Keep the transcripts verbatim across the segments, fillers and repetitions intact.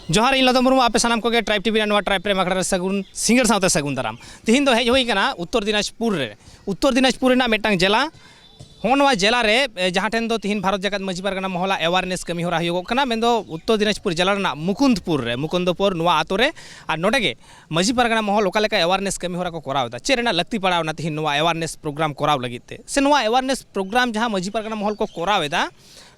ᱡᱚᱦᱟᱨ, ᱤᱧ ᱞᱚᱫᱚ ᱢᱩᱨᱢᱩ, ᱟᱯᱮ ᱥᱟᱱᱟᱢ ᱠᱚᱜᱮ ᱴᱨᱟᱭᱤᱵᱽ ᱴᱤᱵᱷᱤ ᱨᱮᱱᱟᱜ ᱱᱚᱣᱟ ᱴᱨᱟᱭᱤᱵᱽ ᱨᱮ ᱟᱠᱷᱲᱟ ᱨᱮ ᱥᱟᱹᱜᱩᱱ ᱥᱤᱸᱜᱟᱹᱲ ᱥᱟᱶᱛᱮ ᱥᱟᱹᱜᱩᱱ ᱫᱟᱨᱟᱢ᱾ ᱛᱤᱦᱤᱧ ᱫᱚ ᱦᱮᱡ ᱦᱩᱭ ᱠᱟᱱᱟ ᱩᱛᱛᱚᱨ ᱫᱤᱱᱟᱡᱽᱯᱩᱨ ᱨᱮ᱾ ᱩᱛᱛᱚᱨ ᱫᱤᱱᱟᱡᱽᱯᱩᱨ ᱨᱮᱱᱟᱜ ᱢᱤᱫᱴᱟᱝ ᱡᱮᱞᱟ, ᱦᱚᱸ ᱱᱚᱣᱟ ᱡᱮᱞᱟ ᱨᱮ, ᱮ, ᱡᱟᱦᱟᱸ ᱴᱷᱮᱱ ᱫᱚ ᱛᱤᱦᱤᱧ ᱵᱷᱟᱨᱚᱛ ᱡᱟᱠᱟᱛ ᱢᱟᱹᱡᱷᱤ ᱯᱟᱨᱜᱟᱱᱟ ᱢᱚᱦᱚᱞᱟᱜ ᱮᱣᱟᱨᱱᱮᱥ ᱠᱟᱹᱢᱤ ᱦᱚᱨᱟ ᱦᱩᱭᱩᱜᱚᱜ ᱠᱟᱱᱟ, ᱢᱮᱱᱫᱚ ᱩᱛᱛᱚᱨ ᱫᱤᱱᱟᱡᱽᱯᱩᱨ ᱡᱮᱞᱟ ᱨᱮᱱᱟᱜ ᱢᱩᱠᱩᱱᱫᱽᱯᱩᱨ ᱨᱮ, ᱢᱩᱠᱩᱱᱫᱽᱯᱩᱨ ᱱᱚᱣᱟ ᱟᱛᱳ ᱨᱮ᱾ ᱟᱨ ᱱᱚᱰᱮ ᱜᱮ ᱢᱟᱹᱡᱷᱤ ᱯᱟᱨᱜᱟᱱᱟ ᱢᱚᱦᱚᱞ ᱚᱠᱟ ᱞᱮᱠᱟ ᱮᱣᱟᱨᱱᱮᱥ ᱠᱟᱹᱢᱤ ᱦᱚᱨᱟ ᱠᱚ ᱠᱚᱨᱟᱣ ᱮᱫᱟ, ᱪᱮᱫ ᱨᱮᱱᱟᱜ ᱞᱟᱹᱠᱛᱤ ᱯᱟᱲᱟᱣ ᱮᱱᱟ ᱛᱤᱦᱤᱧ ᱱᱚᱣᱟ ᱮᱣᱟᱨᱱᱮᱥ ᱯᱨᱳᱜᱨᱟᱢ ᱠᱚᱨᱟᱣ ᱞᱟᱹᱜᱤᱫ ᱛᱮ, ᱥᱮ ᱱᱚᱣᱟ ᱮᱣᱟᱨᱱᱮᱥ ᱯᱨᱳᱜᱨᱟᱢ ᱡᱟᱦᱟᱸ ᱢᱟᱹᱡᱷᱤ ᱯᱟᱨᱜᱟᱱᱟ ᱢᱚᱦᱚᱞ ᱠᱚ ᱠᱚᱨᱟᱣ ᱮᱫᱟ,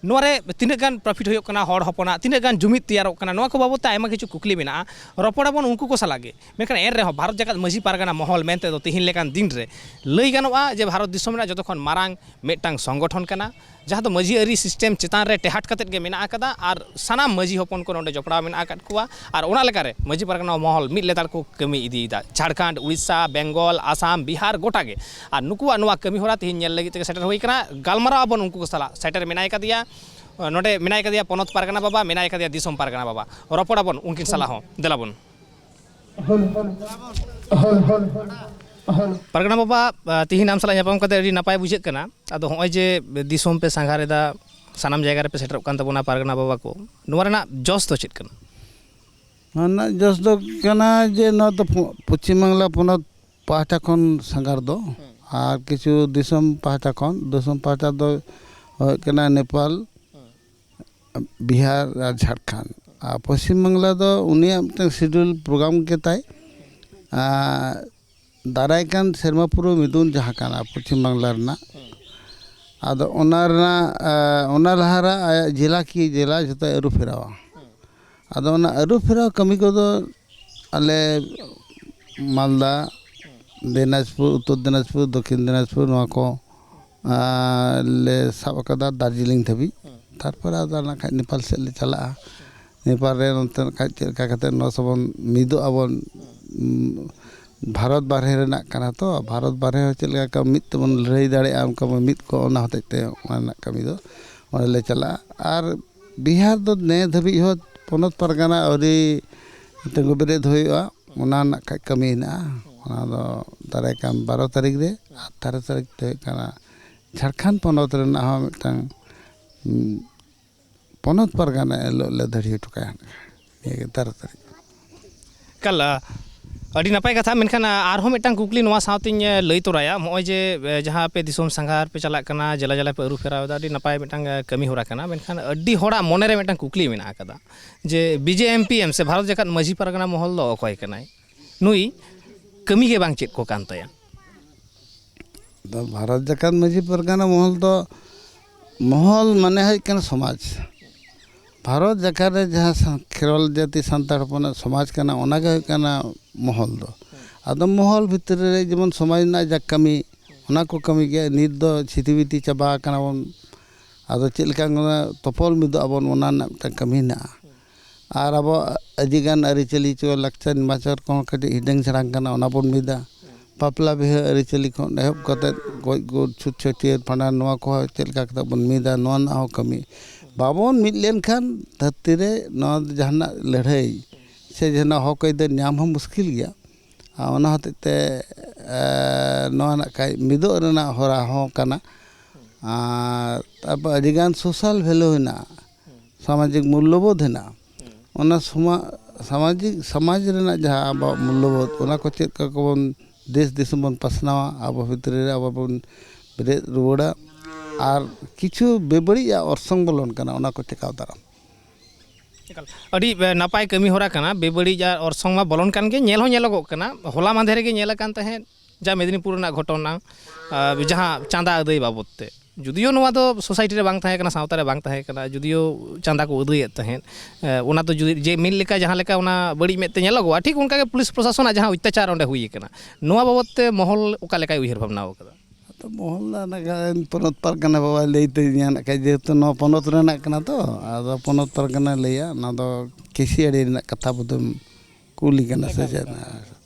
ᱱᱚᱣᱟ ᱨᱮ ᱛᱤᱱᱟᱹᱜ ᱜᱟᱱ ᱯᱨᱚᱯᱷᱤᱴ ᱦᱩᱭᱩᱜ ᱠᱟᱱᱟ, ᱦᱚᱲ ᱦᱚᱯᱚᱱᱟᱜ ᱛᱤᱱᱟᱹᱜ ᱜᱟᱱ ᱡᱩᱢᱤᱫ ᱛᱮᱭᱟᱨᱚᱜ ᱠᱟᱱᱟ, ᱱᱚᱣᱟ ᱠᱚ ᱵᱟᱵᱚᱫ ᱛᱮ ᱟᱭᱢᱟ ᱠᱤᱪᱷᱩ ᱠᱩᱠᱞᱤ ᱢᱮᱱᱟᱜᱼᱟ᱾ ᱨᱚᱯᱚᱲ ᱟᱵᱚᱱ ᱩᱱᱠᱩ ᱠᱚ ᱥᱟᱞᱟᱜ ᱜᱮ᱾ ᱢᱮᱱᱠᱷᱟᱱ ᱮᱱ ᱨᱮᱦᱚᱸ ᱵᱷᱟᱨᱚᱛ ᱡᱟᱠᱟᱛ ᱢᱟᱹᱡᱷᱤ ᱯᱟᱨᱜᱟᱱᱟ ᱢᱚᱦᱚᱞ ᱢᱮᱱᱛᱮ ᱫᱚ ᱛᱤᱦᱤᱧ ᱞᱮᱠᱟᱱ ᱫᱤᱱ ᱨᱮ ᱞᱟᱹᱭ ᱜᱟᱱᱚᱜᱼᱟ ᱡᱮ ᱵᱷᱟᱨᱚᱛ ᱫᱤᱥᱚᱢ ᱨᱮᱱᱟᱜ ᱡᱚᱛᱚ ᱠᱷᱚᱱ ᱢᱟᱨᱟᱝ ᱢᱤᱫᱴᱟᱝ ᱥᱚᱝᱜᱚᱴᱷᱚᱱ ᱠᱟᱱᱟ, ᱡᱟᱦᱟᱸ ᱫᱚ ᱢᱟᱹᱡᱷᱤ ᱟᱹᱨᱤ ᱥᱤᱥᱴᱮᱢ ᱪᱮᱛᱟᱱ ᱨᱮ ᱴᱮᱦᱟᱴ ᱠᱟᱛᱮᱫ ᱜᱮ ᱢᱮᱱᱟᱜ ᱟᱠᱟᱫᱟ ᱟᱨ ᱥᱟᱱᱟᱢ ᱢᱟᱹᱡᱷᱤ ᱦᱚᱯᱚᱱ ᱠᱚ ᱱᱚᱰᱮ ᱡᱚᱯᱲᱟᱣ ᱢᱮᱱᱟᱜ ᱟᱠᱟᱫ ᱠᱚᱣᱟ᱾ ᱟᱨ ᱚᱱᱟ ᱞᱮᱠᱟᱨᱮ ᱢᱟᱹᱡᱷᱤ ᱯᱟᱨᱜᱟᱱᱟ ᱢᱚᱦᱚᱞ ᱢᱤᱫ ᱞᱮᱛᱟᱲ ᱠᱚ ᱠᱟᱹᱢᱤ ᱤᱫᱤᱭᱮᱫᱟ᱾ ᱡᱷᱟᱲᱠᱷᱚᱸᱰ, ᱩᱲᱤᱥᱥᱟ, ᱵᱮᱝᱜᱚᱞ, ᱟᱥᱟᱢ, ᱵᱤᱦᱟᱨ ᱜᱚᱴᱟ ᱜᱮ᱾ ᱟᱨ ᱱᱩᱠᱩᱣᱟᱜ ᱱᱚᱣᱟ ᱠᱟᱹᱢᱤ ᱦᱚᱨᱟ ᱛᱤᱦᱤᱧ ᱧᱮᱞ ᱞᱟᱹᱜᱤᱫ ᱛᱮᱜᱮ ᱥᱮᱴᱮᱨ ᱦᱩᱭ ᱠᱟᱱᱟ᱾ ᱜᱟᱞᱢᱟᱨᱟᱣ ᱟᱵᱚᱱ ᱩᱱᱠᱩ ᱠᱚ ᱥᱟᱞᱟᱜ᱾ ᱥᱮᱴᱮᱨ ᱢᱮᱱᱟᱭ ᱠᱟᱫᱮᱭᱟ, ᱱᱚᱰᱮ ᱢᱮᱱᱟᱭ ᱠᱟᱫᱮᱭᱟ ᱯᱚᱱᱚᱛ ᱯᱟᱨᱜᱟᱱᱟ ᱵᱟᱵᱟ, ᱢᱮᱱᱟᱭ ᱠᱟᱫᱮᱭᱟ ᱫᱤᱥᱚᱢ ᱯᱟᱨᱜᱟᱱᱟ ᱵᱟᱵᱟ᱾ ᱨᱚᱯᱚᱲ ᱟᱵᱚᱱ ᱩᱱᱠᱤᱱ ᱥᱟᱞᱟᱜ ᱦᱚᱸ᱾ ᱫᱮᱞᱟ ᱵᱚᱱ᱾ ᱯᱟᱨᱜᱟᱱᱟ ᱵᱟᱵᱟ, ᱟ, ᱛᱤᱦᱤᱧ ᱟᱢ ᱥᱟᱞᱟᱜ ᱧᱟᱯᱟᱢ ᱠᱟᱛᱮ ᱟᱹᱰᱤ ᱱᱟᱯᱟᱭ ᱵᱩᱡᱷᱟᱹᱜ ᱠᱟᱱᱟ᱾ ᱟᱫᱚ ᱦᱚᱸᱜᱼᱚᱭ ᱡᱮ ᱫᱤᱥᱚᱢ ᱯᱮ ᱥᱟᱸᱜᱷᱟᱨ ᱮᱫᱟ, ᱥᱟᱱᱟᱢ ᱡᱟᱭᱜᱟ ᱨᱮᱯᱮ ᱥᱮᱴᱮᱨᱚᱜ ᱠᱟᱱ ᱛᱟᱵᱚᱱᱟ ᱯᱟᱨᱜᱟᱱᱟ ᱵᱟᱵᱟ ᱠᱚ, ᱱᱚᱣᱟ ᱨᱮᱱᱟᱜ ᱡᱚᱥ ᱫᱚ ᱪᱮᱫ ᱠᱟᱱᱟ? ᱱᱚᱣᱟ ᱨᱮᱱᱟᱜ ᱡᱚᱥ ᱫᱚ ᱠᱟᱱᱟ ᱡᱮ ᱱᱚᱣᱟ ᱫᱚ ᱯᱚ-, ᱯᱚᱪᱷᱤᱢ ᱵᱟᱝᱞᱟ ᱯᱚᱱᱚᱛ ᱯᱟᱦᱴᱟ ᱠᱷᱚᱱ ᱥᱟᱸᱜᱷᱟᱨ ᱫᱚ, ᱟᱨ ᱠᱤᱪᱷᱩ ᱫᱤᱥᱚᱢ ᱯᱟᱦᱴᱟ ᱠᱷᱚᱱ, ᱫᱤᱥᱚᱢ ᱯᱟᱦᱴᱟ ᱫᱚ ᱦᱩᱭᱩᱜ ᱠᱟᱱᱟ ᱱᱮᱯᱟᱞ, ᱵᱤᱦᱟᱨ ᱟᱨ ᱡᱷᱟᱲᱠᱷᱚᱸᱰ᱾ ᱟᱨ ᱯᱚᱪᱷᱤᱢ ᱵᱟᱝᱞᱟ ᱫᱚ ᱩᱱᱤᱭᱟᱜ ᱢᱤᱫᱴᱟᱝ ᱥᱤᱰᱩᱞ ᱯᱨᱳᱜᱨᱟᱢ ᱜᱮ ᱛᱟᱭ᱾ ᱟᱨ ᱫᱟᱨᱟᱭ ᱠᱟᱱ ᱥᱮᱨᱢᱟ ᱯᱩᱨᱟᱹ ᱢᱤᱫᱩᱱ ᱡᱟᱦᱟᱸ ᱠᱟᱱᱟ ᱯᱚᱪᱷᱤᱢ ᱵᱟᱝᱞᱟ ᱨᱮᱱᱟᱜ, ᱟᱫᱚ ᱚᱱᱟ ᱨᱮᱱᱟᱜ, ᱟᱨ ᱚᱱᱟ ᱞᱟᱦᱟ ᱨᱮ ᱟᱭᱟᱜ ᱡᱮᱞᱟ ᱠᱤ ᱡᱮᱞᱟ ᱡᱚᱛᱚᱭ ᱟᱹᱨᱩ ᱯᱷᱮᱨᱟᱣᱟ᱾ ᱟᱫᱚ ᱚᱱᱟ ᱟᱹᱨᱩ ᱯᱷᱮᱨᱟᱣ ᱠᱟᱹᱢᱤ ᱠᱚᱫᱚ ᱟᱞᱮ ᱢᱟᱞᱫᱟ, ᱫᱤᱱᱟᱡᱽᱯᱩᱨ, ᱩᱛᱛᱚᱨ ᱫᱤᱱᱟᱡᱽᱯᱩᱨ, ᱫᱚᱠᱠᱷᱤᱱ ᱫᱤᱱᱟᱡᱽᱯᱩᱨ, ᱱᱚᱣᱟ ᱠᱚ, ᱟᱨ ᱞᱮ ᱥᱟᱵ ᱟᱠᱟᱫᱟ ᱫᱟᱨᱡᱤᱞᱤᱝ ᱫᱷᱟᱹᱵᱤᱡ᱾ ᱛᱟᱨᱯᱚᱨᱮ ᱟᱫᱚ ᱱᱟᱜ ᱠᱷᱟᱡ ᱱᱮᱯᱟᱞ ᱥᱮᱫ ᱞᱮ ᱪᱟᱞᱟᱜᱼᱟ᱾ ᱱᱮᱯᱟᱞ ᱨᱮ ᱱᱚᱛᱮ ᱱᱟᱜ ᱠᱷᱟᱡ ᱪᱮᱫ ᱞᱮᱠᱟ ᱠᱟᱛᱮ ᱱᱚᱣᱟ ᱥᱚᱵᱚᱱ ᱢᱤᱫᱚᱜ ᱟᱵᱚᱱ, ᱩᱸ, ᱵᱷᱟᱨᱚᱛ ᱵᱟᱨᱦᱮ ᱨᱮᱱᱟᱜ ᱠᱟᱱᱟ ᱛᱚ, ᱵᱷᱟᱨᱚᱛ ᱵᱟᱨᱦᱮ ᱦᱚᱸ ᱪᱮᱫ ᱞᱮᱠᱟ ᱢᱤᱫ ᱛᱮᱵᱚᱱ ᱞᱟᱹᱲᱦᱟᱹᱭ ᱫᱟᱲᱮᱭᱟᱜᱼᱟ, ᱚᱱᱠᱟ ᱵᱚᱱ ᱢᱤᱫ ᱠᱚ, ᱚᱱᱟ ᱦᱚᱛᱮᱡ ᱛᱮ ᱚᱱᱟ ᱨᱮᱱᱟᱜ ᱠᱟᱹᱢᱤ ᱫᱚ ᱚᱸᱰᱮ ᱞᱮ ᱪᱟᱞᱟᱜᱼᱟ᱾ ᱟᱨ ᱵᱤᱦᱟᱨ ᱫᱚ ᱱᱮ ᱫᱷᱟᱹᱵᱤᱡ ᱦᱚᱸ ᱯᱚᱱᱚᱛ ᱯᱟᱨᱜᱟᱱᱟ ᱟᱹᱣᱨᱤ ᱛᱤᱸᱜᱩ ᱵᱮᱨᱮᱫ ᱦᱩᱭᱩᱜᱼᱟ, ᱚᱱᱟ ᱨᱮᱱᱟᱜ ᱠᱷᱟᱡ ᱠᱟᱹᱢᱤ ᱦᱮᱱᱟᱜᱼᱟ᱾ ᱚᱱᱟ ᱫᱚ ᱫᱟᱨᱟᱭ ᱠᱟᱱ ᱵᱟᱨᱚ ᱛᱟᱹᱨᱤᱠᱷ ᱨᱮ, ᱟᱨ ᱛᱮᱨᱚ ᱛᱟᱹᱨᱤᱠᱷ ᱫᱚ ᱦᱩᱭᱩᱜ ᱠᱟᱱᱟ ᱡᱷᱟᱲᱠᱷᱚᱸᱰ ᱯᱚᱱᱚᱛ ᱨᱮᱱᱟᱜ ᱦᱚᱸ ᱢᱤᱫᱴᱟᱝ, ᱩᱸ, ᱯᱚᱱᱚᱛ ᱯᱟᱨᱜᱟᱱᱟ ᱮᱱ ᱦᱤᱞᱳᱜ ᱞᱮ ᱫᱟᱹᱲᱦᱤ ᱦᱚᱴᱚ ᱠᱟᱭᱟ᱾ ᱱᱤᱭᱟᱹ ᱜᱮ ᱛᱟᱨᱟᱛᱟᱹᱨᱤ᱾ ᱮᱠᱟᱞ, ᱟ, ᱟᱹᱰᱤ ᱱᱟᱯᱟᱭ ᱠᱟᱛᱷᱟ᱾ ᱢᱮᱱᱠᱷᱟᱱ, ᱟ, ᱟᱨᱦᱚᱸ ᱢᱤᱫᱴᱟᱝ ᱠᱩᱠᱞᱤ ᱱᱚᱣᱟ ᱥᱟᱶᱛᱮᱧ, ᱮ, ᱞᱟᱹᱭ ᱛᱚᱨᱟᱭᱟ᱾ ᱱᱚᱜᱼᱚᱭ ᱡᱮ, ᱮ, ᱡᱟᱦᱟᱸ ᱟᱯᱮ ᱫᱤᱥᱚᱢ ᱥᱟᱸᱜᱷᱟᱨ ᱯᱮ ᱪᱟᱞᱟᱜ ᱠᱟᱱᱟ, ᱡᱮᱞᱟ ᱡᱮᱞᱟ ᱯᱮ ᱟᱹᱨᱩ ᱯᱷᱮᱨᱟᱣ ᱮᱫᱟ, ᱟᱹᱰᱤ ᱱᱟᱯᱟᱭ ᱢᱤᱫᱴᱟᱝ, ᱮ, ᱠᱟᱹᱢᱤ ᱦᱚᱨᱟ ᱠᱟᱱᱟ᱾ ᱢᱮᱱᱠᱷᱟᱱ ᱟᱹᱰᱤ ᱦᱚᱲᱟᱜ ᱢᱚᱱᱮᱨᱮ ᱢᱤᱫᱴᱟᱝ ᱠᱩᱠᱞᱤ ᱢᱮᱱᱟᱜ ᱟᱠᱟᱫᱟ ᱡᱮ, B J M P M ᱥᱮ ᱵᱷᱟᱨᱚᱛ ᱡᱟᱠᱟᱛ ᱢᱟᱹᱡᱷᱤ ᱯᱟᱨᱜᱟᱱᱟ ᱢᱚᱦᱚᱞ ᱫᱚ ᱚᱠᱚᱭ ᱠᱟᱱᱟᱭ? ᱱᱩᱭ ᱠᱟᱹᱢᱤ ᱜᱮ ᱵᱟᱝ ᱪᱮᱫ ᱠᱚ ᱠᱟᱱ ᱛᱟᱭᱟ? ᱟᱫᱚ ᱵᱷᱟᱨᱚᱛ ᱡᱟᱠᱟᱛ ᱢᱟᱹᱡᱷᱤ ᱯᱟᱨᱜᱟᱱᱟ ᱢᱚᱦᱚᱞ ᱫᱚ, ᱢᱚᱦᱚᱞ ᱢᱟᱱᱮ ᱦᱩᱭᱩᱜ ᱠᱟᱱᱟ ᱥᱚᱢᱟᱡᱽ᱾ ᱵᱷᱟᱨᱚᱛ ᱡᱟᱠᱟᱛ ᱨᱮ ᱡᱟᱦᱟᱸ ᱥᱟ-, ᱠᱷᱮᱨᱣᱟᱞ ᱡᱟᱹᱛᱤ ᱥᱟᱱᱛᱟᱲ ᱦᱚᱯᱚᱱᱟᱜ ᱥᱚᱢᱟᱡᱽ ᱠᱟᱱᱟ, ᱚᱱᱟᱜᱮ ᱦᱩᱭᱩᱜ ᱠᱟᱱᱟ ᱢᱚᱦᱚᱞ ᱫᱚ᱾ ᱟᱫᱚ ᱢᱚᱦᱚᱞ ᱵᱷᱤᱛᱨᱤ ᱨᱮ ᱡᱮᱢᱚᱱ ᱥᱚᱢᱟᱡᱽ ᱨᱮᱱᱟᱜ ᱡᱟ ᱠᱟᱹᱢᱤ, ᱚᱱᱟ ᱠᱚ ᱠᱟᱹᱢᱤ ᱜᱮ᱾ ᱱᱤᱛ ᱫᱚ ᱪᱷᱤᱛᱤ ᱵᱤᱛᱤ ᱪᱟᱵᱟ ᱟᱠᱟᱱᱟ ᱵᱚᱱ᱾ ᱟᱫᱚ ᱪᱮᱫ ᱞᱮᱠᱟ ᱛᱚᱯᱚᱞ ᱢᱤᱫᱚᱜ ᱟᱵᱚᱱ, ᱚᱱᱟ ᱨᱮᱱᱟᱜ ᱢᱤᱫᱴᱟᱝ ᱠᱟᱹᱢᱤ ᱦᱮᱱᱟᱜᱼᱟ᱾ ᱟᱨ ᱟᱵᱚᱣᱟᱜ ᱟᱹᱰᱤᱜᱟᱱ ᱟᱹᱨᱤᱪᱟᱹᱞᱤ ᱪᱚ ᱞᱟᱠᱪᱟᱨ ᱱᱮᱢᱟᱪᱟᱨ ᱠᱚᱦᱚᱸ ᱠᱟᱹᱴᱤᱡ ᱦᱤᱰᱟᱹᱝ ᱡᱷᱟᱲᱟᱝ ᱠᱟᱱᱟ, ᱚᱱᱟ ᱵᱚᱱ ᱢᱤᱫᱟ᱾ ᱵᱟᱯᱞᱟ ᱵᱤᱦᱟᱹ ᱟᱹᱨᱤᱪᱟᱹᱞᱤ ᱠᱷᱚᱱ ᱮᱦᱚᱵ ᱠᱟᱛᱮᱫ ᱜᱚᱡ ᱜᱩᱨ, ᱪᱷᱩᱛ ᱪᱷᱟᱹᱴᱭᱟᱹᱨ ᱵᱷᱟᱸᱰᱟᱱ, ᱱᱚᱣᱟ ᱠᱚᱦᱚᱸ ᱪᱮᱫ ᱞᱮᱠᱟ ᱠᱟᱛᱮᱫ ᱵᱚᱱ ᱢᱤᱫᱟ, ᱱᱚᱣᱟ ᱨᱮᱱᱟᱜ ᱦᱚᱸ ᱠᱟᱹᱢᱤ᱾ ᱵᱟᱵᱚᱱ ᱢᱤᱫ ᱞᱮᱱᱠᱷᱟᱱ ᱫᱷᱟᱹᱨᱛᱤ ᱨᱮ ᱱᱚᱣᱟ ᱫᱚ ᱡᱟᱦᱟᱱᱟᱜ ᱞᱟᱹᱲᱦᱟᱹᱭ ᱥᱮ ᱡᱟᱦᱟᱱᱟᱜ ᱦᱚᱠ ᱟᱹᱭᱫᱟᱹᱨ ᱧᱟᱢ ᱦᱚᱸ ᱢᱩᱥᱠᱤᱞ ᱜᱮᱭᱟ᱾ ᱟᱨ ᱚᱱᱟ ᱦᱚᱛᱮᱡ ᱛᱮ, ᱮ, ᱱᱚᱣᱟ ᱱᱟᱜ ᱠᱷᱟᱡ ᱢᱤᱫᱚᱜ ᱨᱮᱱᱟᱜ ᱦᱚᱨᱟ ᱦᱚᱸ ᱠᱟᱱᱟ᱾ ᱟᱨ ᱛᱟᱨᱯᱚᱨ ᱟᱹᱰᱤᱜᱟᱱ social value ᱦᱮᱱᱟᱜᱼᱟ, ᱥᱟᱢᱟᱡᱤᱠ ᱢᱩᱞᱞᱚᱵᱳᱫᱷ ᱦᱮᱱᱟᱜᱼᱟ᱾ ᱚᱱᱟ ᱥᱚᱢᱟ-, ᱥᱟᱢᱟᱡᱤᱠ, ᱥᱚᱢᱟᱡᱽ ᱨᱮᱱᱟᱜ ᱡᱟᱦᱟᱸ ᱟᱵᱚᱣᱟᱜ ᱢᱩᱞᱞᱚᱵᱳᱫᱷ, ᱚᱱᱟ ᱠᱚ ᱪᱮᱫ ᱞᱮᱠᱟ ᱠᱚᱵᱚᱱ ᱫᱮᱥ ᱫᱤᱥᱚᱢ ᱵᱚᱱ ᱯᱟᱥᱱᱟᱣᱟ, ᱟᱵᱚ ᱵᱷᱤᱛᱨᱤ ᱨᱮ ᱟᱵᱚ ᱵᱚᱱ ᱵᱮᱨᱮᱫ ᱨᱩᱣᱟᱹᱲᱟ, ᱟᱨ ᱠᱤᱪᱷᱩ ᱵᱮᱵᱟᱹᱲᱤᱡᱟᱜ ᱚᱨᱥᱚᱝ ᱵᱚᱞᱚᱱ ᱠᱟᱱᱟ, ᱚᱱᱟ ᱠᱚ ᱴᱮᱠᱟᱣ ᱫᱟᱨᱟᱢ᱾ ᱮᱠᱟᱞ᱾ ᱟᱹᱰᱤ, ᱮ, ᱱᱟᱯᱟᱭ ᱠᱟᱹᱢᱤ ᱦᱚᱨᱟ ᱠᱟᱱᱟ᱾ ᱵᱮᱵᱟᱹᱲᱤᱡ ᱟᱨ ᱚᱨᱥᱚᱝ ᱢᱟ ᱵᱚᱞᱚᱱ ᱠᱟᱱ ᱜᱮ, ᱧᱮᱞ ᱦᱚᱸ ᱧᱮᱞᱚᱜᱚᱜ ᱠᱟᱱᱟ᱾ ᱦᱚᱞᱟ ᱢᱟᱫᱷᱮᱨ ᱨᱮᱜᱮ ᱧᱮᱞ ᱟᱠᱟᱱ ᱛᱟᱦᱮᱸᱫ, ᱡᱟ ᱢᱮᱫᱽᱱᱤᱯᱩᱨ ᱨᱮᱱᱟᱜ ᱜᱷᱚᱴᱚᱱᱟ, ᱟ, ᱡᱟᱦᱟᱸ ᱪᱟᱸᱫᱟ ᱟᱹᱫᱟᱹᱭ ᱵᱟᱵᱚᱫ ᱛᱮ, ᱡᱩᱫᱤᱭᱳ ᱱᱚᱣᱟ ᱫᱚ society ᱨᱮ ᱵᱟᱝ ᱛᱟᱦᱮᱸ ᱠᱟᱱᱟ, ᱥᱟᱶᱛᱟ ᱨᱮ ᱵᱟᱝ ᱛᱟᱦᱮᱸ ᱠᱟᱱᱟ, ᱡᱩᱫᱤᱭᱳ ᱪᱟᱸᱫᱟ ᱠᱚ ᱟᱹᱫᱟᱹᱭᱮᱫ ᱛᱟᱦᱮᱸᱫ, ᱮ, ᱚᱱᱟ ᱫᱚ ᱡᱩᱫᱤ ᱡᱮ ᱢᱤᱫ ᱞᱮᱠᱟ ᱡᱟᱦᱟᱸ ᱞᱮᱠᱟ ᱚᱱᱟ ᱵᱟᱹᱲᱤᱡ ᱢᱮᱫ ᱛᱮ ᱧᱮᱞᱚᱜᱚᱜᱼᱟ, ᱴᱷᱤᱠ ᱚᱱᱠᱟ ᱜᱮ ᱯᱩᱞᱤᱥ ᱯᱨᱚᱥᱟᱥᱚᱱᱟᱜ ᱡᱟᱦᱟᱸ ᱚᱛᱛᱟᱪᱟᱨ ᱚᱸᱰᱮ ᱦᱩᱭ ᱟᱠᱟᱱᱟ, ᱱᱚᱣᱟ ᱵᱟᱵᱚᱫ ᱛᱮ ᱢᱚᱦᱚᱞ ᱚᱠᱟ ᱞᱮᱠᱟᱭ ᱩᱭᱦᱟᱹᱨ ᱵᱷᱟᱵᱽᱱᱟ ᱟᱠᱟᱫᱟ? ᱟᱫᱚ ᱢᱚᱦᱚᱞ ᱫᱚ ᱱᱟᱜ ᱠᱷᱟᱱ ᱯᱚᱱᱚᱛ ᱯᱟᱨᱜᱟᱱᱟ ᱵᱟᱵᱟᱭ ᱞᱟᱹᱭ ᱛᱮ ᱧᱟᱢ ᱠᱷᱟᱡ, ᱡᱮᱦᱮᱛᱩ ᱱᱚᱣᱟ ᱯᱚᱱᱚᱛ ᱨᱮᱱᱟᱜ ᱠᱟᱱᱟ ᱛᱚ, ᱟᱫᱚ ᱯᱚᱱᱚᱛ ᱯᱟᱨᱜᱟᱱᱟᱭ ᱞᱟᱹᱭᱟ, ᱚᱱᱟ ᱫᱚ ᱠᱮᱥᱤᱭᱟᱲᱤ ᱨᱮᱱᱟᱜ ᱠᱟᱛᱷᱟ ᱵᱚᱫᱚᱞ ᱠᱩᱞᱤ ᱠᱟᱱᱟ ᱥᱮ ᱪᱮᱫ?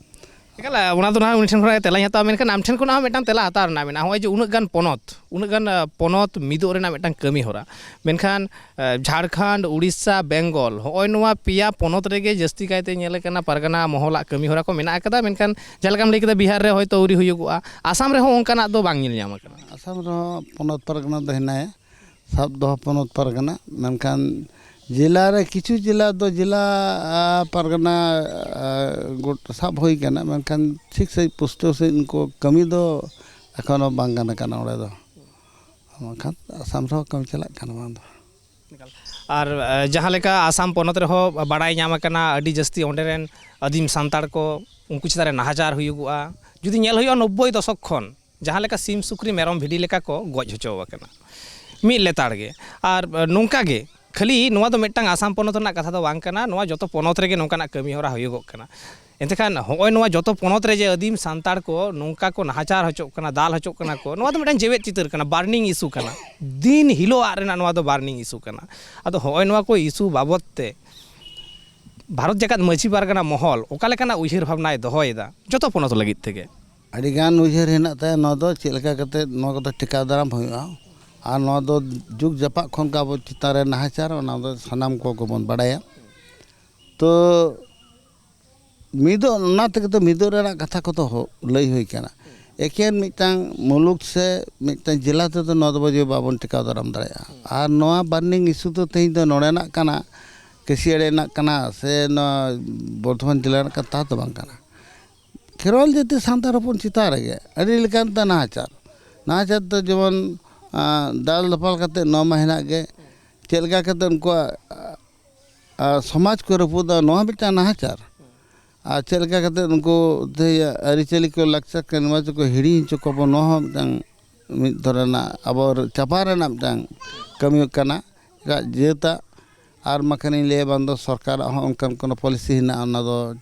ᱮᱠᱟᱞ, ᱚᱱᱟ ᱫᱚ ᱱᱟᱦᱟᱜ ᱩᱱᱤ ᱴᱷᱮᱱ ᱠᱷᱚᱱᱟᱜ ᱜᱮ ᱛᱮᱞᱟᱧ ᱦᱟᱛᱟᱣᱟ, ᱢᱮᱱᱠᱷᱟᱱ ᱟᱢ ᱴᱷᱮᱱ ᱠᱷᱚᱱᱟᱜ ᱦᱚᱸ ᱢᱤᱫᱴᱟᱝ ᱛᱮᱞᱟ ᱦᱟᱛᱟᱣ ᱨᱮᱱᱟᱜ ᱢᱮᱱᱟᱜᱼᱟ᱾ ᱱᱚᱜᱼᱚᱭ ᱡᱮ ᱩᱱᱟᱹᱜ ᱜᱟᱱ ᱯᱚᱱᱚᱛ, ᱩᱱᱟᱹᱜ ᱜᱟᱱ, ᱟ, ᱯᱚᱱᱚᱛ ᱢᱤᱫᱚᱜ ᱨᱮᱱᱟᱜ ᱢᱤᱫᱴᱟᱝ ᱠᱟᱹᱢᱤ ᱦᱚᱨᱟ, ᱢᱮᱱᱠᱷᱟᱱ, ᱟ, ᱡᱷᱟᱲᱠᱷᱚᱸᱰ, ᱩᱲᱤᱥᱥᱟ, ᱵᱮᱝᱜᱚᱞ, ᱦᱚᱸᱜᱼᱚᱭ ᱱᱚᱣᱟ ᱯᱮᱭᱟ ᱯᱚᱱᱚᱛ ᱨᱮᱜᱮ ᱡᱟᱹᱥᱛᱤ ᱠᱟᱭᱛᱮ ᱧᱮᱞ ᱟᱠᱟᱱᱟ ᱯᱟᱨᱜᱟᱱᱟ ᱢᱚᱦᱚᱞᱟᱜ ᱠᱟᱹᱢᱤ ᱦᱚᱨᱟ ᱠᱚ ᱢᱮᱱᱟᱜ ᱟᱠᱟᱫᱟ᱾ ᱢᱮᱱᱠᱷᱟᱱ ᱡᱟᱦᱟᱸ ᱞᱮᱠᱟᱢ ᱞᱟᱹᱭ ᱠᱮᱫᱟ, ᱵᱤᱦᱟᱨ ᱨᱮ ᱦᱚᱭᱛᱳ ᱟᱹᱣᱨᱤ ᱦᱩᱭᱩᱜᱚᱜᱼᱟ, ᱟᱥᱟᱢ ᱨᱮᱦᱚᱸ ᱚᱱᱠᱟᱱᱟᱜ ᱫᱚ ᱵᱟᱝ ᱧᱮᱞ ᱧᱟᱢ ᱟᱠᱟᱱᱟ᱾ ᱟᱥᱟᱢ ᱨᱮᱦᱚᱸ ᱯᱚᱱᱚᱛ ᱯᱟᱨᱜᱟᱱᱟ ᱫᱚ ᱦᱮᱱᱟᱭᱟ, ᱥᱟᱵ ᱫᱚᱦᱚ ᱯᱚᱱᱚᱛ ᱯᱟᱨᱜᱟᱱᱟ, ᱢᱮᱱᱠᱷᱟᱱ ᱡᱮᱞᱟ ᱨᱮ ᱠᱤᱪᱷᱩ ᱡᱮᱞᱟ ᱫᱚ ᱡᱮᱞᱟ, ᱟ, ᱯᱟᱨᱜᱟᱱᱟ, ᱟ, ᱜᱚᱴ-, ᱥᱟᱵ ᱦᱩᱭ ᱠᱟᱱᱟ, ᱢᱮᱱᱠᱷᱟᱱ ᱴᱷᱤᱠ ᱥᱟᱺᱦᱤᱡ ᱯᱩᱥᱴᱟᱹᱣ ᱥᱟᱺᱦᱤᱡ ᱩᱱᱠᱩ ᱠᱟᱹᱢᱤ ᱫᱚ ᱮᱠᱷᱚᱱᱳ ᱵᱟᱝ ᱜᱟᱱ ᱟᱠᱟᱱᱟ ᱚᱸᱰᱮ ᱫᱚ᱾ ᱵᱟᱝᱠᱷᱟᱱ ᱟᱥᱟᱢ ᱨᱮᱦᱚᱸ ᱠᱟᱹᱢᱤ ᱪᱟᱞᱟᱜ ᱠᱟᱱᱟ ᱵᱟᱝ ᱫᱚ᱾ ᱟᱨ, ᱮ, ᱡᱟᱦᱟᱸ ᱞᱮᱠᱟ ᱟᱥᱟᱢ ᱯᱚᱱᱚᱛ ᱨᱮᱦᱚᱸ ᱵᱟᱲᱟᱭ ᱧᱟᱢ ᱟᱠᱟᱱᱟ, ᱟᱹᱰᱤ ᱡᱟᱹᱥᱛᱤ ᱚᱸᱰᱮ ᱨᱮᱱ ᱟᱹᱫᱤᱢ ᱥᱟᱱᱛᱟᱲ ᱠᱚ, ᱩᱱᱠᱩ ᱪᱮᱛᱟᱱ ᱨᱮ ᱱᱟᱦᱟᱪᱟᱨ ᱦᱩᱭᱩᱜᱚᱜᱼᱟ᱾ ᱡᱩᱫᱤ ᱧᱮᱞ ᱦᱩᱭᱩᱜᱼᱟ, ᱱᱚᱵᱵᱳᱭ ᱫᱚᱥᱚᱠ ᱠᱷᱚᱱ ᱡᱟᱦᱟᱸ ᱞᱮᱠᱟ ᱥᱤᱢ, ᱥᱩᱠᱨᱤ, ᱢᱮᱨᱚᱢ, ᱵᱷᱤᱰᱤ ᱞᱮᱠᱟ ᱠᱚ ᱜᱚᱡ ᱦᱚᱪᱚ ᱟᱠᱟᱱᱟ ᱢᱤᱫ ᱞᱮᱛᱟᱲ ᱜᱮ᱾ ᱟᱨ, ᱮ, ᱱᱚᱝᱠᱟ ᱜᱮ ᱠᱷᱟᱹᱞᱤ ᱱᱚᱣᱟ ᱫᱚ ᱢᱤᱫᱴᱟᱝ ᱟᱥᱟᱢ ᱯᱚᱱᱚᱛ ᱨᱮᱱᱟᱜ ᱠᱟᱛᱷᱟ ᱫᱚ ᱵᱟᱝ ᱠᱟᱱᱟ, ᱱᱚᱣᱟ ᱡᱚᱛᱚ ᱯᱚᱱᱚᱛ ᱨᱮᱜᱮ ᱱᱚᱝᱠᱟᱱᱟᱜ ᱠᱟᱹᱢᱤ ᱦᱚᱨᱟ ᱦᱩᱭᱩᱜᱚᱜ ᱠᱟᱱᱟ᱾ ᱮᱱᱛᱮ ᱠᱷᱟᱱ ᱦᱚᱸᱜᱼᱚᱭ ᱱᱚᱣᱟ ᱡᱚᱛᱚ ᱯᱚᱱᱚᱛ ᱨᱮ ᱡᱮ ᱟᱹᱫᱤᱢ ᱥᱟᱱᱛᱟᱲ ᱠᱚ ᱱᱚᱝᱠᱟ ᱠᱚ ᱱᱟᱦᱟᱪᱟᱨ ᱦᱚᱪᱚᱜ ᱠᱟᱱᱟ, ᱫᱟᱞ ᱦᱚᱪᱚᱜ ᱠᱟᱱᱟ ᱠᱚ, ᱱᱚᱣᱟ ᱫᱚ ᱢᱤᱫᱴᱟᱝ ᱡᱮᱣᱮᱫ ᱪᱤᱛᱟᱹᱨ ᱠᱟᱱᱟ, ᱵᱟᱨᱱᱤᱝ ᱤᱥᱩ ᱠᱟᱱᱟ, ᱫᱤᱱ ᱦᱤᱞᱳᱜ ᱟᱜ ᱨᱮᱱᱟᱜ ᱱᱚᱣᱟ ᱫᱚ ᱵᱟᱨᱱᱤᱝ ᱤᱥᱩ ᱠᱟᱱᱟ᱾ ᱟᱫᱚ ᱦᱚᱸᱜᱼᱚᱭ ᱱᱚᱣᱟ ᱠᱚ ᱤᱥᱩ ᱵᱟᱵᱚᱛ ᱛᱮ ᱵᱷᱟᱨᱚᱛ ᱡᱟᱠᱟᱛ ᱢᱟᱹᱡᱷᱤ ᱯᱟᱨᱜᱟᱱᱟ ᱢᱚᱦᱚᱞ ᱚᱠᱟ ᱞᱮᱠᱟᱱᱟᱜ ᱩᱭᱦᱟᱹᱨ ᱵᱷᱟᱵᱽᱱᱟᱭ ᱫᱚᱦᱚᱭᱮᱫᱟ ᱡᱚᱛᱚ ᱯᱚᱱᱚᱛ ᱞᱟᱹᱜᱤᱫ ᱛᱮᱜᱮ? ᱟᱹᱰᱤᱜᱟᱱ ᱩᱭᱦᱟᱹᱨ ᱦᱮᱱᱟᱜ ᱛᱟᱭᱟ, ᱱᱚᱣᱟ ᱫᱚ ᱪᱮᱫ ᱞᱮᱠᱟ ᱠᱟᱛᱮ ᱱᱚᱣᱟ ᱠᱚᱫᱚ ᱴᱮᱠᱟᱣ ᱫᱟᱨᱟᱢ ᱦᱩᱭᱩᱜᱼᱟ᱾ ᱟᱨ ᱱᱚᱣᱟ ᱫᱚ ᱡᱩᱜᱽ ᱡᱟᱯᱟᱜ ᱠᱷᱚᱱ ᱜᱮ ᱟᱵᱚ ᱪᱮᱛᱟᱱ ᱨᱮ ᱱᱟᱦᱟᱪᱟᱨ, ᱚᱱᱟ ᱫᱚ ᱥᱟᱱᱟᱢ ᱠᱚᱜᱮ ᱵᱚᱱ ᱵᱟᱲᱟᱭᱟ᱾ ᱛᱚ ᱢᱤᱫᱚᱜ, ᱚᱱᱟ ᱛᱮᱜᱮ ᱛᱚ ᱢᱤᱫᱚᱜ ᱨᱮᱱᱟᱜ ᱠᱟᱛᱷᱟ ᱠᱚᱫᱚ ᱦᱚ-, ᱞᱟᱹᱭ ᱦᱩᱭ ᱠᱟᱱᱟ᱾ ᱮᱠᱮᱱ ᱢᱤᱫᱴᱟᱝ ᱢᱩᱞᱩᱠ ᱥᱮ ᱢᱤᱫᱴᱟᱝ ᱡᱮᱞᱟ ᱛᱮᱫᱚ ᱱᱚᱣᱟ ᱫᱚ ᱵᱟᱵᱚᱱ ᱴᱮᱠᱟᱣ ᱫᱟᱨᱟᱢ ᱫᱟᱲᱮᱭᱟᱜᱼᱟ᱾ ᱟᱨ ᱱᱚᱣᱟ ᱵᱟᱨᱱᱤᱝ ᱤᱥᱩ ᱫᱚ ᱛᱮᱦᱮᱧ ᱫᱚ ᱱᱚᱰᱮᱱᱟᱜ ᱠᱟᱱᱟ, ᱠᱟᱹᱥᱤᱭᱟᱹᱲᱤ ᱨᱮᱱᱟᱜ ᱠᱟᱱᱟ, ᱥᱮ ᱱᱚᱣᱟ ᱵᱚᱨᱫᱷᱚᱢᱟᱱ ᱡᱮᱞᱟ ᱨᱮᱱᱟᱜ ᱠᱟᱱᱟ, ᱛᱟ ᱫᱚ ᱵᱟᱝ ᱠᱟᱱᱟ᱾ ᱠᱷᱮᱨᱣᱟᱞ ᱡᱟᱹᱛᱤ ᱥᱟᱱᱛᱟᱲ ᱦᱚᱯᱚᱱ ᱪᱮᱛᱟᱱ ᱨᱮᱜᱮ ᱟᱹᱰᱤ ᱞᱮᱠᱟᱱ ᱛᱮ ᱱᱟᱦᱟᱪᱟᱨ, ᱱᱟᱦᱟᱪᱟᱨ ᱫᱚ ᱡᱮᱢᱚᱱ, ᱟᱸ, ᱫᱟᱞ ᱫᱟᱯᱟᱞ ᱠᱟᱛᱮ ᱱᱚᱣᱟ ᱢᱟ ᱦᱮᱱᱟᱜ ᱜᱮ, ᱪᱮᱫ ᱞᱮᱠᱟ ᱠᱟᱛᱮ ᱩᱱᱠᱩᱣᱟᱜ, ᱟᱸ, ᱥᱚᱢᱟᱡᱽ ᱠᱚ ᱨᱟᱹᱯᱩᱫᱟ, ᱱᱚᱣᱟ ᱢᱤᱫᱴᱟᱝ ᱱᱟᱦᱟᱪᱟᱨ᱾ ᱟᱨ ᱪᱮᱫ ᱞᱮᱠᱟ ᱠᱟᱛᱮ ᱩᱱᱠᱩ ᱛᱮ ᱟᱹᱨᱤᱪᱟᱹᱞᱤ ᱠᱚ, ᱞᱟᱠᱪᱟᱨ ᱠᱚ, ᱱᱚᱣᱟ ᱠᱚ ᱦᱤᱲᱤᱧ ᱦᱚᱪᱚ ᱠᱚᱣᱟ ᱵᱚᱱ, ᱱᱚᱣᱟ ᱦᱚᱸ ᱢᱤᱫᱴᱟᱝ ᱢᱤᱫ ᱫᱷᱚᱨᱚᱱᱟᱜ ᱟᱵᱚ ᱪᱟᱵᱟ ᱨᱮᱱᱟᱜ ᱢᱤᱫᱴᱟᱝ ᱠᱟᱹᱢᱤ ᱠᱟᱱᱟ ᱮᱴᱟᱜ ᱡᱟᱹᱛᱟᱜ᱾ ᱟᱨ ᱵᱟᱠᱷᱟᱱᱤᱧ ᱞᱟᱹᱭᱟ ᱵᱟᱝ ᱫᱚ ᱥᱚᱨᱠᱟᱨᱟᱜ ᱦᱚᱸ ᱚᱱᱠᱟᱱ ᱠᱳᱱᱳ ᱯᱚᱞᱤᱥᱤ ᱦᱮᱱᱟᱜᱼᱟ, ᱚᱱᱟ ᱫᱚ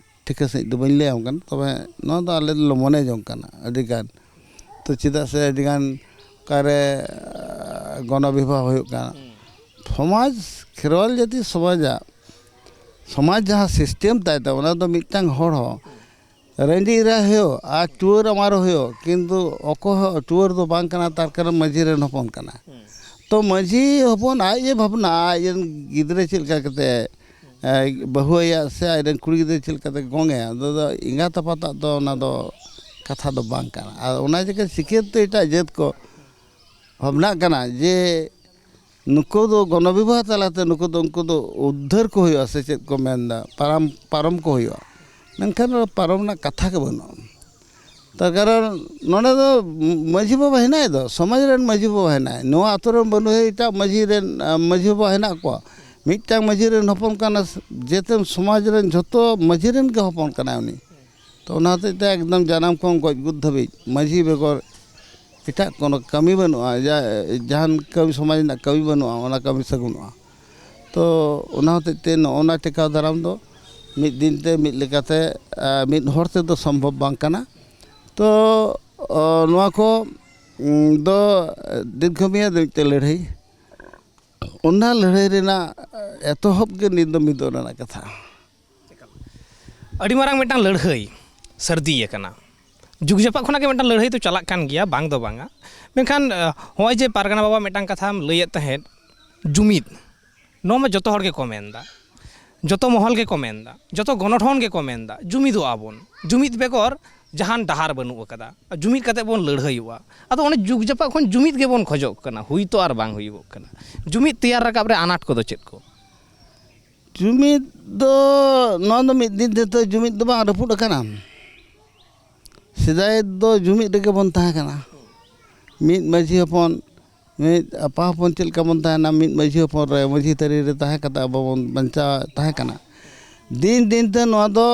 ᱴᱷᱤᱠᱟᱹ ᱥᱟᱺᱦᱤᱡ ᱫᱚ ᱵᱟᱹᱧ ᱞᱟᱹᱭᱟᱢ ᱠᱟᱱᱟ, ᱛᱚᱵᱮ ᱱᱚᱣᱟ ᱫᱚ ᱟᱞᱮ ᱫᱚᱞᱮ ᱢᱚᱱᱮ ᱡᱚᱝ ᱠᱟᱱᱟ ᱟᱹᱰᱤᱜᱟᱱ᱾ ᱛᱚ ᱪᱮᱫᱟᱜ ᱥᱮ ᱟᱹᱰᱤᱜᱟᱱ ᱚᱠᱟᱨᱮ, ᱟᱸ, ᱜᱚᱱᱚ ᱵᱤᱵᱷᱟᱜᱽ ᱦᱩᱭᱩᱜ ᱠᱟᱱᱟ᱾ ᱥᱚᱢᱟᱡᱽ, ᱠᱷᱮᱨᱣᱟᱞ ᱡᱟᱹᱛᱤ ᱥᱚᱢᱟᱡᱟᱜ, ᱥᱚᱢᱟᱡᱽ ᱡᱟᱦᱟᱸ ᱥᱤᱥᱴᱮᱢ ᱛᱟᱭ ᱛᱟᱵᱚᱱᱟ, ᱚᱱᱟ ᱫᱚ ᱢᱤᱫᱴᱟᱝ ᱦᱚᱲ ᱦᱚᱸ ᱨᱮᱸᱜᱮᱡ ᱨᱮ ᱦᱩᱭᱩᱜ ᱟᱨ ᱴᱩᱣᱟᱹᱨ ᱟᱢᱟᱨ ᱦᱩᱭᱩᱜ, ᱠᱤᱱᱛᱩ ᱚᱠᱚᱭ ᱦᱚᱸ ᱴᱩᱣᱟᱹᱨ ᱫᱚ ᱵᱟᱝ ᱠᱟᱱᱟ, ᱛᱟᱨ ᱠᱟᱨᱚᱱ ᱢᱟᱹᱡᱷᱤ ᱨᱮᱱ ᱦᱚᱯᱚᱱ ᱠᱟᱱᱟ᱾ ᱛᱚ ᱢᱟᱹᱡᱷᱤ ᱦᱚᱯᱚᱱ ᱟᱡ ᱮ ᱵᱷᱟᱵᱽᱱᱟ, ᱟᱡ ᱨᱮᱱ ᱜᱤᱫᱽᱨᱟᱹ ᱪᱮᱫ ᱞᱮᱠᱟ ᱠᱟᱛᱮ, ᱮ, ᱵᱟᱹᱦᱩ ᱟᱭᱟ ᱥᱮ ᱟᱡ ᱨᱮᱱ ᱠᱩᱲᱤ ᱜᱤᱫᱽᱨᱟᱹ ᱪᱮᱫ ᱞᱮᱠᱟᱛᱮ ᱜᱚᱝ ᱮᱭᱟ, ᱚᱱᱟ ᱫᱚ ᱮᱸᱜᱟᱛ ᱟᱯᱟᱛᱟᱜ ᱫᱚ ᱚᱱᱟ ᱫᱚ ᱠᱟᱛᱷᱟ ᱫᱚ ᱵᱟᱝ ᱠᱟᱱᱟ᱾ ᱟᱨ ᱚᱱᱟ ᱪᱤᱠᱟᱹ ᱥᱤᱠᱷᱟᱹᱛ ᱛᱮ ᱮᱴᱟᱜ ᱡᱟᱹᱛ ᱠᱚ ᱵᱷᱟᱵᱽᱱᱟᱜ ᱠᱟᱱᱟ ᱡᱮ ᱱᱩᱠᱩ ᱫᱚ ᱜᱚᱱᱚ ᱵᱤᱵᱟᱦ ᱛᱟᱞᱟᱛᱮ ᱱᱩᱠᱩ ᱫᱚ, ᱩᱱᱠᱩ ᱫᱚ ᱩᱫᱽᱫᱷᱟᱹᱨ ᱠᱚ ᱦᱩᱭᱩᱜᱼᱟ ᱥᱮ ᱪᱮᱫ ᱠᱚ ᱢᱮᱱᱫᱟ, ᱯᱟᱨᱚᱢ, ᱯᱟᱨᱚᱢ ᱠᱚ ᱦᱩᱭᱩᱜᱼᱟ᱾ ᱢᱮᱱᱠᱷᱟᱱ ᱱᱚᱣᱟ ᱯᱟᱨᱚᱢ ᱨᱮᱱᱟᱜ ᱠᱟᱛᱷᱟ ᱜᱮ ᱵᱟᱹᱱᱩᱜᱼᱟ᱾ ᱛᱟᱨ ᱠᱟᱨᱚᱱ ᱱᱚᱰᱮ ᱫᱚ ᱢᱟᱹᱡᱷᱤ ᱵᱟᱵᱟ ᱦᱮᱱᱟᱭ ᱫᱚ, ᱥᱚᱢᱟᱡᱽ ᱨᱮᱱ ᱢᱟᱹᱡᱷᱤ ᱵᱟᱵᱟ ᱦᱮᱱᱟᱭ, ᱱᱚᱣᱟ ᱟᱛᱳ ᱨᱮᱱ ᱵᱟᱹᱱᱩᱭ, ᱮᱴᱟᱜ ᱢᱟᱹᱡᱷᱤ ᱨᱮᱱ, ᱟᱸ, ᱢᱟᱹᱡᱷᱤ ᱵᱟᱵᱟ ᱦᱮᱱᱟᱜ ᱠᱚᱣᱟ᱾ ᱢᱤᱫᱴᱟᱝ ᱢᱟᱹᱡᱷᱤ ᱨᱮᱱ ᱦᱚᱯᱚᱱ ᱠᱟᱱᱟ, ᱡᱮᱛᱮ ᱥᱚᱢᱟᱡᱽ ᱨᱮᱱ ᱡᱷᱚᱛᱚ ᱢᱟᱹᱡᱷᱤ ᱨᱮᱱ ᱜᱮ ᱦᱚᱯᱚᱱ ᱠᱟᱱᱟᱭ ᱩᱱᱤ᱾ ᱛᱚ ᱚᱱᱟ ᱦᱚᱛᱮᱡ ᱛᱮ ᱮᱠᱫᱚᱢ ᱡᱟᱱᱟᱢ ᱠᱷᱚᱱ ᱜᱚᱡ ᱜᱩᱨ ᱫᱷᱟᱹᱵᱤᱡ ᱢᱟᱹᱡᱷᱤ ᱵᱮᱜᱚᱨ ᱮᱴᱟᱜ ᱠᱳᱱᱳ ᱠᱟᱹᱢᱤ ᱵᱟᱹᱱᱩᱜᱼᱟ, ᱡᱟ-, ᱡᱟᱦᱟᱱ ᱠᱟᱹᱢᱤ ᱥᱚᱢᱟᱡᱽ ᱨᱮᱱᱟᱜ ᱠᱟᱹᱢᱤ ᱵᱟᱹᱱᱩᱜᱼᱟ, ᱚᱱᱟ ᱠᱟᱹᱢᱤ ᱥᱟᱹᱜᱩᱱᱚᱜᱼᱟ᱾ ᱛᱚ ᱚᱱᱟ ᱦᱚᱛᱮᱡ ᱛᱮ ᱱᱚᱜᱼᱚ ᱱᱟ ᱴᱮᱠᱟᱣ ᱫᱟᱨᱟᱢ ᱫᱚ ᱢᱤᱫ ᱫᱤᱱ ᱛᱮ, ᱢᱤᱫ ᱞᱮᱠᱟᱛᱮ, ᱟ, ᱢᱤᱫ ᱦᱚᱲ ᱛᱮᱫᱚ ᱥᱚᱢᱵᱷᱚᱵ ᱵᱟᱝ ᱠᱟᱱᱟ᱾ ᱛᱚ, ᱚ, ᱱᱚᱣᱟ ᱠᱚ, ᱩᱸ, ᱫᱚ ᱫᱤᱨᱜᱷᱚᱢᱮᱭᱟᱫ ᱢᱤᱫᱴᱮᱱ ᱞᱟᱹᱲᱦᱟᱹᱭ᱾ ᱚᱱᱟ ᱞᱟᱹᱲᱦᱟᱹᱭ ᱨᱮᱱᱟᱜ ᱮᱛᱚᱦᱚᱵ ᱜᱮ ᱱᱤᱛ ᱫᱚ ᱢᱤᱫᱚᱜ ᱨᱮᱱᱟᱜ ᱠᱟᱛᱷᱟ᱾ ᱟᱹᱰᱤ ᱢᱟᱨᱟᱝ ᱢᱤᱫᱴᱟᱝ ᱞᱟᱹᱲᱦᱟᱹᱭ ᱥᱟᱹᱨᱫᱤ ᱟᱠᱟᱱᱟ᱾ ᱡᱩᱜᱽ ᱡᱟᱯᱟᱜ ᱠᱷᱚᱱᱟᱜ ᱜᱮ ᱢᱤᱫᱴᱟᱝ ᱞᱟᱹᱲᱦᱟᱹᱭ ᱫᱚ ᱪᱟᱞᱟᱜ ᱠᱟᱱ ᱜᱮᱭᱟ, ᱵᱟᱝ ᱫᱚ ᱵᱟᱝᱟ᱾ ᱢᱮᱱᱠᱷᱟᱱ, ᱟᱸ, ᱱᱚᱜᱼᱚᱭ ᱡᱮ ᱯᱟᱨᱜᱟᱱᱟ ᱵᱟᱵᱟ ᱢᱤᱫᱴᱟᱝ ᱠᱟᱛᱷᱟᱢ ᱞᱟᱹᱭᱮᱫ ᱛᱟᱦᱮᱸᱫ, ᱡᱩᱢᱤᱫ, ᱱᱚᱣᱟ ᱢᱟ ᱡᱚᱛᱚ ᱦᱚᱲ ᱜᱮᱠᱚ ᱢᱮᱱᱫᱟ, ᱡᱚᱛᱚ ᱢᱚᱦᱚᱞ ᱜᱮᱠᱚ ᱢᱮᱱᱫᱟ, ᱡᱚᱛᱚ ᱜᱚᱱᱚᱴᱷᱚᱱ ᱜᱮᱠᱚ ᱢᱮᱱᱫᱟ, ᱡᱩᱢᱤᱫᱚᱜᱼᱟ ᱵᱚᱱ, ᱡᱩᱢᱤᱫ ᱵᱮᱜᱚᱨ ᱡᱟᱦᱟᱱ ᱰᱟᱦᱟᱨ ᱵᱟᱹᱱᱩᱜ ᱟᱠᱟᱫᱟ, ᱡᱩᱢᱤᱫ ᱠᱟᱛᱮ ᱵᱚᱱ ᱞᱟᱹᱲᱦᱟᱹᱭᱚᱜᱼᱟ᱾ ᱟᱫᱚ ᱚᱱᱮ ᱡᱩᱜᱽ ᱡᱟᱯᱟᱜ ᱠᱷᱚᱱ ᱡᱩᱢᱤᱫ ᱜᱮᱵᱚᱱ ᱠᱷᱚᱡᱚᱜ ᱠᱟᱱᱟ, ᱦᱩᱭ ᱛᱚ ᱟᱨ ᱵᱟᱝ ᱦᱩᱭᱩᱜᱚᱜ ᱠᱟᱱᱟ᱾ ᱡᱩᱢᱤᱫ ᱛᱮᱭᱟᱨ ᱨᱟᱠᱟᱵ ᱨᱮ ᱟᱱᱟᱴ ᱠᱚᱫᱚ ᱪᱮᱫ ᱠᱚ? ᱡᱩᱢᱤᱫ ᱫᱚ, ᱱᱚᱣᱟ ᱫᱚ ᱢᱤᱫ ᱫᱤᱱ ᱛᱮᱫᱚ ᱡᱩᱢᱤᱫ ᱫᱚ ᱵᱟᱝ ᱨᱟᱹᱯᱩᱫ ᱟᱠᱟᱱᱟ᱾ ᱥᱮᱫᱟᱭ ᱫᱚ ᱡᱩᱢᱤᱫ ᱨᱮᱜᱮ ᱵᱚᱱ ᱛᱟᱦᱮᱸ ᱠᱟᱱᱟ᱾ ᱢᱤᱫ ᱢᱟᱹᱡᱷᱤ ᱦᱚᱯᱚᱱ, ᱢᱤᱫ ᱟᱯᱟ ᱦᱚᱯᱚᱱ ᱪᱮᱫ ᱞᱮᱠᱟ ᱵᱚᱱ ᱛᱟᱦᱮᱱᱟ, ᱢᱤᱫ ᱢᱟᱹᱡᱷᱤ ᱦᱚᱯᱚᱱ ᱨᱮ, ᱢᱟᱹᱡᱷᱤ ᱛᱟᱹᱨᱤ ᱨᱮ ᱛᱟᱦᱮᱸ ᱠᱟᱛᱮ ᱟᱵᱚ ᱵᱚᱱ ᱵᱟᱧᱪᱟᱣ ᱛᱟᱦᱮᱸ ᱠᱟᱱᱟ᱾ ᱫᱤᱱ ᱫᱤᱱ ᱛᱮ ᱱᱚᱣᱟ ᱫᱚ,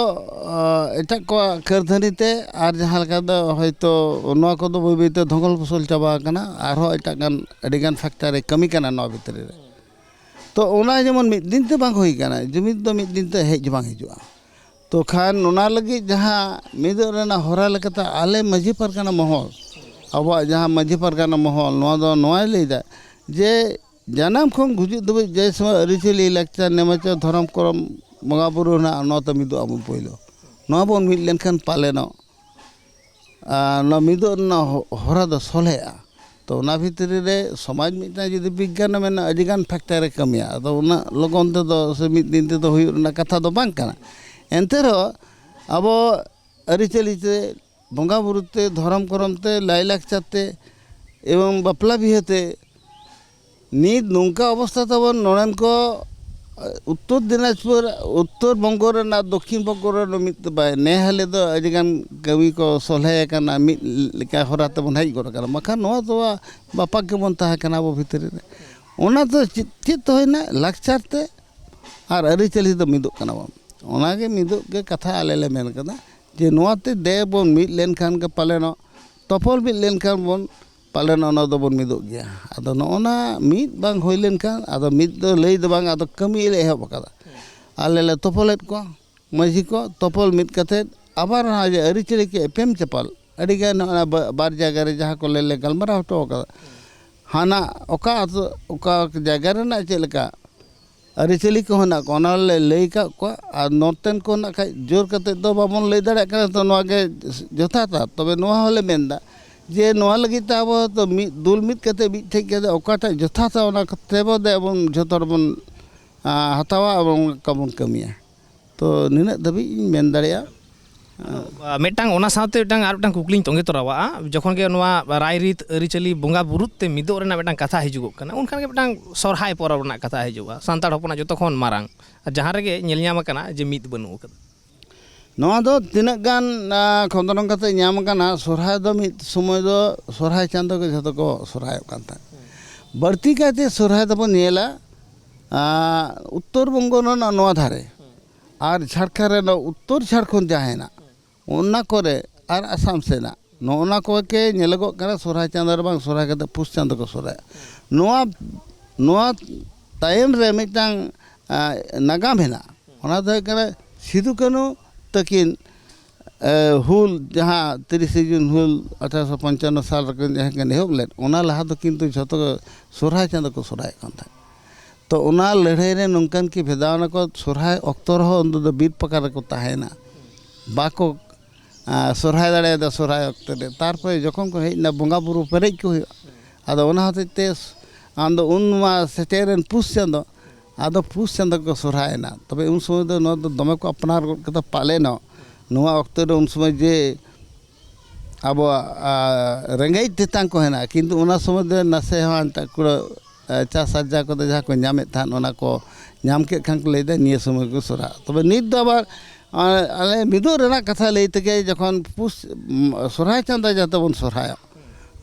ᱟ, ᱮᱴᱟᱜ ᱠᱚᱣᱟᱜ ᱠᱟᱹᱨᱫᱷᱟᱹᱱᱤ ᱛᱮ ᱟᱨ ᱡᱟᱦᱟᱸ ᱞᱮᱠᱟ ᱫᱚ ᱦᱚᱭᱛᱳ ᱱᱚᱣᱟ ᱠᱚᱫᱚ ᱵᱟᱹᱭ ᱵᱟᱹᱭ ᱛᱮ ᱫᱷᱚᱸᱜᱚᱞ ᱯᱷᱚᱥᱚᱞ ᱪᱟᱵᱟ ᱟᱠᱟᱱᱟ, ᱟᱨᱦᱚᱸ ᱮᱴᱟᱜ ᱜᱟᱱ, ᱟᱹᱰᱤ ᱜᱟᱱ ᱯᱷᱮᱠᱴᱟᱨ ᱨᱮ ᱠᱟᱹᱢᱤ ᱠᱟᱱᱟ ᱱᱚᱣᱟ ᱵᱷᱤᱛᱨᱤ ᱨᱮ᱾ ᱛᱚ ᱚᱱᱟ ᱡᱮᱢᱚᱱ ᱢᱤᱫ ᱫᱤᱱ ᱛᱮ ᱵᱟᱝ ᱦᱩᱭ ᱠᱟᱱᱟ, ᱡᱩᱢᱤᱫ ᱫᱚ ᱢᱤᱫ ᱫᱤᱱ ᱛᱮ ᱦᱮᱡ ᱵᱟᱝ ᱦᱤᱡᱩᱜᱼᱟ᱾ ᱛᱚ ᱠᱷᱟᱱ ᱚᱱᱟ ᱞᱟᱹᱜᱤᱫ ᱡᱟᱦᱟᱸ ᱢᱤᱫᱚᱜ ᱨᱮᱱᱟᱜ ᱦᱚᱨᱟ ᱞᱮᱠᱟᱛᱮ ᱟᱞᱮ ᱢᱟᱹᱡᱷᱤ ᱯᱟᱨᱜᱟᱱᱟ ᱢᱚᱦᱚᱞ, ᱟᱵᱚᱣᱟᱜ ᱡᱟᱦᱟᱸ ᱢᱟᱹᱡᱷᱤ ᱯᱟᱨᱜᱟᱱᱟ ᱢᱚᱦᱚᱞ, ᱱᱚᱣᱟ ᱫᱚ ᱱᱚᱣᱟᱭ ᱞᱟᱹᱭᱫᱟ ᱡᱮ ᱡᱟᱱᱟᱢ ᱠᱷᱚᱱ ᱜᱩᱡᱩᱜ ᱫᱷᱟᱹᱵᱤᱡ ᱡᱮ ᱥᱚᱢᱚᱭ ᱟᱹᱨᱤᱪᱟᱹᱞᱤ, ᱞᱟᱠᱪᱟᱨ, ᱱᱮᱢᱟᱪᱟᱨ, ᱫᱷᱚᱨᱚᱢ, ᱠᱚᱨᱚᱢ, ᱵᱚᱸᱜᱟ ᱵᱩᱨᱩ ᱦᱮᱱᱟᱜᱼᱟ, ᱱᱚᱣᱟ ᱛᱮ ᱢᱤᱫᱚᱜ ᱟᱵᱚᱱ ᱯᱳᱭᱞᱳ᱾ ᱱᱚᱣᱟ ᱵᱚᱱ ᱢᱤᱫ ᱞᱮᱱᱠᱷᱟᱱ ᱯᱟᱞᱮᱱᱚᱜ ᱟᱨ ᱱᱚᱣᱟ ᱢᱤᱫᱚᱜ ᱨᱮᱱᱟᱜ ᱦᱚ-, ᱦᱚᱨᱟ ᱫᱚ ᱥᱚᱞᱦᱮᱜᱼᱟ᱾ ᱛᱚ ᱚᱱᱟ ᱵᱷᱤᱛᱨᱤ ᱨᱮ ᱥᱚᱢᱟᱡᱽ ᱢᱤᱫᱴᱟᱝ ᱡᱩᱫᱤ ᱵᱤᱜᱽᱜᱟᱱᱮ ᱢᱮᱱᱟ, ᱟᱹᱰᱤᱜᱟᱱ ᱯᱷᱮᱠᱴᱟᱨᱮ ᱠᱟᱹᱢᱤᱭᱟ᱾ ᱟᱫᱚ ᱩᱱᱟᱹᱜ ᱞᱚᱜᱚᱱ ᱛᱮᱫᱚ ᱥᱮ ᱢᱤᱫ ᱫᱤᱱ ᱛᱮᱫᱚ ᱦᱩᱭᱩᱜ ᱨᱮᱱᱟᱜ ᱠᱟᱛᱷᱟ ᱫᱚ ᱵᱟᱝ ᱠᱟᱱᱟ᱾ ᱮᱱᱛᱮ ᱨᱮᱦᱚᱸ ᱟᱵᱚ ᱟᱹᱨᱤᱪᱟᱹᱞᱤ ᱛᱮ, ᱵᱚᱸᱜᱟ ᱵᱩᱨᱩ ᱛᱮ, ᱫᱷᱚᱨᱚᱢ ᱠᱚᱨᱚᱢ ᱛᱮ, ᱞᱟᱭᱞᱟᱠᱪᱟᱨ ᱛᱮ ᱮᱵᱚᱝ ᱵᱟᱯᱞᱟ ᱵᱤᱦᱟᱹ ᱛᱮ ᱱᱤᱛ ᱱᱚᱝᱠᱟ ᱚᱵᱚᱥᱛᱟ ᱛᱟᱵᱚᱱ, ᱱᱚᱰᱮᱱ ᱠᱚ ᱩᱛᱛᱚᱨ ᱫᱤᱱᱟᱡᱽᱯᱩᱨ, ᱩᱛᱛᱚᱨ ᱵᱚᱝᱜᱚ ᱨᱮᱱᱟᱜ ᱫᱚᱠᱠᱷᱤᱱ ᱵᱚᱝᱜᱚ ᱨᱮᱱ ᱢᱤᱫ ᱫᱚ ᱵᱟᱭ, ᱱᱮ ᱦᱟᱞᱮ ᱫᱚ ᱟᱹᱰᱤᱜᱟᱱ ᱠᱟᱹᱢᱤ ᱠᱚ ᱥᱚᱞᱦᱮ ᱟᱠᱟᱱᱟ, ᱢᱤᱫ ᱞᱮᱠᱟ ᱦᱚᱨᱟ ᱛᱮᱵᱚᱱ ᱦᱮᱡ ᱜᱚᱫ ᱟᱠᱟᱱᱟ᱾ ᱵᱟᱠᱷᱟᱱ ᱱᱚᱣᱟ ᱫᱚ ᱵᱟᱯᱟᱠ ᱜᱮᱵᱚᱱ ᱛᱟᱦᱮᱸ ᱠᱟᱱᱟ ᱟᱵᱚ ᱵᱷᱤᱛᱨᱤ ᱨᱮ᱾ ᱚᱱᱟ ᱫᱚ ᱪᱮᱫ, ᱪᱮᱫ ᱛᱮ ᱦᱩᱭᱱᱟ? ᱞᱟᱠᱪᱟᱨ ᱛᱮ ᱟᱨ ᱟᱹᱨᱤᱪᱟᱹᱞᱤ ᱫᱚ ᱢᱤᱫᱚᱜ ᱠᱟᱱᱟ ᱵᱚᱱ᱾ ᱚᱱᱟᱜᱮ ᱢᱤᱫᱚᱜ ᱜᱮ ᱠᱟᱛᱷᱟ ᱟᱞᱮ ᱞᱮ ᱢᱮᱱ ᱠᱟᱫᱟ, ᱡᱮ ᱱᱚᱣᱟᱛᱮ ᱫᱮ ᱵᱚᱱ ᱢᱤᱫ ᱞᱮᱱᱠᱷᱟᱱ ᱜᱮ ᱯᱟᱞᱮᱱᱚᱜ, ᱛᱚᱯᱚᱞ ᱢᱤᱫ ᱞᱮᱱᱠᱷᱟᱱ ᱵᱚᱱ ᱯᱟᱞᱮᱱ ᱚᱱᱟ ᱫᱚᱵᱚᱱ ᱢᱤᱫᱚᱜ ᱜᱮᱭᱟ᱾ ᱟᱫᱚ ᱱᱚᱜᱼᱚ ᱱᱟ ᱢᱤᱫ ᱵᱟᱝ ᱦᱩᱭ ᱞᱮᱱᱠᱷᱟᱱ, ᱟᱫᱚ ᱢᱤᱫ ᱫᱚ ᱞᱟᱹᱭ ᱫᱚ ᱵᱟᱝ, ᱟᱫᱚ ᱠᱟᱹᱢᱤ ᱞᱮ ᱮᱦᱚᱵ ᱟᱠᱟᱫᱟ᱾ ᱟᱞᱮ ᱞᱮ ᱛᱚᱯᱚᱞᱮᱫ ᱠᱚᱣᱟ, ᱢᱟᱹᱡᱷᱤ ᱠᱚ ᱛᱚᱯᱚᱞ ᱢᱤᱫ ᱠᱟᱛᱮᱫ ᱟᱵᱟᱨ ᱱᱚᱣᱟ ᱡᱮ ᱟᱹᱨᱤᱪᱟᱹᱞᱤ ᱠᱚ ᱮᱯᱮᱢ ᱪᱟᱯᱟᱞ, ᱟᱹᱰᱤᱜᱟᱱ ᱱᱚᱜᱼᱚ ᱱᱟ ᱵᱟ-, ᱵᱟᱨ ᱡᱟᱭᱜᱟ ᱨᱮ ᱡᱟᱦᱟᱸ ᱠᱚ ᱞᱮ, ᱞᱮ ᱜᱟᱞᱢᱟᱨᱟᱣ ᱦᱚᱴᱚ ᱟᱠᱟᱫᱟ, ᱦᱟᱱᱟ ᱚᱠᱟ ᱟᱹᱛᱩ, ᱚᱠᱟ ᱡᱟᱭᱜᱟ ᱨᱮᱱᱟᱜ ᱪᱮᱫ ᱞᱮᱠᱟ ᱟᱹᱨᱤᱪᱟᱹᱞᱤ ᱠᱚ ᱦᱮᱱᱟᱜ ᱠᱚᱣᱟ, ᱚᱱᱟ ᱞᱮ ᱞᱟᱹᱭ ᱟᱠᱟᱫ ᱠᱚᱣᱟ᱾ ᱟᱨ ᱱᱚᱛᱮᱱ ᱠᱚ ᱱᱟᱜ ᱠᱷᱟᱡ ᱡᱳᱨ ᱠᱟᱛᱮᱫ ᱫᱚ ᱵᱟᱵᱚᱱ ᱞᱟᱹᱭ ᱫᱟᱲᱮᱭᱟᱜ ᱠᱟᱱᱟ, ᱛᱚ ᱱᱚᱣᱟ ᱜᱮ ᱡᱚᱛᱷᱟᱛᱟ᱾ ᱛᱚᱵᱮ ᱱᱚᱣᱟ ᱦᱚᱸᱞᱮ ᱢᱮᱱᱫᱟ ᱡᱮ ᱱᱚᱣᱟ ᱞᱟᱹᱜᱤᱫ ᱛᱮ ᱟᱵᱚ ᱦᱚᱭᱛᱳ ᱢᱤᱫ ᱫᱩᱞ ᱢᱤᱫ ᱠᱟᱛᱮ ᱢᱤᱫᱴᱷᱮᱡ ᱠᱟᱛᱮ ᱚᱠᱟᱴᱟᱜ ᱡᱚᱛᱷᱟᱛᱟ ᱚᱱᱟ ᱠᱚᱛᱮ ᱵᱚ ᱫᱮ ᱵᱚᱱ ᱡᱚᱛᱚ ᱦᱚᱲ ᱵᱚᱱ, ᱟ, ᱦᱟᱛᱟᱣᱟ ᱟᱨ ᱚᱱᱠᱟ ᱵᱚᱱ ᱠᱟᱹᱢᱤᱭᱟ᱾ ᱛᱚ ᱱᱤᱱᱟᱹᱜ ᱫᱷᱟᱹᱵᱤᱡ ᱤᱧ ᱢᱮᱱ ᱫᱟᱲᱮᱭᱟᱜᱼᱟ᱾ ᱟᱨ ᱢᱤᱫᱴᱟᱝ ᱚᱱᱟ ᱥᱟᱶᱛᱮ ᱢᱤᱫᱴᱟᱝ ᱟᱨ ᱢᱤᱫᱴᱟᱝ ᱠᱩᱠᱞᱤᱧ ᱛᱚᱸᱜᱮ ᱛᱚᱨᱟᱣᱟᱜᱼᱟ᱾ ᱡᱚᱠᱷᱚᱱ ᱜᱮ ᱱᱚᱣᱟ ᱨᱟᱭᱨᱤᱛ ᱟᱹᱨᱤᱪᱟᱹᱞᱤ ᱵᱚᱸᱜᱟ ᱵᱩᱨᱩ ᱛᱮ ᱢᱤᱫᱚᱜ ᱨᱮᱱᱟᱜ ᱢᱤᱫᱴᱟᱝ ᱠᱟᱛᱷᱟ ᱦᱤᱡᱩᱜᱚᱜ ᱠᱟᱱᱟ, ᱩᱱᱠᱷᱟᱱ ᱜᱮ ᱢᱤᱫᱴᱟᱝ ᱥᱚᱨᱦᱟᱭ ᱯᱚᱨᱚᱵᱽ ᱨᱮᱱᱟᱜ ᱠᱟᱛᱷᱟ ᱦᱤᱡᱩᱜᱼᱟ, ᱥᱟᱱᱛᱟᱲ ᱦᱚᱯᱚᱱᱟᱜ ᱡᱚᱛᱚ ᱠᱷᱚᱱ ᱢᱟᱨᱟᱝ, ᱟᱨ ᱡᱟᱦᱟᱸ ᱨᱮᱜᱮ ᱧᱮᱞ ᱧᱟᱢ ᱟᱠᱟᱱᱟ ᱡᱮ ᱢᱤᱫ ᱵᱟᱹᱱᱩᱜ ᱟᱠᱟᱫᱟ᱾ ᱱᱚᱣᱟ ᱫᱚ ᱛᱤᱱᱟᱹᱜ ᱜᱟᱱ, ᱟ, ᱠᱷᱚᱸᱫᱽᱨᱚᱝ ᱠᱟᱛᱮ ᱧᱟᱢ ᱟᱠᱟᱱᱟ, ᱥᱚᱨᱦᱟᱭ ᱫᱚ ᱢᱤᱫ ᱥᱚᱢᱚᱭ ᱫᱚ ᱥᱚᱨᱦᱟᱭ ᱪᱟᱸᱫᱳ ᱜᱮ ᱡᱷᱚᱛᱚ ᱠᱚ ᱥᱚᱨᱦᱟᱭᱚᱜ ᱠᱟᱱ ᱛᱟᱦᱮᱸᱫ᱾ ᱵᱟᱹᱲᱛᱤ ᱠᱟᱭᱛᱮ ᱥᱚᱨᱦᱟᱭ ᱫᱚᱵᱚᱱ ᱧᱮᱞᱟ, ᱟ, ᱩᱛᱛᱚᱨ ᱵᱚᱝᱜᱚ ᱨᱮᱱᱟᱜ ᱱᱚᱣᱟ ᱫᱷᱟᱨᱮ ᱟᱨ ᱡᱷᱟᱲᱠᱷᱚᱸᱰ ᱨᱮᱱᱟᱜ ᱩᱛᱛᱚᱨ ᱡᱷᱟᱲᱠᱷᱚᱸᱰ ᱡᱟᱦᱟᱸ ᱦᱮᱱᱟᱜ, ᱚᱱᱟ ᱠᱚᱨᱮ ᱟᱨ ᱟᱥᱟᱢ ᱥᱮᱱᱟᱜ ᱱᱚᱜᱼᱚ ᱱᱟ ᱠᱚᱜᱮ ᱧᱮᱞᱚᱜᱚᱜ ᱠᱟᱱᱟ, ᱥᱚᱨᱦᱟᱭ ᱪᱟᱸᱫᱳ ᱨᱮ ᱵᱟᱝ, ᱥᱚᱨᱦᱟᱭ ᱠᱟᱛᱮ ᱯᱩᱥ ᱪᱟᱸᱫᱳ ᱠᱚ ᱥᱚᱨᱦᱟᱭᱟ᱾ ᱱᱚᱣᱟ, ᱱᱚᱣᱟ ᱛᱟᱭᱚᱢ ᱨᱮ ᱢᱤᱫᱴᱟᱝ, ᱟ, ᱱᱟᱜᱟᱢ ᱦᱮᱱᱟᱜᱼᱟ᱾ ᱚᱱᱟ ᱫᱚ ᱦᱩᱭᱩᱜ ᱠᱟᱱᱟ ᱥᱤᱫᱩ ᱠᱟᱹᱱᱦᱩ ᱛᱟᱹᱠᱤᱱ, ᱮ, ᱦᱩᱞ, ᱡᱟᱦᱟᱸ ᱛᱤᱨᱤᱥᱮ ᱡᱩᱱ ᱦᱩᱞ ᱟᱴᱷᱟᱨᱚᱥᱚ ᱯᱚᱧᱪᱟᱱᱱᱚ ᱥᱟᱞ ᱨᱮᱠᱤᱱ ᱡᱟᱦᱟᱸ ᱠᱤᱱ ᱮᱦᱚᱵ ᱞᱮᱫ, ᱚᱱᱟ ᱞᱟᱦᱟ ᱫᱚ ᱠᱤᱱᱛᱩ ᱡᱷᱚᱛᱚ ᱥᱚᱨᱦᱟᱭ ᱪᱟᱸᱫᱳ ᱠᱚ ᱥᱚᱨᱦᱟᱭᱚᱜ ᱠᱟᱱ ᱛᱟᱦᱮᱸᱫ᱾ ᱛᱚ ᱚᱱᱟ ᱞᱟᱹᱲᱦᱟᱹᱭ ᱨᱮ ᱱᱚᱝᱠᱟᱱ ᱠᱤ ᱵᱷᱮᱫᱟᱣ ᱱᱟᱠᱚ, ᱥᱚᱨᱦᱟᱭ ᱚᱠᱛᱚ ᱨᱮᱦᱚᱸ ᱩᱱᱫᱚ ᱫᱚ ᱵᱤᱨ ᱯᱟᱠᱟᱲ ᱨᱮᱠᱚ ᱛᱟᱦᱮᱸᱭᱮᱱᱟ, ᱵᱟᱠᱚ, ᱟ, ᱥᱚᱨᱦᱟᱭ ᱫᱟᱲᱮᱭᱟᱫᱟ ᱥᱚᱨᱦᱟᱭ ᱚᱠᱛᱚ ᱨᱮ᱾ ᱛᱟᱨᱯᱚᱨᱮ ᱡᱚᱠᱷᱚᱱ ᱠᱚ ᱦᱮᱡ ᱮᱱᱟ, ᱵᱚᱸᱜᱟ ᱵᱩᱨᱩ ᱯᱮᱨᱮᱡ ᱠᱚ ᱦᱩᱭᱩᱜᱼᱟ᱾ ᱟᱫᱚ ᱚᱱᱟ ᱦᱚᱛᱮᱡ ᱛᱮ ᱟᱢᱫᱚ ᱩᱱ ᱢᱟ ᱥᱮᱴᱮᱨᱮᱱ ᱯᱩᱥ ᱪᱟᱸᱫᱳ, ᱟᱫᱚ ᱯᱩᱥ ᱪᱟᱸᱫᱳ ᱠᱚ ᱥᱚᱨᱦᱟᱭᱮᱱᱟ᱾ ᱛᱚᱵᱮ ᱩᱱ ᱥᱚᱢᱚᱭ ᱫᱚ ᱱᱚᱣᱟ ᱫᱚ ᱫᱚᱢᱮ ᱠᱚ ᱟᱯᱱᱟᱨ ᱜᱚᱫ ᱠᱮᱫᱟ ᱯᱟᱞᱮᱱᱚᱜ᱾ ᱱᱚᱣᱟ ᱚᱠᱛᱚ ᱨᱮ ᱩᱱ ᱥᱚᱢᱚᱭ ᱡᱮ ᱟᱵᱚᱣᱟᱜ, ᱟ, ᱨᱮᱸᱜᱮᱡ ᱛᱮᱛᱟᱝ ᱠᱚ ᱦᱮᱱᱟᱜᱼᱟ, ᱠᱤᱱᱛᱩ ᱚᱱᱟ ᱥᱚᱢᱚᱭ ᱫᱚ ᱱᱟᱥᱮ ᱦᱚᱸ ᱮᱱᱛᱮ ᱠᱩᱲᱟᱹ ᱪᱟᱥ ᱟᱨᱡᱟᱣ ᱠᱚᱫᱚ ᱡᱟᱦᱟᱸ ᱠᱚ ᱧᱟᱢᱮᱫ ᱛᱟᱦᱮᱸᱫ, ᱚᱱᱟ ᱠᱚ ᱧᱟᱢ ᱠᱮᱫ ᱠᱷᱟᱱ ᱠᱚ ᱞᱟᱹᱭᱫᱟ ᱱᱤᱭᱟᱹ ᱥᱚᱢᱚᱭ ᱠᱚ ᱥᱚᱨᱦᱟᱭ᱾ ᱛᱚᱵᱮ ᱱᱤᱛ ᱫᱚ ᱟᱵᱟᱨ ᱟᱞᱮ ᱢᱤᱫᱚᱜ ᱨᱮᱱᱟᱜ ᱠᱟᱛᱷᱟ ᱞᱟᱹᱭ ᱛᱮᱜᱮ ᱡᱚᱠᱷᱚᱱ ᱯᱩᱥ ᱥᱚᱨᱦᱟᱭ ᱪᱟᱸᱫᱳ ᱡᱟᱛᱮ ᱵᱚᱱ ᱥᱚᱨᱦᱟᱭᱚᱜ,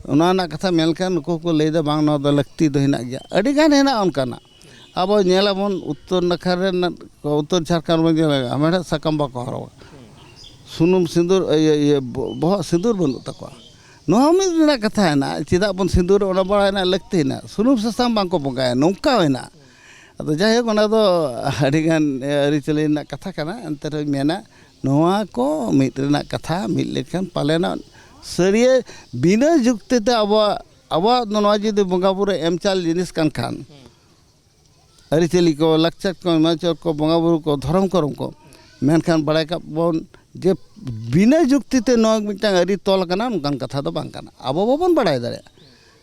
ᱚᱱᱟ ᱨᱮᱱᱟᱜ ᱠᱟᱛᱷᱟ ᱢᱮᱱᱠᱷᱟᱱ ᱱᱩᱠᱩ ᱠᱚ ᱞᱟᱹᱭᱫᱟ ᱵᱟᱝ, ᱱᱚᱣᱟ ᱫᱚ ᱞᱟᱹᱠᱛᱤ ᱫᱚ ᱦᱮᱱᱟᱜ ᱜᱮᱭᱟ᱾ ᱟᱹᱰᱤᱜᱟᱱ ᱦᱮᱱᱟᱜᱼᱟ ᱚᱱᱠᱟᱱᱟᱜ᱾ ᱟᱵᱚ ᱧᱮᱞᱟᱵᱚᱱ ᱩᱛᱛᱚᱨ ᱱᱟᱠᱷᱟ ᱨᱮᱱᱟᱜ, ᱩᱛᱛᱚᱨ ᱡᱷᱟᱲᱠᱷᱚᱸᱰ ᱵᱚᱱ ᱧᱮᱞᱟ, ᱢᱮᱲᱦᱮᱫ ᱥᱟᱠᱟᱢ ᱵᱟᱠᱚ ᱦᱚᱨᱚᱜᱟ, ᱥᱩᱱᱩᱢ ᱥᱤᱸᱫᱩᱨ, ᱤᱭᱟᱹ, ᱤᱭᱟᱹ, ᱵᱚ-, ᱵᱚᱦᱚᱜ ᱥᱤᱸᱫᱩᱨ ᱵᱟᱹᱱᱩᱜ ᱛᱟᱠᱚᱣᱟ᱾ ᱱᱚᱣᱟ ᱦᱚᱸ ᱢᱤᱫ ᱨᱮᱱᱟᱜ ᱠᱟᱛᱷᱟ ᱦᱮᱱᱟᱜᱼᱟ, ᱪᱮᱫᱟᱜ ᱵᱚᱱ ᱥᱤᱸᱫᱩᱨ, ᱚᱱᱟ ᱵᱟᱲᱟᱭ ᱨᱮᱱᱟᱜ ᱞᱟᱹᱠᱛᱤ ᱦᱮᱱᱟᱜᱼᱟ᱾ ᱥᱩᱱᱩᱢ ᱥᱟᱥᱟᱝ ᱵᱟᱝᱠᱚ ᱵᱚᱸᱜᱟᱭᱟ, ᱱᱚᱝᱠᱟ ᱦᱚᱸ ᱦᱮᱱᱟᱜᱼᱟ᱾ ᱟᱫᱚ ᱡᱟᱭᱦᱳᱠ, ᱚᱱᱟ ᱫᱚ ᱟᱹᱰᱤᱜᱟᱱ ᱟᱹᱨᱤᱪᱟᱹᱞᱤ ᱨᱮᱱᱟᱜ ᱠᱟᱛᱷᱟ ᱠᱟᱱᱟ, ᱮᱱᱛᱮ ᱨᱮᱦᱚᱸᱧ ᱢᱮᱱᱟ ᱱᱚᱣᱟ ᱠᱚ ᱢᱤᱫ ᱨᱮᱱᱟᱜ ᱠᱟᱛᱷᱟ ᱢᱤᱫ ᱞᱮᱠᱷᱟᱱ ᱯᱟᱞᱮᱱᱚᱜ ᱥᱟᱹᱨᱤᱭᱟᱹ ᱵᱤᱱᱟᱹ ᱡᱩᱠᱛᱤ ᱛᱮ ᱟᱵᱚᱣᱟᱜ, ᱟᱵᱚᱣᱟᱜ ᱫᱚ ᱱᱚᱣᱟ ᱡᱩᱫᱤ ᱵᱚᱸᱜᱟ ᱵᱩᱨᱩ ᱮᱢ ᱪᱟᱞ ᱡᱤᱱᱤᱥ ᱠᱟᱱ ᱠᱷᱟᱱ, ᱟᱹᱨᱤᱪᱟᱹᱞᱤ ᱠᱚ, ᱞᱟᱠᱪᱟᱨ ᱠᱚ, ᱮᱢᱟᱪᱟᱨ ᱠᱚ, ᱵᱚᱸᱜᱟ ᱵᱩᱨᱩ ᱠᱚ, ᱫᱷᱚᱨᱚᱢ ᱠᱚᱨᱚᱢ ᱠᱚ, ᱢᱮᱱᱠᱷᱟᱱ ᱵᱟᱲᱟᱭ ᱠᱟᱜ ᱵᱚᱱ ᱡᱮ ᱵᱤᱱᱟᱹ ᱡᱩᱠᱛᱤ ᱛᱮ ᱱᱚᱣᱟ ᱢᱤᱫᱴᱟᱝ ᱟᱹᱨᱤ ᱛᱚᱞ ᱟᱠᱟᱱᱟ, ᱱᱚᱝᱠᱟᱱ ᱠᱟᱛᱷᱟ ᱫᱚ ᱵᱟᱝ ᱠᱟᱱᱟ᱾ ᱟᱵᱚ ᱵᱟᱵᱚᱱ ᱵᱟᱲᱟᱭ ᱫᱟᱲᱮᱭᱟᱜᱼᱟ᱾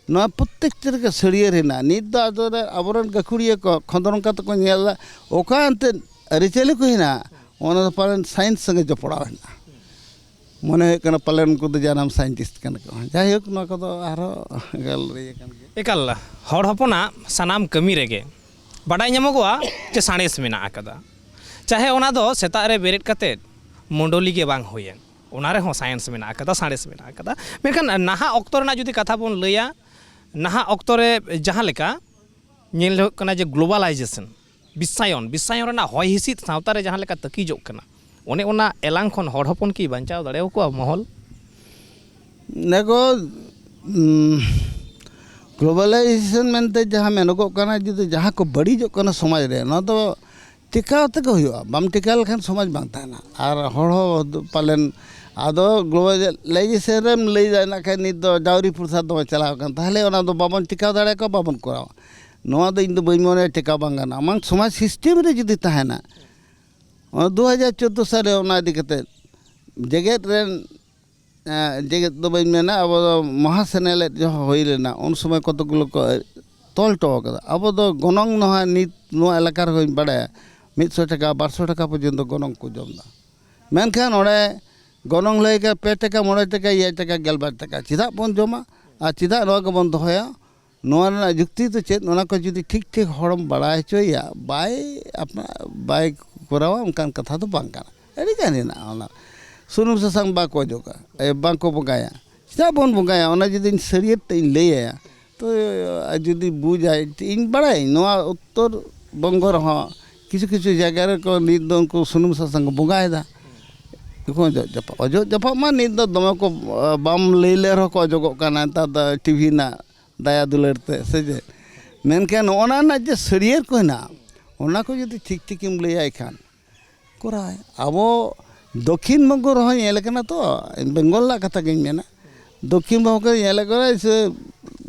ᱱᱚᱣᱟ ᱯᱨᱚᱛᱮᱠᱴᱤ ᱨᱮᱜᱮ ᱥᱟᱹᱲᱭᱟᱹᱨ ᱦᱮᱱᱟᱜᱼᱟ᱾ ᱱᱤᱛ ᱫᱚ ᱟᱫᱚ ᱨᱮ ᱟᱵᱚᱨᱮᱱ ᱜᱟᱹᱠᱷᱩᱲᱤᱭᱟᱹ ᱠᱚ ᱠᱷᱚᱸᱫᱽᱨᱚᱝ ᱠᱟᱛᱮ ᱠᱚ ᱧᱮᱞ ᱮᱫᱟ, ᱚᱠᱟ ᱮᱱᱛᱮᱫ ᱟᱹᱨᱤᱪᱟᱹᱞᱤ ᱠᱚ ᱦᱮᱱᱟᱜᱼᱟ, ᱚᱱᱟ ᱫᱚ ᱯᱟᱞᱮᱱ ᱥᱟᱭᱮᱱᱥ ᱥᱚᱸᱜᱮ ᱡᱚᱯᱲᱟᱣ ᱦᱮᱱᱟᱜᱼᱟ᱾ ᱢᱚᱱᱮ ᱦᱩᱭᱩᱜ ᱠᱟᱱᱟ ᱯᱟᱞᱮᱱ ᱩᱱᱠᱩ ᱫᱚ ᱡᱟᱱᱟᱢ ᱥᱟᱭᱮᱱᱴᱤᱥᱴ ᱠᱟᱱᱟ ᱠᱚ᱾ ᱡᱟᱭᱦᱳᱠ, ᱱᱚᱣᱟ ᱠᱚᱫᱚ ᱟᱨᱦᱚᱸ ᱜᱟᱞᱚᱪ ᱟᱠᱟᱱ ᱜᱮᱭᱟ᱾ ᱮᱠᱟᱞ, ᱦᱚᱲ ᱦᱚᱯᱚᱱᱟᱜ ᱥᱟᱱᱟᱢ ᱠᱟᱹᱢᱤ ᱨᱮᱜᱮ ᱵᱟᱰᱟᱭ ᱧᱟᱢᱚᱜᱚᱜᱼᱟ ᱡᱮ ᱥᱟᱬᱮᱥ ᱢᱮᱱᱟᱜ ᱟᱠᱟᱫᱟ, ᱪᱟᱦᱮ ᱚᱱᱟ ᱫᱚ ᱥᱮᱛᱟᱜ ᱨᱮ ᱵᱮᱨᱮᱫ ᱠᱟᱛᱮᱫ ᱢᱩᱰᱚᱞᱤ ᱜᱮ ᱵᱟᱝ ᱦᱩᱭᱮᱱ, ᱚᱱᱟ ᱨᱮᱦᱚᱸ ᱥᱟᱭᱮᱱᱥ ᱢᱮᱱᱟᱜ ᱟᱠᱟᱫᱟ, ᱥᱟᱬᱮᱥ ᱢᱮᱱᱟᱜ ᱟᱠᱟᱫᱟ᱾ ᱢᱮᱱᱠᱷᱟᱱ ᱱᱟᱦᱟᱜ ᱚᱠᱛᱚ ᱨᱮᱱᱟᱜ ᱡᱩᱫᱤ ᱠᱟᱛᱷᱟ ᱵᱚᱱ ᱞᱟᱹᱭᱟ, ᱱᱟᱦᱟᱜ ᱚᱠᱛᱚ ᱨᱮ ᱡᱟᱦᱟᱸ ᱞᱮᱠᱟ ᱧᱮᱞ ᱦᱩᱭᱩᱜ ᱠᱟᱱᱟ ᱡᱮ ᱜᱞᱳᱵᱟᱞᱟᱭᱡᱮᱥᱚᱱ, ᱵᱤᱥᱥᱟᱭᱚᱱ, ᱵᱤᱥᱥᱟᱭᱚᱱ ᱨᱮᱱᱟᱜ ᱦᱚᱭ ᱦᱤᱸᱥᱤᱫ ᱥᱟᱶᱛᱟ ᱨᱮ ᱡᱟᱦᱟᱸ ᱞᱮᱠᱟ ᱛᱟᱹᱠᱤᱡᱚᱜ ᱠᱟᱱᱟ, ᱚᱱᱮ ᱚᱱᱟ ᱮᱞᱟᱝ ᱠᱷᱚᱱ ᱦᱚᱲ ᱦᱚᱯᱚᱱ ᱠᱤ ᱵᱟᱧᱪᱟᱣ ᱫᱟᱲᱮᱭᱟᱠᱚᱣᱟ ᱢᱚᱦᱚᱞ? ᱱᱮᱠᱚ ᱜᱞᱳᱵᱟᱞᱟᱭᱡᱮᱥᱚᱱ ᱢᱮᱱᱛᱮ ᱡᱟᱦᱟᱸ ᱢᱮᱱᱚᱜᱚᱜ ᱠᱟᱱᱟ, ᱡᱩᱫᱤ ᱡᱟᱦᱟᱸ ᱠᱚ ᱵᱟᱹᱲᱤᱡᱚᱜ ᱠᱟᱱᱟ ᱥᱚᱢᱟᱡᱽ ᱨᱮ, ᱱᱚᱣᱟ ᱫᱚ ᱴᱮᱠᱟᱣ ᱛᱮᱜᱮ ᱦᱩᱭᱩᱜᱼᱟ᱾ ᱵᱟᱢ ᱴᱮᱠᱟᱣ ᱞᱮᱠᱷᱟᱱ ᱥᱚᱢᱟᱡᱽ ᱵᱟᱝ ᱛᱟᱦᱮᱱᱟ᱾ ᱟᱨ ᱦᱚᱲ ᱦᱚᱸ ᱯᱟᱞᱮᱱ ᱟᱫᱚ ᱜᱞᱳᱵᱟᱞᱟᱭᱡᱮᱥᱚᱱ ᱨᱮᱢ ᱞᱟᱹᱭ ᱫᱟ, ᱤᱱᱟᱹ ᱠᱷᱟᱱ ᱱᱤᱛ ᱫᱚ ᱰᱟᱣᱨᱤ ᱯᱨᱚᱛᱷᱟ ᱫᱚᱢᱮ ᱪᱟᱞᱟᱣ ᱟᱠᱟᱱ, ᱛᱟᱦᱚᱞᱮ ᱚᱱᱟ ᱫᱚ ᱵᱟᱵᱚᱱ ᱴᱮᱠᱟᱣ ᱫᱟᱲᱮᱭᱟᱠᱚᱣᱟ, ᱵᱟᱵᱚᱱ ᱠᱚᱨᱟᱣᱟ᱾ ᱱᱚᱣᱟ ᱫᱚ ᱤᱧ ᱫᱚ ᱵᱟᱹᱧ ᱢᱚᱱᱮᱭᱟ ᱴᱮᱠᱟᱣ ᱵᱟᱝ ᱜᱟᱱᱚᱜᱼᱟ᱾ ᱟᱢᱟᱝ ᱥᱚᱢᱟᱡᱽ ᱥᱤᱥᱴᱮᱢ ᱨᱮ ᱡᱩᱫᱤ ᱛᱟᱦᱮᱱᱟ, ᱚᱱᱟ ᱫᱩ ᱦᱟᱡᱟᱨ ᱪᱳᱫᱽᱫᱳ ᱥᱟᱞ ᱨᱮ ᱚᱱᱟ ᱤᱫᱤ ᱠᱟᱛᱮ ᱡᱮᱜᱮᱛ ᱨᱮᱱ, ᱮᱸ, ᱡᱮᱜᱮᱛ ᱫᱚ ᱵᱟᱹᱧ ᱢᱮᱱᱟ, ᱟᱵᱚ ᱫᱚ ᱢᱚᱦᱟ ᱥᱮᱱᱮᱞᱮᱫ ᱡᱚᱦᱚᱜ ᱦᱩᱭ ᱞᱮᱱᱟ, ᱩᱱ ᱥᱚᱢᱚᱭ ᱠᱚᱛᱚᱠ ᱜᱩᱞᱳ ᱠᱚ ᱛᱚᱞ ᱦᱚᱴᱚ ᱟᱠᱟᱫᱟ᱾ ᱟᱵᱚ ᱫᱚ ᱜᱚᱱᱚᱝ ᱱᱚᱣᱟ ᱱᱤᱛ ᱱᱚᱣᱟ ᱮᱞᱟᱠᱟ ᱨᱮ ᱦᱚᱸᱧ ᱵᱟᱲᱟᱭᱟ, ᱢᱤᱫᱥᱚ ᱴᱟᱠᱟ, ᱵᱟᱨᱥᱚ ᱴᱟᱠᱟ ᱯᱚᱨᱡᱚᱱᱛᱚ ᱜᱚᱱᱚᱝ ᱠᱚ ᱡᱚᱢ ᱮᱫᱟ᱾ ᱢᱮᱱᱠᱷᱟᱱ ᱚᱸᱰᱮ ᱜᱚᱱᱚᱝ ᱞᱟᱹᱭ ᱠᱟᱜ ᱯᱮ ᱴᱟᱠᱟ, ᱢᱚᱬᱮ ᱴᱟᱠᱟ, ᱮᱭᱟᱭ ᱴᱟᱠᱟ, ᱜᱮᱞᱵᱟᱨ ᱴᱟᱠᱟ᱾ ᱪᱮᱫᱟᱜ ᱵᱚᱱ ᱡᱚᱢᱟ ᱟᱨ ᱪᱮᱫᱟᱜ ᱱᱚᱣᱟ ᱜᱮᱵᱚᱱ ᱫᱚᱦᱚᱭᱟ? ᱱᱚᱣᱟ ᱨᱮᱱᱟᱜ ᱡᱩᱠᱛᱤ ᱫᱚ ᱪᱮᱫ? ᱚᱱᱟ ᱠᱚ ᱡᱩᱫᱤ ᱴᱷᱤᱠ ᱴᱷᱤᱠ ᱦᱚᱲᱮᱢ ᱵᱟᱲᱟᱭ ᱦᱚᱪᱚᱭᱮᱭᱟ, ᱵᱟᱭ ᱟᱯᱱᱟ-, ᱵᱟᱭ ᱠᱚᱨᱟᱣᱟ, ᱚᱱᱠᱟᱱ ᱠᱟᱛᱷᱟ ᱫᱚ ᱵᱟᱝ ᱠᱟᱱᱟ᱾ ᱟᱹᱰᱤ ᱜᱟᱱ ᱦᱮᱱᱟᱜᱼᱟ ᱚᱱᱟ᱾ ᱥᱩᱱᱩᱢ ᱥᱟᱥᱟᱝ ᱵᱟᱠᱚ ᱚᱡᱚᱜᱟ, ᱮ, ᱵᱟᱝᱠᱚ ᱵᱚᱸᱜᱟᱭᱟ᱾ ᱪᱮᱫᱟᱜ ᱵᱚᱱ ᱵᱚᱸᱜᱟᱭᱟ? ᱚᱱᱟ ᱡᱩᱫᱤ ᱤᱧ ᱥᱟᱹᱨᱭᱟᱹᱛ ᱛᱮ ᱤᱧ ᱞᱟᱹᱭ ᱟᱭᱟ, ᱛᱚ, ᱟᱨ ᱡᱩᱫᱤ ᱵᱩᱡᱟᱭ, ᱤᱧ ᱵᱟᱲᱟᱭᱟᱹᱧ, ᱱᱚᱣᱟ ᱩᱛᱛᱚᱨ ᱵᱚᱝᱜᱚ ᱨᱮᱦᱚᱸ ᱠᱤᱪᱷᱩ ᱠᱤᱪᱷᱩ ᱡᱟᱭᱜᱟ ᱨᱮᱠᱚ ᱱᱤᱛ ᱫᱚ ᱩᱱᱠᱩ ᱥᱩᱱᱩᱢ ᱥᱟᱥᱟᱝ ᱠᱚ ᱵᱚᱸᱜᱟᱭᱮᱫᱟ᱾ ᱩᱱᱠᱩ ᱚᱡᱚᱜ ᱡᱟᱯᱟᱜ, ᱚᱡᱚᱜ ᱡᱟᱯᱟᱜ ᱢᱟ ᱱᱤᱛ ᱫᱚ ᱫᱚᱢᱮ ᱠᱚ, ᱵᱟᱢ ᱞᱟᱹᱭ ᱞᱮ ᱨᱮᱦᱚᱸ ᱠᱚ ᱚᱡᱚᱜᱚᱜ ᱠᱟᱱᱟ ᱱᱮᱛᱟᱨ ᱫᱚ ᱴᱤᱵᱷᱤ ᱨᱮᱱᱟᱜ ᱫᱟᱭᱟ ᱫᱩᱞᱟᱹᱲ ᱛᱮ, ᱥᱮ ᱪᱮᱫ? ᱢᱮᱱᱠᱷᱟᱱ ᱱᱚᱜᱼᱚ ᱱᱟ ᱨᱮᱱᱟᱜ ᱡᱮ ᱥᱟᱹᱨᱭᱟᱹᱲ ᱠᱚ ᱦᱮᱱᱟᱜᱼᱟ, ᱚᱱᱟ ᱠᱚ ᱡᱩᱫᱤ ᱴᱷᱤᱠ ᱴᱷᱤᱠᱮᱢ ᱞᱟᱹᱭᱟᱭ ᱠᱷᱟᱱ, ᱠᱚᱨᱟᱣᱟᱭ᱾ ᱟᱵᱚ ᱫᱚᱠᱷᱤᱱ ᱵᱚᱝᱜᱚ ᱨᱮᱦᱚᱸ ᱧᱮᱞ ᱠᱟᱱᱟ ᱛᱚ, ᱵᱮᱝᱜᱚᱞ ᱨᱮᱱᱟᱜ ᱠᱟᱛᱷᱟ ᱜᱤᱧ ᱢᱮᱱᱟ, ᱫᱚᱠᱷᱤᱱ ᱵᱚᱝᱜᱚ ᱨᱮ ᱧᱮᱞ ᱠᱟᱱᱟ ᱥᱮ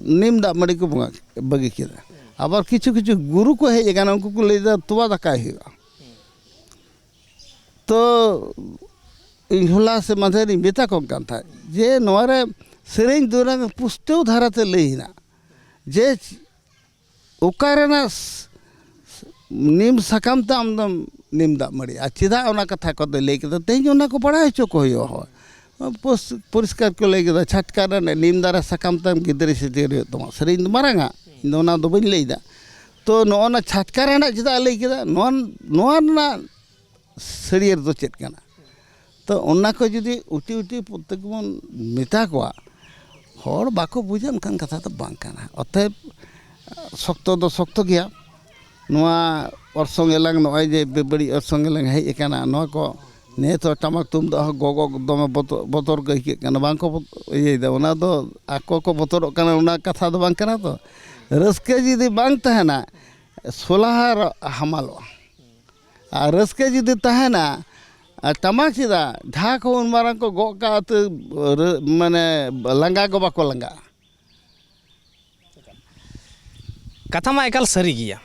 ᱱᱤᱢ ᱫᱟᱜ ᱢᱟᱹᱰᱤ ᱠᱚ ᱵᱚᱸᱜᱟ, ᱵᱟᱹᱜᱤ ᱠᱮᱫᱟ᱾ ᱟᱵᱟᱨ ᱠᱤᱪᱷᱩ ᱠᱤᱪᱷᱩ ᱜᱩᱨᱩ ᱠᱚ ᱦᱮᱡ ᱟᱠᱟᱱᱟ, ᱩᱱᱠᱩ ᱠᱚ ᱞᱟᱹᱭᱫᱟ ᱛᱚᱣᱟ ᱫᱟᱠᱟᱭ ᱦᱩᱭᱩᱜᱼᱟ᱾ ᱛᱚ ᱤᱧ ᱦᱚᱞᱟ ᱥᱮ ᱢᱟᱫᱷᱮᱨ ᱤᱧ ᱢᱮᱛᱟ ᱠᱚ ᱠᱟᱱ ᱛᱟᱦᱮᱸᱫ ᱡᱮ ᱱᱚᱣᱟ ᱨᱮ ᱥᱮᱨᱮᱧ ᱫᱩᱨᱟᱹᱝ ᱯᱩᱥᱴᱟᱹᱣ ᱫᱷᱟᱨᱟᱛᱮ ᱞᱟᱹᱭ ᱦᱮᱱᱟᱜ ᱡᱮ ᱚᱠᱟ ᱨᱮᱱᱟᱜ ᱥ-, ᱱᱤᱢ ᱥᱟᱠᱟᱢ ᱛᱮ ᱟᱢ ᱫᱚᱢ ᱱᱤᱢ ᱫᱟᱜ ᱢᱟᱹᱲᱤ, ᱟᱨ ᱪᱮᱫᱟᱜ ᱚᱱᱟ ᱠᱟᱛᱷᱟ ᱠᱚ ᱫᱚᱭ ᱞᱟᱹᱭ ᱠᱮᱫᱟ? ᱛᱮᱦᱮᱧ ᱚᱱᱟ ᱠᱚ ᱵᱟᱲᱟᱭ ᱦᱚᱪᱚ ᱠᱚ ᱦᱩᱭᱩᱜᱼᱟ᱾ ᱦᱳᱭ, ᱯᱚᱥ-, ᱯᱚᱨᱤᱥᱠᱟᱨ ᱠᱚ ᱞᱟᱹᱭ ᱠᱮᱫᱟ, ᱪᱷᱟᱴᱠᱟ ᱨᱮ ᱱᱤᱢ ᱫᱟᱨᱮ ᱥᱟᱠᱟᱢ ᱛᱮᱢ ᱜᱤᱫᱽᱨᱟᱹ ᱥᱤᱫᱷᱟᱹ ᱦᱩᱭᱩᱜ ᱛᱟᱢᱟ᱾ ᱥᱮᱨᱮᱧ ᱫᱚ ᱢᱟᱨᱟᱝᱟ, ᱤᱧ ᱫᱚ ᱚᱱᱟ ᱫᱚ ᱵᱟᱹᱧ ᱞᱟᱹᱭᱫᱟ᱾ ᱛᱚ ᱱᱚᱜᱼᱚ ᱱᱟ ᱪᱷᱟᱴᱠᱟ ᱨᱮᱱᱟᱜ ᱪᱮᱫᱟᱜ ᱞᱟᱹᱭ ᱠᱮᱫᱟ? ᱱᱚᱣᱟ, ᱱᱚᱣᱟ ᱨᱮᱱᱟᱜ ᱥᱟᱹᱨᱭᱟᱹᱲ ᱫᱚ ᱪᱮᱫ ᱠᱟᱱᱟ? ᱛᱚ ᱚᱱᱟ ᱠᱚ ᱡᱩᱫᱤ ᱩᱴᱤ ᱩᱴᱤ ᱯᱨᱚᱛᱮᱠ ᱵᱚᱱ ᱢᱮᱛᱟ ᱠᱚᱣᱟ, ᱦᱚᱲ ᱵᱟᱠᱚ ᱵᱩᱡᱟ, ᱚᱱᱠᱟᱱ ᱠᱟᱛᱷᱟ ᱫᱚ ᱵᱟᱝ ᱠᱟᱱᱟ᱾ ᱚᱛᱮᱵ ᱥᱚᱠᱛᱚ ᱫᱚ ᱥᱚᱠᱛᱚ ᱜᱮᱭᱟ᱾ ᱱᱚᱣᱟ ᱚᱨᱥᱚᱝ ᱮᱞᱟᱝ, ᱱᱚᱜᱼᱚᱭ ᱡᱮ ᱵᱮᱵᱟᱹᱲᱤᱡ ᱚᱨᱥᱚᱝ ᱮᱞᱟᱝ ᱦᱮᱡ ᱟᱠᱟᱱᱟ, ᱱᱚᱣᱟ ᱠᱚ ᱱᱤᱭᱟᱹ ᱛᱚ ᱴᱟᱢᱟᱠ ᱛᱩᱢᱫᱟᱜ ᱦᱚᱸ ᱜᱚᱜᱚ ᱫᱚᱢᱮ ᱵᱚᱛᱚ-, ᱵᱚᱛᱚᱨ ᱠᱚ ᱟᱹᱭᱠᱟᱹᱜ ᱠᱟᱱᱟ, ᱵᱟᱝ ᱠᱚ ᱵᱚᱛ-, ᱤᱭᱟᱹᱭᱮᱫᱟ᱾ ᱚᱱᱟ ᱫᱚ ᱟᱠᱚ ᱠᱚ ᱵᱚᱛᱚᱨᱚᱜ ᱠᱟᱱᱟ, ᱚᱱᱟ ᱠᱟᱛᱷᱟ ᱫᱚ ᱵᱟᱝ ᱠᱟᱱᱟ ᱛᱚ᱾ ᱨᱟᱹᱥᱠᱟᱹ ᱡᱩᱫᱤ ᱵᱟᱝ ᱛᱟᱦᱮᱱᱟ, ᱥᱚᱞᱦᱟ ᱦᱟᱢᱟᱞᱚᱜᱼᱟ᱾ ᱟᱨ ᱨᱟᱹᱥᱠᱟᱹ ᱡᱩᱫᱤ ᱛᱟᱦᱮᱱᱟ, ᱟᱨ ᱴᱟᱢᱟᱠ ᱪᱮᱫᱟᱜ ᱰᱷᱟᱠ ᱦᱚᱸ ᱩᱱ ᱢᱟᱨᱟᱝ ᱠᱚ ᱜᱚᱜ ᱠᱟᱜᱼᱟ, ᱛᱟᱹ ᱨᱟᱹ-, ᱢᱟᱱᱮ ᱞᱟᱸᱜᱟ ᱠᱚ ᱵᱟᱠᱚ ᱞᱟᱸᱜᱟᱜᱼᱟ᱾ ᱠᱟᱛᱷᱟ ᱢᱟ ᱮᱠᱟᱞ ᱥᱟᱹᱨᱤ ᱜᱮᱭᱟ,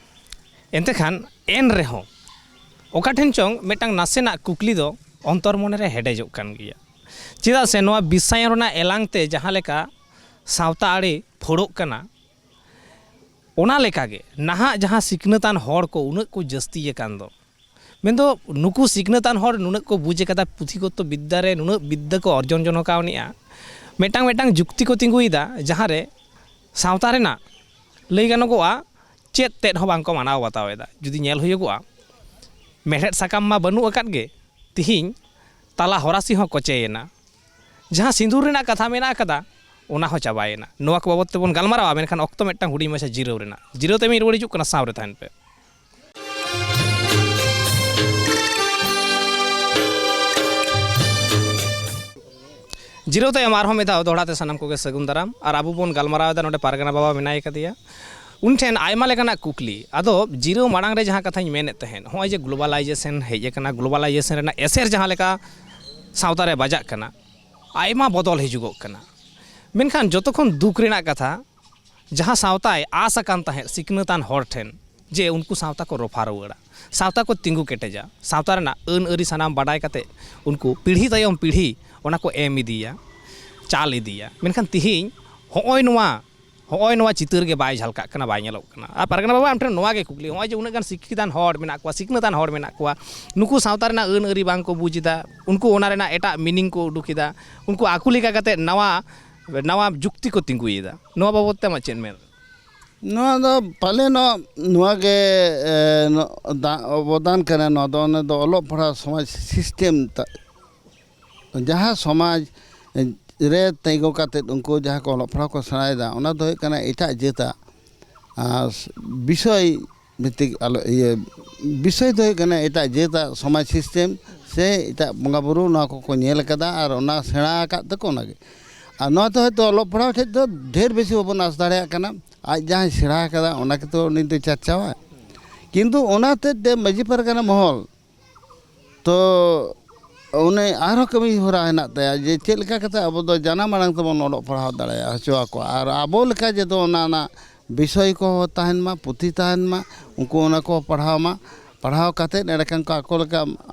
ᱮᱱᱛᱮ ᱠᱷᱟᱱ ᱮᱱ ᱨᱮᱦᱚᱸ ᱚᱠᱟ ᱴᱷᱮᱱ ᱪᱚᱝ ᱢᱤᱫᱴᱟᱝ ᱱᱟᱥᱮᱱᱟᱜ ᱠᱩᱠᱞᱤ ᱫᱚ ᱚᱱᱛᱚᱨ ᱢᱚᱱᱮ ᱨᱮ ᱦᱮᱰᱮᱡᱚᱜ ᱠᱟᱱ ᱜᱮᱭᱟ᱾ ᱪᱮᱫᱟᱜ ᱥᱮ ᱱᱚᱣᱟ ᱵᱤᱥᱥᱟᱭᱚᱱ ᱨᱮᱱᱟᱜ ᱮᱞᱟᱝ ᱛᱮ ᱡᱟᱦᱟᱸ ᱞᱮᱠᱟ ᱥᱟᱶᱛᱟ ᱟᱹᱨᱤ ᱯᱷᱳᱲᱚᱜ ᱠᱟᱱᱟ, ᱚᱱᱟ ᱞᱮᱠᱟᱜᱮ ᱱᱟᱦᱟᱜ ᱡᱟᱦᱟᱸ ᱥᱤᱠᱷᱱᱟᱹᱛᱟᱱ ᱦᱚᱲ ᱠᱚ ᱩᱱᱟᱹᱜ ᱠᱚ ᱡᱟᱹᱥᱛᱤ ᱟᱠᱟᱱ ᱫᱚ, ᱢᱮᱱᱫᱚ ᱱᱩᱠᱩ ᱥᱤᱠᱷᱱᱟᱹᱛᱟᱱ ᱦᱚᱲ ᱱᱩᱱᱟᱹᱜ ᱠᱚ ᱵᱩᱡᱽ ᱟᱠᱟᱫᱟ, ᱯᱩᱛᱷᱤᱜᱚᱛᱚ ᱵᱤᱫᱽᱫᱟ ᱨᱮ ᱱᱩᱱᱟᱹᱜ ᱵᱤᱫᱽᱫᱟᱹ ᱠᱚ ᱚᱨᱡᱚᱱ ᱡᱚᱱᱚ ᱠᱟᱣᱱᱤᱜᱼᱟ, ᱢᱤᱫᱴᱟᱝ ᱢᱤᱫᱴᱟᱝ ᱡᱩᱠᱛᱤ ᱠᱚ ᱛᱤᱸᱜᱩᱭᱮᱫᱟ, ᱡᱟᱦᱟᱸᱨᱮ ᱥᱟᱶᱛᱟ ᱨᱮᱱᱟᱜ ᱞᱟᱹᱭ ᱜᱟᱱᱚᱜᱚᱜᱼᱟ, ᱪᱮᱫ ᱛᱮᱫ ᱦᱚᱸ ᱵᱟᱝᱠᱚ ᱢᱟᱱᱟᱣ ᱵᱟᱛᱟᱣ ᱮᱫᱟ᱾ ᱡᱩᱫᱤ ᱧᱮᱞ ᱦᱩᱭᱩᱜᱚᱜᱼᱟ, ᱢᱮᱲᱦᱮᱫ ᱥᱟᱠᱟᱢ ᱢᱟ ᱵᱟᱹᱱᱩᱜ ᱟᱠᱟᱫ ᱜᱮ, ᱛᱤᱦᱤᱧ ᱛᱟᱞᱟ ᱦᱚᱨᱟᱥᱤ ᱦᱚᱸ ᱠᱚᱪᱮᱭᱮᱱᱟ᱾ ᱡᱟᱦᱟᱸ ᱥᱤᱸᱫᱩᱨ ᱨᱮᱱᱟᱜ ᱠᱟᱛᱷᱟ ᱢᱮᱱᱟᱜ ᱟᱠᱟᱫᱟ, ᱚᱱᱟ ᱦᱚᱸ ᱪᱟᱵᱟᱭᱮᱱᱟ᱾ ᱱᱚᱣᱟ ᱠᱚ ᱵᱟᱵᱚᱫ ᱛᱮᱵᱚᱱ ᱜᱟᱞᱢᱟᱨᱟᱣᱟ, ᱢᱮᱱᱠᱷᱟᱱ ᱚᱠᱛᱚ ᱢᱤᱫᱴᱟᱝ ᱦᱩᱰᱤᱧ ᱢᱟᱪᱷᱟ ᱡᱤᱨᱟᱹᱣ ᱨᱮᱱᱟᱜ᱾ ᱡᱤᱨᱟᱹᱣ ᱛᱮ ᱢᱤᱫ ᱨᱩᱣᱟᱹᱲ ᱦᱤᱡᱩᱜ ᱠᱟᱱᱟ, ᱥᱟᱶ ᱨᱮ ᱛᱟᱦᱮᱱ ᱯᱮ᱾ ᱡᱤᱨᱟᱹᱣ ᱛᱟᱭᱚᱢ ᱟᱨᱦᱚᱸ ᱢᱤᱫ ᱫᱷᱟᱣ ᱫᱚᱦᱲᱟ ᱛᱮ ᱥᱟᱱᱟᱢ ᱠᱚᱜᱮ ᱥᱟᱹᱜᱩᱱ ᱫᱟᱨᱟᱢ᱾ ᱟᱨ ᱟᱵᱚ ᱵᱚᱱ ᱜᱟᱞᱢᱟᱨᱟᱣ ᱮᱫᱟ, ᱱᱚᱰᱮ ᱯᱟᱨᱜᱟᱱᱟ ᱵᱟᱵᱟ ᱢᱮᱱᱟᱭ ᱠᱟᱫᱮᱭᱟ, ᱩᱱᱤ ᱴᱷᱮᱱ ᱟᱭᱢᱟ ᱞᱮᱠᱟᱱᱟᱜ ᱠᱩᱠᱞᱤ᱾ ᱟᱫᱚ ᱡᱤᱨᱟᱹᱣ ᱢᱟᱲᱟᱝ ᱨᱮ ᱡᱟᱦᱟᱸ ᱠᱟᱛᱷᱟᱧ ᱢᱮᱱᱮᱫ ᱛᱟᱦᱮᱸᱫ, ᱱᱚᱜᱼᱚᱭ ᱡᱮ globalization ᱦᱮᱡ ᱟᱠᱟᱱᱟ, globalization ᱨᱮᱱᱟᱜ ᱮᱥᱮᱨ ᱡᱟᱦᱟᱸ ᱞᱮᱠᱟ ᱥᱟᱶᱛᱟ ᱨᱮ ᱵᱟᱡᱟᱜ ᱠᱟᱱᱟ, ᱟᱭᱢᱟ ᱵᱚᱫᱚᱞ ᱦᱤᱡᱩᱜᱚᱜ ᱠᱟᱱᱟ᱾ ᱢᱮᱱᱠᱷᱟᱱ ᱡᱚᱛᱚ ᱠᱷᱚᱱ ᱫᱩᱠ ᱨᱮᱱᱟᱜ ᱠᱟᱛᱷᱟ, ᱡᱟᱦᱟᱸ ᱥᱟᱶᱛᱟᱭ ᱟᱸᱥ ᱟᱠᱟᱱ ᱛᱟᱦᱮᱸᱫ ᱥᱤᱠᱷᱱᱟᱹᱛᱟᱱ ᱦᱚᱲ ᱴᱷᱮᱱ, ᱡᱮ ᱩᱱᱠᱩ ᱥᱟᱶᱛᱟ ᱠᱚ ᱨᱚᱯᱷᱟ ᱨᱩᱣᱟᱹᱲᱟ, ᱥᱟᱶᱛᱟ ᱠᱚ ᱛᱤᱸᱜᱩ ᱠᱮᱴᱮᱡᱟ, ᱥᱟᱶᱛᱟ ᱨᱮᱱᱟᱜ ᱟᱹᱱ ᱟᱹᱨᱤ ᱥᱟᱱᱟᱢ ᱵᱟᱰᱟᱭ ᱠᱟᱛᱮ ᱩᱱᱠᱩ ᱯᱤᱲᱦᱤ ᱛᱟᱭᱚᱢ ᱯᱤᱲᱦᱤ ᱚᱱᱟ ᱠᱚ ᱮᱢ ᱤᱫᱤᱭᱟ, ᱪᱟᱞ ᱤᱫᱤᱭᱟ᱾ ᱢᱮᱱᱠᱷᱟᱱ ᱛᱤᱦᱤᱧ ᱦᱚᱸᱜᱼᱚᱭ ᱱᱚᱣᱟ, ᱦᱚᱸᱜᱼᱚᱭ ᱱᱚᱣᱟ ᱪᱤᱛᱟᱹᱨ ᱜᱮ ᱵᱟᱭ ᱡᱷᱟᱞᱠᱟᱜ ᱠᱟᱱᱟ, ᱵᱟᱭ ᱧᱮᱞᱚᱜ ᱠᱟᱱᱟ᱾ ᱟᱨ ᱯᱟᱨᱜᱟᱱᱟ ᱵᱟᱵᱟ, ᱟᱢ ᱴᱷᱮᱱ ᱱᱚᱣᱟ ᱜᱮ ᱠᱩᱠᱞᱤ, ᱦᱚᱸᱜᱼᱚᱭ ᱡᱮ ᱩᱱᱟᱹᱜ ᱜᱟᱱ ᱥᱤᱠᱠᱷᱤᱛᱟᱱ ᱦᱚᱲ ᱢᱮᱱᱟᱜ ᱠᱚᱣᱟ, ᱥᱤᱠᱷᱱᱟᱹᱛᱟᱱ ᱦᱚᱲ ᱢᱮᱱᱟᱜ ᱠᱚᱣᱟ, ᱱᱩᱠᱩ ᱥᱟᱶᱛᱟ ᱨᱮᱱᱟᱜ ᱟᱹᱱ ᱟᱹᱨᱤ ᱵᱟᱝ ᱠᱚ ᱵᱩᱡᱽ ᱮᱫᱟ, ᱩᱱᱠᱩ ᱚᱱᱟ ᱨᱮᱱᱟᱜ ᱮᱴᱟᱜ meaning ᱠᱚ ᱩᱰᱩᱠ ᱮᱫᱟ, ᱩᱱᱠᱩ ᱟᱠᱚ ᱞᱮᱠᱟ ᱠᱟᱛᱮ ᱱᱟᱣᱟ, ᱱᱟᱣᱟ ᱡᱩᱠᱛᱤ ᱠᱚ ᱛᱤᱸᱜᱩᱭᱮᱫᱟ᱾ ᱱᱚᱣᱟ ᱵᱟᱵᱚᱫ ᱛᱮ ᱟᱢᱟᱜ ᱪᱮᱫ ᱢᱮᱱ? ᱱᱚᱣᱟ ᱫᱚ ᱯᱟᱞᱮᱱᱚᱜ ᱱᱚᱣᱟ ᱜᱮ, ᱮ, ᱱᱚ-, ᱫᱟ-, ᱚᱵᱚᱫᱟᱱ ᱠᱟᱱᱟ᱾ ᱱᱚᱣᱟ ᱫᱚ ᱚᱱᱟ ᱫᱚ ᱚᱞᱚᱜ ᱯᱟᱲᱦᱟᱣ ᱥᱚᱢᱟᱡᱽ system ᱛᱟ-, ᱡᱟᱦᱟᱸ ᱥᱚᱢᱟᱡᱽ ᱨᱮ ᱛᱤᱸᱜᱩ ᱠᱟᱛᱮᱫ ᱩᱱᱠᱩ ᱡᱟᱦᱟᱸ ᱠᱚ ᱚᱞᱚᱜ ᱯᱟᱲᱦᱟᱣ ᱠᱚ ᱥᱮᱬᱟᱭᱮᱫᱟ, ᱚᱱᱟ ᱫᱚ ᱦᱩᱭᱩᱜ ᱠᱟᱱᱟ ᱮᱴᱟᱜ ᱡᱟᱹᱛᱟᱜ, ᱟᱨ, ᱵᱤᱥᱚᱭ ᱵᱷᱤᱛᱛᱤᱠ ᱟᱞᱚ, ᱤᱭᱟᱹ, ᱵᱤᱥᱚᱭ ᱫᱚ ᱦᱩᱭᱩᱜ ᱠᱟᱱᱟ ᱮᱴᱟᱜ ᱡᱟᱹᱛᱟᱜ ᱥᱚᱢᱟᱡᱽ system ᱥᱮ ᱮᱴᱟᱜ ᱵᱚᱸᱜᱟ ᱵᱩᱨᱩ, ᱱᱚᱣᱟ ᱠᱚᱠᱚ ᱧᱮᱞ ᱟᱠᱟᱫᱟ ᱟᱨ ᱚᱱᱟ ᱥᱮᱬᱟ ᱟᱠᱟᱫ ᱛᱮᱠᱚ ᱚᱱᱟᱜᱮ᱾ ᱟᱨ ᱱᱚᱣᱟ ᱛᱮ ᱦᱚᱭᱛᱳ ᱚᱞᱚᱜ ᱯᱟᱲᱦᱟᱣ ᱴᱷᱮᱡ ᱫᱚ ᱰᱷᱮᱨ ᱵᱮᱥᱤ ᱵᱟᱵᱚᱱ ᱟᱸᱥ ᱫᱟᱲᱮᱭᱟᱜ ᱠᱟᱱᱟ᱾ ᱟᱡ ᱡᱟᱦᱟᱸᱭ ᱥᱮᱬᱟ ᱟᱠᱟᱫᱟ, ᱚᱱᱟ ᱜᱮᱛᱚ ᱩᱱᱤ ᱫᱚᱭ ᱪᱟᱨᱪᱟᱣᱟ᱾ ᱠᱤᱱᱛᱩ ᱚᱱᱟ ᱦᱚᱛᱮᱡ ᱛᱮ ᱢᱟᱹᱡᱷᱤ ᱯᱟᱨᱜᱟᱱᱟ ᱢᱚᱦᱚᱞ ᱛᱚ ᱩᱱᱤ ᱟᱨᱦᱚᱸ ᱠᱟᱹᱢᱤ ᱦᱚᱨᱟ ᱦᱮᱱᱟᱜ ᱛᱟᱭᱟ, ᱡᱮ ᱪᱮᱫ ᱞᱮᱠᱟ ᱠᱟᱛᱮ ᱟᱵᱚ ᱫᱚ ᱡᱟᱱᱟᱢ ᱟᱲᱟᱝ ᱛᱮᱵᱚᱱ ᱚᱞᱚᱜ ᱯᱟᱲᱦᱟᱣ ᱫᱟᱲᱮᱭᱟᱜ ᱦᱚᱪᱚ ᱟᱠᱚᱣᱟ᱾ ᱟᱨ ᱟᱵᱚ ᱞᱮᱠᱟ ᱡᱮ ᱫᱚ ᱚᱱᱟ ᱨᱮᱱᱟᱜ ᱵᱤᱥᱚᱭ ᱠᱚ ᱛᱟᱦᱮᱱ ᱢᱟ, ᱯᱩᱛᱷᱤ ᱛᱟᱦᱮᱱ ᱢᱟ, ᱩᱱᱠᱩ ᱚᱱᱟ ᱠᱚ ᱯᱟᱲᱦᱟᱣ ᱢᱟ, ᱯᱟᱲᱦᱟᱣ ᱠᱟᱛᱮᱫ ᱮᱸᱰᱮᱠᱷᱟᱱ ᱠᱚ ᱟᱠᱚ ᱞᱮᱠᱟ,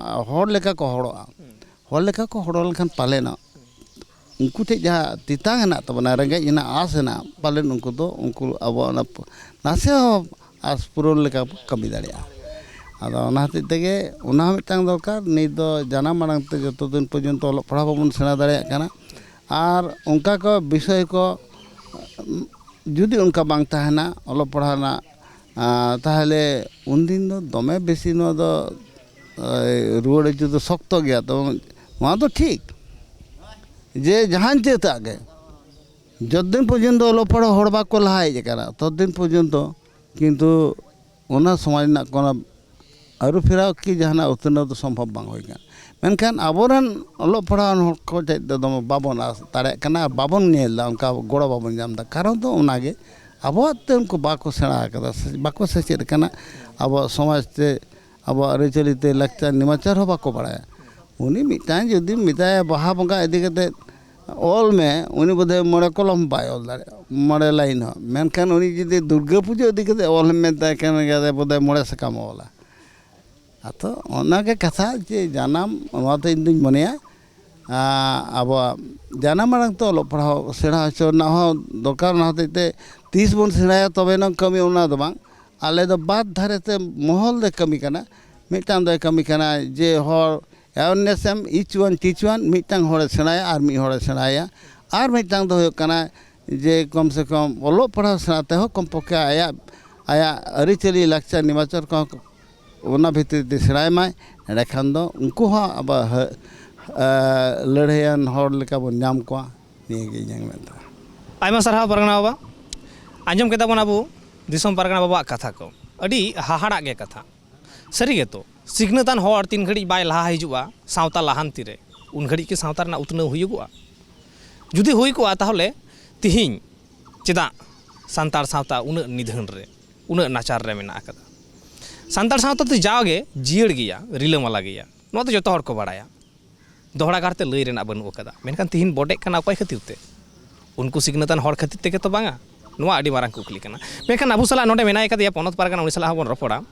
ᱦᱚᱲ ᱞᱮᱠᱟ ᱠᱚ ᱦᱚᱲᱚᱜᱼᱟ᱾ ᱦᱚᱲ ᱞᱮᱠᱟ ᱠᱚ ᱦᱚᱲᱚ ᱞᱮᱱᱠᱷᱟᱱ ᱯᱟᱞᱮᱱᱚᱜ ᱩᱱᱠᱩ ᱴᱷᱮᱡ ᱡᱟᱦᱟᱸ ᱛᱮᱛᱟᱝ ᱦᱮᱱᱟᱜ ᱛᱟᱵᱚᱱᱟ, ᱨᱮᱸᱜᱮᱡ ᱦᱮᱱᱟᱜ, ᱟᱸᱥ ᱦᱮᱱᱟᱜ, ᱯᱟᱞᱮᱱ ᱩᱱᱠᱩ ᱫᱚ ᱩᱱᱠᱩ ᱟᱵᱚᱣᱟᱜ ᱚᱱᱟ ᱯ-, ᱱᱟᱥᱮ ᱦᱚᱸ ᱟᱸᱥ ᱯᱩᱨᱚᱱ ᱞᱮᱠᱟ ᱵᱚ ᱠᱟᱹᱢᱤ ᱫᱟᱲᱮᱭᱟᱜᱼᱟ᱾ ᱟᱫᱚ ᱚᱱᱟ ᱦᱚᱛᱮᱡ ᱛᱮᱜᱮ ᱚᱱᱟ ᱦᱚᱸ ᱢᱤᱫᱴᱟᱝ ᱫᱚᱨᱠᱟᱨ᱾ ᱱᱤᱛ ᱫᱚ ᱡᱟᱱᱟᱢ ᱟᱲᱟᱝ ᱛᱮ ᱡᱚᱛᱚ ᱫᱤᱱ ᱯᱚᱨᱡᱚᱱᱛᱚ ᱚᱞᱚᱜ ᱯᱟᱲᱦᱟᱣ ᱵᱟᱵᱚᱱ ᱥᱮᱬᱟ ᱫᱟᱲᱮᱭᱟᱜ ᱠᱟᱱᱟ, ᱟᱨ ᱚᱱᱠᱟ ᱠᱚ ᱵᱤᱥᱚᱭ ᱠᱚ, ᱩᱸ, ᱡᱩᱫᱤ ᱚᱱᱠᱟ ᱵᱟᱝ ᱛᱟᱦᱮᱱᱟ ᱚᱞᱚᱜ ᱯᱟᱲᱦᱟᱣ ᱨᱮᱱᱟᱜ, ᱟᱸ, ᱛᱟᱦᱚᱞᱮ ᱩᱱᱫᱤᱱ ᱫᱚ ᱫᱚᱢᱮ ᱵᱮᱥᱤ ᱱᱚᱣᱟ ᱫᱚ, ᱮ, ᱨᱩᱣᱟᱹᱲ ᱦᱚᱪᱚ ᱫᱚ ᱥᱚᱠᱛᱚ ᱜᱮᱭᱟ᱾ ᱛᱚ ᱱᱚᱣᱟ ᱫᱚ ᱴᱷᱤᱠ ᱡᱮ ᱡᱟᱦᱟᱱ ᱪᱮᱫᱟᱜ ᱜᱮ ᱡᱚᱛᱫᱤᱱ ᱯᱚᱨᱡᱚᱱᱛᱚ ᱚᱞᱚᱜ ᱯᱟᱲᱦᱟᱣ ᱦᱚᱲ ᱵᱟᱠᱚ ᱞᱟᱦᱟ ᱦᱮᱡ ᱟᱠᱟᱱᱟ, ᱛᱚᱛᱫᱤᱱ ᱯᱚᱨᱡᱚᱱᱛᱚ ᱠᱤᱱᱛᱩ ᱚᱱᱟ ᱥᱚᱢᱟᱡᱽ ᱨᱮᱱᱟᱜ ᱠᱳᱱᱳ ᱟᱹᱨᱩ ᱯᱷᱮᱨᱟᱣ ᱠᱤ ᱡᱟᱦᱟᱱᱟᱜ ᱩᱛᱱᱟᱹᱣ ᱫᱚ ᱥᱚᱢᱵᱷᱚᱵ ᱵᱟᱝ ᱦᱩᱭ ᱠᱟᱱᱟ᱾ ᱢᱮᱱᱠᱷᱟᱱ ᱟᱵᱚᱨᱮᱱ ᱚᱞᱚᱜ ᱯᱟᱲᱦᱟᱣ ᱦᱚᱲ ᱠᱚ ᱪᱮᱫ ᱛᱮᱫᱚ ᱵᱟᱵᱚᱱ ᱟᱥ ᱫᱟᱲᱮᱭᱟᱜ ᱠᱟᱱᱟ, ᱵᱟᱵᱚᱱ ᱧᱮᱞ ᱮᱫᱟ, ᱚᱱᱠᱟ ᱜᱚᱲᱚ ᱵᱟᱵᱚᱱ ᱧᱟᱢ ᱮᱫᱟ᱾ ᱠᱟᱨᱚᱱ ᱫᱚ ᱚᱱᱟᱜᱮ, ᱟᱵᱚᱣᱟᱜ ᱛᱮ ᱩᱱᱠᱩ ᱵᱟᱠᱚ ᱥᱮᱬᱟ ᱟᱠᱟᱫᱟ, ᱥᱮ ᱵᱟᱠᱚ ᱥᱮᱪᱮᱫ ᱟᱠᱟᱱᱟ᱾ ᱟᱵᱚᱣᱟᱜ ᱥᱚᱢᱟᱡᱽ ᱛᱮ, ᱟᱵᱚᱣᱟᱜ ᱟᱹᱨᱤᱪᱟᱹᱞᱤ ᱛᱮ, ᱞᱟᱠᱪᱟᱨ ᱱᱮᱢᱟᱪᱟᱨ ᱦᱚᱸ ᱵᱟᱠᱚ ᱵᱟᱲᱟᱭᱟ᱾ ᱩᱱᱤ ᱢᱤᱫᱴᱟᱝ ᱡᱩᱫᱤᱢ ᱢᱮᱛᱟᱭᱟ ᱵᱟᱦᱟ ᱵᱚᱸᱜᱟ ᱤᱫᱤ ᱠᱟᱛᱮ ᱚᱞ ᱢᱮ, ᱩᱱᱤ ᱵᱳᱫᱷᱚᱭ ᱢᱚᱬᱮ ᱠᱚᱞᱚᱢ ᱵᱟᱭ ᱚᱞ ᱫᱟᱲᱮᱭᱟᱜᱼᱟ, ᱢᱚᱬᱮ ᱞᱟᱭᱤᱱ ᱦᱚᱸ᱾ ᱢᱮᱱᱠᱷᱟᱱ ᱩᱱᱤ ᱡᱩᱫᱤ ᱫᱩᱨᱜᱟᱹ ᱯᱩᱡᱟᱹ ᱤᱫᱤ ᱠᱟᱛᱮ ᱚᱞ ᱮᱢ ᱢᱮᱛᱟᱭ ᱠᱷᱟᱱ ᱜᱮ ᱵᱳᱫᱷᱚᱭ ᱢᱚᱬᱮ ᱥᱟᱠᱟᱢ ᱚᱞᱟ᱾ ᱟᱫᱚ ᱚᱱᱟᱜᱮ ᱠᱟᱛᱷᱟ ᱡᱮ ᱡᱟᱱᱟᱢ, ᱱᱚᱣᱟ ᱫᱚ ᱤᱧ ᱫᱩᱧ ᱢᱚᱱᱮᱭᱟ, ᱟᱸ, ᱟᱵᱚᱣᱟᱜ ᱡᱟᱱᱟᱢ ᱟᱲᱟᱝ ᱛᱮ ᱚᱞᱚᱜ ᱯᱟᱲᱦᱟᱣ ᱥᱮᱬᱟ ᱦᱚᱪᱚ ᱨᱮᱱᱟᱜ ᱦᱚᱸ ᱫᱚᱨᱠᱟᱨ᱾ ᱚᱱᱟ ᱦᱚᱛᱮᱡ ᱛᱮ ᱛᱤᱥ ᱵᱚᱱ ᱥᱮᱬᱟᱭᱟ ᱛᱚᱵᱮ ᱮᱱᱟᱝ ᱠᱟᱹᱢᱤ, ᱚᱱᱟ ᱫᱚ ᱵᱟᱝ᱾ ᱟᱞᱮ ᱫᱚ ᱵᱟᱨ ᱫᱷᱟᱨᱮ ᱛᱮ ᱢᱚᱦᱚᱞ ᱞᱮ ᱠᱟᱹᱢᱤ ᱠᱟᱱᱟ᱾ ᱢᱤᱫᱴᱟᱝ ᱫᱚᱭ ᱠᱟᱹᱢᱤ ᱠᱟᱱᱟ ᱡᱮ ᱦᱚᱲ awareness ᱮᱢ, each one teach one, ᱢᱤᱫᱴᱟᱝ ᱦᱚᱲᱮ ᱥᱮᱬᱟᱭᱟ ᱟᱨ ᱢᱤᱫ ᱦᱚᱲᱮ ᱥᱮᱬᱟᱭᱟ᱾ ᱟᱨ ᱢᱤᱫᱴᱟᱝ ᱫᱚ ᱦᱩᱭᱩᱜ ᱠᱟᱱᱟ ᱡᱮ ᱠᱚᱢ ᱥᱮ ᱠᱚᱢ ᱚᱞᱚᱜ ᱯᱟᱲᱦᱟᱣ ᱥᱮᱬᱟ ᱛᱮᱦᱚᱸ ᱠᱚᱢ ᱯᱚᱠᱠᱷᱮ ᱟᱭᱟᱜ, ᱟᱭᱟᱜ ᱟᱹᱨᱤᱪᱟᱹᱞᱤ, ᱞᱟᱠᱪᱟᱨ, ᱱᱮᱢᱟᱪᱟᱨ ᱠᱚᱦᱚᱸ ᱚᱱᱟ ᱵᱷᱤᱛᱨᱤ ᱛᱮ ᱥᱮᱬᱟᱭ ᱢᱟᱭ᱾ ᱮᱸᱰᱮᱠᱷᱟᱱ ᱫᱚ ᱩᱱᱠᱩ ᱦᱚᱸ ᱟᱵᱚ ᱦᱟᱹ-, ᱮ, ᱞᱟᱹᱲᱦᱟᱹᱭᱟᱱ ᱦᱚᱲ ᱞᱮᱠᱟ ᱵᱚᱱ ᱧᱟᱢ ᱠᱚᱣᱟ᱾ ᱱᱤᱭᱟᱹ ᱜᱮ ᱤᱧᱟᱹᱝ ᱢᱮᱱ ᱫᱚ᱾ ᱟᱭᱢᱟ ᱥᱟᱨᱦᱟᱣ ᱯᱟᱨᱜᱟᱱᱟ ᱵᱟᱵᱟ᱾ ᱟᱸᱡᱚᱢ ᱠᱮᱫᱟ ᱵᱚᱱ ᱟᱵᱚ ᱫᱤᱥᱚᱢ ᱯᱟᱨᱜᱟᱱᱟ ᱵᱟᱵᱟᱣᱟᱜ ᱠᱟᱛᱷᱟ ᱠᱚ, ᱟᱹᱰᱤ ᱦᱟᱦᱟᱲᱟᱜ ᱜᱮ ᱠᱟᱛᱷᱟ᱾ ᱥᱟᱹᱨᱤ ᱜᱮᱛᱚ, ᱥᱤᱠᱷᱱᱟᱹᱛᱟᱱ ᱦᱚᱲ ᱛᱤᱱ ᱜᱷᱟᱹᱲᱤᱡ ᱵᱟᱭ ᱞᱟᱦᱟ ᱦᱤᱡᱩᱜᱼᱟ ᱥᱟᱶᱛᱟ ᱞᱟᱦᱟᱱᱛᱤ ᱨᱮ, ᱩᱱ ᱜᱷᱟᱹᱲᱤᱡ ᱠᱤ ᱥᱟᱶᱛᱟ ᱨᱮᱱᱟᱜ ᱩᱛᱱᱟᱹᱣ ᱦᱩᱭᱩᱜᱚᱜᱼᱟ? ᱡᱩᱫᱤ ᱦᱩᱭ ᱠᱚᱜᱼᱟ, ᱛᱟᱦᱚᱞᱮ ᱛᱤᱦᱤᱧ ᱪᱮᱫᱟᱜ ᱥᱟᱱᱛᱟᱲ ᱥᱟᱶᱛᱟ ᱩᱱᱟᱹᱜ ᱱᱤᱫᱷᱟᱹᱱ ᱨᱮ, ᱩᱱᱟᱹᱜ ᱱᱟᱪᱟᱨ ᱨᱮ ᱢᱮᱱᱟᱜ ᱟᱠᱟᱫᱟ? ᱥᱟᱱᱛᱟᱲ ᱥᱟᱶᱛᱟ ᱫᱚ ᱡᱟᱣᱜᱮ ᱡᱤᱭᱟᱹᱲ ᱜᱮᱭᱟ, ᱨᱤᱞᱟᱹᱢᱟᱞᱟ ᱜᱮᱭᱟ, ᱱᱚᱣᱟ ᱫᱚ ᱡᱚᱛᱚ ᱦᱚᱲ ᱠᱚ ᱵᱟᱲᱟᱭᱟ᱾ ᱫᱚᱦᱲᱟ ᱠᱟᱨᱛᱮ ᱞᱟᱹᱭ ᱨᱮᱱᱟᱜ ᱵᱟᱹᱱᱩᱜ ᱟᱠᱟᱫᱟ᱾ ᱢᱮᱱᱠᱷᱟᱱ ᱛᱤᱦᱤᱧ ᱵᱚᱰᱮᱜ ᱠᱟᱱᱟ ᱚᱠᱚᱭ ᱠᱷᱟᱹᱛᱤᱨ ᱛᱮ? ᱩᱱᱠᱩ ᱥᱤᱠᱷᱱᱟᱹᱛᱟᱱ ᱦᱚᱲ ᱠᱷᱟᱹᱛᱤᱨ ᱛᱮᱜᱮ ᱛᱚ ᱵᱟᱝᱟ? ᱱᱚᱣᱟ ᱟᱹᱰᱤ ᱢᱟᱨᱟᱝ ᱠᱩᱠᱞᱤ ᱠᱟᱱᱟ᱾ ᱢᱮᱱᱠᱷᱟᱱ ᱟᱵᱚ ᱥᱟᱞᱟᱜ ᱱᱚᱰᱮ ᱢᱮᱱᱟᱭ ᱠᱟᱫᱮᱭᱟ ᱯᱚᱱᱚᱛ ᱯᱟᱨᱜᱟᱱᱟ, ᱩᱱᱤ ᱥᱟᱞᱟᱜ ᱦᱚᱸᱵᱚᱱ ᱨᱚᱯᱚᱲᱟ᱾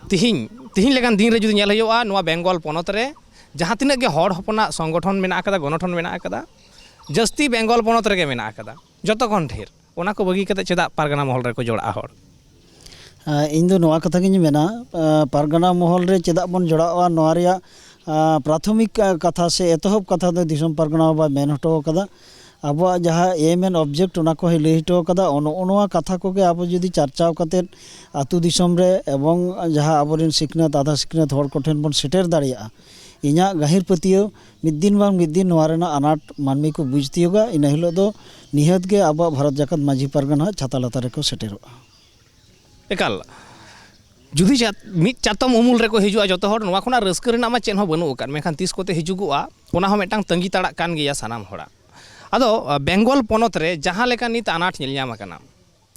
ᱛᱤᱦᱤᱧ, ᱛᱤᱦᱤᱧ ᱞᱮᱠᱟᱱ ᱫᱤᱱ ᱨᱮ ᱡᱩᱫᱤ ᱧᱮᱞ ᱦᱩᱭᱩᱜᱼᱟ, ᱱᱚᱣᱟ ᱵᱮᱝᱜᱚᱞ ᱯᱚᱱᱚᱛ ᱨᱮ ᱡᱟᱦᱟᱸ ᱛᱤᱱᱟᱹᱜ ᱜᱮ ᱦᱚᱲ ᱦᱚᱯᱚᱱᱟᱜ ᱥᱚᱝᱜᱚᱴᱷᱚᱱ ᱢᱮᱱᱟᱜ ᱟᱠᱟᱫᱟ, ᱜᱚᱱᱚᱴᱷᱚᱱ ᱢᱮᱱᱟᱜ ᱟᱠᱟᱫᱟ, ᱡᱟᱹᱥᱛᱤ ᱵᱮᱝᱜᱚᱞ ᱯᱚᱱᱚᱛ ᱨᱮᱜᱮ ᱢᱮᱱᱟᱜ ᱟᱠᱟᱫᱟ᱾ ᱡᱚᱛᱚ ᱠᱷᱚᱱ ᱰᱷᱮᱨ ᱚᱱᱟ ᱠᱚ ᱵᱟᱹᱜᱤ ᱠᱟᱛᱮ ᱪᱮᱫᱟᱜ ᱯᱟᱨᱜᱟᱱᱟ ᱢᱚᱦᱚᱞ ᱨᱮᱠᱚ ᱡᱚᱲᱟᱜᱼᱟ ᱦᱚᱲ? ᱟᱸ, ᱤᱧ ᱫᱚ ᱱᱚᱣᱟ ᱠᱟᱛᱷᱟ ᱜᱤᱧ ᱢᱮᱱᱟ, ᱟᱸ, ᱯᱟᱨᱜᱟᱱᱟ ᱢᱚᱦᱚᱞ ᱨᱮ ᱪᱮᱫᱟᱜ ᱵᱚᱱ ᱡᱚᱲᱟᱜᱼᱟ, ᱱᱚᱣᱟ ᱨᱮᱭᱟᱜ, ᱟᱸ, ᱯᱨᱟᱛᱷᱚᱢᱤᱠ, ᱟᱸ, ᱠᱟᱛᱷᱟ ᱥᱮ ᱮᱛᱚᱦᱚᱵ ᱠᱟᱛᱷᱟ ᱫᱚ ᱫᱤᱥᱚᱢ ᱯᱟᱨᱜᱟᱱᱟ ᱵᱟᱵᱟᱭ ᱢᱮᱱ ᱦᱚᱴᱚ ᱟᱠᱟᱫᱟ᱾ ᱟᱵᱚᱣᱟᱜ ᱡᱟᱦᱟᱸ ᱮᱢ ᱮᱱ ᱚᱵᱡᱮᱠᱴ, ᱚᱱᱟ ᱠᱚ ᱦᱚᱸᱭ ᱞᱟᱹᱭ ᱦᱚᱴᱚ ᱠᱟᱫᱟ᱾ ᱱᱚᱜᱼᱚ ᱱᱚᱣᱟ ᱠᱟᱛᱷᱟ ᱠᱚᱜᱮ ᱟᱵᱚ ᱡᱩᱫᱤ ᱪᱟᱨᱪᱟᱣ ᱠᱟᱛᱮᱫ ᱟᱹᱛᱩ ᱫᱤᱥᱚᱢ ᱨᱮ ᱮᱵᱚᱝ ᱡᱟᱦᱟᱸ ᱟᱵᱚᱨᱮᱱ ᱥᱤᱠᱷᱱᱟᱹᱛ, ᱟᱫᱷᱟ ᱥᱤᱠᱷᱱᱟᱹᱛ ᱦᱚᱲ ᱠᱚᱴᱷᱮᱱ ᱵᱚᱱ ᱥᱮᱴᱮᱨ ᱫᱟᱲᱮᱭᱟᱜᱼᱟ, ᱤᱧᱟᱹᱜ ᱜᱟᱹᱦᱤᱨ ᱯᱟᱹᱛᱭᱟᱹᱣ, ᱢᱤᱫ ᱫᱤᱱ ᱵᱟᱝ ᱢᱤᱫ ᱫᱤᱱ ᱱᱚᱣᱟ ᱨᱮᱱᱟᱜ ᱟᱱᱟᱴ ᱢᱟᱹᱱᱢᱤ ᱠᱚ ᱵᱩᱡᱽ ᱛᱤᱭᱳᱜᱟ᱾ ᱤᱱᱟᱹ ᱦᱤᱞᱳᱜ ᱫᱚ ᱱᱤᱦᱟᱹᱛ ᱜᱮ ᱟᱵᱚᱣᱟᱜ ᱵᱷᱟᱨᱚᱛ ᱡᱟᱠᱟᱛ ᱢᱟᱹᱡᱷᱤ ᱯᱟᱨᱜᱟᱱᱟ ᱦᱟᱸᱜ ᱪᱷᱟᱛᱟ ᱞᱟᱛᱟᱨ ᱨᱮᱠᱚ ᱥᱮᱴᱮᱨᱚᱜᱼᱟ᱾ ᱮᱠᱟᱞ, ᱡᱩᱫᱤ ᱪᱟᱛ- ᱢᱤᱫ ᱪᱟᱛᱚᱢ ᱩᱢᱩᱞ ᱨᱮᱠᱚ ᱦᱤᱡᱩᱜᱼᱟ ᱡᱚᱛᱚ ᱦᱚᱲ, ᱱᱚᱣᱟ ᱠᱷᱚᱱᱟᱜ ᱨᱟᱹᱥᱠᱟᱹ ᱨᱮᱱᱟᱜ ᱢᱟ ᱪᱮᱫ ᱦᱚᱸ ᱵᱟᱹᱱᱩᱜ ᱟᱠᱟᱫ, ᱢᱮᱱᱠᱷᱟᱱ ᱛᱤᱥ ᱠᱚᱛᱮ ᱦᱤᱡᱩᱜᱚᱜᱼᱟ, ᱚᱱᱟ ᱦᱚᱸ ᱢᱤᱫᱴᱟᱝ ᱛᱟᱺᱜᱤ ᱛᱟᱲᱟᱜ ᱠᱟᱱ ᱜᱮᱭᱟ ᱥᱟᱱᱟᱢ ᱦᱚᱲᱟᱜ᱾ ᱟᱫᱚ ᱟ, ᱵᱮᱝᱜᱚᱞ ᱯᱚᱱᱚᱛ ᱨᱮ ᱡᱟᱦᱟᱸ ᱞᱮᱠᱟ ᱱᱤᱛ ᱟᱱᱟᱴ ᱧᱮᱞ ᱧᱟᱢ ᱟᱠᱟᱱᱟ,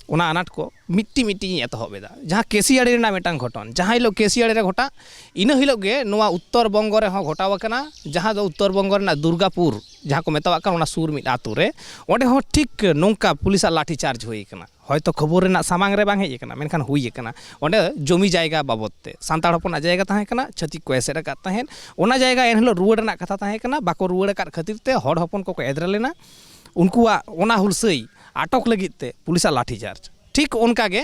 ᱚᱱᱟ ᱟᱱᱟᱴ ᱠᱚ ᱢᱤᱫᱴᱤᱡ ᱢᱤᱫᱴᱤᱡ ᱤᱧ ᱮᱛᱚᱦᱚᱵ ᱮᱫᱟ᱾ ᱡᱟᱦᱟᱸ ᱠᱮᱥᱤᱭᱟᱲᱤ ᱨᱮᱱᱟᱜ ᱢᱤᱫᱴᱟᱝ ᱜᱷᱚᱴᱚᱱ, ᱡᱟᱦᱟᱸ ᱦᱤᱞᱳᱜ ᱠᱮᱥᱤᱭᱟᱲᱤ ᱨᱮ ᱜᱷᱚᱴᱟᱜ, ᱤᱱᱟᱹ ᱦᱤᱞᱳᱜ ᱜᱮ ᱱᱚᱣᱟ ᱩᱛᱛᱚᱨ ᱵᱚᱝᱜᱚ ᱨᱮᱦᱚᱸ ᱜᱷᱚᱴᱟᱣ ᱟᱠᱟᱱᱟ, ᱡᱟᱦᱟᱸ ᱫᱚ ᱩᱛᱛᱚᱨ ᱵᱚᱝᱜᱚ ᱨᱮᱱᱟᱜ ᱫᱩᱨᱜᱟᱯᱩᱨ, ᱡᱟᱦᱟᱸ ᱠᱚ ᱢᱮᱛᱟᱣᱟᱜ ᱠᱟᱱ, ᱚᱱᱟ ᱥᱩᱨ ᱢᱤᱫ ᱟᱛᱳ ᱨᱮ, ᱚᱸᱰᱮ ᱦᱚᱸ ᱴᱷᱤᱠ ᱱᱚᱝᱠᱟ ᱯᱩᱞᱤᱥᱟᱜ ᱞᱟᱴᱷᱤ ᱪᱟᱨᱡᱽ ᱦᱩᱭ ᱟᱠᱟᱱᱟ᱾ ᱦᱚᱭᱛᱚ ᱠᱷᱚᱵᱚᱨ ᱨᱮᱱᱟᱜ ᱥᱟᱢᱟᱝ ᱨᱮ ᱵᱟᱝ ᱦᱮᱡ ᱟᱠᱟᱱᱟ, ᱢᱮᱱᱠᱷᱟᱱ ᱦᱩᱭ ᱟᱠᱟᱱᱟ᱾ ᱚᱸᱰᱮ ᱡᱚᱢᱤ ᱡᱟᱭᱜᱟ ᱵᱟᱵᱚᱫ ᱛᱮ, ᱥᱟᱱᱛᱟᱲ ᱦᱚᱯᱚᱱᱟᱜ ᱡᱟᱭᱜᱟ ᱛᱟᱦᱮᱸ ᱠᱟᱱᱟ, ᱪᱷᱟᱹᱛᱤᱠ ᱠᱚ ᱮᱥᱮᱫ ᱟᱠᱟᱫ ᱛᱟᱦᱮᱸᱫ᱾ ᱚᱱᱟ ᱡᱟᱭᱜᱟ ᱮᱱᱦᱤᱞᱳᱜ ᱨᱩᱣᱟᱹᱲ ᱨᱮᱱᱟᱜ ᱠᱟᱛᱷᱟ ᱛᱟᱦᱮᱸ ᱠᱟᱱᱟ, ᱵᱟᱠᱚ ᱨᱩᱣᱟᱹᱲ ᱟᱠᱟᱫ ᱠᱷᱟᱹᱛᱤᱨ ᱛᱮ ᱦᱚᱲ ᱦᱚᱯᱚᱱ ᱠᱚᱠᱚ ᱮᱫᱽᱨᱮ ᱞᱮᱱᱟ᱾ ᱩᱱᱠᱩᱣᱟᱜ ᱚᱱᱟ ᱦᱩᱞᱥᱟᱹᱭ ᱟᱴᱚᱠ ᱞᱟᱹᱜᱤᱫ ᱛᱮ ᱯᱩᱞᱤᱥᱟᱜ ᱞᱟᱴᱷᱤ ᱪᱟᱨᱡᱽ᱾ ᱴᱷᱤᱠ ᱚᱱᱠᱟ ᱜᱮ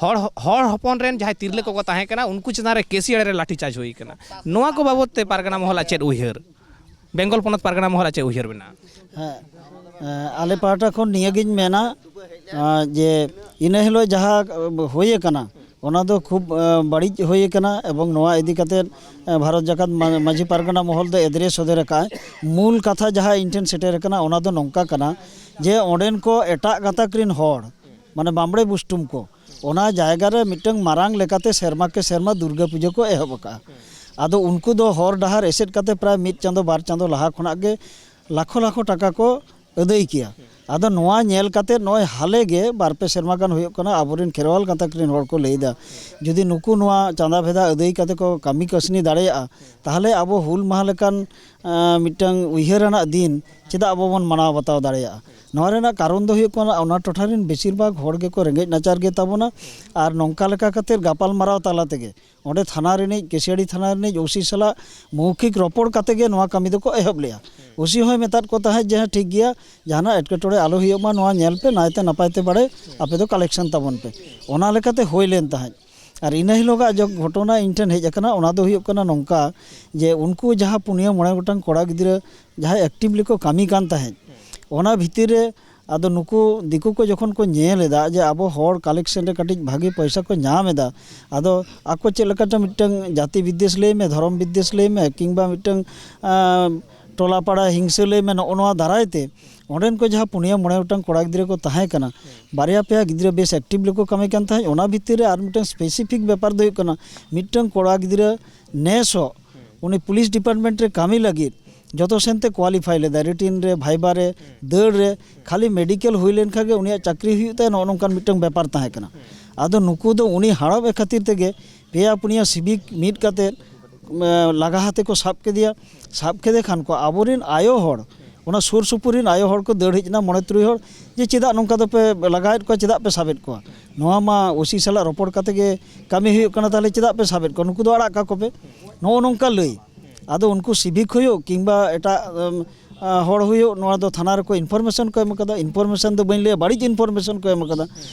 ᱦᱚᱲ, ᱦᱚᱲ ᱦᱚᱯᱚᱱ ᱨᱮᱱ ᱡᱟᱦᱟᱸᱭ ᱛᱤᱨᱞᱟᱹ ᱠᱚᱠᱚ ᱛᱟᱦᱮᱸ ᱠᱟᱱᱟ, ᱩᱱᱠᱩ ᱪᱮᱛᱟᱱ ᱨᱮ ᱠᱮᱥᱤᱭᱟᱲᱤ ᱨᱮ ᱞᱟᱴᱷᱤ ᱪᱟᱨᱡᱽ ᱦᱩᱭ ᱠᱟᱱᱟ᱾ ᱱᱚᱣᱟ ᱠᱚ ᱵᱟᱵᱚᱫ ᱛᱮ ᱯᱟᱨᱜᱟᱱᱟ ᱢᱚᱦᱚᱞᱟᱜ ᱪᱮᱫ ᱩᱭᱦᱟᱹᱨ? ᱵᱮᱝᱜᱚᱞ ᱯᱚᱱᱚᱛ ᱯᱟᱨᱜᱟᱱᱟ ᱢᱚᱦᱚᱞᱟᱜ ᱪᱮᱫ ᱩᱭᱦᱟᱹᱨ ᱢᱮᱱᱟᱜᱼᱟ? ᱦᱮᱸ, ᱮᱸ, ᱟᱞᱮ ᱯᱟᱦᱴᱟ ᱠᱷᱚᱱ ᱱᱤᱭᱟᱹᱜᱤᱧ ᱢᱮᱱᱟ, ᱟᱸ, ᱡᱮ ᱤᱱᱟᱹ ᱦᱤᱞᱳᱜ ᱡᱟᱦᱟᱸ, ᱟᱸ, ᱦᱩᱭ ᱟᱠᱟᱱᱟ, ᱚᱱᱟ ᱫᱚ ᱠᱷᱩᱵ, ᱟᱸ, ᱵᱟᱹᱲᱤᱡ ᱦᱩᱭ ᱟᱠᱟᱱᱟ᱾ ᱮᱵᱚᱝ ᱱᱚᱣᱟ ᱤᱫᱤ ᱠᱟᱛᱮᱫ, ᱟᱸ, ᱵᱷᱟᱨᱚᱛ ᱡᱟᱠᱟᱛ ᱢᱟ-, ᱢᱟᱹᱡᱷᱤ ᱯᱟᱨᱜᱟᱱᱟ ᱢᱚᱦᱚᱞ ᱫᱚ ᱮᱫᱽᱨᱮ ᱥᱚᱫᱚᱨ ᱟᱠᱟᱫᱼᱟᱭ᱾ ᱢᱩᱞ ᱠᱟᱛᱷᱟ ᱡᱟᱦᱟᱸ ᱤᱧ ᱴᱷᱮᱱ ᱥᱮᱴᱮᱨ ᱟᱠᱟᱱᱟ, ᱚᱱᱟ ᱫᱚ ᱱᱚᱝᱠᱟ ᱠᱟᱱᱟ ᱡᱮ ᱚᱸᱰᱮᱱ ᱠᱚ ᱮᱴᱟᱜ ᱜᱟᱛᱟᱠ ᱨᱮᱱ ᱦᱚᱲ, ᱢᱟᱱᱮ ᱵᱟᱢᱵᱽᱲᱮ ᱵᱩᱥᱴᱩᱢ ᱠᱚ, ᱚᱱᱟ ᱡᱟᱭᱜᱟ ᱨᱮ ᱢᱤᱫᱴᱟᱝ ᱢᱟᱨᱟᱝ ᱞᱮᱠᱟᱛᱮ ᱥᱮᱨᱢᱟ ᱠᱮ ᱥᱮᱨᱢᱟ ᱫᱩᱨᱜᱟᱹ ᱯᱩᱡᱟᱹ ᱠᱚ ᱮᱦᱚᱵ ᱟᱠᱟᱫᱼᱟ᱾ ᱟᱫᱚ ᱩᱱᱠᱩ ᱫᱚ ᱦᱚᱨ ᱰᱟᱦᱟᱨ ᱮᱥᱮᱫ ᱠᱟᱛᱮ ᱯᱨᱟᱭ ᱢᱤᱫ ᱪᱟᱸᱫᱚ ᱵᱟᱨ ᱪᱟᱸᱫᱚ ᱞᱟᱦᱟ ᱠᱷᱚᱱᱟᱜ ᱜᱮ ᱞᱟᱠᱷᱚ ᱞᱟᱠᱷᱚ ᱴᱟᱠᱟ ᱠᱚ ᱟᱹᱫᱟᱹᱭ ᱠᱮᱭᱟ᱾ ᱟᱫᱚ ᱱᱚᱣᱟ ᱧᱮᱞ ᱠᱟᱛᱮ ᱱᱚᱜᱼᱚᱭ ᱦᱟᱞᱮ ᱜᱮ ᱵᱟᱨ ᱯᱮ ᱥᱮᱨᱢᱟ ᱜᱟᱱ ᱦᱩᱭᱩᱜ ᱠᱟᱱᱟ, ᱟᱵᱚᱨᱮᱱ ᱠᱷᱮᱨᱣᱟᱞ ᱜᱟᱛᱟᱠ ᱨᱮᱱ ᱦᱚᱲ ᱠᱚ ᱞᱟᱹᱭᱫᱟ, ᱡᱩᱫᱤ ᱱᱩᱠᱩ ᱱᱚᱣᱟ ᱪᱟᱸᱫᱟ ᱵᱷᱮᱫᱟ ᱟᱹᱫᱟᱹᱭ ᱠᱟᱛᱮ ᱠᱚ ᱠᱟᱹᱢᱤ ᱠᱟᱹᱥᱱᱤ ᱫᱟᱲᱮᱭᱟᱜᱼᱟ, ᱛᱟᱦᱚᱞᱮ ᱟᱵᱚ ᱦᱩᱞ ᱢᱟᱦᱟ ᱞᱮᱠᱟᱱ, ᱟᱸ, ᱢᱤᱫᱴᱟᱝ ᱩᱭᱦᱟᱹᱨ ᱟᱱᱟᱜ ᱫᱤᱱ ᱪᱮᱫᱟᱜ ᱟᱵᱚ ᱵᱚᱱ ᱢᱟᱱᱟᱣ ᱵᱟᱛᱟᱣ ᱫᱟᱲᱮᱭᱟᱜᱼᱟ? ᱱᱚᱣᱟ ᱨᱮᱱᱟᱜ ᱠᱟᱨᱚᱱ ᱫᱚ ᱦᱩᱭᱩᱜ ᱠᱟᱱᱟ, ᱚᱱᱟ ᱴᱚᱴᱷᱟ ᱨᱮᱱ ᱵᱮᱥᱤᱨ ᱵᱷᱟᱜᱽ ᱦᱚᱲ ᱜᱮᱠᱚ ᱨᱮᱸᱜᱮᱡ ᱱᱟᱪᱟᱨ ᱜᱮ ᱛᱟᱵᱚᱱᱟ᱾ ᱟᱨ ᱱᱚᱝᱠᱟ ᱞᱮᱠᱟ ᱠᱟᱛᱮ ᱜᱟᱯᱟᱞ ᱢᱟᱨᱟᱣ ᱛᱟᱞᱟ ᱛᱮᱜᱮ ᱚᱸᱰᱮ ᱛᱷᱟᱱᱟ ᱨᱤᱱᱤᱡ, ᱠᱮᱥᱤᱭᱟᱲᱤ ᱛᱷᱟᱱᱟ ᱨᱤᱱᱤᱡ ᱳᱥᱤ ᱥᱟᱞᱟᱜ ᱢᱳᱣᱠᱷᱤᱠ ᱨᱚᱯᱚᱲ ᱠᱟᱛᱮ ᱜᱮ ᱱᱚᱣᱟ ᱠᱟᱹᱢᱤ ᱫᱚᱠᱚ ᱮᱦᱚᱵ ᱞᱮᱜᱼᱟ᱾ ᱳᱥᱤ ᱦᱚᱸᱭ ᱢᱮᱛᱟᱫ ᱠᱚ ᱛᱟᱦᱮᱸᱫ ᱡᱮ, "ᱦᱮᱸ, ᱴᱷᱤᱠ ᱜᱮᱭᱟ, ᱡᱟᱦᱟᱱᱟᱜ ᱮᱴᱠᱮᱴᱚᱬᱮ ᱟᱞᱚ ᱦᱩᱭᱩᱜ ᱢᱟ, ᱱᱚᱣᱟ ᱧᱮᱞ ᱯᱮ, ᱱᱟᱭᱛᱮ ᱱᱟᱯᱟᱭ ᱛᱮ ᱵᱟᱲᱮ ᱟᱯᱮ ᱫᱚ ᱠᱟᱞᱮᱠᱥᱚᱱ ᱛᱟᱵᱚᱱ ᱯᱮ᱾" ᱚᱱᱟ ᱞᱮᱠᱟᱛᱮ ᱦᱩᱭ ᱞᱮᱱ ᱛᱟᱦᱮᱸᱫ᱾ ᱟᱨ ᱤᱱᱟᱹ ᱦᱤᱞᱳᱜᱟᱜ ᱡᱚ ᱜᱷᱚᱴᱚᱱᱟ ᱤᱧ ᱴᱷᱮᱱ ᱦᱮᱡ ᱟᱠᱟᱱᱟ, ᱚᱱᱟ ᱫᱚ ᱦᱩᱭᱩᱜ ᱠᱟᱱᱟ ᱱᱚᱝᱠᱟ, ᱡᱮ ᱩᱱᱠᱩ ᱡᱟᱦᱟᱸ ᱯᱩᱱᱭᱟᱹ ᱢᱚᱬᱮ ᱜᱚᱴᱟᱝ ᱠᱚᱲᱟ ᱜᱤᱫᱽᱨᱟᱹ ᱡᱟᱦᱟᱸᱭ ᱮᱠᱴᱤᱵᱷᱞᱤ ᱠᱚ ᱠᱟᱹᱢᱤ ᱠᱟᱱ ᱛᱟᱦᱮᱸᱫ, ᱚᱱᱟ ᱵᱷᱤᱛᱤᱨ ᱨᱮ ᱟᱫᱚ ᱱᱩᱠᱩ ᱫᱤᱠᱩ ᱠᱚ ᱡᱚᱠᱷᱚᱱ ᱠᱚ ᱧᱮᱞ ᱮᱫᱟ ᱡᱮ ᱟᱵᱚ ᱦᱚᱲ ᱠᱟᱞᱮᱠᱥᱚᱱ ᱨᱮ ᱠᱟᱹᱴᱤᱡ ᱵᱷᱟᱹᱜᱤ ᱯᱚᱭᱥᱟ ᱠᱚ ᱧᱟᱢ ᱮᱫᱟ, ᱟᱫᱚ ᱟᱠᱚ ᱪᱮᱫ ᱞᱮᱠᱟ ᱪᱚ ᱢᱤᱫᱴᱟᱝ ᱡᱟᱹᱛᱤ ᱵᱤᱫᱽᱫᱮᱥ ᱞᱟᱹᱭ ᱢᱮ, ᱫᱷᱚᱨᱚᱢ ᱵᱤᱫᱽᱫᱮᱥ ᱞᱟᱹᱭ ᱢᱮ, ᱠᱤᱝᱵᱟ ᱢᱤᱫᱴᱟᱝ ᱟᱸ, ᱴᱚᱞᱟ ᱯᱟᱲᱟ ᱦᱤᱝᱥᱟᱹ ᱞᱟᱹᱭ ᱢᱮ, ᱱᱚᱜᱼᱚ ᱱᱚᱣᱟ ᱫᱟᱨᱟᱭ ᱛᱮ ᱚᱸᱰᱮᱱ ᱠᱚ ᱡᱟᱦᱟᱸ ᱯᱩᱱᱭᱟᱹ ᱢᱚᱬᱮ ᱜᱚᱴᱟᱝ ᱠᱚᱲᱟ ᱜᱤᱫᱽᱨᱟᱹ ᱠᱚ ᱛᱟᱦᱮᱸ ᱠᱟᱱᱟ, ᱵᱟᱨᱭᱟ ᱯᱮᱭᱟ ᱜᱤᱫᱽᱨᱟᱹ ᱵᱮᱥ ᱮᱠᱴᱤᱵᱷ ᱞᱮᱠᱚ ᱠᱟᱹᱢᱤ ᱠᱟᱱ ᱛᱟᱦᱮᱸᱫ᱾ ᱚᱱᱟ ᱵᱷᱤᱛᱤᱨ ᱨᱮ ᱟᱨ ᱢᱤᱫᱴᱟᱝ ᱥᱯᱮᱥᱤᱯᱷᱤᱠ ᱵᱮᱯᱟᱨ ᱫᱚ ᱦᱩᱭᱩᱜ ᱠᱟᱱᱟ, ᱢᱤᱫᱴᱟᱝ ᱠᱚᱲᱟ ᱜᱤᱫᱽᱨᱟᱹ ᱱᱮᱥ ᱦᱚᱸ ᱩᱱᱤ ᱯᱩᱞᱤᱥ ᱰᱤᱯᱟᱨᱴᱢᱮᱱᱴ ᱨᱮ ᱠᱟᱹᱢᱤ ᱞᱟᱹᱜᱤᱫ ᱡᱚᱛᱚ ᱥᱮᱱᱛᱮ ᱠᱳᱣᱟᱞᱤᱯᱷᱟᱭ ᱞᱮᱫᱟᱭ, ᱨᱤᱴᱤᱱ ᱨᱮ, ᱵᱷᱟᱭᱵᱟ ᱨᱮ, ᱫᱟᱹᱲ ᱨᱮ, ᱠᱷᱟᱹᱞᱤ ᱢᱮᱰᱤᱠᱮᱞ ᱦᱩᱭ ᱞᱮᱱᱠᱷᱟᱱ ᱜᱮ ᱩᱱᱤᱭᱟᱜ ᱪᱟᱹᱠᱨᱤ ᱦᱩᱭᱩᱜ ᱛᱟᱭᱟ, ᱱᱚᱜᱼᱚ ᱱᱚᱝᱠᱟᱱ ᱢᱤᱫᱴᱟᱝ ᱵᱮᱯᱟᱨ ᱛᱟᱦᱮᱸ ᱠᱟᱱᱟ᱾ ᱟᱫᱚ ᱱᱩᱠᱩ ᱫᱚ ᱩᱱᱤ ᱦᱟᱲᱚᱵ ᱮ ᱠᱷᱟᱹᱛᱤᱨ ᱛᱮᱜᱮ ᱯᱮᱭᱟ ᱯᱩᱱᱭᱟᱹ ᱥᱤᱵᱤᱠ ᱢᱤᱫ ᱠᱟᱛᱮ, ᱮ, ᱞᱟᱜᱟ ᱦᱟᱛᱮ ᱠᱚ ᱥᱟᱵ ᱠᱮᱫᱮᱭᱟ᱾ ᱥᱟᱵ ᱠᱮᱫᱮ ᱠᱷᱟᱱ ᱠᱚ ᱟᱵᱚᱨᱮᱱ ᱟᱭᱳ ᱦᱚᱲ, ᱚᱱᱟ ᱥᱩᱨ ᱥᱩᱯᱩᱨ ᱨᱮᱱ ᱟᱭᱳ ᱦᱚᱲ ᱠᱚ ᱫᱟᱹᱲ ᱦᱮᱡ ᱮᱱᱟ, ᱢᱚᱬᱮ ᱛᱩᱨᱩᱭ ᱦᱚᱲ, ᱡᱮ, "ᱪᱮᱫᱟᱜ ᱱᱚᱝᱠᱟ ᱫᱚᱯᱮ ᱞᱟᱜᱟᱭᱮᱫ ᱠᱚᱣᱟ, ᱪᱮᱫᱟᱜ ᱯᱮ ᱥᱟᱵᱮᱫ ᱠᱚᱣᱟ? ᱱᱚᱣᱟ ᱢᱟ ᱳᱥᱤ ᱥᱟᱞᱟᱜ ᱨᱚᱯᱚᱲ ᱠᱟᱛᱮ ᱜᱮ ᱠᱟᱹᱢᱤ ᱦᱩᱭᱩᱜ ᱠᱟᱱᱟ, ᱛᱟᱦᱚᱞᱮ ᱪᱮᱫᱟᱜ ᱯᱮ ᱥᱟᱵᱮᱫ ᱠᱚᱣᱟ? ᱱᱩᱠᱩ ᱫᱚ ᱟᱲᱟᱜ ᱠᱟᱠᱚ ᱯᱮ", ᱱᱚᱜᱼᱚ ᱱᱚᱝᱠᱟ ᱞᱟᱹᱭ᱾ ᱟᱫᱚ ᱩᱱᱠᱩ ᱥᱤᱵᱤᱠ ᱦᱩᱭᱩᱜ ᱠᱤᱝᱵᱟ ᱮᱴᱟᱜ, ᱮᱢ, ᱟ, ᱦᱚᱲ ᱦᱩᱭᱩᱜ, ᱱᱚᱣᱟ ᱫᱚ ᱛᱷᱟᱱᱟ ᱨᱮᱠᱚ ᱤᱱᱯᱷᱚᱨᱢᱮᱥᱚᱱ ᱠᱚ ᱮᱢ ᱠᱟᱫᱟ, ᱤᱱᱯᱷᱚᱨᱢᱮᱥᱚᱱ ᱫᱚ ᱵᱟᱹᱧ ᱞᱟᱹᱭᱟ, ᱵᱟᱹᱲᱤᱡ ᱤᱱᱯᱷᱚᱨᱢᱮᱥᱚᱱ ᱠᱚ ᱮᱢ ᱠᱟᱫᱟ᱾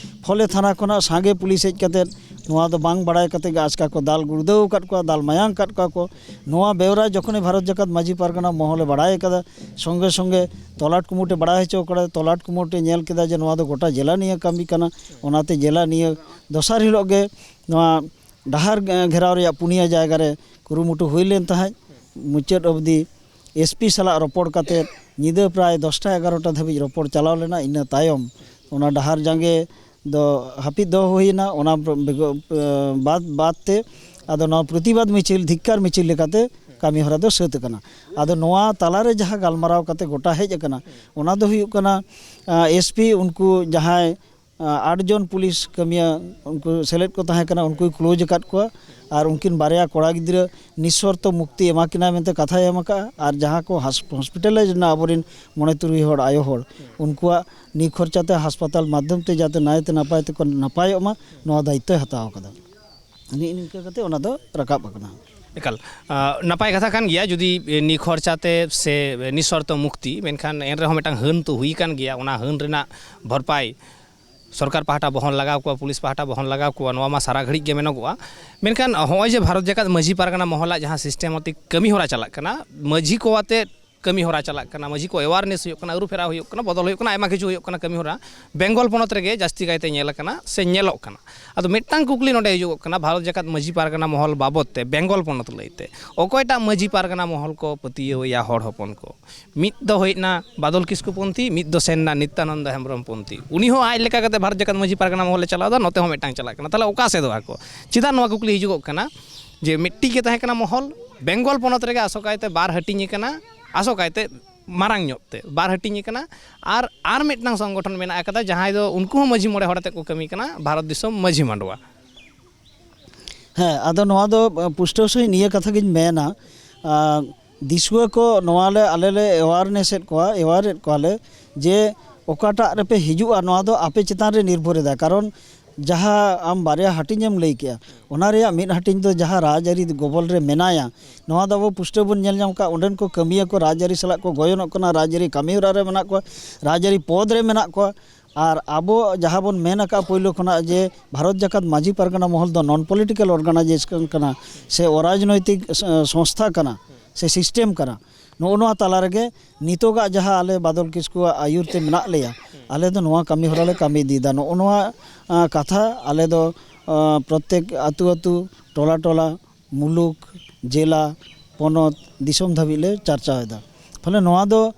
ᱯᱷᱚᱞᱮ ᱛᱷᱟᱱᱟ ᱠᱷᱚᱱᱟᱜ ᱥᱟᱸᱜᱮ ᱯᱩᱞᱤᱥ ᱦᱮᱡ ᱠᱟᱛᱮ ᱱᱚᱣᱟ ᱫᱚ ᱵᱟᱝ ᱵᱟᱲᱟᱭ ᱠᱟᱛᱮ ᱜᱮ ᱟᱪᱠᱟ ᱠᱚ ᱫᱟᱞ ᱜᱩᱲᱫᱟᱹᱣ ᱟᱠᱟᱫ ᱠᱚᱣᱟ, ᱫᱟᱞ ᱢᱟᱭᱟᱝ ᱟᱠᱟᱫ ᱠᱚᱣᱟ ᱠᱚ᱾ ᱱᱚᱣᱟ ᱵᱮᱣᱨᱟ ᱡᱚᱠᱷᱚᱱᱮ ᱵᱷᱟᱨᱚᱛ ᱡᱟᱠᱟᱛ ᱢᱟᱹᱡᱷᱤ ᱯᱟᱨᱜᱟᱱᱟ ᱢᱚᱦᱚᱞᱮ ᱵᱟᱲᱟᱭ ᱠᱟᱫᱟ, ᱥᱚᱸᱜᱮ ᱥᱚᱸᱜᱮ ᱛᱚᱞᱟᱴ ᱠᱩᱢᱩᱴᱮ ᱵᱟᱲᱟᱭ ᱦᱚᱪᱚ ᱠᱟᱫᱟ, ᱛᱚᱞᱟᱴ ᱠᱩᱢᱩᱴᱮ ᱧᱮᱞ ᱠᱮᱫᱟ ᱡᱮ ᱱᱚᱣᱟ ᱫᱚ ᱜᱚᱴᱟ ᱡᱮᱞᱟ ᱱᱤᱭᱟᱹ ᱠᱟᱹᱢᱤ ᱠᱟᱱᱟ, ᱚᱱᱟᱛᱮ ᱡᱮᱞᱟ ᱱᱤᱭᱟᱹ ᱫᱚᱥᱟᱨ ᱦᱤᱞᱳᱜ ᱜᱮ ᱱᱚᱣᱟ ᱰᱟᱦᱟᱨ ᱜᱷᱮᱨᱟᱣ ᱨᱮᱭᱟᱜ ᱯᱩᱱᱭᱟᱹ ᱡᱟᱭᱜᱟ ᱨᱮ ᱠᱩᱨᱩᱢᱩᱴᱩ ᱦᱩᱭ ᱞᱮᱱ ᱛᱟᱦᱮᱸᱫ᱾ ᱢᱩᱪᱟᱹᱫ ᱚᱵᱫᱤ ᱮᱥᱯᱤ ᱥᱟᱞᱟᱜ ᱨᱚᱯᱚᱲ ᱠᱟᱛᱮ ᱧᱤᱫᱟᱹ ᱯᱨᱟᱭ ᱫᱚᱥᱴᱟ ᱮᱜᱟᱨᱚᱴᱟ ᱫᱷᱟᱹᱵᱤᱡ ᱨᱚᱯᱚᱲ ᱪᱟᱞᱟᱣ ᱞᱮᱱᱟ᱾ ᱤᱱᱟᱹ ᱛᱟᱭᱚᱢ ᱚᱱᱟ ᱰᱟᱦᱟᱨ ᱡᱟᱸᱜᱮ ᱫᱚ ᱦᱟᱹᱯᱤᱫ ᱫᱚᱦᱚ ᱦᱩᱭᱱᱟ᱾ ᱚᱱᱟ ᱵᱮᱜᱚ-, ᱵᱟᱫ, ᱵᱟᱫ ᱛᱮ ᱟᱫᱚ ᱱᱚᱣᱟ ᱯᱨᱚᱛᱤᱵᱟᱫ ᱢᱤᱪᱷᱤᱞ, ᱫᱷᱤᱠᱠᱟᱨ ᱢᱤᱪᱷᱤᱞ ᱞᱮᱠᱟᱛᱮ ᱠᱟᱹᱢᱤ ᱦᱚᱨᱟ ᱫᱚ ᱥᱟᱹᱛ ᱟᱠᱟᱱᱟ᱾ ᱟᱫᱚ ᱱᱚᱣᱟ ᱛᱟᱞᱟᱨᱮ ᱡᱟᱦᱟᱸ ᱜᱟᱞᱢᱟᱨᱟᱣ ᱠᱟᱛᱮ ᱜᱚᱴᱟ ᱦᱮᱡ ᱟᱠᱟᱱᱟ, ᱚᱱᱟ ᱫᱚ ᱦᱩᱭᱩᱜ ᱠᱟᱱᱟ, ᱟᱸ, ᱮᱥᱯᱤ ᱩᱱᱠᱩ ᱡᱟᱦᱟᱸᱭ ᱟᱸ, ᱟᱴ ᱡᱚᱱ ᱯᱩᱞᱤᱥ ᱠᱟᱹᱢᱤᱭᱟᱹ ᱩᱱᱠᱩ ᱥᱮᱞᱮᱫ ᱠᱚ ᱛᱟᱦᱮᱸ ᱠᱟᱱᱟ, ᱩᱱᱠᱩᱭ ᱠᱞᱳᱡᱽ ᱟᱠᱟᱫ ᱠᱚᱣᱟ᱾ ᱟᱨ ᱩᱱᱠᱤᱱ ᱵᱟᱨᱭᱟ ᱠᱚᱲᱟ ᱜᱤᱫᱽᱨᱟᱹ ᱱᱤᱥᱥᱚᱨᱛᱚ ᱢᱩᱠᱛᱤ ᱮᱢᱟ ᱠᱤᱱᱟᱭ ᱢᱮᱱᱛᱮ ᱠᱟᱛᱷᱟᱭ ᱮᱢ ᱟᱠᱟᱫᱼᱟ᱾ ᱟᱨ ᱡᱟᱦᱟᱸ ᱠᱚ ᱦᱟᱥ-, ᱦᱚᱥᱯᱤᱴᱟᱞᱟᱭᱤᱡᱽ ᱨᱮᱱᱟᱜ ᱟᱵᱚᱨᱮᱱ ᱢᱚᱬᱮ ᱛᱩᱨᱩᱭ ᱦᱚᱲ ᱟᱭᱳ ᱦᱚᱲ, ᱩᱱᱠᱩᱣᱟᱜ ᱱᱤᱠᱷᱚᱨᱪᱟ ᱛᱮ ᱦᱟᱥᱯᱟᱛᱟᱞ ᱢᱟᱫᱽᱫᱷᱚᱢ ᱛᱮ ᱡᱟᱛᱮ ᱱᱟᱭᱛᱮ ᱱᱟᱯᱟᱭ ᱛᱮᱠᱚ ᱱᱟᱯᱟᱭᱚᱜ ᱢᱟ, ᱱᱚᱣᱟ ᱫᱟᱭᱤᱛᱛᱚᱭ ᱦᱟᱛᱟᱣ ᱟᱠᱟᱫᱟ᱾ ᱱᱤᱜᱼᱤ ᱱᱤᱝᱠᱟᱹ ᱠᱟᱛᱮ ᱚᱱᱟ ᱫᱚ ᱨᱟᱠᱟᱵ ᱟᱠᱟᱱᱟ᱾ ᱮᱠᱟᱞ, ᱟᱸ, ᱱᱟᱯᱟᱭ ᱠᱟᱛᱷᱟ ᱠᱟᱱ ᱜᱮᱭᱟ ᱡᱩᱫᱤ ᱱᱤᱠᱷᱚᱨᱪᱟ ᱛᱮ ᱥᱮ ᱱᱤᱥᱚᱨᱛᱚ ᱢᱩᱠᱛᱤ, ᱢᱮᱱᱠᱷᱟᱱ ᱮᱱ ᱨᱮᱦᱚᱸ ᱢᱤᱫᱴᱟᱝ ᱦᱟᱹᱱ ᱛᱚ ᱦᱩᱭ ᱟᱠᱟᱱ ᱜᱮᱭᱟ, ᱚᱱᱟ ᱦᱟᱹᱱ ᱨᱮᱱᱟᱜ ᱵᱷᱚᱨᱯᱟᱭ ᱥᱚᱨᱠᱟᱨ ᱯᱟᱦᱴᱟ ᱵᱚᱦᱚᱱ ᱞᱟᱜᱟᱣ ᱠᱚᱣᱟ, ᱯᱩᱞᱤᱥ ᱯᱟᱦᱴᱟ ᱵᱚᱦᱚᱱ ᱞᱟᱜᱟᱣ ᱠᱚᱣᱟ, ᱱᱚᱣᱟ ᱢᱟ ᱥᱟᱨᱟ ᱜᱷᱟᱹᱲᱤᱡ ᱜᱮ ᱢᱮᱱᱚᱜᱚᱜᱼᱟ᱾ ᱢᱮᱱᱠᱷᱟᱱ ᱦᱚᱸᱜᱼᱚᱭ ᱡᱮ ᱵᱷᱟᱨᱚᱛ ᱡᱟᱠᱟᱛ ᱢᱟᱹᱡᱷᱤ ᱯᱟᱨᱜᱟᱱᱟ ᱢᱚᱦᱚᱞᱟᱜ ᱡᱟᱦᱟᱸ ᱥᱤᱥᱴᱮᱢᱟᱴᱤᱠ ᱠᱟᱹᱢᱤ ᱦᱚᱨᱟ ᱪᱟᱞᱟᱜ ᱠᱟᱱᱟ, ᱢᱟᱹᱡᱷᱤ ᱠᱚ ᱟᱛᱮ ᱠᱟᱹᱢᱤ ᱦᱚᱨᱟ ᱪᱟᱞᱟᱜ ᱠᱟᱱᱟ, ᱢᱟᱹᱡᱷᱤ ᱠᱚ awareness ᱦᱩᱭᱩᱜ ᱠᱟᱱᱟ, ᱟᱹᱨᱩ ᱯᱷᱮᱨᱟᱣ ᱦᱩᱭᱩᱜ ᱠᱟᱱᱟ, ᱵᱚᱫᱚᱞ ᱦᱩᱭᱩᱜ ᱠᱟᱱᱟ, ᱟᱭᱢᱟ ᱠᱤᱪᱷᱩ ᱦᱩᱭᱩᱜ ᱠᱟᱱᱟ ᱠᱟᱹᱢᱤ ᱦᱚᱨᱟ ᱵᱮᱝᱜᱚᱞ ᱯᱚᱱᱚᱛ ᱨᱮᱜᱮ ᱡᱟᱹᱥᱛᱤ ᱠᱟᱭᱛᱮ ᱧᱮᱞ ᱟᱠᱟᱱᱟ ᱥᱮ ᱧᱮᱞᱚᱜ ᱠᱟᱱᱟ᱾ ᱟᱫᱚ ᱢᱤᱫᱴᱟᱝ ᱠᱩᱠᱞᱤ ᱱᱚᱰᱮ ᱦᱤᱡᱩᱜᱚᱜ ᱠᱟᱱᱟ, ᱵᱷᱟᱨᱚᱛ ᱡᱟᱠᱟᱛ ᱢᱟᱹᱡᱷᱤ ᱯᱟᱨᱜᱟᱱᱟ ᱢᱚᱦᱚᱞ ᱵᱟᱵᱚᱫ ᱛᱮ ᱵᱮᱝᱜᱚᱞ ᱯᱚᱱᱚᱛ ᱞᱟᱹᱭᱛᱮ ᱚᱠᱚᱭᱴᱟᱜ ᱢᱟᱹᱡᱷᱤ ᱯᱟᱨᱜᱟᱱᱟ ᱢᱚᱦᱚᱞ ᱠᱚ ᱯᱟᱹᱛᱭᱟᱹᱣ ᱮᱭᱟ ᱦᱚᱲ ᱦᱚᱯᱚᱱ ᱠᱚ? ᱢᱤᱫ ᱫᱚ ᱦᱩᱭᱱᱟ ᱵᱟᱫᱚᱞ ᱠᱤᱥᱠᱩ ᱯᱚᱱᱛᱷᱤ, ᱢᱤᱫ ᱫᱚ ᱥᱮᱱ ᱮᱱᱟ ᱱᱤᱛᱭᱟᱱᱚᱱᱫᱚ ᱦᱮᱢᱵᱨᱚᱢ ᱯᱚᱱᱛᱷᱤ᱾ ᱩᱱᱤ ᱦᱚᱸ ᱟᱡ ᱞᱮᱠᱟ ᱠᱟᱛᱮ ᱵᱷᱟᱨᱚᱛ ᱡᱟᱠᱟᱛ ᱢᱟᱹᱡᱷᱤ ᱯᱟᱨᱜᱟᱱᱟ ᱢᱚᱦᱚᱞᱮ ᱪᱟᱞᱟᱣ ᱮᱫᱟ, ᱱᱚᱛᱮ ᱦᱚᱸ ᱢᱤᱫᱴᱟᱝ ᱪᱟᱞᱟᱜ ᱠᱟᱱᱟ᱾ ᱛᱟᱦᱚᱞᱮ ᱚᱠᱟ ᱥᱮᱫᱚᱜᱼᱟ ᱠᱚ? ᱪᱮᱫᱟᱜ ᱱᱚᱣᱟ ᱠᱩᱠᱞᱤ ᱦᱤᱡᱩᱜᱚᱜ ᱠᱟᱱᱟ ᱡᱮ ᱢᱤᱫᱴᱤᱡ ᱜᱮ ᱛᱟᱦᱮᱸ ᱠᱟᱱᱟ ᱢᱚᱦᱚᱞ, ᱵᱮᱝᱜᱚᱞ ᱯᱚᱱᱚᱛ ᱨᱮᱜᱮ ᱟᱥᱚᱠᱟᱭᱛᱮ ᱵᱟᱨ ᱦᱟᱹᱴᱤᱧ ᱟᱠᱟᱱᱟ, ᱟᱥᱚᱠᱟᱭᱛᱮ ᱢᱟᱨᱟᱝ ᱧᱚᱜ ᱛᱮ ᱵᱟᱨ ᱦᱟᱹᱴᱤᱧ ᱟᱠᱟᱱᱟ᱾ ᱟᱨ, ᱟᱨ ᱢᱤᱫᱴᱟᱝ ᱥᱚᱝᱜᱚᱴᱷᱚᱱ ᱢᱮᱱᱟᱜ ᱟᱠᱟᱫᱟ, ᱡᱟᱦᱟᱸᱭ ᱫᱚ ᱩᱱᱠᱩ ᱦᱚᱸ ᱢᱟᱹᱡᱷᱤ ᱢᱚᱬᱮ ᱦᱚᱲ ᱟᱛᱮᱫ ᱠᱚ ᱠᱟᱹᱢᱤ ᱠᱟᱱᱟ, ᱵᱷᱟᱨᱚᱛ ᱫᱤᱥᱚᱢ ᱢᱟᱹᱡᱷᱤ ᱢᱟᱰᱣᱟ᱾ ᱦᱮᱸ, ᱟᱫᱚ ᱱᱚᱣᱟ ᱫᱚ, ᱟ, ᱯᱩᱥᱴᱟᱹᱣ ᱥᱟᱺᱦᱤᱡ ᱱᱤᱭᱟᱹ ᱠᱟᱛᱷᱟ ᱜᱤᱧ ᱢᱮᱱᱟ, ᱟ, ᱫᱤᱥᱩᱣᱟᱹ ᱠᱚ ᱱᱚᱣᱟ ᱞᱮ, ᱟᱞᱮ ᱞᱮ awareness ᱮᱫ ᱠᱚᱣᱟ, aware ᱮᱫ ᱠᱚᱣᱟᱞᱮ ᱡᱮ ᱚᱠᱟᱴᱟᱜ ᱨᱮᱯᱮ ᱦᱤᱡᱩᱜᱼᱟ, ᱱᱚᱣᱟ ᱫᱚ ᱟᱯᱮ ᱪᱮᱛᱟᱱ ᱨᱮ ᱱᱤᱨᱵᱷᱚᱨ ᱮᱫᱟ᱾ ᱠᱟᱨᱚᱱ ᱡᱟᱦᱟᱸ ᱟᱢ ᱵᱟᱨᱭᱟ ᱦᱟᱹᱴᱤᱧ ᱮᱢ ᱞᱟᱹᱭ ᱠᱮᱜᱼᱟ, ᱚᱱᱟ ᱨᱮᱭᱟᱜ ᱢᱤᱫ ᱦᱟᱹᱴᱤᱧ ᱫᱚ ᱡᱟᱦᱟᱸ ᱨᱟᱡᱽᱟᱹᱨᱤ ᱜᱚᱵᱚᱞ ᱨᱮ ᱢᱮᱱᱟᱭᱟ, ᱱᱚᱣᱟ ᱫᱚ ᱟᱵᱚ ᱯᱩᱥᱴᱟᱹᱣ ᱵᱚᱱ ᱧᱮᱞ ᱧᱟᱢ ᱠᱟᱜᱼᱟ᱾ ᱚᱸᱰᱮᱱ ᱠᱚ ᱠᱟᱹᱢᱤᱭᱟᱹ ᱠᱚ ᱨᱟᱡᱽᱟᱹᱨᱤ ᱥᱟᱞᱟᱜ ᱠᱚ ᱜᱚᱭᱚᱱᱚᱜ ᱠᱟᱱᱟ, ᱨᱟᱡᱽᱟᱹᱨᱤ ᱠᱟᱹᱢᱤ ᱦᱚᱨᱟ ᱨᱮ ᱢᱮᱱᱟᱜ ᱠᱚᱣᱟ, ᱨᱟᱡᱽᱟᱹᱨᱤ ᱯᱚᱫᱽ ᱨᱮ ᱢᱮᱱᱟᱜ ᱠᱚᱣᱟ᱾ ᱟᱨ ᱟᱵᱚ ᱡᱟᱦᱟᱸ ᱵᱚᱱ ᱢᱮᱱ ᱟᱠᱟᱫ ᱯᱳᱭᱞᱳ ᱠᱷᱚᱱᱟᱜ ᱡᱮ ᱵᱷᱟᱨᱚᱛ ᱡᱟᱠᱟᱛ ᱢᱟᱹᱡᱷᱤ ᱯᱟᱨᱜᱟᱱᱟ ᱢᱚᱦᱚᱞ ᱫᱚ non political organization ᱠᱟᱱᱟ ᱥᱮ ᱚᱨᱟᱡᱽᱱᱳᱭᱛᱤᱠ ᱥᱚ-, ᱥᱚᱝᱥᱛᱷᱟ ᱠᱟᱱᱟ ᱥᱮ system ᱠᱟᱱᱟ, ᱱᱚᱜᱼᱚ ᱱᱚᱣᱟ ᱛᱟᱞᱟ ᱨᱮᱜᱮ ᱱᱤᱛᱚᱜᱟᱜ ᱡᱟᱦᱟᱸ ᱟᱞᱮ ᱵᱟᱫᱚᱞ ᱠᱤᱥᱠᱩᱣᱟᱜ ᱟᱹᱭᱩᱨ ᱛᱮ ᱢᱮᱱᱟᱜ ᱞᱮᱭᱟ, ᱟᱞᱮ ᱫᱚ ᱱᱚᱣᱟ ᱠᱟᱹᱢᱤ ᱦᱚᱨᱟ ᱞᱮ ᱠᱟᱹᱢᱤ ᱤᱫᱤᱭᱮᱫᱟ᱾ ᱱᱚᱜᱼᱚ ᱱᱚᱣᱟ, ᱟ, ᱠᱟᱛᱷᱟ ᱟᱞᱮ ᱫᱚ, ᱟ, ᱯᱨᱚᱛᱛᱮᱠ ᱟᱹᱛᱩ ᱟᱹᱛᱩ, ᱴᱚᱞᱟ ᱴᱚᱞᱟ, ᱢᱩᱞᱩᱠ, ᱡᱮᱞᱟ, ᱯᱚᱱᱚᱛ, ᱫᱤᱥᱚᱢ ᱫᱷᱟᱹᱵᱤᱡ ᱞᱮ ᱪᱟᱨᱪᱟᱣᱮᱫᱟ᱾ ᱯᱷᱚᱞᱮ ᱱᱚᱣᱟ ᱫᱚ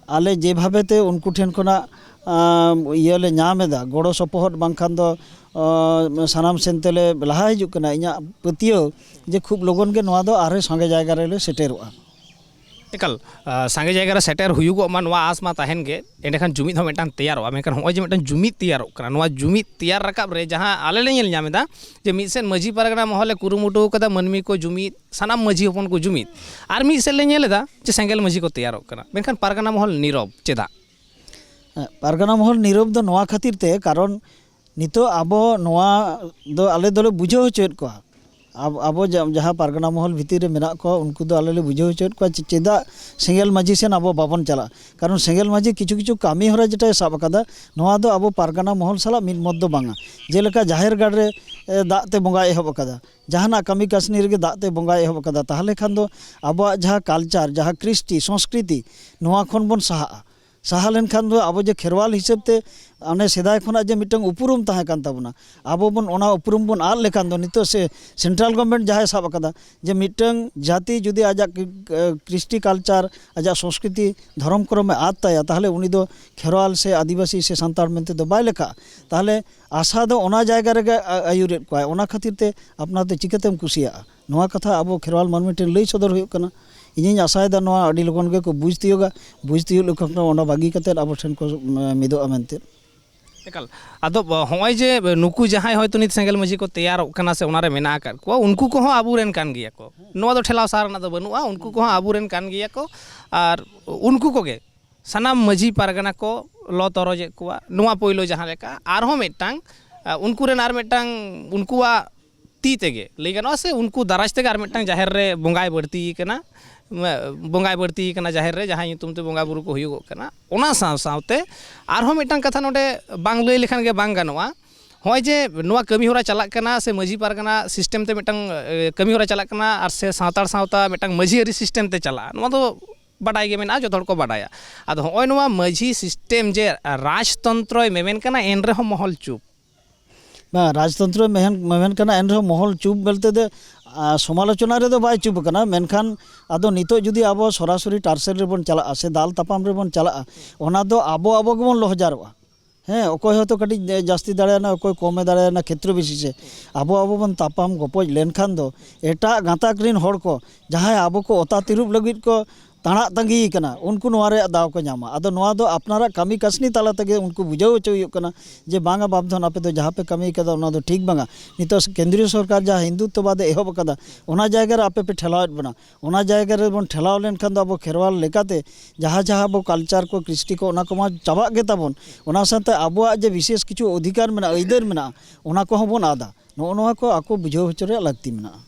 ᱟᱞᱮ ᱡᱮᱵᱷᱟᱵᱮ ᱛᱮ ᱩᱱᱠᱩ ᱴᱷᱮᱱ ᱠᱷᱚᱱᱟᱜ, ᱟᱸ, ᱤᱭᱟᱹ ᱞᱮ ᱧᱟᱢ ᱮᱫᱟ, ᱜᱚᱲᱚ ᱥᱚᱯᱚᱦᱚᱫ ᱵᱟᱝᱠᱷᱟᱱ ᱫᱚ, ᱟᱸ, ᱥᱟᱱᱟᱢ ᱥᱮᱱ ᱛᱮᱞᱮ ᱞᱟᱦᱟ ᱦᱤᱡᱩᱜ ᱠᱟᱱᱟ᱾ ᱤᱧᱟᱹᱜ ᱯᱟᱹᱛᱭᱟᱹᱣ ᱡᱮ ᱠᱷᱩᱵ ᱞᱚᱜᱚᱱ ᱜᱮ ᱱᱚᱣᱟ ᱫᱚ ᱟᱨᱦᱚᱸ ᱥᱟᱸᱜᱮ ᱡᱟᱭᱜᱟ ᱨᱮᱞᱮ ᱥᱮᱴᱮᱨᱚᱜᱼᱟ᱾ ᱮᱠᱟᱞ, ᱟ, ᱥᱟᱸᱜᱮ ᱡᱟᱭᱜᱟ ᱨᱮ ᱥᱮᱴᱮᱨ ᱦᱩᱭᱩᱜᱚᱜ ᱢᱟ, ᱱᱚᱣᱟ ᱟᱸᱥ ᱢᱟ ᱛᱟᱦᱮᱱ ᱜᱮ᱾ ᱮᱸᱰᱮᱠᱷᱟᱱ ᱡᱩᱢᱤᱫ ᱦᱚᱸ ᱢᱤᱫᱴᱟᱝ ᱛᱮᱭᱟᱨᱚᱜᱼᱟ᱾ ᱢᱮᱱᱠᱷᱟᱱ ᱱᱚᱜᱼᱚᱭ ᱡᱮ ᱢᱤᱫᱴᱟᱝ ᱡᱩᱢᱤᱫ ᱛᱮᱭᱟᱨᱚᱜ ᱠᱟᱱᱟ, ᱱᱚᱣᱟ ᱡᱩᱢᱤᱫ ᱛᱮᱭᱟᱨ ᱨᱟᱠᱟᱵ ᱨᱮ ᱡᱟᱦᱟᱸ ᱟᱞᱮ ᱞᱮ ᱧᱮᱞ ᱧᱟᱢ ᱮᱫᱟ ᱡᱮ ᱢᱤᱫ ᱥᱮᱫ ᱢᱟᱹᱡᱷᱤ ᱯᱟᱨᱜᱟᱱᱟ ᱢᱚᱦᱚᱞᱮ ᱠᱩᱨᱩᱢᱩᱴᱩ ᱟᱠᱟᱫᱟ, ᱢᱟᱹᱱᱢᱤ ᱠᱚ ᱡᱩᱢᱤᱫ, ᱥᱟᱱᱟᱢ ᱢᱟᱹᱡᱷᱤ ᱦᱚᱯᱚᱱ ᱠᱚ ᱡᱩᱢᱤᱫ, ᱟᱨ ᱢᱤᱫ ᱥᱮᱫ ᱞᱮ ᱧᱮᱞ ᱮᱫᱟ ᱡᱮ ᱥᱮᱸᱜᱮᱞ ᱢᱟᱹᱡᱷᱤ ᱠᱚ ᱛᱮᱭᱟᱨᱚᱜ ᱠᱟᱱᱟ, ᱢᱮᱱᱠᱷᱟᱱ ᱯᱟᱨᱜᱟᱱᱟ ᱢᱚᱦᱚᱞ ᱱᱤᱨᱚᱵ ᱪᱮᱫᱟᱜ? ᱦᱮᱸ, ᱯᱟᱨᱜᱟᱱᱟ ᱢᱚᱦᱚᱞ ᱱᱤᱨᱚᱵ ᱫᱚ ᱱᱚᱣᱟ ᱠᱷᱟᱹᱛᱤᱨ ᱛᱮ, ᱠᱟᱨᱚᱱ ᱱᱤᱛᱚᱜ ᱟᱵᱚ ᱱᱚᱣᱟ ᱫᱚ ᱟᱞᱮ ᱫᱚᱞᱮ ᱵᱩᱡᱷᱟᱹᱣ ᱦᱚᱪᱚᱭᱮᱫ ᱠᱚᱣᱟ, ᱟᱵ-, ᱟᱵᱚ ᱡᱟ-, ᱡᱟᱦᱟᱸ ᱯᱟᱨᱜᱟᱱᱟ ᱢᱚᱦᱚᱞ ᱵᱷᱤᱛᱤᱨ ᱨᱮ ᱢᱮᱱᱟᱜ ᱠᱚᱣᱟ, ᱩᱱᱠᱩ ᱫᱚ ᱟᱞᱮ ᱞᱮ ᱵᱩᱡᱷᱟᱹᱣ ᱦᱚᱪᱚᱭᱮᱫ ᱠᱚᱣᱟ ᱪᱮ-, ᱪᱮᱫᱟᱜ ᱥᱮᱸᱜᱮᱞ ᱢᱟᱹᱡᱷᱤ ᱥᱮᱱ ᱟᱵᱚ ᱵᱟᱵᱚᱱ ᱪᱟᱞᱟᱜᱼᱟ᱾ ᱠᱟᱨᱚᱱ ᱥᱮᱸᱜᱮᱞ ᱢᱟᱹᱡᱷᱤ ᱠᱤᱪᱷᱩ ᱠᱤᱪᱷᱩ ᱠᱟᱹᱢᱤ ᱦᱚᱨᱟ ᱡᱮᱴᱟᱭ ᱥᱟᱵ ᱟᱠᱟᱫᱟ, ᱱᱚᱣᱟ ᱫᱚ ᱟᱵᱚ ᱯᱟᱨᱜᱟᱱᱟ ᱢᱚᱦᱚᱞ ᱥᱟᱞᱟᱜ ᱢᱤᱫ ᱢᱚᱛ ᱫᱚ ᱵᱟᱝᱟ᱾ ᱡᱮᱞᱮᱠᱟ ᱡᱟᱦᱮᱨ ᱜᱟᱲ ᱨᱮ ᱮ, ᱫᱟᱜ ᱛᱮ ᱵᱚᱸᱜᱟᱭ ᱮᱦᱚᱵ ᱟᱠᱟᱫᱟ, ᱡᱟᱦᱟᱱᱟᱜ ᱠᱟᱹᱢᱤ ᱠᱟᱹᱥᱱᱤ ᱨᱮᱜᱮ ᱫᱟᱜ ᱛᱮ ᱵᱚᱸᱜᱟᱭ ᱮᱦᱚᱵ ᱟᱠᱟᱫᱟ, ᱛᱟᱦᱚᱞᱮ ᱠᱷᱟᱱ ᱫᱚ ᱟᱵᱚᱣᱟᱜ ᱡᱟᱦᱟᱸ culture, ᱡᱟᱦᱟᱸ ᱠᱨᱤᱥᱴᱤ ᱥᱚᱝᱥᱠᱨᱤᱛᱤ, ᱱᱚᱣᱟ ᱠᱷᱚᱱ ᱵᱚᱱ ᱥᱟᱦᱟᱜᱼᱟ᱾ ᱥᱟᱦᱟ ᱞᱮᱱᱠᱷᱟᱱ ᱫᱚ ᱟᱵᱚ ᱡᱮ ᱠᱷᱮᱨᱣᱟᱞ ᱦᱤᱥᱟᱹᱵ ᱛᱮ ᱚᱱᱮ ᱥᱮᱫᱟᱭ ᱠᱷᱚᱱᱟᱜ ᱡᱮ ᱢᱤᱫᱴᱟᱝ ᱩᱯᱨᱩᱢ ᱛᱟᱦᱮᱸ ᱠᱟᱱ ᱛᱟᱵᱚᱱᱟ, ᱟᱵᱚ ᱵᱚᱱ ᱚᱱᱟ ᱩᱯᱨᱩᱢ ᱵᱚᱱ ᱟᱫ ᱞᱮᱠᱷᱟᱱ ᱫᱚ, ᱱᱤᱛᱚᱜ ᱥᱮ central government ᱡᱟᱦᱟᱸᱭ ᱥᱟᱵ ᱟᱠᱟᱫᱟ, ᱡᱮ ᱢᱤᱫᱴᱟᱝ ᱡᱟᱹᱛᱤ ᱡᱩᱫᱤ ᱟᱡᱟᱜ ᱠ-, ᱠ-, ᱠᱨᱤᱥᱴᱤ culture, ᱟᱡᱟᱜ ᱥᱚᱝᱥᱠᱨᱤᱛᱤ ᱫᱷᱚᱨᱚᱢ ᱠᱚᱨᱚᱢᱮ ᱟᱫ ᱛᱟᱭᱟ, ᱛᱟᱦᱚᱞᱮ ᱩᱱᱤ ᱫᱚ ᱠᱷᱮᱨᱣᱟᱞ ᱥᱮ ᱟᱹᱫᱤᱵᱟᱹᱥᱤ ᱥᱮ ᱥᱟᱱᱛᱟᱲ ᱢᱮᱱᱛᱮ ᱫᱚ ᱵᱟᱭ ᱞᱮᱠᱷᱟᱜᱼᱟ᱾ ᱛᱟᱦᱚᱞᱮ ᱟᱥᱟ ᱫᱚ ᱚᱱᱟ ᱡᱟᱭᱜᱟ ᱨᱮᱜᱮ ᱟ-, ᱟᱹᱭᱩᱨᱮᱫ ᱠᱚᱣᱟᱭ, ᱚᱱᱟ ᱠᱷᱟᱹᱛᱤᱨ ᱛᱮ ᱟᱯᱱᱟᱨ ᱛᱮ ᱪᱤᱠᱟᱹᱛᱮᱢ ᱠᱩᱥᱤᱭᱟᱜᱼᱟ? ᱱᱚᱣᱟ ᱠᱟᱛᱷᱟ ᱟᱵᱚ ᱠᱷᱮᱨᱣᱟᱞ ᱢᱟᱹᱱᱢᱤ ᱴᱷᱮᱱ ᱞᱟᱹᱭ ᱥᱚᱫᱚᱨ ᱦᱩᱭᱩᱜ ᱠᱟᱱᱟ᱾ ᱤᱧᱤᱧ ᱟᱥᱟᱭᱮᱫᱟ ᱱᱚᱣᱟ ᱟᱹᱰᱤ ᱞᱚᱜᱚᱱ ᱜᱮᱠᱚ ᱵᱩᱡᱽ ᱛᱤᱭᱳᱜᱟ, ᱵᱩᱡᱽ ᱛᱤᱭᱳᱜ ᱞᱮᱠᱷᱟᱱ ᱠᱚ ᱚᱱᱟ ᱵᱟᱹᱜᱤ ᱠᱟᱛᱮᱫ ᱟᱵᱚ ᱴᱷᱮᱱ ᱠᱚ, ᱮᱸ, ᱢᱤᱫᱚᱜᱼᱟ ᱢᱮᱱᱛᱮ᱾ ᱮᱠᱟᱞ᱾ ᱟᱫᱚ ᱵ-, ᱦᱚᱸᱜᱼᱚᱭ ᱡᱮ ᱱᱩᱠᱩ ᱡᱟᱦᱟᱸᱭ ᱦᱚᱭᱛᱳ ᱱᱤᱛ ᱥᱮᱸᱜᱮᱞ ᱢᱟᱹᱡᱷᱤ ᱠᱚ ᱛᱮᱭᱟᱨᱚᱜ ᱠᱟᱱᱟ ᱥᱮ ᱚᱱᱟᱨᱮ ᱢᱮᱱᱟᱜ ᱟᱠᱟᱫ ᱠᱚᱣᱟ, ᱩᱱᱠᱩ ᱠᱚᱦᱚᱸ ᱟᱵᱚᱨᱮᱱ ᱠᱟᱱ ᱜᱮᱭᱟ ᱠᱚ᱾ ᱱᱚᱣᱟ ᱫᱚ ᱴᱷᱮᱞᱟᱣ ᱥᱟᱦᱟ ᱨᱮᱱᱟᱜ ᱫᱚ ᱵᱟᱹᱱᱩᱜᱼᱟ, ᱩᱱᱠᱩ ᱠᱚᱦᱚᱸ ᱟᱵᱚᱨᱮᱱ ᱠᱟᱱ ᱜᱮᱭᱟ ᱠᱚ᱾ ᱟᱨ ᱩᱱᱠᱩ ᱠᱚᱜᱮ ᱥᱟᱱᱟᱢ ᱢᱟᱹᱡᱷᱤ ᱯᱟᱨᱜᱟᱱᱟ ᱠᱚ ᱞᱚ ᱛᱚᱨᱚᱡᱮᱫ ᱠᱚᱣᱟ᱾ ᱱᱚᱣᱟ ᱯᱳᱭᱞᱳ ᱡᱟᱦᱟᱸ ᱞᱮᱠᱟ, ᱟᱨᱦᱚᱸ ᱢᱤᱫᱴᱟᱝ, ᱟ, ᱩᱱᱠᱩ ᱨᱮᱱ ᱟᱨ ᱢᱤᱫᱴᱟᱝ, ᱩᱱᱠᱩᱣᱟᱜ ᱛᱤ ᱛᱮᱜᱮ ᱞᱟᱹᱭ ᱜᱟᱱᱚᱜᱼᱟ, ᱥᱮ ᱩᱱᱠᱩ ᱫᱟᱨᱟᱡᱽ ᱛᱮᱜᱮ ᱟᱨ ᱢᱤᱫᱴᱟᱝ ᱡᱟᱦᱮᱨ ᱨᱮ ᱵᱚᱸᱜᱟᱭ ᱵᱟᱹᱲᱛᱤ ᱠᱟᱱᱟ, ᱵᱚᱸᱜᱟᱭ ᱵᱟᱹᱲᱛᱤ ᱠᱟᱱᱟ ᱡᱟᱦᱮᱨ ᱨᱮ, ᱡᱟᱦᱟᱸ ᱧᱩᱛᱩᱢ ᱛᱮ ᱵᱚᱸᱜᱟ ᱵᱩᱨᱩ ᱠᱚ ᱦᱩᱭᱩᱜᱚᱜ ᱠᱟᱱᱟ᱾ ᱚᱱᱟ ᱥᱟᱶ ᱥᱟᱶᱛᱮ ᱟᱨᱦᱚᱸ ᱢᱤᱫᱴᱟᱝ ᱠᱟᱛᱷᱟ ᱱᱚᱰᱮ ᱵᱟᱝ ᱞᱟᱹᱭ ᱞᱮᱠᱷᱟᱱ ᱜᱮ ᱵᱟᱝ ᱜᱟᱱᱚᱜᱼᱟ᱾ ᱦᱚᱸᱜᱼᱚᱭ ᱡᱮ ᱱᱚᱣᱟ ᱠᱟᱹᱢᱤ ᱦᱚᱨᱟ ᱪᱟᱞᱟᱜ ᱠᱟᱱᱟ, ᱥᱮ ᱢᱟᱹᱡᱷᱤ ᱯᱟᱨᱜᱟᱱᱟ system ᱛᱮ ᱢᱤᱫᱴᱟᱝ, ᱮ, ᱠᱟᱹᱢᱤ ᱦᱚᱨᱟ ᱪᱟᱞᱟᱜ ᱠᱟᱱᱟ, ᱟᱨ ᱥᱮ ᱥᱟᱱᱛᱟᱲ ᱥᱟᱶᱛᱟ ᱢᱤᱫᱴᱟᱝ ᱢᱟᱹᱡᱷᱤ ᱟᱹᱨᱤ system ᱛᱮ ᱪᱟᱞᱟᱜᱼᱟ, ᱱᱚᱣᱟ ᱫᱚ ᱵᱟᱰᱟᱭ ᱜᱮ ᱢᱮᱱᱟᱜᱼᱟ, ᱡᱚᱛᱚ ᱦᱚᱲ ᱠᱚ ᱵᱟᱰᱟᱭᱟ᱾ ᱟᱫᱚ ᱦᱚᱸᱜᱼᱚᱭ ᱱᱚᱣᱟ ᱢᱟᱹᱡᱷᱤ system ᱡᱮ ᱨᱟᱡᱽᱛᱚᱱᱛᱨᱚᱭ ᱢᱮᱢᱮᱱ ᱠᱟᱱᱟ, ᱮᱱ ᱨᱮᱦᱚᱸ ᱢᱚᱦᱚᱞ ᱪᱩᱯ᱾ ᱵᱟᱝ, ᱨᱟᱡᱽᱛᱚᱱᱛᱨᱚᱭ ᱢᱮᱦᱮᱱ-, ᱢᱮᱢᱮᱱ ᱠᱟᱱᱟ, ᱮᱱ ᱨᱮᱦᱚᱸ ᱢᱚᱦᱚᱞ ᱪᱩᱯ ᱵᱚᱞᱛᱮ ᱫᱚ, ᱟ, ᱥᱚᱢᱟᱞᱳᱪᱚᱱᱟ ᱨᱮᱫᱚ ᱵᱟᱭ ᱪᱩᱯ ᱟᱠᱟᱱᱟ, ᱢᱮᱱᱠᱷᱟᱱ ᱟᱫᱚ ᱱᱤᱛᱚᱜ ᱡᱩᱫᱤ ᱟᱵᱚ ᱥᱚᱨᱟᱥᱚᱨᱤ ᱴᱟᱨᱥᱮᱞ ᱨᱮᱵᱚᱱ ᱪᱟᱞᱟᱜᱼᱟ ᱥᱮ ᱫᱟᱞ ᱛᱟᱯᱟᱢ ᱨᱮᱵᱚᱱ ᱪᱟᱞᱟᱜᱼᱟ, ᱚᱱᱟ ᱫᱚ ᱟᱵᱚ ᱟᱵᱚ ᱜᱮᱵᱚᱱ ᱞᱚᱦᱡᱟᱨᱚᱜᱼᱟ᱾ ᱦᱮᱸ, ᱚᱠᱚᱭ ᱦᱚᱭᱛᱳ ᱠᱟᱹᱴᱤᱡ ᱡᱟᱹᱥᱛᱤ ᱫᱟᱲᱮᱭᱟᱱᱟ, ᱚᱠᱚᱭ ᱠᱚᱢᱮ ᱫᱟᱲᱮᱭᱟᱱᱟ, ᱠᱷᱮᱛᱨᱚ ᱵᱤᱥᱮᱥᱮ ᱟᱵᱚ ᱟᱵᱚ ᱵᱚᱱ ᱛᱟᱯᱟᱢ ᱜᱚᱯᱚᱡ ᱞᱮᱱᱠᱷᱟᱱ ᱫᱚ ᱮᱴᱟᱜ ᱜᱟᱛᱟᱠ ᱨᱮᱱ ᱦᱚᱲ ᱠᱚ ᱡᱟᱦᱟᱸᱭ ᱟᱵᱚ ᱠᱚ ᱚᱛᱟ ᱛᱤᱨᱩᱵ ᱞᱟᱹᱜᱤᱫ ᱠᱚ ᱛᱟᱬᱟᱜ ᱛᱟᱺᱜᱤ ᱠᱟᱱᱟ, ᱩᱱᱠᱩ ᱱᱚᱣᱟ ᱨᱮᱭᱟᱜ ᱫᱟᱣ ᱠᱚ ᱧᱟᱢᱟ᱾ ᱟᱫᱚ ᱱᱚᱣᱟ ᱫᱚ ᱟᱯᱱᱟᱨᱟᱜ ᱠᱟᱹᱢᱤ ᱠᱟᱹᱥᱱᱤ ᱛᱟᱞᱟ ᱛᱮᱜᱮ ᱩᱱᱠᱩ ᱵᱩᱡᱷᱟᱹᱣ ᱦᱚᱪᱚ ᱦᱩᱭᱩᱜ ᱠᱟᱱᱟ ᱡᱮ ᱵᱟᱝᱟ ᱵᱟᱯᱫᱷᱚᱱ, ᱟᱯᱮ ᱫᱚ ᱡᱟᱦᱟᱸ ᱯᱮ ᱠᱟᱹᱢᱤ ᱠᱟᱫᱟ ᱚᱱᱟ ᱫᱚ ᱴᱷᱤᱠ ᱵᱟᱝᱟ᱾ ᱱᱤᱛᱚᱜ ᱠᱮᱱᱫᱨᱤᱭᱚ ᱥᱚᱨᱠᱟᱨ ᱡᱟᱦᱟᱸ ᱦᱤᱱᱫᱩᱛᱛᱚᱵᱟᱫ ᱮ ᱮᱦᱚᱵ ᱟᱠᱟᱫᱟ, ᱚᱱᱟ ᱡᱟᱭᱜᱟ ᱨᱮ ᱟᱯᱮ ᱯᱮ ᱴᱷᱮᱞᱟᱣᱮᱫ ᱵᱚᱱᱟ᱾ ᱚᱱᱟ ᱡᱟᱭᱜᱟ ᱨᱮᱵᱚᱱ ᱴᱷᱮᱞᱟᱣ ᱞᱮᱱᱠᱷᱟᱱ ᱫᱚ ᱟᱵᱚ ᱠᱷᱮᱨᱣᱟᱞ ᱞᱮᱠᱟᱛᱮ ᱡᱟᱦᱟᱸ ᱡᱟᱦᱟᱸ ᱟᱵᱚ culture ᱠᱚ, ᱠᱨᱤᱥᱴᱤ ᱠᱚ, ᱚᱱᱟ ᱠᱚᱢᱟ ᱪᱟᱵᱟᱜ ᱜᱮ ᱛᱟᱵᱚᱱ᱾ ᱚᱱᱟ ᱥᱟᱶᱛᱮ ᱟᱵᱚᱣᱟᱜ ᱡᱮ ᱵᱤᱥᱮᱥ ᱠᱤᱪᱷᱩ ᱚᱫᱷᱤᱠᱟᱨ ᱢᱮᱱᱟᱜᱼᱟ, ᱟᱹᱭᱫᱟᱹᱨ ᱢᱮᱱᱟᱜᱼᱟ, ᱚᱱᱟ ᱠᱚᱦᱚᱸ ᱵᱚᱱ ᱟᱫᱟ᱾ ᱱᱚᱜᱼᱚ ᱱᱚᱣᱟ ᱠᱚ ᱟᱠᱚ ᱵᱩᱡᱷᱟᱹᱣ ᱦᱚᱪᱚ ᱨᱮᱭᱟᱜ ᱞᱟᱹᱠᱛᱤ ᱢᱮᱱᱟᱜᱼᱟ᱾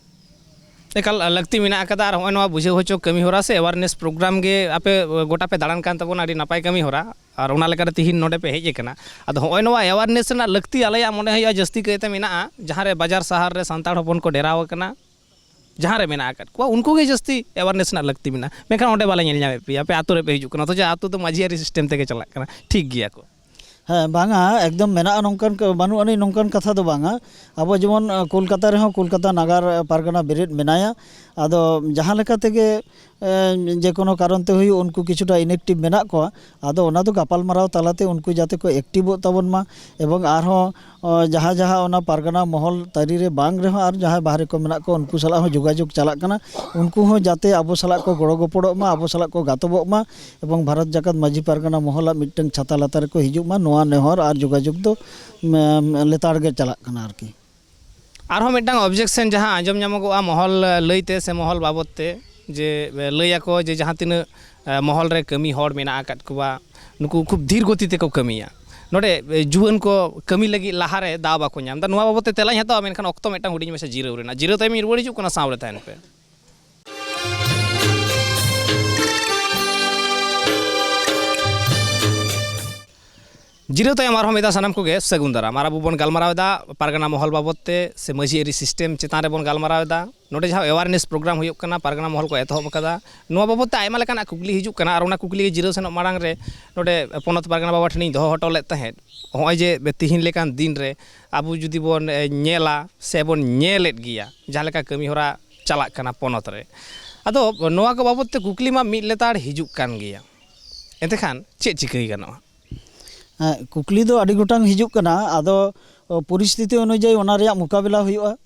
ᱮᱠᱟᱞ ᱞᱟᱹᱠᱛᱤ ᱢᱮᱱᱟᱜ ᱟᱠᱟᱫᱟ᱾ ᱟᱨ ᱦᱚᱸᱜᱼᱚᱭ ᱱᱚᱣᱟ ᱵᱩᱡᱷᱟᱹᱣ ᱦᱚᱪᱚ ᱠᱟᱹᱢᱤ ᱦᱚᱨᱟ ᱥᱮ awareness program ᱜᱮ ᱟᱯᱮ ᱜᱚᱴᱟ ᱯᱮ ᱫᱟᱬᱟᱱ ᱠᱟᱱ ᱛᱟᱵᱚᱱᱟ, ᱟᱹᱰᱤ ᱱᱟᱯᱟᱭ ᱠᱟᱹᱢᱤ ᱦᱚᱨᱟ᱾ ᱟᱨ ᱚᱱᱟ ᱞᱮᱠᱟᱛᱮ ᱛᱤᱦᱤᱧ ᱱᱚᱰᱮ ᱯᱮ ᱦᱮᱡ ᱟᱠᱟᱱᱟ᱾ ᱟᱫᱚ ᱦᱚᱸᱜᱼᱚᱭ ᱱᱚᱣᱟ awareness ᱨᱮᱱᱟᱜ ᱞᱟᱹᱠᱛᱤ ᱟᱞᱮᱭᱟᱜ ᱢᱚᱱᱮ ᱦᱩᱭᱩᱜᱼᱟ ᱡᱟᱹᱥᱛᱤ ᱠᱟᱭᱛᱮ ᱢᱮᱱᱟᱜᱼᱟ, ᱡᱟᱦᱟᱸ ᱨᱮ ᱵᱟᱡᱟᱨ ᱥᱟᱦᱟᱨ ᱨᱮ ᱥᱟᱱᱛᱟᱲ ᱦᱚᱯᱚᱱ ᱠᱚ ᱰᱮᱨᱟᱣ ᱟᱠᱟᱱᱟ, ᱡᱟᱦᱟᱸ ᱨᱮ ᱢᱮᱱᱟᱜ ᱟᱠᱟᱫ ᱠᱚᱣᱟ, ᱩᱱᱠᱩ ᱜᱮ ᱡᱟᱹᱥᱛᱤ awareness ᱨᱮᱱᱟᱜ ᱞᱟᱹᱠᱛᱤ ᱢᱮᱱᱟᱜᱼᱟ᱾ ᱢᱮᱱᱠᱷᱟᱱ ᱚᱸᱰᱮ ᱵᱟᱞᱮ ᱧᱮᱞ ᱧᱟᱢᱮᱫ ᱯᱮᱭᱟ, ᱟᱯᱮ ᱟᱹᱛᱩ ᱨᱮᱯᱮ ᱦᱤᱡᱩᱜ ᱠᱟᱱᱟ, ᱚᱛᱷᱚᱪᱚ ᱟᱹᱛᱩ ᱫᱚ ᱢᱟᱹᱡᱷᱤ ᱟᱹᱨᱤ system ᱛᱮᱜᱮ ᱪᱟᱞᱟᱜ ᱠᱟᱱᱟ, ᱴᱷᱤᱠ ᱜᱮᱭᱟ ᱠᱚ᱾ ᱦᱮᱸ, ᱵᱟᱝᱟ, ᱮᱠᱫᱚᱢ ᱢᱮᱱᱟᱜᱼᱟ, ᱱᱚᱝᱠᱟᱱ ᱠᱟ-, ᱵᱟᱹᱱᱩᱜ ᱟᱹᱱᱤᱡ ᱱᱚᱝᱠᱟᱱ ᱠᱟᱛᱷᱟ ᱫᱚ ᱵᱟᱝᱟ᱾ ᱟᱵᱚ ᱡᱮᱢᱚᱱ, ᱟᱸ, ᱠᱳᱞᱠᱟᱛᱟ ᱨᱮᱦᱚᱸ ᱠᱳᱞᱠᱟᱛᱟ ᱱᱟᱜᱟᱨ, ᱟᱸ, ᱯᱟᱨᱜᱟᱱᱟ ᱵᱮᱨᱮᱫ ᱢᱮᱱᱟᱭᱟ᱾ ᱟᱫᱚ ᱡᱟᱦᱟᱸ ᱞᱮᱠᱟ ᱛᱮᱜᱮ, ᱮᱸ, ᱡᱮ ᱠᱳᱱᱳ ᱠᱟᱨᱚᱱ ᱛᱮ ᱦᱩᱭᱩᱜ, ᱩᱱᱠᱩ ᱠᱤᱪᱷᱩᱴᱟ inactive ᱢᱮᱱᱟᱜ ᱠᱚᱣᱟ᱾ ᱟᱫᱚ ᱚᱱᱟ ᱫᱚ ᱜᱟᱯᱟᱞᱢᱟᱨᱟᱣ ᱛᱟᱞᱟᱛᱮ ᱩᱱᱠᱩ ᱡᱟᱛᱮ ᱠᱚ activeᱚᱜ ᱛᱟᱵᱚᱱ ᱢᱟ, ᱮᱵᱚᱝ ᱟᱨᱦᱚᱸ, ᱚ, ᱡᱟᱦᱟᱸ ᱡᱟᱦᱟᱸ ᱚᱱᱟ ᱯᱟᱨᱜᱟᱱᱟ ᱢᱚᱦᱚᱞ ᱛᱟᱹᱨᱤ ᱨᱮ ᱵᱟᱝ ᱨᱮᱦᱚᱸ ᱟᱨ ᱡᱟᱦᱟᱸᱭ ᱵᱟᱦᱨᱮ ᱠᱚ ᱢᱮᱱᱟᱜ ᱠᱚᱣᱟ, ᱩᱱᱠᱩ ᱥᱟᱞᱟᱜ ᱦᱚᱸ ᱡᱳᱜᱟᱡᱳᱜᱽ ᱪᱟᱞᱟᱜ ᱠᱟᱱᱟ᱾ ᱩᱱᱠᱩ ᱦᱚᱸ ᱡᱟᱛᱮ ᱟᱵᱚ ᱥᱟᱞᱟᱜ ᱠᱚ ᱜᱚᱲᱚ ᱜᱚᱯᱚᱲᱚᱜ ᱢᱟ, ᱟᱵᱚ ᱥᱟᱞᱟᱜ ᱠᱚ ᱜᱟᱛᱚᱵᱚᱜ ᱢᱟ᱾ ᱮᱵᱚᱝ ᱵᱷᱟᱨᱚᱛ ᱡᱟᱠᱟᱛ ᱢᱟᱹᱡᱷᱤ ᱯᱟᱨᱜᱟᱱᱟ ᱢᱚᱦᱚᱞᱟᱜ ᱢᱤᱫᱴᱟᱝ ᱪᱷᱟᱛᱟ ᱞᱟᱛᱟᱨ ᱨᱮᱠᱚ ᱦᱤᱡᱩᱜ ᱢᱟ, ᱱᱚᱣᱟ ᱱᱮᱦᱚᱨ ᱟᱨ ᱡᱳᱜᱟᱡᱳᱜᱽ ᱫᱚ, ᱩᱢ, ᱞᱮᱛᱟᱲ ᱜᱮ ᱪᱟᱞᱟᱜ ᱠᱟᱱᱟ ᱟᱨᱠᱤ᱾ ᱟᱨᱦᱚᱸ ᱢᱤᱫᱴᱟᱝ objection ᱡᱟᱦᱟᱸ ᱟᱸᱡᱚᱢ ᱧᱟᱢᱚᱜᱚᱜᱼᱟ, ᱢᱚᱦᱚᱞ ᱞᱟᱹᱭᱛᱮ ᱥᱮ ᱢᱚᱦᱚᱞ ᱵᱟᱵᱚᱫ ᱛᱮ, ᱡᱮ ᱞᱟᱹᱭᱟᱠᱚ ᱡᱮ ᱡᱟᱦᱟᱸ ᱛᱤᱱᱟᱹᱜ, ᱮ, ᱢᱚᱦᱚᱞ ᱨᱮ ᱠᱟᱹᱢᱤ ᱦᱚᱲ ᱢᱮᱱᱟᱜ ᱟᱠᱟᱫ ᱠᱚᱣᱟ, ᱱᱩᱠᱩ ᱠᱷᱩᱵ ᱫᱷᱤᱨ ᱜᱚᱛᱤ ᱛᱮᱠᱚ ᱠᱟᱹᱢᱤᱭᱟ᱾ ᱱᱚᱰᱮ, ᱮ, ᱡᱩᱣᱟᱹᱱ ᱠᱚ ᱠᱟᱹᱢᱤ ᱞᱟᱹᱜᱤᱫ ᱞᱟᱦᱟᱨᱮ ᱫᱟᱣ ᱵᱟᱠᱚ ᱧᱟᱢ ᱮᱫᱟ᱾ ᱱᱚᱣᱟ ᱵᱟᱵᱚᱫ ᱛᱮ ᱛᱮᱞᱟᱧ ᱦᱟᱛᱟᱣᱟ, ᱢᱮᱱᱠᱷᱟᱱ ᱚᱠᱛᱚ ᱢᱤᱫᱴᱟᱝ ᱦᱩᱰᱤᱧ ᱢᱟᱪᱷᱟ ᱡᱤᱨᱟᱹᱣ ᱨᱮᱱᱟᱜ᱾ ᱡᱤᱨᱟᱹᱣ ᱛᱟᱭᱚᱢ ᱤᱧ ᱨᱩᱣᱟᱹᱲ ᱦᱤᱡᱩᱜ ᱠᱟᱱᱟ, ᱥᱟᱶ ᱨᱮ ᱛᱟᱦᱮᱱ ᱯᱮ᱾ ᱡᱤᱨᱟᱹᱣ ᱛᱟᱭᱚᱢ ᱟᱨᱦᱚᱸ ᱢᱤᱫ ᱫᱷᱟᱣ ᱥᱟᱱᱟᱢ ᱠᱚᱜᱮ ᱥᱟᱹᱜᱩᱱ ᱫᱟᱨᱟᱢ᱾ ᱟᱨ ᱟᱵᱚ ᱵᱚᱱ ᱜᱟᱞᱢᱟᱨᱟᱣ ᱮᱫᱟ ᱯᱟᱨᱜᱟᱱᱟ ᱢᱚᱦᱚᱞ ᱵᱟᱵᱚᱫ ᱛᱮ ᱥᱮ ᱢᱟᱹᱡᱷᱤ ᱟᱹᱨᱤ system ᱪᱮᱛᱟᱱ ᱨᱮᱵᱚᱱ ᱜᱟᱞᱢᱟᱨᱟᱣ ᱮᱫᱟ᱾ ᱱᱚᱰᱮ ᱡᱟᱦᱟᱸ awareness program ᱦᱩᱭᱩᱜ ᱠᱟᱱᱟ, ᱯᱟᱨᱜᱟᱱᱟ ᱢᱚᱦᱚᱞ ᱠᱚ ᱮᱛᱚᱦᱚᱵ ᱟᱠᱟᱫᱟ, ᱱᱚᱣᱟ ᱵᱟᱵᱚᱫ ᱛᱮ ᱟᱭᱢᱟ ᱞᱮᱠᱟᱱᱟᱜ ᱠᱩᱠᱞᱤ ᱦᱤᱡᱩᱜ ᱠᱟᱱᱟ᱾ ᱟᱨ ᱚᱱᱟ ᱠᱩᱠᱞᱤ ᱜᱮ ᱡᱤᱨᱟᱹᱣ ᱥᱮᱱᱚᱜ ᱢᱟᱲᱟᱝ ᱨᱮ ᱱᱚᱰᱮ ᱯᱚᱱᱚᱛ ᱯᱟᱨᱜᱟᱱᱟ ᱵᱟᱵᱟ ᱴᱷᱮᱱᱤᱧ ᱫᱚᱦᱚ ᱦᱚᱴᱚ ᱞᱮᱫ ᱛᱟᱦᱮᱸᱫ, ᱱᱚᱜᱼᱚᱭ ᱡᱮ ᱛᱤᱦᱤᱧ ᱞᱮᱠᱟᱱ ᱫᱤᱱ ᱨᱮ ᱟᱵᱚ ᱡᱩᱫᱤ ᱵᱚᱱ, ᱮ, ᱧᱮᱞᱟ ᱥᱮ ᱵᱚᱱ ᱧᱮᱞᱮᱫ ᱜᱮᱭᱟ ᱡᱟᱦᱟᱸ ᱞᱮᱠᱟ ᱠᱟᱹᱢᱤ ᱦᱚᱨᱟ ᱪᱟᱞᱟᱜ ᱠᱟᱱᱟ ᱯᱚᱱᱚᱛ ᱨᱮ, ᱟᱫᱚ ᱱᱚᱣᱟ ᱠᱚ ᱵᱟᱵᱚᱫ ᱛᱮ ᱠᱩᱠᱞᱤ ᱢᱟ ᱢᱤᱫ ᱞᱮᱛᱟᱲ ᱦᱤᱡᱩᱜ ᱠᱟᱱ ᱜᱮᱭᱟ᱾ ᱮᱱᱛᱮᱠᱷᱟᱱ ᱪᱮᱫ ᱪᱤᱠᱟᱹᱭ ᱜᱟᱱᱚᱜᱼᱟ? ᱦᱮᱸ, ᱠᱩᱠᱞᱤ ᱫᱚ ᱟᱹᱰᱤ ᱜᱚᱴᱟᱝ ᱦᱤᱡᱩᱜ ᱠᱟᱱᱟ᱾ ᱟᱫᱚ, ᱚ, ᱯᱚᱨᱤᱥᱛᱷᱤᱛᱤ ᱚᱱᱩᱡᱟᱭᱤ ᱚᱱᱟ ᱨᱮᱭᱟᱜ ᱢᱳᱠᱟᱵᱮᱞᱟ ᱦᱩᱭᱩᱜᱼᱟ᱾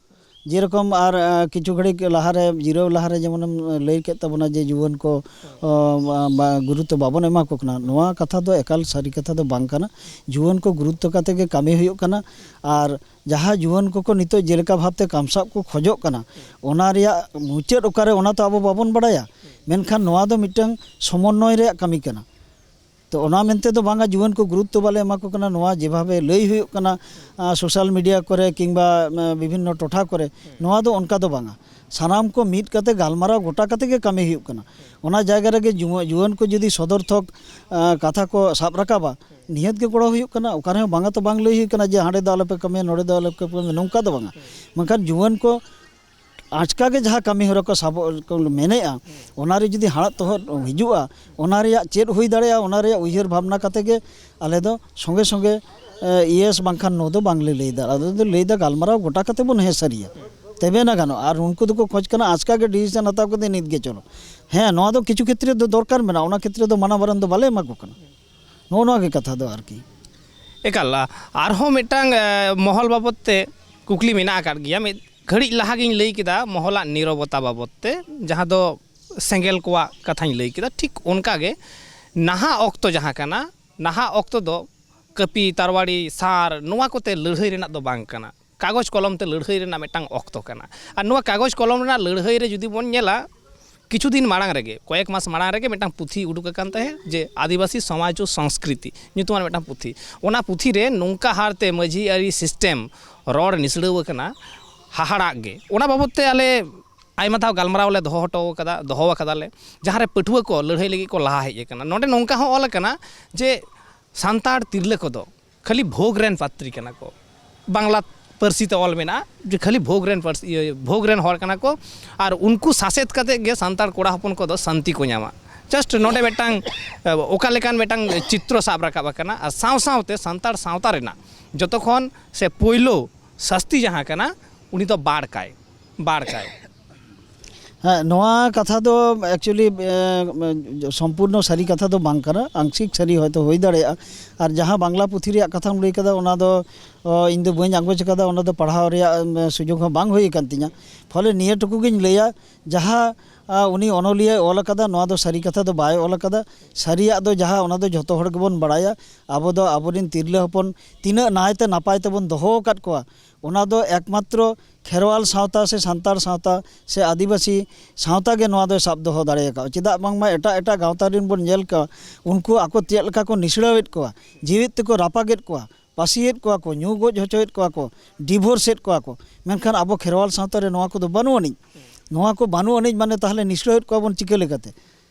ᱡᱮᱨᱚᱠᱚᱢ ᱟᱨ, ᱟ, ᱠᱤᱪᱷᱩ ᱜᱷᱟᱹᱲᱤᱡ ᱞᱟᱦᱟᱨᱮ, ᱡᱤᱨᱟᱹᱣ ᱞᱟᱦᱟᱨᱮ ᱡᱮᱢᱚᱱᱮᱢ ᱞᱟᱹᱭ ᱠᱮᱫ ᱛᱟᱵᱚᱱᱟ ᱡᱮ ᱡᱩᱣᱟᱹᱱ ᱠᱚ, ᱚ, ᱵᱟ, ᱵᱟ, ᱜᱩᱨᱩᱛᱛᱚ ᱵᱟᱵᱚᱱ ᱮᱢᱟ ᱠᱚ ᱠᱟᱱᱟ, ᱱᱚᱣᱟ ᱠᱟᱛᱷᱟ ᱫᱚ ᱮᱠᱟᱞ ᱥᱟᱹᱨᱤ ᱠᱟᱛᱷᱟ ᱫᱚ ᱵᱟᱝ ᱠᱟᱱᱟ᱾ ᱡᱩᱣᱟᱹᱱ ᱠᱚ ᱜᱩᱨᱩᱛᱛᱚ ᱠᱟᱛᱮ ᱜᱮ ᱠᱟᱹᱢᱤ ᱦᱩᱭᱩᱜ ᱠᱟᱱᱟ᱾ ᱟᱨ ᱡᱟᱦᱟᱸ ᱡᱩᱣᱟᱹᱱ ᱠᱚᱠᱚ ᱱᱤᱛᱚᱜ ᱡᱮᱞᱮᱠᱟ ᱵᱷᱟᱵᱽᱛᱮ ᱠᱟᱢᱥᱟᱣ ᱠᱚ ᱠᱷᱚᱡᱚᱜ ᱠᱟᱱᱟ, ᱚᱱᱟ ᱨᱮᱭᱟᱜ ᱢᱩᱪᱟᱹᱫ ᱚᱠᱟᱨᱮ, ᱚᱱᱟ ᱛᱚ ᱟᱵᱚ ᱵᱟᱵᱚᱱ ᱵᱟᱲᱟᱭᱟ᱾ ᱢᱮᱱᱠᱷᱟᱱ ᱱᱚᱣᱟ ᱫᱚ ᱢᱤᱫᱴᱟᱝ ᱥᱚᱢᱚᱱᱱᱚᱭ ᱨᱮᱭᱟᱜ ᱠᱟᱹᱢᱤ ᱠᱟᱱᱟ᱾ ᱛᱚ ᱚᱱᱟ ᱢᱮᱱᱛᱮ ᱫᱚ ᱵᱟᱝᱟ ᱡᱩᱣᱟᱹᱱ ᱠᱚ ᱜᱩᱨᱩᱛᱛᱚ ᱵᱟᱞᱮ ᱮᱢᱟ ᱠᱚ ᱠᱟᱱᱟ, ᱱᱚᱣᱟ ᱡᱮᱵᱷᱟᱵᱮ ᱞᱟᱹᱭ ᱦᱩᱭᱩᱜ ᱠᱟᱱᱟ ᱥᱳᱥᱟᱞ ᱢᱤᱰᱤᱭᱟ ᱠᱚᱨᱮ ᱠᱤᱝᱵᱟ ᱵᱤᱵᱷᱤᱱᱱᱚ ᱴᱚᱴᱷᱟ ᱠᱚᱨᱮ, ᱱᱚᱣᱟ ᱫᱚ ᱚᱱᱠᱟ ᱫᱚ ᱵᱟᱝᱟ᱾ ᱥᱟᱱᱟᱢ ᱠᱚ ᱢᱤᱫ ᱠᱟᱛᱮ ᱜᱟᱞᱢᱟᱨᱟᱣ ᱜᱚᱴᱟ ᱠᱟᱛᱮ ᱜᱮ ᱠᱟᱹᱢᱤ ᱦᱩᱭᱩᱜ ᱠᱟᱱᱟ᱾ ᱚᱱᱟ ᱡᱟᱭᱜᱟ ᱨᱮᱜᱮ ᱡᱩᱣᱟᱹ- ᱡᱩᱣᱟᱹᱱ ᱠᱚ ᱡᱩᱫᱤ ᱥᱚᱫᱚᱨᱛᱷᱚᱠ ᱠᱟᱛᱷᱟ ᱠᱚ ᱥᱟᱵ ᱨᱟᱠᱟᱵᱟ, ᱱᱤᱦᱟᱹᱛ ᱜᱮ ᱜᱚᱲᱚ ᱦᱩᱭᱩᱜ ᱠᱟᱱᱟ᱾ ᱚᱠᱟ ᱨᱮᱦᱚᱸ ᱵᱟᱝᱟ ᱛᱚ ᱵᱟᱝ ᱞᱟᱹᱭ ᱦᱩᱭᱩᱜ ᱠᱟᱱᱟ ᱡᱮ ᱦᱟᱸᱰᱮ ᱫᱚ ᱟᱞᱚᱯᱮ ᱠᱟᱹᱢᱤᱭᱟ, ᱱᱚᱰᱮ ᱫᱚ ᱟᱞᱚᱯᱮ ᱠᱟᱹᱢᱤᱭᱟ, ᱱᱚᱝᱠᱟ ᱫᱚ ᱵᱟᱝᱟ᱾ ᱢᱮᱱᱠᱷᱟᱱ ᱡᱩᱣᱟᱹᱱ ᱠᱚ ᱟᱪᱠᱟ ᱜᱮ ᱡᱟᱦᱟᱸ ᱠᱟᱹᱢᱤ ᱦᱚᱨᱟ ᱠᱚ ᱥᱟᱵᱚᱜ ᱠᱚ ᱢᱮᱱᱮᱜᱼᱟ, ᱚᱱᱟ ᱨᱮ ᱡᱩᱫᱤ ᱦᱟᱲᱟᱜ ᱛᱚᱦᱚᱫ ᱦᱤᱡᱩᱜᱼᱟ, ᱚᱱᱟ ᱨᱮᱭᱟᱜ ᱪᱮᱫ ᱦᱩᱭ ᱫᱟᱲᱮᱭᱟᱜᱼᱟ, ᱚᱱᱟ ᱨᱮᱭᱟᱜ ᱩᱭᱦᱟᱹᱨ ᱵᱷᱟᱵᱽᱱᱟ ᱠᱟᱛᱮ ᱜᱮ ᱟᱞᱮ ᱫᱚ ᱥᱚᱸᱜᱮ ᱥᱚᱸᱜᱮ, ᱮ, ᱤᱭᱮᱥ ᱵᱟᱝᱠᱷᱟᱱ ᱱᱳ ᱫᱚ ᱵᱟᱝᱞᱮ ᱞᱟᱹᱭ ᱫᱟᱲᱮᱭᱟᱜᱼᱟ᱾ ᱟᱞᱮ ᱫᱚ ᱞᱟᱹᱭ ᱫᱟ ᱜᱟᱞᱢᱟᱨᱟᱣ ᱜᱚᱴᱟ ᱠᱟᱛᱮ ᱵᱚᱱ ᱦᱮᱸ ᱥᱟᱹᱨᱤᱭᱟ, ᱛᱚᱵᱮ ᱱᱟ ᱜᱟᱱᱚᱜᱼᱟ᱾ ᱟᱨ ᱩᱱᱠᱩ ᱫᱚᱠᱚ ᱠᱷᱚᱡᱽ ᱠᱟᱱᱟ ᱟᱪᱠᱟ ᱜᱮ ᱰᱤᱥᱤᱥᱚᱱ ᱦᱟᱛᱟᱣ ᱠᱟᱛᱮ ᱱᱤᱛ ᱜᱮ ᱪᱚᱞᱚ᱾ ᱦᱮᱸ, ᱱᱚᱣᱟ ᱫᱚ ᱠᱤᱪᱷᱩ ᱠᱷᱮᱛᱨᱮ ᱫᱚ ᱫᱚᱨᱠᱟᱨ ᱢᱮᱱᱟᱜᱼᱟ, ᱚᱱᱟ ᱠᱷᱮᱛᱨᱮ ᱫᱚ ᱢᱟᱱᱟ ᱵᱟᱨᱚᱱ ᱫᱚ ᱵᱟᱞᱮ ᱮᱢᱟ ᱠᱚ ᱠᱟᱱᱟ᱾ ᱱᱚᱜᱼᱚ ᱱᱚᱣᱟ ᱜᱮ ᱠᱟᱛᱷᱟ ᱫᱚ ᱟᱨᱠᱤ᱾ ᱮᱠᱟᱞ, ᱟ-, ᱟᱨᱦᱚᱸ ᱢᱤᱫᱴᱟᱝ, ᱮ, ᱢᱚᱦᱚᱞ ᱵᱟᱵᱚᱫ ᱛᱮ ᱠᱩᱠᱞᱤ ᱢᱮᱱᱟᱜ ᱟᱠᱟᱫ ᱜᱮᱭᱟ᱾ ᱢᱤᱫ ᱜᱷᱟᱹᱲᱤᱡ ᱞᱟᱦᱟ ᱜᱤᱧ ᱞᱟᱹᱭ ᱠᱮᱫᱟ ᱢᱚᱦᱚᱞᱟᱜ ᱱᱤᱨᱚᱵᱚᱛᱟ ᱵᱟᱵᱚᱫ ᱛᱮ, ᱡᱟᱦᱟᱸ ᱫᱚ ᱥᱮᱸᱜᱮᱞ ᱠᱚᱣᱟᱜ ᱠᱟᱛᱷᱟᱧ ᱞᱟᱹᱭ ᱠᱮᱫᱟ᱾ ᱴᱷᱤᱠ ᱚᱱᱠᱟ ᱜᱮ ᱱᱟᱦᱟᱜ ᱚᱠᱛᱚ ᱡᱟᱦᱟᱸ ᱠᱟᱱᱟ, ᱱᱟᱦᱟᱜ ᱚᱠᱛᱚ ᱫᱚ ᱠᱟᱹᱯᱤ, ᱛᱟᱨᱣᱟᱲᱤ, ᱥᱟᱨ ᱱᱚᱣᱟ ᱠᱚᱛᱮ ᱞᱟᱹᱲᱦᱟᱹᱭ ᱨᱮᱱᱟᱜ ᱫᱚ ᱵᱟᱝ ᱠᱟᱱᱟ᱾ ᱠᱟᱜᱚᱡᱽ ᱠᱚᱞᱚᱢ ᱛᱮ ᱞᱟᱹᱲᱦᱟᱹᱭ ᱨᱮᱱᱟᱜ ᱢᱤᱫᱴᱟᱝ ᱚᱠᱛᱚ ᱠᱟᱱᱟ᱾ ᱟᱨ ᱱᱚᱣᱟ ᱠᱟᱜᱚᱡᱽ ᱠᱚᱞᱚᱢ ᱨᱮᱱᱟᱜ ᱞᱟᱹᱲᱦᱟᱹᱭ ᱨᱮ ᱡᱩᱫᱤ ᱵᱚᱱ ᱧᱮᱞᱟ, ᱠᱤᱪᱷᱩ ᱫᱤᱱ ᱢᱟᱲᱟᱝ ᱨᱮᱜᱮ, ᱠᱚᱭᱮᱠ ᱢᱟᱥ ᱢᱟᱲᱟᱝ ᱨᱮᱜᱮ ᱢᱤᱫᱴᱟᱝ ᱯᱩᱛᱷᱤ ᱩᱰᱩᱠ ᱟᱠᱟᱱ ᱛᱟᱦᱮᱸᱫ, ᱡᱮ ᱟᱹᱫᱤᱵᱟᱹᱥᱤ ᱥᱚᱢᱟᱡᱽ ᱳ ᱥᱚᱝᱥᱠᱨᱤᱛᱤ ᱧᱩᱛᱩᱢᱟᱱ ᱢᱤᱫᱴᱟᱝ ᱯᱩᱛᱷᱤ᱾ ᱚᱱᱟ ᱯᱩᱛᱷᱤ ᱨᱮ ᱱᱚᱝᱠᱟ ᱦᱟᱨᱛᱮ ᱢᱟᱹᱡᱷᱤ ᱟᱹᱨᱤ ᱥᱤᱥᱴᱮᱢ ᱨᱚᱲ ᱱᱤᱥᱲᱟᱹᱣ ᱟᱠᱟᱱᱟ, ᱦᱟᱦᱟᱲᱟᱜ ᱜᱮ᱾ ᱚᱱᱟ ᱵᱟᱵᱚᱫ ᱛᱮ ᱟᱞᱮ ᱟᱭᱢᱟ ᱫᱷᱟᱣ ᱜᱟᱞᱢᱟᱨᱟᱣ ᱞᱮ ᱫᱚᱦᱚ ᱦᱚᱴᱚ ᱟᱠᱟᱫᱟ, ᱫᱚᱦᱚ ᱟᱠᱟᱫᱟᱞᱮ, ᱡᱟᱦᱟᱸ ᱨᱮ ᱯᱟᱹᱴᱷᱩᱣᱟᱹ ᱠᱚ ᱞᱟᱹᱲᱦᱟᱹᱭ ᱞᱟᱹᱜᱤᱫ ᱠᱚ ᱞᱟᱦᱟ ᱦᱮᱡ ᱟᱠᱟᱱᱟ᱾ ᱱᱚᱰᱮ ᱱᱚᱝᱠᱟ ᱦᱚᱸ ᱚᱞ ᱟᱠᱟᱱᱟ ᱡᱮ ᱥᱟᱱᱛᱟᱲ ᱛᱤᱨᱞᱟᱹ ᱠᱚᱫᱚ ᱠᱷᱟᱹᱞᱤ ᱵᱷᱳᱜᱽ ᱨᱮᱱ ᱯᱟᱛᱨᱤ ᱠᱟᱱᱟ ᱠᱚ᱾ ᱵᱟᱝᱞᱟ ᱯᱟᱹᱨᱥᱤ ᱛᱮ ᱚᱞ ᱢᱮᱱᱟᱜᱼᱟ ᱡᱮ ᱠᱷᱟᱹᱞᱤ ᱵᱷᱳᱜᱽ ᱨᱮᱱ ᱯᱟᱹᱨᱥᱤ, ᱤᱭᱟᱹ, ᱵᱷᱳᱜᱽ ᱨᱮᱱ ᱦᱚᱲ ᱠᱟᱱᱟ ᱠᱚ, ᱟᱨ ᱩᱱᱠᱩ ᱥᱟᱥᱮᱛ ᱠᱟᱛᱮ ᱜᱮ ᱥᱟᱱᱛᱟᱲ ᱠᱚᱲᱟ ᱦᱚᱯᱚᱱ ᱠᱚᱫᱚ ᱥᱟᱱᱛᱤ ᱠᱚ ᱧᱟᱢᱟ᱾ ᱡᱟᱥᱴ ᱱᱚᱰᱮ ᱢᱤᱫᱴᱟᱝ, ᱮ, ᱚᱠᱟ ᱞᱮᱠᱟᱱ ᱢᱤᱫᱴᱟᱝ ᱪᱤᱛᱨᱚ ᱥᱟᱵ ᱨᱟᱠᱟᱵ ᱟᱠᱟᱱᱟ, ᱟᱨ ᱥᱟᱶ ᱥᱟᱶᱛᱮ ᱥᱟᱱᱛᱟᱲ ᱥᱟᱶᱛᱟ ᱨᱮᱱᱟᱜ ᱡᱚᱛᱚ ᱠᱷᱚᱱ ᱥᱮ ᱯᱳᱭᱞᱳ ᱥᱟᱥᱛᱤ ᱡᱟᱦᱟᱸ ᱠᱟᱱᱟ, ᱩᱱᱤ ᱫᱚ ᱵᱟᱲ ᱠᱟᱭ, ᱵᱟᱲ ᱠᱟᱭ᱾ ᱦᱮᱸ, ᱱᱚᱣᱟ ᱠᱟᱛᱷᱟ ᱫᱚ actually, ᱮ, ᱥᱚᱢᱯᱩᱨᱱᱚ ᱥᱟᱹᱨᱤ ᱠᱟᱛᱷᱟ ᱫᱚ ᱵᱟᱝ ᱠᱟᱱᱟ, ᱟᱝᱥᱤᱠ ᱥᱟᱹᱨᱤ ᱦᱚᱭᱛᱳ ᱦᱩᱭ ᱫᱟᱲᱮᱭᱟᱜᱼᱟ᱾ ᱟᱨ ᱡᱟᱦᱟᱸ ᱵᱟᱝᱞᱟ ᱯᱩᱛᱷᱤ ᱨᱮᱭᱟᱜ ᱠᱟᱛᱷᱟᱢ ᱞᱟᱹᱭ ᱠᱟᱫᱟ, ᱚᱱᱟ ᱫᱚ ᱚ, ᱤᱧ ᱫᱚ ᱵᱟᱹᱧ ᱟᱸᱜᱚᱪ ᱟᱠᱟᱫᱟ, ᱚᱱᱟ ᱫᱚ ᱯᱟᱲᱦᱟᱣ ᱨᱮᱭᱟᱜ, ᱮᱢ, ᱥᱩᱡᱳᱜᱽ ᱦᱚᱸ ᱵᱟᱝ ᱦᱩᱭ ᱟᱠᱟᱱ ᱛᱤᱧᱟ᱾ ᱯᱷᱚᱞᱮ ᱱᱤᱭᱟᱹ ᱴᱩᱠᱩ ᱜᱤᱧ ᱞᱟᱹᱭᱟ, ᱡᱟᱦᱟᱸ, ᱟ, ᱩᱱᱤ ᱚᱱᱚᱞᱤᱭᱟᱹᱭ ᱚᱞ ᱟᱠᱟᱫᱟ, ᱱᱚᱣᱟ ᱫᱚ ᱥᱟᱹᱨᱤ ᱠᱟᱛᱷᱟ ᱫᱚ ᱵᱟᱭ ᱚᱞ ᱟᱠᱟᱫᱟ᱾ ᱥᱟᱹᱨᱤᱭᱟᱜ ᱫᱚ ᱡᱟᱦᱟᱸ, ᱚᱱᱟ ᱫᱚ ᱡᱷᱚᱛᱚ ᱦᱚᱲ ᱜᱮᱵᱚᱱ ᱵᱟᱲᱟᱭᱟ᱾ ᱟᱵᱚ ᱫᱚ ᱟᱵᱚᱨᱮᱱ ᱛᱤᱨᱞᱟᱹ ᱦᱚᱯᱚᱱ ᱛᱤᱱᱟᱹᱜ ᱱᱟᱭᱛᱮ ᱱᱟᱯᱟᱭ ᱛᱮᱵᱚᱱ ᱫᱚᱦᱚ ᱟᱠᱟᱫ ᱠᱚᱣᱟ, ᱚᱱᱟ ᱫᱚ ᱮᱠᱢᱟᱛᱨᱚ ᱠᱷᱮᱨᱣᱟᱞ ᱥᱟᱶᱛᱟ ᱥᱮ ᱥᱟᱱᱛᱟᱲ ᱥᱟᱶᱛᱟ ᱥᱮ ᱟᱹᱫᱤᱵᱟᱹᱥᱤ ᱥᱟᱶᱛᱟ ᱜᱮ ᱱᱚᱣᱟ ᱫᱚᱭ ᱥᱟᱵ ᱫᱚᱦᱚ ᱫᱟᱲᱮ ᱟᱠᱟᱫᱼᱟ᱾ ᱪᱮᱫᱟᱜ ᱵᱟᱝᱢᱟ ᱮᱴᱟᱜ ᱮᱴᱟᱜ ᱜᱟᱶᱛᱟ ᱨᱮᱱ ᱵᱚᱱ ᱧᱮᱞ ᱠᱚᱣᱟ, ᱩᱱᱠᱩ ᱟᱠᱚ ᱪᱮᱫ ᱞᱮᱠᱟ ᱠᱚ ᱱᱤᱥᱲᱟᱹᱣᱮᱫ ᱠᱚᱣᱟ, ᱡᱤᱣᱮᱫ ᱛᱮᱠᱚ ᱨᱟᱯᱟᱜᱮᱫ ᱠᱚᱣᱟ, ᱯᱟᱹᱥᱤᱭᱮᱫ ᱠᱚᱣᱟ ᱠᱚ, ᱧᱩ ᱜᱚᱡ ᱦᱚᱪᱚᱭᱮᱫ ᱠᱚᱣᱟ ᱠᱚ, ᱰᱤᱵᱷᱳᱨᱥ ᱮᱫ ᱠᱚᱣᱟ ᱠᱚ᱾ ᱢᱮᱱᱠᱷᱟᱱ ᱟᱵᱚ ᱠᱷᱮᱨᱣᱟᱞ ᱥᱟᱶᱛᱟ ᱨᱮ ᱱᱚᱣᱟ ᱠᱚᱫᱚ ᱵᱟᱹᱱᱩᱜ ᱟᱹᱱᱤᱡ᱾ ᱱᱚᱣᱟ ᱠᱚ ᱵᱟᱹᱱᱩᱜ ᱟᱹᱱᱤᱡ ᱢᱟᱱᱮ ᱛᱟᱦᱚᱞᱮ ᱱᱤᱥᱲᱟᱹᱣᱮᱫ ᱠᱚᱣᱟ ᱵᱚᱱ ᱪᱤᱠᱟᱹ ᱞᱮᱠᱟᱛᱮ?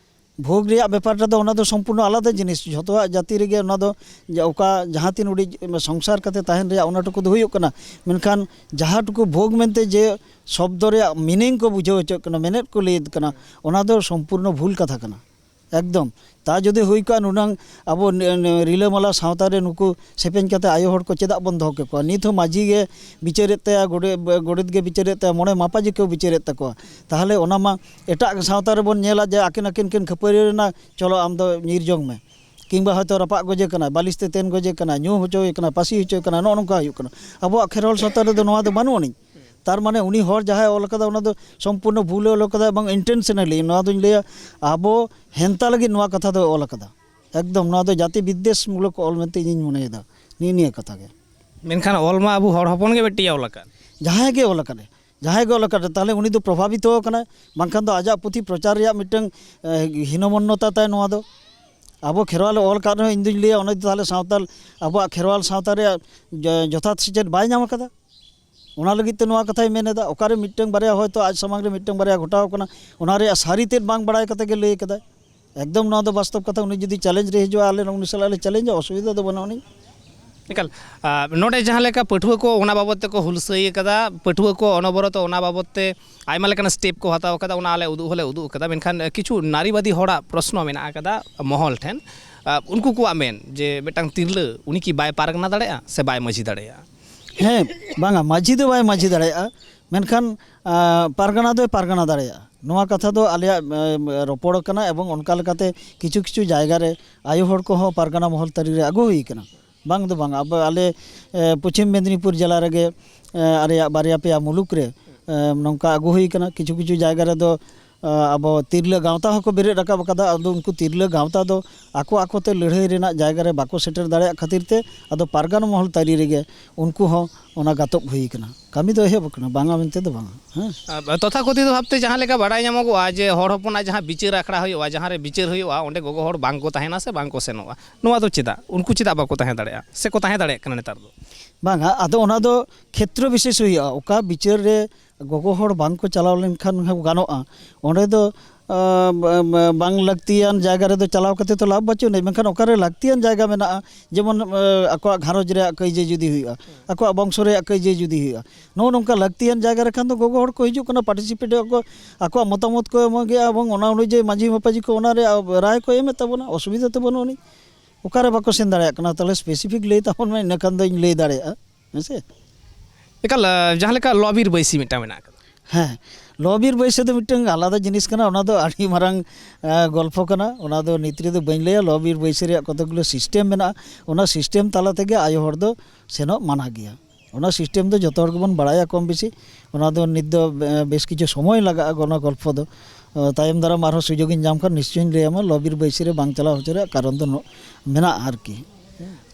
ᱵᱷᱳᱜᱽ ᱨᱮᱭᱟᱜ ᱵᱮᱯᱟᱨ ᱨᱮᱫᱚ ᱚᱱᱟ ᱫᱚ ᱥᱚᱢᱯᱩᱨᱱᱚ ᱟᱞᱟᱫᱟ ᱡᱤᱱᱤᱥ᱾ ᱡᱷᱚᱛᱚᱣᱟᱜ ᱡᱟᱹᱛᱤ ᱨᱮᱜᱮ ᱚᱱᱟ ᱫᱚ ᱡᱮ ᱚᱠᱟ ᱡᱟᱦᱟᱸ ᱛᱤᱱ ᱩᱰᱤᱡ ᱥᱚᱝᱥᱟᱨ ᱠᱟᱛᱮ ᱛᱟᱦᱮᱱ ᱨᱮᱭᱟᱜ ᱚᱱᱟ ᱴᱩᱠᱩ ᱫᱚ ᱦᱩᱭᱩᱜ ᱠᱟᱱᱟ᱾ ᱢᱮᱱᱠᱷᱟᱱ ᱡᱟᱦᱟᱸ ᱴᱩᱠᱩ ᱵᱷᱳᱜᱽ ᱢᱮᱱᱛᱮ ᱡᱮ ᱥᱚᱵᱫᱚ ᱨᱮᱭᱟᱜ ᱢᱤᱱᱤᱝ ᱠᱚ ᱵᱩᱡᱷᱟᱹᱣ ᱦᱚᱪᱚᱜ ᱠᱟᱱᱟ, ᱢᱮᱱᱮᱫ ᱠᱚ ᱞᱟᱹᱭᱮᱫ ᱠᱟᱱᱟ, ᱚᱱᱟ ᱫᱚ ᱥᱚᱢᱯᱩᱨᱱᱚ ᱵᱷᱩᱞ ᱠᱟᱛᱷᱟ ᱠᱟᱱᱟ᱾ ᱮᱠᱫᱚᱢ᱾ ᱛᱟ ᱡᱩᱫᱤ ᱦᱩᱭ ᱠᱚᱜᱼᱟ, ᱱᱩᱱᱟᱹᱝ ᱟᱵᱚ ᱱᱤ-, ᱱᱤ-, ᱨᱤᱞᱟᱹᱢᱟᱞᱟ ᱥᱟᱶᱛᱟ ᱨᱮ ᱱᱩᱠᱩ ᱥᱮᱯᱮᱧ ᱠᱟᱛᱮ ᱟᱭᱳ ᱦᱚᱲ ᱠᱚ ᱪᱮᱫᱟᱜ ᱵᱚᱱ ᱫᱚᱦᱚ ᱠᱮᱠᱚᱣᱟ? ᱱᱤᱛ ᱦᱚᱸ ᱢᱟᱹᱡᱷᱤ ᱜᱮ ᱵᱤᱪᱟᱹᱨᱮᱫ ᱛᱟᱭᱟ, ᱜᱚᱰᱮ-, ᱜᱚᱰᱮᱛ ᱜᱮ ᱵᱤᱪᱟᱹᱨᱮᱫ ᱛᱟᱭᱟ, ᱢᱚᱬᱮ ᱢᱟᱯᱟᱡᱤ ᱠᱚ ᱵᱤᱪᱟᱹᱨᱮᱫ ᱛᱟᱠᱚᱣᱟ᱾ ᱛᱟᱦᱚᱞᱮ ᱚᱱᱟ ᱢᱟ ᱮᱴᱟᱜ ᱥᱟᱶᱛᱟ ᱨᱮᱵᱚᱱ ᱧᱮᱞᱟ ᱡᱮ ᱟᱹᱠᱤᱱ ᱟᱹᱠᱤᱱ ᱠᱤᱱ ᱠᱷᱟᱹᱯᱟᱹᱨᱤ ᱞᱮᱱᱟ, ᱪᱚᱞᱚ ᱟᱢ ᱫᱚ ᱧᱤᱨ ᱡᱚᱝ ᱢᱮ᱾ ᱠᱤᱝᱵᱟ ᱦᱚᱭᱛᱳ ᱨᱟᱯᱟᱜ ᱜᱚᱡᱮ ᱠᱟᱱᱟ, ᱵᱟᱹᱞᱤᱥ ᱛᱮ ᱛᱮᱱ ᱜᱚᱡᱮ ᱠᱟᱱᱟ, ᱧᱩ ᱦᱚᱪᱚᱭᱮ ᱠᱟᱱᱟ, ᱯᱟᱹᱥᱤ ᱦᱚᱪᱚᱭᱮ ᱠᱟᱱᱟ, ᱱᱚᱜᱼᱚ ᱱᱚᱝᱠᱟ ᱦᱩᱭᱩᱜ ᱠᱟᱱᱟ᱾ ᱟᱵᱚᱣᱟᱜ ᱠᱷᱮᱨᱣᱟᱞ ᱥᱟᱶᱛᱟ ᱨᱮᱫᱚ ᱱᱚᱣᱟ ᱫᱚ ᱵᱟᱹᱱᱩᱜ ᱟᱹᱱᱤᱡ᱾ ᱛᱟᱨ ᱢᱟᱱᱮ ᱩᱱᱤ ᱦᱚᱲ ᱡᱟᱦᱟᱸᱭ ᱚᱞ ᱠᱟᱫᱟ, ᱚᱱᱟ ᱫᱚ ᱥᱚᱢᱯᱩᱨᱱᱚ ᱵᱷᱩᱞ ᱮ ᱚᱞ ᱠᱟᱫᱟ ᱮᱵᱚᱝ intentionally᱾ ᱱᱚᱣᱟ ᱫᱚᱧ ᱞᱟᱹᱭᱟ, ᱟᱵᱚ ᱦᱮᱱᱛᱟ ᱞᱟᱹᱜᱤᱫ ᱱᱚᱣᱟ ᱠᱟᱛᱷᱟ ᱫᱚᱭ ᱚᱞ ᱠᱟᱫᱟ᱾ ᱮᱠᱫᱚᱢ ᱱᱚᱣᱟ ᱫᱚ ᱡᱟᱹᱛᱤ ᱵᱤᱫᱽᱫᱮᱥ ᱢᱩᱞᱚᱠ ᱚᱞ ᱢᱮᱱᱛᱮ ᱤᱧᱤᱧ ᱢᱚᱱᱮᱭᱮᱫᱟ᱾ ᱱᱤᱭᱟᱹ, ᱱᱤᱭᱟᱹ ᱠᱟᱛᱷᱟ ᱜᱮ᱾ ᱢᱮᱱᱠᱷᱟᱱ ᱚᱞ ᱢᱟ ᱟᱵᱚ ᱦᱚᱲ ᱦᱚᱯᱚᱱ ᱜᱮ ᱢᱤᱫᱴᱤᱡ ᱮ ᱚᱞ ᱟᱠᱟᱫ᱾ ᱡᱟᱦᱟᱸᱭ ᱜᱮ ᱚᱞ ᱟᱠᱟᱫ, ᱡᱟᱦᱟᱸᱭ ᱜᱮ ᱚᱞ ᱟᱠᱟᱫ, ᱛᱟᱦᱚᱞᱮ ᱩᱱᱤ ᱫᱚ ᱯᱨᱚᱵᱷᱟᱵᱤᱛᱚ ᱟᱠᱟᱱᱟᱭ, ᱵᱟᱝᱠᱷᱟᱱ ᱫᱚ ᱟᱡᱟᱜ ᱯᱩᱛᱷᱤ ᱯᱨᱚᱪᱟᱨ ᱨᱮᱭᱟᱜ ᱢᱤᱫᱴᱟᱝ, ᱮ, ᱦᱤᱱᱚᱢᱚᱱᱱᱚᱛᱟ ᱛᱟᱭ ᱱᱚᱣᱟ ᱫᱚ᱾ ᱟᱵᱚ ᱠᱷᱮᱨᱣᱟᱞ ᱮ ᱚᱞ ᱟᱠᱟᱫ ᱨᱮᱦᱚᱸ, ᱤᱧ ᱫᱩᱧ ᱞᱟᱹᱭᱟ, ᱚᱱᱟ ᱫᱚ ᱛᱟᱦᱚᱞᱮ ᱥᱟᱶᱛᱟᱞ, ᱟᱵᱚᱣᱟᱜ ᱠᱷᱮᱨᱣᱟᱞ ᱥᱟᱶᱛᱟ ᱨᱮᱭᱟᱜ ᱡᱚ-, ᱡᱚᱛᱷᱟᱛ ᱥᱮᱪᱮᱫ ᱵᱟᱭ ᱧᱟᱢ ᱟᱠᱟᱫᱟ᱾ ᱚᱱᱟ ᱞᱟᱹᱜᱤᱫ ᱛᱮ ᱱᱚᱣᱟ ᱠᱟᱛᱷᱟᱭ ᱢᱮᱱ ᱮᱫᱟ᱾ ᱚᱠᱟᱨᱮ ᱢᱤᱫᱴᱟᱝ ᱵᱟᱨᱭᱟ ᱦᱚᱭᱛᱳ ᱟᱡ ᱥᱟᱢᱟᱝ ᱨᱮ ᱢᱤᱫᱴᱟᱝ ᱵᱟᱨᱭᱟ ᱜᱷᱚᱴᱟᱣ ᱠᱟᱱᱟ, ᱚᱱᱟ ᱨᱮᱭᱟᱜ ᱥᱟᱹᱨᱤ ᱛᱮᱫ ᱵᱟᱝ ᱵᱟᱲᱟᱭ ᱠᱟᱛᱮ ᱜᱮ ᱞᱟᱹᱭ ᱠᱟᱫᱟᱭ᱾ ᱮᱠᱫᱚᱢ ᱱᱚᱣᱟ ᱫᱚ ᱵᱟᱥᱛᱚᱵ ᱠᱟᱛᱷᱟ᱾ ᱩᱱᱤ ᱡᱩᱫᱤ ᱪᱮᱞᱮᱧᱡᱽ ᱨᱮ ᱦᱤᱡᱩᱜᱼᱟ, ᱟᱞᱮ ᱩᱱᱤ ᱥᱟᱞᱟᱜ ᱞᱮ ᱪᱮᱞᱮᱧᱡᱟ, ᱚᱥᱩᱵᱤᱫᱷᱟ ᱫᱚ ᱵᱟᱹᱱᱩᱜ ᱟᱹᱱᱤᱡ᱾ ᱮᱠᱟᱞ᱾ ᱟᱨ ᱱᱚᱰᱮ ᱡᱟᱦᱟᱸ ᱞᱮᱠᱟ ᱯᱟᱹᱴᱷᱩᱣᱟᱹ ᱠᱚ ᱚᱱᱟ ᱵᱟᱵᱚᱛ ᱛᱮᱠᱚ ᱦᱩᱞᱥᱟᱹᱭ ᱟᱠᱟᱫᱟ, ᱯᱟᱹᱴᱷᱩᱣᱟᱹ ᱠᱚ ᱚᱱᱚᱵᱚᱨᱚᱛᱚ ᱚᱱᱟ ᱵᱟᱵᱚᱛ ᱛᱮ ᱟᱭᱢᱟ ᱞᱮᱠᱟᱱ ᱥᱴᱮᱯ ᱠᱚ ᱦᱟᱛᱟᱣ ᱟᱠᱟᱫᱟ, ᱚᱱᱟ ᱟᱞᱮ ᱩᱫᱩᱜ ᱦᱚᱸᱞᱮ ᱩᱫᱩᱜ ᱟᱠᱟᱫᱟ᱾ ᱢᱮᱱᱠᱷᱟᱱ ᱠᱤᱪᱷᱩ ᱱᱟᱨᱤᱵᱟᱫᱤ ᱦᱚᱲᱟᱜ ᱯᱨᱚᱥᱱᱚ ᱢᱮᱱᱟᱜ ᱟᱠᱟᱫᱟ ᱢᱚᱦᱚᱞ ᱴᱷᱮᱱ, ᱟᱨ ᱩᱱᱠᱩ ᱠᱚᱣᱟᱜ ᱢᱮᱱ ᱡᱮ ᱢᱤᱫᱴᱟᱝ ᱛᱤᱨᱞᱟᱹ ᱩᱱᱤ ᱠᱤ ᱵᱟᱭ ᱯᱟᱨᱜᱟᱱᱟ ᱫᱟᱲᱮᱭᱟᱜᱼᱟ ᱥᱮ ᱵᱟᱭ ᱢᱟᱹᱡᱷᱤ ᱫᱟᱲᱮᱭᱟᱜᱼᱟ? ᱦᱮᱸ, ᱵᱟᱝᱟ, ᱢᱟᱹᱡᱷᱤ ᱫᱚ ᱵᱟᱭ ᱢᱟᱹᱡᱷᱤ ᱫᱟᱲᱮᱭᱟᱜᱼᱟ, ᱢᱮᱱᱠᱷᱟᱱ, ᱟ, ᱯᱟᱨᱜᱟᱱᱟ ᱫᱚᱭ ᱯᱟᱨᱜᱟᱱᱟ ᱫᱟᱲᱮᱭᱟᱜᱼᱟ᱾ ᱱᱚᱣᱟ ᱠᱟᱛᱷᱟ ᱫᱚ ᱟᱞᱮᱭᱟᱜ, ᱮ, ᱨᱚᱯᱚᱲ ᱠᱟᱱᱟ ᱮᱵᱚᱝ ᱚᱱᱠᱟ ᱞᱮᱠᱟᱛᱮ ᱠᱤᱪᱷᱩ ᱠᱤᱪᱷᱩ ᱡᱟᱭᱜᱟ ᱨᱮ ᱟᱭᱳ ᱦᱚᱲ ᱠᱚᱦᱚᱸ ᱯᱟᱨᱜᱟᱱᱟ ᱢᱚᱦᱚᱞ ᱛᱟᱹᱨᱤ ᱨᱮ ᱟᱹᱜᱩ ᱦᱩᱭ ᱠᱟᱱᱟ᱾ ᱵᱟᱝ ᱫᱚ ᱵᱟᱝ, ᱟᱵᱚ ᱟᱞᱮ ᱮ, ᱯᱚᱪᱷᱤᱢ ᱢᱮᱫᱽᱱᱤᱯᱩᱨ ᱡᱮᱞᱟ ᱨᱮᱜᱮ ᱮ, ᱟᱞᱮᱭᱟᱜ ᱵᱟᱨᱭᱟ ᱯᱮᱭᱟ ᱢᱩᱞᱩᱠ ᱨᱮ ᱮ, ᱱᱚᱝᱠᱟ ᱟᱹᱜᱩ ᱦᱩᱭ ᱠᱟᱱᱟ᱾ ᱠᱤᱪᱷᱩ ᱠᱤᱪᱷᱩ ᱡᱟᱭᱜᱟ ᱨᱮᱫᱚ ᱮ, ᱟᱵᱚ ᱛᱤᱨᱞᱟᱹ ᱜᱟᱶᱛᱟ ᱦᱚᱸᱠᱚ ᱵᱮᱨᱮᱫ ᱨᱟᱠᱟᱵ ᱟᱠᱟᱫᱟ᱾ ᱟᱫᱚ ᱩᱱᱠᱩ ᱛᱤᱨᱞᱟᱹ ᱜᱟᱶᱛᱟ ᱫᱚ ᱟᱠᱚ ᱟᱠᱚᱛᱮ ᱞᱟᱹᱲᱦᱟᱹᱭ ᱨᱮᱱᱟᱜ ᱡᱟᱭᱜᱟ ᱨᱮ ᱵᱟᱠᱚ ᱥᱮᱴᱮᱨ ᱫᱟᱲᱮᱭᱟᱜ ᱠᱷᱟᱹᱛᱤᱨ ᱛᱮ ᱟᱫᱚ ᱯᱟᱨᱜᱟᱱᱟ ᱢᱚᱦᱚᱞ ᱛᱟᱹᱨᱤ ᱨᱮᱜᱮ ᱩᱱᱠᱩ ᱦᱚᱸ ᱚᱱᱟ ᱜᱟᱛᱚᱠ ᱦᱩᱭ ᱠᱟᱱᱟ᱾ ᱠᱟᱹᱢᱤ ᱫᱚ ᱮᱦᱚᱵ ᱟᱠᱟᱱᱟ, ᱵᱟᱝᱟ ᱢᱮᱱᱛᱮ ᱫᱚ ᱵᱟᱝᱟ᱾ ᱦᱮᱸ᱾ ᱟᱨ ᱛᱚᱛᱷᱟᱠᱚᱛᱷᱤᱛ ᱵᱷᱟᱵᱛᱮ ᱡᱟᱦᱟᱸ ᱞᱮᱠᱟ ᱵᱟᱲᱟᱭ ᱧᱟᱢᱚᱜᱚᱜᱼᱟ ᱡᱮ ᱦᱚᱲ ᱦᱚᱯᱚᱱᱟᱜ ᱡᱟᱦᱟᱸ ᱵᱤᱪᱟᱹᱨ ᱟᱠᱷᱲᱟ ᱦᱩᱭᱩᱜᱼᱟ, ᱡᱟᱦᱟᱸ ᱨᱮ ᱵᱤᱪᱟᱹᱨ ᱦᱩᱭᱩᱜᱼᱟ, ᱚᱸᱰᱮ ᱜᱚᱜᱚ ᱦᱚᱲ ᱵᱟᱝ ᱠᱚ ᱛᱟᱦᱮᱱᱟ ᱥᱮ ᱵᱟᱝ ᱠᱚ ᱥᱮᱱᱚᱜᱼᱟ, ᱱᱚᱣᱟ ᱫᱚ ᱪᱮᱫᱟᱜ? ᱩᱱᱠᱩ ᱪᱮᱫᱟᱜ ᱵᱟᱠᱚ ᱛᱟᱦᱮᱸ ᱫᱟᱲᱮᱭᱟᱜᱼᱟ, ᱥᱮᱠᱚ ᱛᱟᱦᱮᱸ ᱫᱟᱲᱮᱭᱟᱜ ᱠᱟᱱᱟ ᱱᱮᱛᱟᱨ ᱫᱚ? ᱵᱟᱝᱟ, ᱟᱫᱚ ᱚᱱᱟ ᱫᱚ ᱠᱷᱮᱛᱨᱚ ᱵᱤᱥᱮᱥ ᱦᱩᱭᱩᱜᱼᱟ᱾ ᱚᱠᱟ ᱵᱤᱪᱟᱹᱨ ᱨᱮ ᱜᱚᱜᱚ ᱦᱚᱲ ᱵᱟᱝ ᱠᱚ ᱪᱟᱞᱟᱣ ᱞᱮᱱᱠᱷᱟᱱ ᱦᱚᱸ ᱜᱟᱱᱚᱜᱼᱟ, ᱚᱸᱰᱮ ᱫᱚ ᱟᱸ, ᱵᱟᱝ ᱞᱟᱹᱠᱛᱤᱭᱟᱱ ᱡᱟᱭᱜᱟ ᱨᱮᱫᱚ ᱪᱟᱞᱟᱣ ᱠᱟᱛᱮ ᱛᱚ ᱞᱟᱵᱷ ᱵᱟᱹᱪᱩᱜ ᱟᱹᱱᱤᱡ᱾ ᱢᱮᱱᱠᱷᱟᱱ ᱚᱠᱟᱨᱮ ᱞᱟᱹᱠᱛᱤᱭᱟᱱ ᱡᱟᱭᱜᱟ ᱢᱮᱱᱟᱜᱼᱟ, ᱡᱮᱢᱚᱱ ᱟᱸ, ᱟᱠᱚᱣᱟᱜ ᱜᱷᱟᱨᱚᱸᱡᱽ ᱨᱮᱭᱟᱜ ᱠᱟᱹᱭᱡᱟᱹ ᱡᱩᱫᱤ ᱦᱩᱭᱩᱜᱼᱟ, ᱟᱠᱚᱣᱟᱜ ᱵᱚᱝᱥᱚ ᱨᱮᱭᱟᱜ ᱠᱟᱹᱭᱡᱟᱹ ᱡᱩᱫᱤ ᱦᱩᱭᱩᱜᱼᱟ, ᱱᱚᱜᱼᱚ ᱱᱚᱝᱠᱟ ᱞᱟᱹᱠᱛᱤᱭᱟᱱ ᱡᱟᱭᱜᱟ ᱨᱮᱠᱷᱟᱱ ᱫᱚ ᱜᱚᱜᱚ ᱦᱚᱲ ᱠᱚ ᱦᱤᱡᱩᱜ ᱠᱟᱱᱟ, ᱯᱟᱨᱴᱤᱥᱤᱯᱮᱴ ᱮᱫ ᱠᱚ, ᱟᱠᱚᱣᱟᱜ ᱢᱚᱛᱟᱢᱚᱛ ᱠᱚ ᱮᱢᱚᱜ ᱜᱮᱭᱟ ᱮᱵᱚᱝ ᱚᱱᱟ ᱚᱱᱩᱡᱟᱭᱤ ᱢᱟᱹᱡᱷᱤ ᱢᱟᱯᱟᱡᱷᱤ ᱠᱚ ᱚᱱᱟ ᱨᱮᱭᱟᱜ ᱨᱟᱭ ᱠᱚ ᱮᱢᱮᱫ ᱛᱟᱵᱚᱱᱟ, ᱚᱥᱩᱵᱤᱫᱷᱟ ᱛᱮ ᱵᱟᱹᱱᱩᱜ ᱟᱹᱱᱤᱡ᱾ ᱚᱠᱟᱨᱮ ᱵᱟᱠᱚ ᱥᱮᱱ ᱫᱟᱲᱮᱭᱟᱜ ᱠᱟᱱᱟ, ᱛᱟᱦᱚᱞᱮ ᱥᱯᱮᱥᱤᱯᱷᱤᱠ ᱞᱟᱹᱭ ᱛᱟᱵᱚᱱ ᱢᱮ, ᱤᱱᱟᱹ ᱠᱷᱟᱱ ᱫᱚᱧ ᱞᱟᱹᱭ ᱫᱟᱲᱮᱭᱟᱜᱼᱟ᱾ ᱦᱮᱸ ᱥᱮ? ᱮᱠᱟᱞ, ᱟᱸ, ᱡᱟᱦᱟᱸ ᱞᱮᱠᱟ ᱞᱚ ᱵᱤᱨ ᱵᱟᱹᱭᱥᱤ ᱢᱤᱫᱴᱟᱝ ᱢᱮᱱᱟᱜ ᱟᱠᱟᱫᱟ᱾ ᱦᱮᱸ, ᱞᱚ ᱵᱤᱨ ᱵᱟᱹᱭᱥᱤ ᱫᱚ ᱢᱤᱫᱴᱟᱝ ᱟᱞᱟᱫᱟ ᱡᱤᱱᱤᱥ ᱠᱟᱱᱟ, ᱚᱱᱟ ᱫᱚ ᱟᱹᱰᱤ ᱢᱟᱨᱟᱝ, ᱟᱸ, ᱜᱚᱞᱯᱷᱚ ᱠᱟᱱᱟ, ᱚᱱᱟ ᱫᱚ ᱱᱤᱛ ᱨᱮᱫᱚ ᱵᱟᱹᱧ ᱞᱟᱹᱭᱟ᱾ ᱞᱚ ᱵᱤᱨ ᱵᱟᱹᱭᱥᱤ ᱨᱮᱭᱟᱜ ᱠᱚᱛᱚᱠ ᱜᱩᱞᱳ ᱥᱤᱥᱴᱮᱢ ᱢᱮᱱᱟᱜᱼᱟ, ᱚᱱᱟ ᱥᱤᱥᱴᱮᱢ ᱛᱟᱞᱟ ᱛᱮᱜᱮ ᱟᱭᱳ ᱦᱚᱲ ᱫᱚ ᱥᱮᱱᱚᱜ ᱢᱟᱱᱟ ᱜᱮᱭᱟ᱾ ᱚᱱᱟ ᱥᱤᱥᱴᱮᱢ ᱫᱚ ᱡᱚᱛᱚ ᱦᱚᱲ ᱜᱮᱵᱚᱱ ᱵᱟᱲᱟᱭᱟ ᱠᱚᱢ ᱵᱮᱥᱤ, ᱚᱱᱟ ᱫᱚ ᱱᱤᱛ ᱫᱚ ᱵᱮ-, ᱵᱮᱥ ᱠᱤᱪᱷᱩ ᱥᱚᱢᱚᱭ ᱞᱟᱜᱟᱜᱼᱟ ᱚᱱᱟ ᱜᱚᱞᱯᱷᱚ ᱫᱚ᱾ ᱟᱸ, ᱛᱟᱭᱚᱢ ᱫᱟᱨᱟᱢ ᱟᱨᱦᱚᱸ ᱥᱩᱡᱳᱜᱽ ᱤᱧ ᱧᱟᱢ ᱠᱷᱟᱱ ᱱᱤᱥᱪᱚᱭᱤᱧ ᱞᱟᱹᱭ ᱟᱢᱟ, ᱞᱚ ᱵᱤᱨ ᱵᱟᱹᱭᱥᱤ ᱨᱮ ᱵᱟᱝ ᱪᱟᱞᱟᱣ ᱦᱚᱪᱚ ᱨᱮᱭᱟᱜ ᱠᱟᱨᱚᱱ ᱫᱚ ᱱᱚ-, ᱢᱮᱱᱟᱜᱼᱟ ᱟᱨᱠᱤ᱾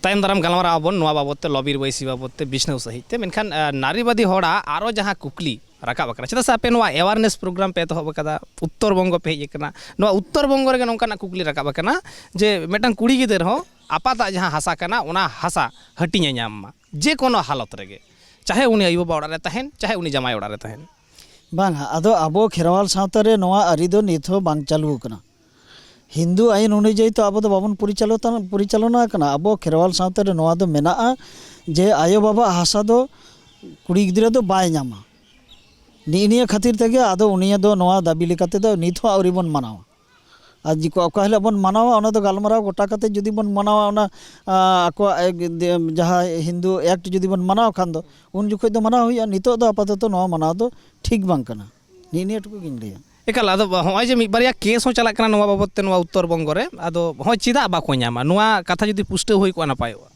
ᱛᱟᱭᱚᱢ ᱫᱟᱨᱟᱢ ᱜᱟᱞᱢᱟᱨᱟᱣ ᱟᱵᱚᱱ ᱱᱚᱣᱟ ᱵᱟᱵᱚᱛ ᱛᱮ, ᱞᱚ ᱵᱤᱨ ᱵᱟᱹᱭᱥᱤ ᱵᱟᱵᱚᱛ ᱛᱮ ᱵᱤᱪᱷᱱᱟᱹᱣ ᱥᱟᱹᱦᱤᱡ ᱛᱮ᱾ ᱢᱮᱱᱠᱷᱟᱱ, ᱟᱸ, ᱱᱟᱨᱤᱵᱟᱫᱤ ᱦᱚᱲᱟᱜ ᱟᱨᱚ ᱡᱟᱦᱟᱸ ᱠᱩᱠᱞᱤ ᱨᱟᱠᱟᱵ ᱟᱠᱟᱱᱟ, ᱪᱮᱫᱟᱜ ᱥᱮ ᱟᱯᱮ ᱱᱚᱣᱟ awareness program ᱯᱮ ᱮᱛᱚᱦᱚᱵ ᱟᱠᱟᱫᱟ, ᱩᱛᱛᱚᱨ ᱵᱚᱝᱜᱚ ᱯᱮ ᱦᱮᱡ ᱟᱠᱟᱱᱟ, ᱱᱚᱣᱟ ᱩᱛᱛᱚᱨ ᱵᱚᱝᱜᱚ ᱨᱮᱜᱮ ᱱᱚᱝᱠᱟᱱᱟᱜ ᱠᱩᱠᱞᱤ ᱨᱟᱠᱟᱵ ᱟᱠᱟᱱᱟ ᱡᱮ ᱢᱤᱫᱴᱟᱝ ᱠᱩᱲᱤ ᱜᱤᱫᱟᱹᱨ ᱦᱚᱸ ᱟᱯᱟᱛᱟᱜ ᱡᱟᱦᱟᱸ ᱦᱟᱥᱟ ᱠᱟᱱᱟ, ᱚᱱᱟ ᱦᱟᱥᱟ ᱦᱟᱹᱴᱤᱧᱮ ᱧᱟᱢ ᱢᱟ, ᱡᱮ ᱠᱳᱱᱳ ᱦᱟᱞᱚᱛ ᱨᱮᱜᱮ, ᱪᱟᱦᱮ ᱩᱱᱤ ᱟᱭᱳ ᱵᱟᱵᱟ ᱚᱲᱟᱜ ᱨᱮ ᱛᱟᱦᱮᱱ, ᱪᱟᱦᱮ ᱩᱱᱤ ᱡᱟᱢᱟᱭ ᱚᱲᱟᱜ ᱨᱮ ᱛᱟᱦᱮᱱ᱾ ᱵᱟᱝᱟ, ᱟᱫᱚ ᱟᱵᱚ ᱠᱷᱮᱨᱣᱟᱞ ᱥᱟᱶᱛᱟ ᱨᱮ ᱱᱚᱣᱟ ᱟᱹᱨᱤ ᱫᱚ ᱱᱤᱛ ᱦᱚᱸ ᱵᱟᱝ ᱪᱟᱹᱞᱩ ᱟᱠᱟᱱᱟ᱾ ᱦᱤᱱᱫᱩ ᱟᱭᱤᱱ ᱚᱱᱩᱡᱟᱭᱤ ᱛᱚ ᱟᱵᱚ ᱫᱚ ᱵᱟᱵᱚᱱ ᱯᱚᱨᱤᱪᱟᱞᱚᱱᱟ, ᱯᱚᱨᱤᱪᱟᱞᱚᱱᱟ ᱟᱠᱟᱱᱟ᱾ ᱟᱵᱚ ᱠᱷᱮᱨᱣᱟᱞ ᱥᱟᱶᱛᱟ ᱨᱮ ᱱᱚᱣᱟ ᱫᱚ ᱢᱮᱱᱟᱜᱼᱟ ᱡᱮ ᱟᱭᱳ ᱵᱟᱵᱟᱣᱟᱜ ᱦᱟᱥᱟ ᱫᱚ ᱠᱩᱲᱤ ᱜᱤᱫᱽᱨᱟᱹ ᱫᱚ ᱵᱟᱭ ᱧᱟᱢᱟ᱾ ᱱᱤᱜ ᱱᱤᱭᱟᱹ ᱠᱷᱟᱹᱛᱤᱨ ᱛᱮᱜᱮ ᱟᱫᱚ ᱩᱱᱤᱭᱟᱜ ᱫᱚ ᱱᱚᱣᱟ ᱫᱟᱹᱵᱤ ᱞᱮᱠᱟ ᱛᱮᱫᱚ ᱱᱤᱛ ᱦᱚᱸ ᱟᱹᱣᱨᱤ ᱵᱚᱱ ᱢᱟᱱᱟᱣᱟ᱾ ᱟᱨ ᱡᱤ-, ᱚᱠᱟ ᱦᱤᱞᱳᱜ ᱵᱚᱱ ᱢᱟᱱᱟᱣᱟ, ᱚᱱᱟ ᱫᱚ ᱜᱟᱞᱢᱟᱨᱟᱣ ᱜᱚᱴᱟ ᱠᱟᱛᱮ ᱡᱩᱫᱤ ᱵᱚᱱ ᱢᱟᱱᱟᱣᱟ, ᱚᱱᱟ, ᱟ, ᱟᱠᱚᱣᱟᱜ ᱮᱠ-, ᱫᱮ-, ᱡᱟᱦᱟᱸ ᱦᱤᱱᱫᱩ ᱮᱠᱴ ᱡᱩᱫᱤ ᱵᱚᱱ ᱢᱟᱱᱟᱣ ᱠᱷᱟᱱ ᱫᱚ, ᱩᱱ ᱡᱚᱠᱷᱚᱡ ᱫᱚ ᱢᱟᱱᱟᱣ ᱦᱩᱭᱩᱜᱼᱟ᱾ ᱱᱤᱛᱚᱜ ᱫᱚ ᱟᱯᱟᱛᱚᱛᱚ ᱱᱚᱣᱟ ᱢᱟᱱᱟᱣ ᱫᱚ ᱴᱷᱤᱠ ᱵᱟᱝ ᱠᱟᱱᱟ᱾ ᱱᱤᱜ ᱱᱤᱭᱟᱹ ᱴᱩᱠᱩ ᱜᱤᱧ ᱞᱟᱹᱭᱟ᱾ ᱮᱠᱟᱞ, ᱟᱫᱚ ᱦᱚᱸᱜᱼᱚᱭ ᱡᱮ ᱢᱤᱫ ᱵᱟᱨᱭᱟ ᱠᱮᱥ ᱦᱚᱸ ᱪᱟᱞᱟᱜ ᱠᱟᱱᱟ ᱱᱚᱣᱟ ᱵᱟᱵᱚᱛ ᱛᱮ, ᱱᱚᱣᱟ ᱩᱛᱛᱚᱨ ᱵᱚᱝᱜᱚ ᱨᱮ, ᱟᱫᱚ ᱦᱚᱸᱜᱼᱚᱭ ᱪᱮᱫᱟᱜ ᱵᱟᱠᱚ ᱧᱟᱢᱟ? ᱱᱚᱣᱟ ᱠᱟᱛᱷᱟ ᱡᱩᱫᱤ ᱯᱩᱥᱴᱟᱹᱣ ᱦᱩᱭ ᱠᱚᱜᱼᱟ, ᱱᱟᱯᱟᱭᱚᱜᱼᱟ᱾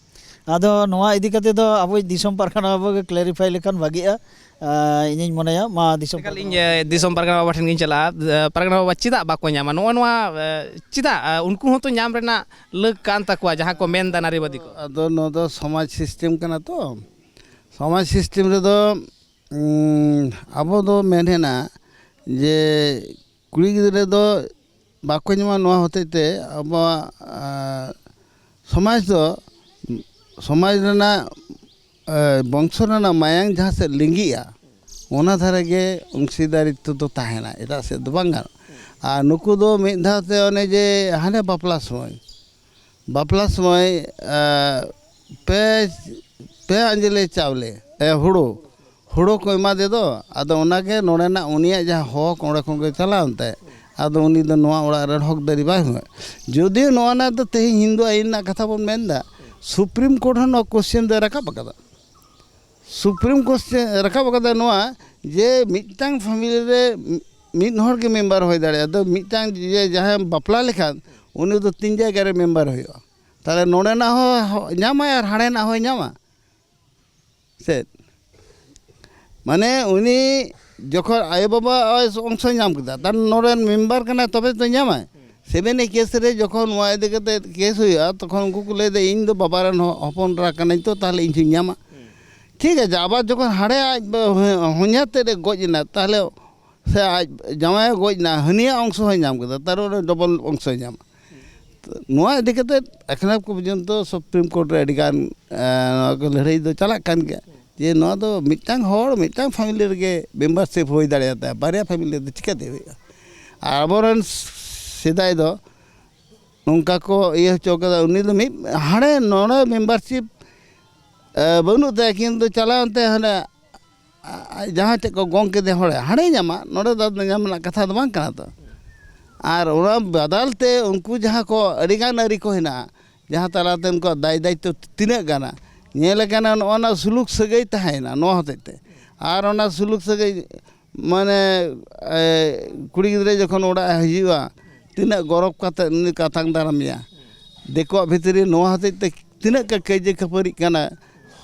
ᱟᱫᱚ ᱱᱚᱣᱟ ᱤᱫᱤ ᱠᱟᱛᱮ ᱫᱚ ᱟᱵᱚᱭᱤᱡ ᱫᱤᱥᱚᱢ ᱯᱟᱨᱜᱟᱱᱟ ᱵᱟᱵᱩ ᱜᱮ clarify ᱞᱮᱠᱷᱟᱱ ᱵᱷᱟᱜᱤᱜᱼᱟ᱾ ᱟᱸ, ᱤᱧᱤᱧ ᱢᱚᱱᱮᱭᱟ, ᱢᱟ ᱫᱤᱥᱚᱢ ᱮᱠᱟᱞ, ᱯᱟᱨᱜᱟᱱᱟ ᱤᱧ, ᱮ, ᱫᱤᱥᱚᱢ ᱯᱟᱨᱜᱟᱱᱟ ᱵᱟᱵᱟ ᱴᱷᱮᱱ ᱜᱤᱧ ᱪᱟᱞᱟᱜᱼᱟ᱾ ᱮ, ᱯᱟᱨᱜᱟᱱᱟ ᱵᱟᱵᱟ, ᱪᱮᱫᱟᱜ ᱵᱟᱠᱚ ᱧᱟᱢᱟ? ᱱᱚᱜᱼᱚ ᱱᱚᱣᱟ, ᱮ, ᱪᱮᱫᱟᱜ, ᱮ, ᱩᱱᱠᱩ ᱦᱚᱸᱛᱚ ᱧᱟᱢ ᱨᱮᱱᱟᱜ ᱞᱟᱹᱠ ᱠᱟᱱ ᱛᱟᱠᱚᱣᱟ, ᱡᱟᱦᱟᱸ ᱠᱚ ᱢᱮᱱᱫᱟ ᱱᱟᱨᱤᱵᱟᱫᱤ ᱠᱚ᱾ ᱟᱫᱚ ᱱᱚᱣᱟ ᱫᱚ ᱥᱚᱢᱟᱡᱽ system ᱠᱟᱱᱟ ᱛᱚ᱾ ᱥᱚᱢᱟᱡᱽ system ᱨᱮᱫᱚ, ᱩᱸ, ᱟᱵᱚ ᱫᱚ ᱢᱮᱱ ᱦᱮᱱᱟᱜ ᱡᱮ ᱠᱩᱲᱤ ᱜᱤᱫᱽᱨᱟᱹ ᱫᱚ ᱵᱟᱠᱚ ᱧᱟᱢᱟ, ᱱᱚᱣᱟ ᱦᱚᱛᱮᱡ ᱛᱮ ᱟᱵᱚᱣᱟᱜ, ᱟ, ᱥᱚᱢᱟᱡᱽ ᱫᱚ, ᱥᱚᱢᱟᱡᱽ ᱨᱮᱱᱟᱜ, ᱮ, ᱵᱚᱝᱥᱚ ᱨᱮᱱᱟᱜ ᱢᱟᱭᱟᱝ ᱡᱟᱦᱟᱸ ᱥᱮᱫ ᱞᱤᱸᱜᱤᱜᱼᱟ, ᱚᱱᱟ ᱫᱷᱟᱨᱮ ᱜᱮ ᱚᱝᱥᱤᱫᱟᱨᱤᱛᱛᱚ ᱫᱚ ᱛᱟᱦᱮᱱᱟ, ᱮᱴᱟᱜ ᱥᱮᱫ ᱫᱚ ᱵᱟᱝ ᱜᱟᱱᱚᱜᱼᱟ᱾ ᱟᱨ ᱱᱩᱠᱩ ᱫᱚ ᱢᱤᱫ ᱫᱷᱟᱣ ᱛᱮ ᱚᱱᱮ ᱡᱮ ᱦᱟᱱᱮ ᱵᱟᱯᱞᱟ ᱥᱚᱢᱚᱭ, ᱵᱟᱯᱞᱟ ᱥᱚᱢᱚᱭ, ᱮ, ᱯᱮ, ᱯᱮ ᱟᱸᱡᱽᱞᱮ ᱪᱟᱣᱞᱮ, ᱮ, ᱦᱩᱲᱩ, ᱦᱩᱲᱩ ᱠᱚ ᱮᱢᱟᱫᱮ ᱫᱚ, ᱟᱫᱚ ᱚᱱᱟᱜᱮ ᱱᱚᱰᱮᱱᱟᱜ ᱩᱱᱤᱭᱟᱜ ᱡᱟᱦᱟᱸ ᱦᱚᱠ ᱚᱸᱰᱮ ᱠᱷᱚᱱ ᱜᱮ ᱪᱟᱞᱟᱣ ᱮᱱ ᱛᱟᱭᱟ᱾ ᱟᱫᱚ ᱩᱱᱤ ᱫᱚ ᱱᱚᱣᱟ ᱚᱲᱟᱜ ᱨᱮᱱ ᱦᱚᱠᱫᱟᱹᱨᱤ ᱵᱟᱭ ᱦᱩᱭᱩᱜᱼᱟ᱾ ᱡᱩᱫᱤ ᱱᱚᱣᱟ ᱨᱮᱱᱟᱜ ᱫᱚ ᱛᱮᱦᱮᱧ ᱦᱤᱱᱫᱩ ᱟᱹᱭᱤᱱ ᱨᱮᱱᱟᱜ ᱠᱟᱛᱷᱟ ᱵᱚᱱ ᱢᱮᱱᱫᱟ, Supreme Court ᱦᱚᱸ ᱱᱚᱣᱟ question ᱫᱚᱭ ᱨᱟᱠᱟᱵ ᱟᱠᱟᱫᱟ᱾ Supreme Court ᱨᱟᱠᱟᱵ ᱟᱠᱟᱫᱟ ᱱᱚᱣᱟ ᱡᱮ ᱢᱤᱫᱴᱟᱝ family ᱨᱮ ᱢᱤᱫ ᱦᱚᱲ ᱜᱮ member ᱦᱩᱭ ᱫᱟᱲᱮᱭᱟᱜᱼᱟ᱾ ᱟᱫᱚ ᱢᱤᱫᱴᱟᱝ ᱡᱮ ᱡᱟᱦᱟᱸᱭ ᱵᱟᱯᱞᱟ ᱞᱮᱠᱷᱟᱱ ᱩᱱᱤ ᱫᱚ ᱛᱤᱱ ᱡᱟᱭᱜᱟ ᱨᱮ member ᱦᱩᱭᱩᱜᱼᱟ᱾ ᱛᱟᱦᱚᱞᱮ ᱱᱚᱰᱮᱱᱟᱜ ᱦᱚᱸ ᱧᱟᱢᱟᱭ ᱟᱨ ᱦᱟᱸᱰᱮᱱᱟᱜ ᱦᱚᱸᱭ ᱧᱟᱢᱟ᱾ ᱪᱮᱫ? ᱢᱟᱱᱮ ᱩᱱᱤ ᱡᱚᱠᱷᱚᱱ ᱟᱭᱳᱼᱵᱟᱵᱟ ᱚᱝᱥᱚᱭ ᱧᱟᱢ ᱠᱮᱫᱟ, ᱛᱟᱨ ᱱᱚᱰᱮᱱ member ᱠᱟᱱᱟᱭ, ᱛᱚᱵᱮ ᱛᱚ ᱧᱟᱢᱟᱭ᱾ ᱥᱮᱵᱷᱮᱱ ᱮ case ᱨᱮ ᱡᱚᱠᱷᱚᱱ ᱱᱚᱣᱟ ᱤᱫᱤ ᱠᱟᱛᱮ case ᱦᱩᱭᱩᱜᱼᱟ, ᱛᱚᱠᱷᱚᱱ ᱩᱱᱠᱩ ᱠᱚ ᱞᱟᱹᱭᱫᱟ, "ᱤᱧ ᱫᱚ ᱵᱟᱵᱟ ᱨᱮᱱ ᱦᱚ-, ᱦᱚᱯᱚᱱ ᱮᱨᱟ ᱠᱟᱹᱱᱟᱹᱧ, ᱛᱚ ᱛᱟᱦᱚᱞᱮ ᱤᱧ ᱦᱚᱸᱧ ᱧᱟᱢᱟ᱾" ᱴᱷᱤᱠ ᱟᱪᱷᱮ, ᱟᱵᱟᱨ ᱡᱚᱠᱷᱚᱱ ᱦᱟᱸᱰᱮ ᱟᱡ ᱵᱟ-, ᱦᱚᱧᱦᱟᱨ ᱛᱮᱫ ᱮ ᱜᱚᱡ ᱮᱱᱟ, ᱛᱟᱦᱚᱞᱮ ᱥᱮ ᱟᱡ ᱡᱟᱶᱟᱭᱮ ᱜᱚᱡ ᱮᱱᱟ, ᱦᱟᱹᱱᱤᱭᱟᱜ ᱚᱝᱥᱚ ᱦᱚᱸᱭ ᱧᱟᱢ ᱠᱮᱫᱟ, ᱛᱟᱨ ᱢᱟᱱᱮ double ᱚᱝᱥᱚᱭ ᱧᱟᱢᱟ᱾ ᱱᱚᱣᱟ ᱤᱫᱤ ᱠᱟᱛᱮ ᱮᱠᱷᱚᱱᱚ ᱯᱚᱨᱡᱚᱱᱛᱚ Supreme Court ᱨᱮ ᱟᱹᱰᱤᱜᱟᱱ, ᱮ, ᱱᱚᱣᱟ ᱠᱚ ᱞᱟᱹᱲᱦᱟᱹᱭ ᱫᱚ ᱪᱟᱞᱟᱜ ᱠᱟᱱ ᱜᱮᱭᱟ, ᱡᱮ ᱱᱚᱣᱟ ᱫᱚ ᱢᱤᱫᱴᱟᱝ ᱦᱚᱲ, ᱢᱤᱫᱴᱟᱝ family ᱨᱮᱜᱮ membership ᱦᱩᱭ ᱫᱟᱲᱮᱭᱟᱛᱟᱭᱟ, ᱵᱟᱨᱭᱟ family ᱨᱮᱫᱚ ᱪᱤᱠᱟᱹᱛᱮ ᱦᱩᱭᱩᱜᱼᱟ? ᱟᱨ ᱟᱵᱚᱨᱮᱱ ᱥᱮᱫᱟᱭ ᱫᱚ ᱱᱚᱝᱠᱟ ᱠᱚ ᱤᱭᱟᱹ ᱦᱚᱪᱚ ᱠᱟᱫᱟ, ᱩᱱᱤ ᱫᱚ ᱢᱤᱫ ᱦᱟᱸᱰᱮ ᱱᱚᱰᱮ membership, ᱮ, ᱵᱟᱹᱱᱩᱜ ᱛᱟᱭᱟ, ᱠᱤᱱᱛᱩ ᱪᱟᱞᱟᱣ ᱮᱱᱛᱮ ᱦᱟᱸᱰᱮ ᱟ-, ᱡᱟᱦᱟᱸ ᱴᱷᱮᱡ ᱠᱚ ᱜᱚᱝ ᱠᱮᱫᱮ ᱦᱚᱲᱮ ᱦᱟᱸᱰᱮ ᱧᱟᱢᱟ, ᱱᱚᱰᱮ ᱫᱚ ᱟᱫᱚ ᱧᱟᱢ ᱨᱮᱱᱟᱜ ᱠᱟᱛᱷᱟ ᱫᱚ ᱵᱟᱝ ᱠᱟᱱᱟ ᱛᱚ᱾ ᱟᱨ ᱚᱱᱟ ᱵᱟᱫᱟᱞ ᱛᱮ ᱩᱱᱠᱩ ᱡᱟᱦᱟᱸ ᱠᱚ ᱟᱹᱰᱤᱜᱟᱱ ᱟᱹᱨᱤ ᱠᱚ ᱦᱮᱱᱟᱜᱼᱟ, ᱡᱟᱦᱟᱸ ᱛᱟᱞᱟᱛᱮ ᱩᱱᱠᱩᱣᱟᱜ ᱫᱟᱭ ᱫᱟᱭᱤᱛᱛᱚ ᱛᱤᱱᱟᱹᱜ ᱜᱟᱱᱟ, ᱧᱮᱞ ᱟᱠᱟᱱᱟ ᱱᱚᱜᱼᱚ ᱱᱟ ᱥᱩᱞᱩᱠ ᱥᱟᱹᱜᱟᱹᱭ ᱛᱟᱦᱮᱸᱭᱮᱱᱟ ᱱᱚᱣᱟ ᱦᱚᱛᱮᱡ ᱛᱮ᱾ ᱟᱨ ᱚᱱᱟ ᱥᱩᱞᱩᱠ ᱥᱟᱹᱜᱟᱹᱭ ᱢᱟᱱᱮ, ᱮ, ᱠᱩᱲᱤ ᱜᱤᱫᱽᱨᱟᱹ ᱡᱚᱠᱷᱚᱱ ᱚᱲᱟᱜ ᱮ ᱦᱤᱡᱩᱜᱼᱟ, ᱛᱤᱱᱟᱹᱜ ᱜᱚᱨᱚᱵᱽ ᱠᱟᱛᱮ ᱩᱱᱤ ᱠᱚ ᱟᱛᱟᱝ ᱫᱟᱨᱟᱢᱮᱭᱟ᱾ ᱫᱤᱠᱩᱣᱟᱜ ᱵᱷᱤᱛᱨᱤ ᱱᱚᱣᱟ ᱦᱚᱛᱮᱡ ᱛᱮ ᱛᱤᱱᱟᱹᱜ ᱠᱚ ᱠᱟᱹᱭᱡᱟᱹ ᱠᱷᱟᱹᱯᱟᱹᱨᱤᱜ ᱠᱟᱱᱟ,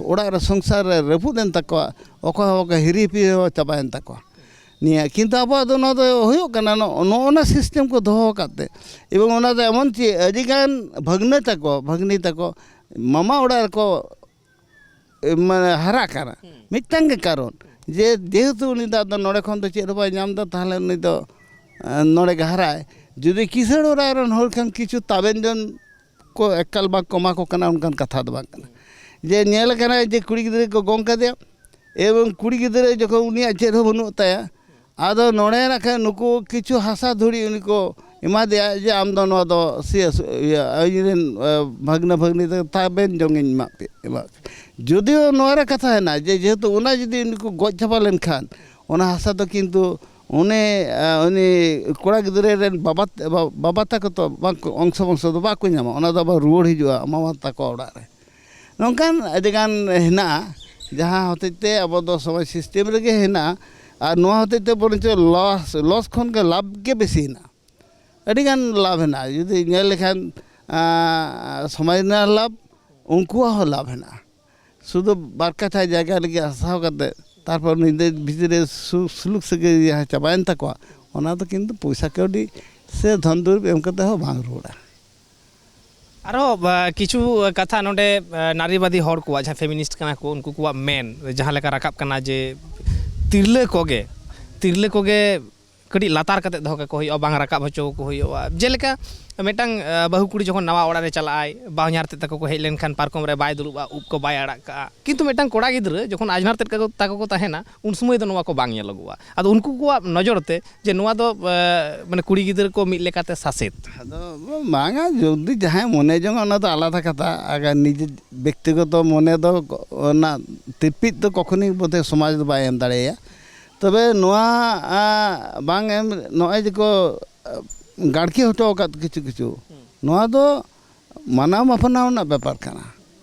ᱚᱲᱟᱜ ᱨᱮ ᱥᱚᱝᱥᱟᱨ ᱨᱮ ᱨᱟᱹᱯᱩᱫ ᱮᱱ ᱛᱟᱠᱚᱣᱟ, ᱚᱠᱚᱭ ᱦᱚᱸ ᱵᱟᱠᱚ ᱦᱤᱨᱤ ᱦᱤᱯᱤᱨᱤ ᱦᱚᱸ ᱪᱟᱵᱟᱭᱮᱱ ᱛᱟᱠᱚᱣᱟ᱾ ᱱᱤᱭᱟᱹ ᱠᱤᱱᱛᱩ ᱟᱵᱚᱣᱟᱜ ᱫᱚ ᱱᱚᱣᱟ ᱫᱚ ᱦᱩᱭᱩᱜ ᱠᱟᱱᱟ, ᱱᱚᱜᱼᱚ ᱱᱚᱜᱼᱚ ᱱᱟ ᱥᱤᱥᱴᱮᱢ ᱠᱚ ᱫᱚᱦᱚ ᱟᱠᱟᱫ ᱛᱮ᱾ ᱮᱵᱚᱝ ᱚᱱᱟ ᱫᱚ ᱮᱢᱚᱱ ᱪᱮᱫ ᱟᱹᱰᱤᱜᱟᱱ ᱵᱷᱟᱹᱜᱽᱱᱟᱹ ᱛᱟᱠᱚ, ᱵᱷᱟᱹᱜᱽᱱᱤ ᱛᱟᱠᱚ ᱢᱟᱢᱟ ᱚᱲᱟᱜ ᱨᱮᱠᱚ ᱮ, ᱢᱟᱱᱮ ᱦᱟᱨᱟᱜ ᱠᱟᱱᱟ᱾ ᱢᱤᱫᱴᱟᱝ ᱜᱮ ᱠᱟᱨᱚᱱ, ᱡᱮ ᱡᱮᱦᱮᱛᱩ ᱩᱱᱤ ᱫᱚ ᱟᱫᱚ ᱱᱚᱰᱮ ᱠᱷᱚᱱ ᱫᱚ ᱪᱮᱫ ᱦᱚᱸ ᱵᱟᱭ ᱧᱟᱢ ᱮᱫᱟ, ᱛᱟᱦᱚᱞᱮ ᱩᱱᱤ ᱫᱚ ᱮ, ᱱᱚᱰᱮ ᱜᱮ ᱦᱟᱨᱟᱜᱼᱟᱭ᱾ ᱡᱩᱫᱤ ᱠᱤᱥᱟᱹᱬ ᱚᱲᱟᱜ ᱨᱮᱱ ᱦᱚᱲ ᱠᱷᱟᱱ ᱠᱤᱪᱷᱩ ᱛᱟᱵᱮᱱ ᱡᱚᱢ ᱠᱚ ᱮᱠᱟᱞ ᱵᱟᱝ ᱠᱚ ᱮᱢᱟ ᱠᱚ ᱠᱟᱱᱟ, ᱚᱱᱠᱟᱱ ᱠᱟᱛᱷᱟ ᱫᱚ ᱵᱟᱝ ᱠᱟᱱᱟ᱾ ᱡᱮ ᱧᱮᱞ ᱟᱠᱟᱱᱟ ᱡᱮ ᱠᱩᱲᱤ ᱜᱤᱫᱽᱨᱟᱹ ᱠᱚ ᱜᱚᱝ ᱠᱟᱫᱮᱭᱟ, ᱮᱵᱚᱝ ᱠᱩᱲᱤ ᱜᱤᱫᱽᱨᱟᱹ ᱡᱚᱠᱷᱚᱱ ᱩᱱᱤᱭᱟᱜ ᱪᱮᱫ ᱦᱚᱸ ᱵᱟᱹᱱᱩᱜ ᱛᱟᱭᱟ, ᱟᱫᱚ ᱱᱚᱰᱮ ᱱᱟᱜ ᱠᱷᱟᱱ ᱱᱩᱠᱩ ᱠᱤᱪᱷᱩ ᱦᱟᱥᱟ ᱫᱷᱩᱲᱤ ᱩᱱᱤ ᱠᱚ ᱮᱢᱟ ᱫᱮᱭᱟ ᱡᱮ, "ᱟᱢ ᱫᱚ ᱱᱚᱣᱟ ᱫᱚ ᱥᱤᱭᱟᱹ ᱥᱩ-, ᱤᱭᱟᱹ, ᱤᱧ ᱨᱮᱱ, ᱮ, ᱵᱷᱟᱹᱜᱽᱱᱟᱹ ᱵᱷᱟᱹᱜᱽᱱᱤ ᱛᱟᱠᱚ ᱛᱟᱵᱮᱱ ᱡᱚᱝ ᱤᱧ ᱮᱢᱟᱜ ᱯᱮ-, ᱮᱢᱟᱜ ᱯᱮ᱾" ᱡᱩᱫᱤᱭᱳ ᱱᱚᱣᱟ ᱨᱮ ᱠᱟᱛᱷᱟ ᱦᱮᱱᱟᱜᱼᱟ ᱡᱮ, ᱡᱮᱦᱮᱛᱩ ᱚᱱᱟ ᱡᱩᱫᱤ ᱩᱱᱤ ᱠᱚ ᱜᱚᱡ ᱪᱟᱵᱟ ᱞᱮᱱᱠᱷᱟᱱ, ᱚᱱᱟ ᱦᱟᱥᱟ ᱫᱚ ᱠᱤᱱᱛᱩ ᱩᱱᱤ, ᱮ, ᱩᱱᱤ ᱠᱚᱲᱟ ᱜᱤᱫᱽᱨᱟᱹ ᱨᱮᱱ ᱵᱟᱵᱟ, ᱵᱟ-, ᱵᱟᱵᱟ ᱛᱟᱠᱚ ᱛᱚ ᱵᱟᱝ ᱠᱚ, ᱚᱝᱥᱚ ᱵᱚᱝᱥᱚ ᱫᱚ ᱵᱟᱠᱚ ᱧᱟᱢᱟ, ᱚᱱᱟ ᱫᱚ ᱟᱵᱟᱨ ᱨᱩᱣᱟᱹᱲ ᱦᱤᱡᱩᱜᱼᱟ ᱢᱟᱢᱟ ᱛᱟᱠᱚ ᱚᱲᱟᱜ ᱨᱮ᱾ ᱱᱚᱝᱠᱟᱱ ᱟᱹᱰᱤᱜᱟᱱ ᱦᱮᱱᱟᱜᱼᱟ, ᱡᱟᱦᱟᱸ ᱦᱚᱛᱮᱡ ᱛᱮ ᱟᱵᱚ ᱫᱚ ᱥᱚᱢᱟᱡᱽ ᱥᱤᱥᱴᱮᱢ ᱨᱮᱜᱮ ᱦᱮᱱᱟᱜᱼᱟ᱾ ᱟᱨ ᱱᱚᱣᱟ ᱦᱚᱛᱮᱡ ᱛᱮ ᱵᱚᱨᱚᱝ ᱪᱚ ᱞᱚᱥ, ᱞᱚᱥ ᱠᱷᱚᱱ ᱜᱮ ᱞᱟᱵᱷ ᱜᱮ ᱵᱮᱥᱤ ᱦᱮᱱᱟᱜᱼᱟ᱾ ᱟᱹᱰᱤᱜᱟᱱ ᱞᱟᱵᱷ ᱦᱮᱱᱟᱜᱼᱟ᱾ ᱡᱩᱫᱤ ᱧᱮᱞ ᱞᱮᱠᱷᱟᱱ, ᱟᱸ, ᱥᱚᱢᱟᱡᱽ ᱨᱮᱱᱟᱜ ᱞᱟᱵᱷ, ᱩᱱᱠᱩᱣᱟᱜ ᱦᱚᱸ ᱞᱟᱵᱷ ᱦᱮᱱᱟᱜᱼᱟ᱾ ᱥᱩᱫᱷᱩ ᱵᱟᱨ ᱠᱟᱴᱷᱟ ᱡᱟᱭᱜᱟ ᱞᱟᱹᱜᱤᱫ ᱦᱟᱥᱟᱣ ᱠᱟᱛᱮ, ᱛᱟᱨᱯᱚᱨ ᱧᱤᱫᱟᱹ ᱵᱷᱤᱛᱤᱨ ᱨᱮ ᱥᱩ-, ᱥᱩᱞᱩᱠ ᱥᱟᱹᱜᱟᱹᱭ ᱡᱟᱦᱟᱸ ᱪᱟᱵᱟᱭᱮᱱ ᱛᱟᱠᱚᱣᱟ, ᱚᱱᱟ ᱫᱚ ᱠᱤᱱᱛᱩ ᱯᱚᱭᱥᱟ ᱠᱟᱹᱣᱰᱤ ᱥᱮ ᱫᱷᱚᱱ ᱫᱩᱨᱤᱵᱽ ᱮᱢ ᱠᱟᱛᱮ ᱦᱚᱸ ᱵᱟᱝ ᱨᱩᱣᱟᱹᱲᱟ᱾ ᱟᱨᱦᱚᱸ, ᱟ, ᱠᱤᱪᱷᱩ ᱠᱟᱛᱷᱟ ᱱᱚᱰᱮ, ᱟ, ᱱᱟᱨᱤᱵᱟᱫᱤ ᱦᱚᱲ ᱠᱚᱣᱟᱜ, ᱡᱟᱦᱟᱸ ᱯᱷᱮᱢᱤᱱᱤᱥᱴ ᱠᱟᱱᱟ ᱠᱚ, ᱩᱱᱠᱩ ᱠᱚᱣᱟᱜ ᱢᱮᱱ ᱡᱟᱦᱟᱸ ᱞᱮᱠᱟ ᱨᱟᱠᱟᱵ ᱠᱟᱱᱟ ᱡᱮ ᱛᱤᱨᱞᱟᱹ ᱠᱚᱜᱮ, ᱛᱤᱨᱞᱟᱹ ᱠᱚᱜᱮ ᱠᱟᱹᱴᱤᱡ ᱞᱟᱛᱟᱨ ᱠᱟᱛᱮ ᱫᱚᱦᱚ ᱠᱟᱠᱚ ᱦᱩᱭᱩᱜᱼᱟ, ᱵᱟᱝ ᱨᱟᱠᱟᱵ ᱦᱚᱪᱚ ᱟᱠᱚ ᱦᱩᱭᱩᱜᱼᱟ᱾ ᱡᱮᱞᱮᱠᱟ ᱢᱤᱫᱴᱟᱝ, ᱟ, ᱵᱟᱹᱦᱩ ᱠᱩᱲᱤ ᱡᱚᱠᱷᱚᱱ ᱱᱟᱣᱟ ᱚᱲᱟᱜ ᱨᱮ ᱪᱟᱞᱟᱜᱼᱟᱭ, ᱵᱟᱦᱚᱧᱦᱟᱨ ᱛᱮᱫ ᱛᱟᱠᱚ ᱠᱚ ᱦᱮᱡ ᱞᱮᱱᱠᱷᱟᱱ ᱯᱟᱨᱠᱚᱢ ᱨᱮ ᱵᱟᱭ ᱫᱩᱲᱩᱵᱼᱟ, ᱩᱵ ᱠᱚ ᱵᱟᱭ ᱟᱲᱟᱜ ᱠᱟᱜᱼᱟ, ᱠᱤᱱᱛᱩ ᱢᱤᱫᱴᱟᱝ ᱠᱚᱲᱟ ᱜᱤᱫᱽᱨᱟᱹ ᱡᱚᱠᱷᱚᱱ ᱟᱡᱽᱱᱷᱟᱨ ᱛᱮᱫ ᱠᱟᱠᱚ, ᱛᱟᱠᱚ ᱠᱚ ᱛᱟᱦᱮᱱᱟ, ᱩᱱ ᱥᱚᱢᱚᱭ ᱫᱚ ᱱᱚᱣᱟ ᱠᱚ ᱵᱟᱝ ᱧᱮᱞᱚᱜᱚᱜᱼᱟ᱾ ᱟᱫᱚ ᱩᱱᱠᱩ ᱠᱚᱣᱟᱜ ᱱᱚᱡᱚᱨ ᱛᱮ ᱡᱮ ᱱᱚᱣᱟ ᱫᱚ, ᱮ, ᱢᱟᱱᱮ ᱠᱩᱲᱤ ᱜᱤᱫᱽᱨᱟᱹ ᱠᱚ ᱢᱤᱫ ᱞᱮᱠᱟᱛᱮ ᱥᱟᱥᱮᱛ᱾ ᱟᱫᱚ ᱵᱟᱝᱟ, ᱡᱩᱫᱤ ᱡᱟᱦᱟᱸᱭ ᱢᱚᱱᱮ ᱡᱚᱝᱟ ᱚᱱᱟ ᱫᱚ ᱟᱞᱟᱫᱟ ᱠᱟᱛᱷᱟ᱾ ᱟᱜᱟᱨ ᱱᱤᱡᱮ ᱵᱮᱠᱛᱤᱜᱚᱛᱚ ᱢᱚᱱᱮ ᱫᱚ ᱚᱱᱟ ᱛᱤᱨᱯᱤᱛ ᱫᱚ ᱠᱚᱠᱷᱚᱱᱤ ᱵᱚᱫᱷᱚᱭ ᱥᱚᱢᱟᱡᱽ ᱫᱚ ᱵᱟᱭ ᱮᱢ ᱫᱟᱲᱮᱭᱟᱭᱟ᱾ ᱛᱚᱵᱮ ᱱᱚᱣᱟ, ᱟ, ᱵᱟᱝ ᱮᱢ, ᱱᱚᱜᱼᱚᱭ ᱡᱮ ᱠᱚ, ᱟ, ᱜᱟᱲᱠᱤ ᱦᱚᱴᱚ ᱟᱠᱟᱫ ᱠᱤᱪᱷᱩ ᱠᱤᱪᱷᱩ, ᱱᱚᱣᱟ ᱫᱚ ᱢᱟᱱᱟᱣ ᱢᱟᱯᱟᱱᱟᱣ ᱨᱮᱱᱟᱜ ᱵᱮᱯᱟᱨ ᱠᱟᱱᱟ,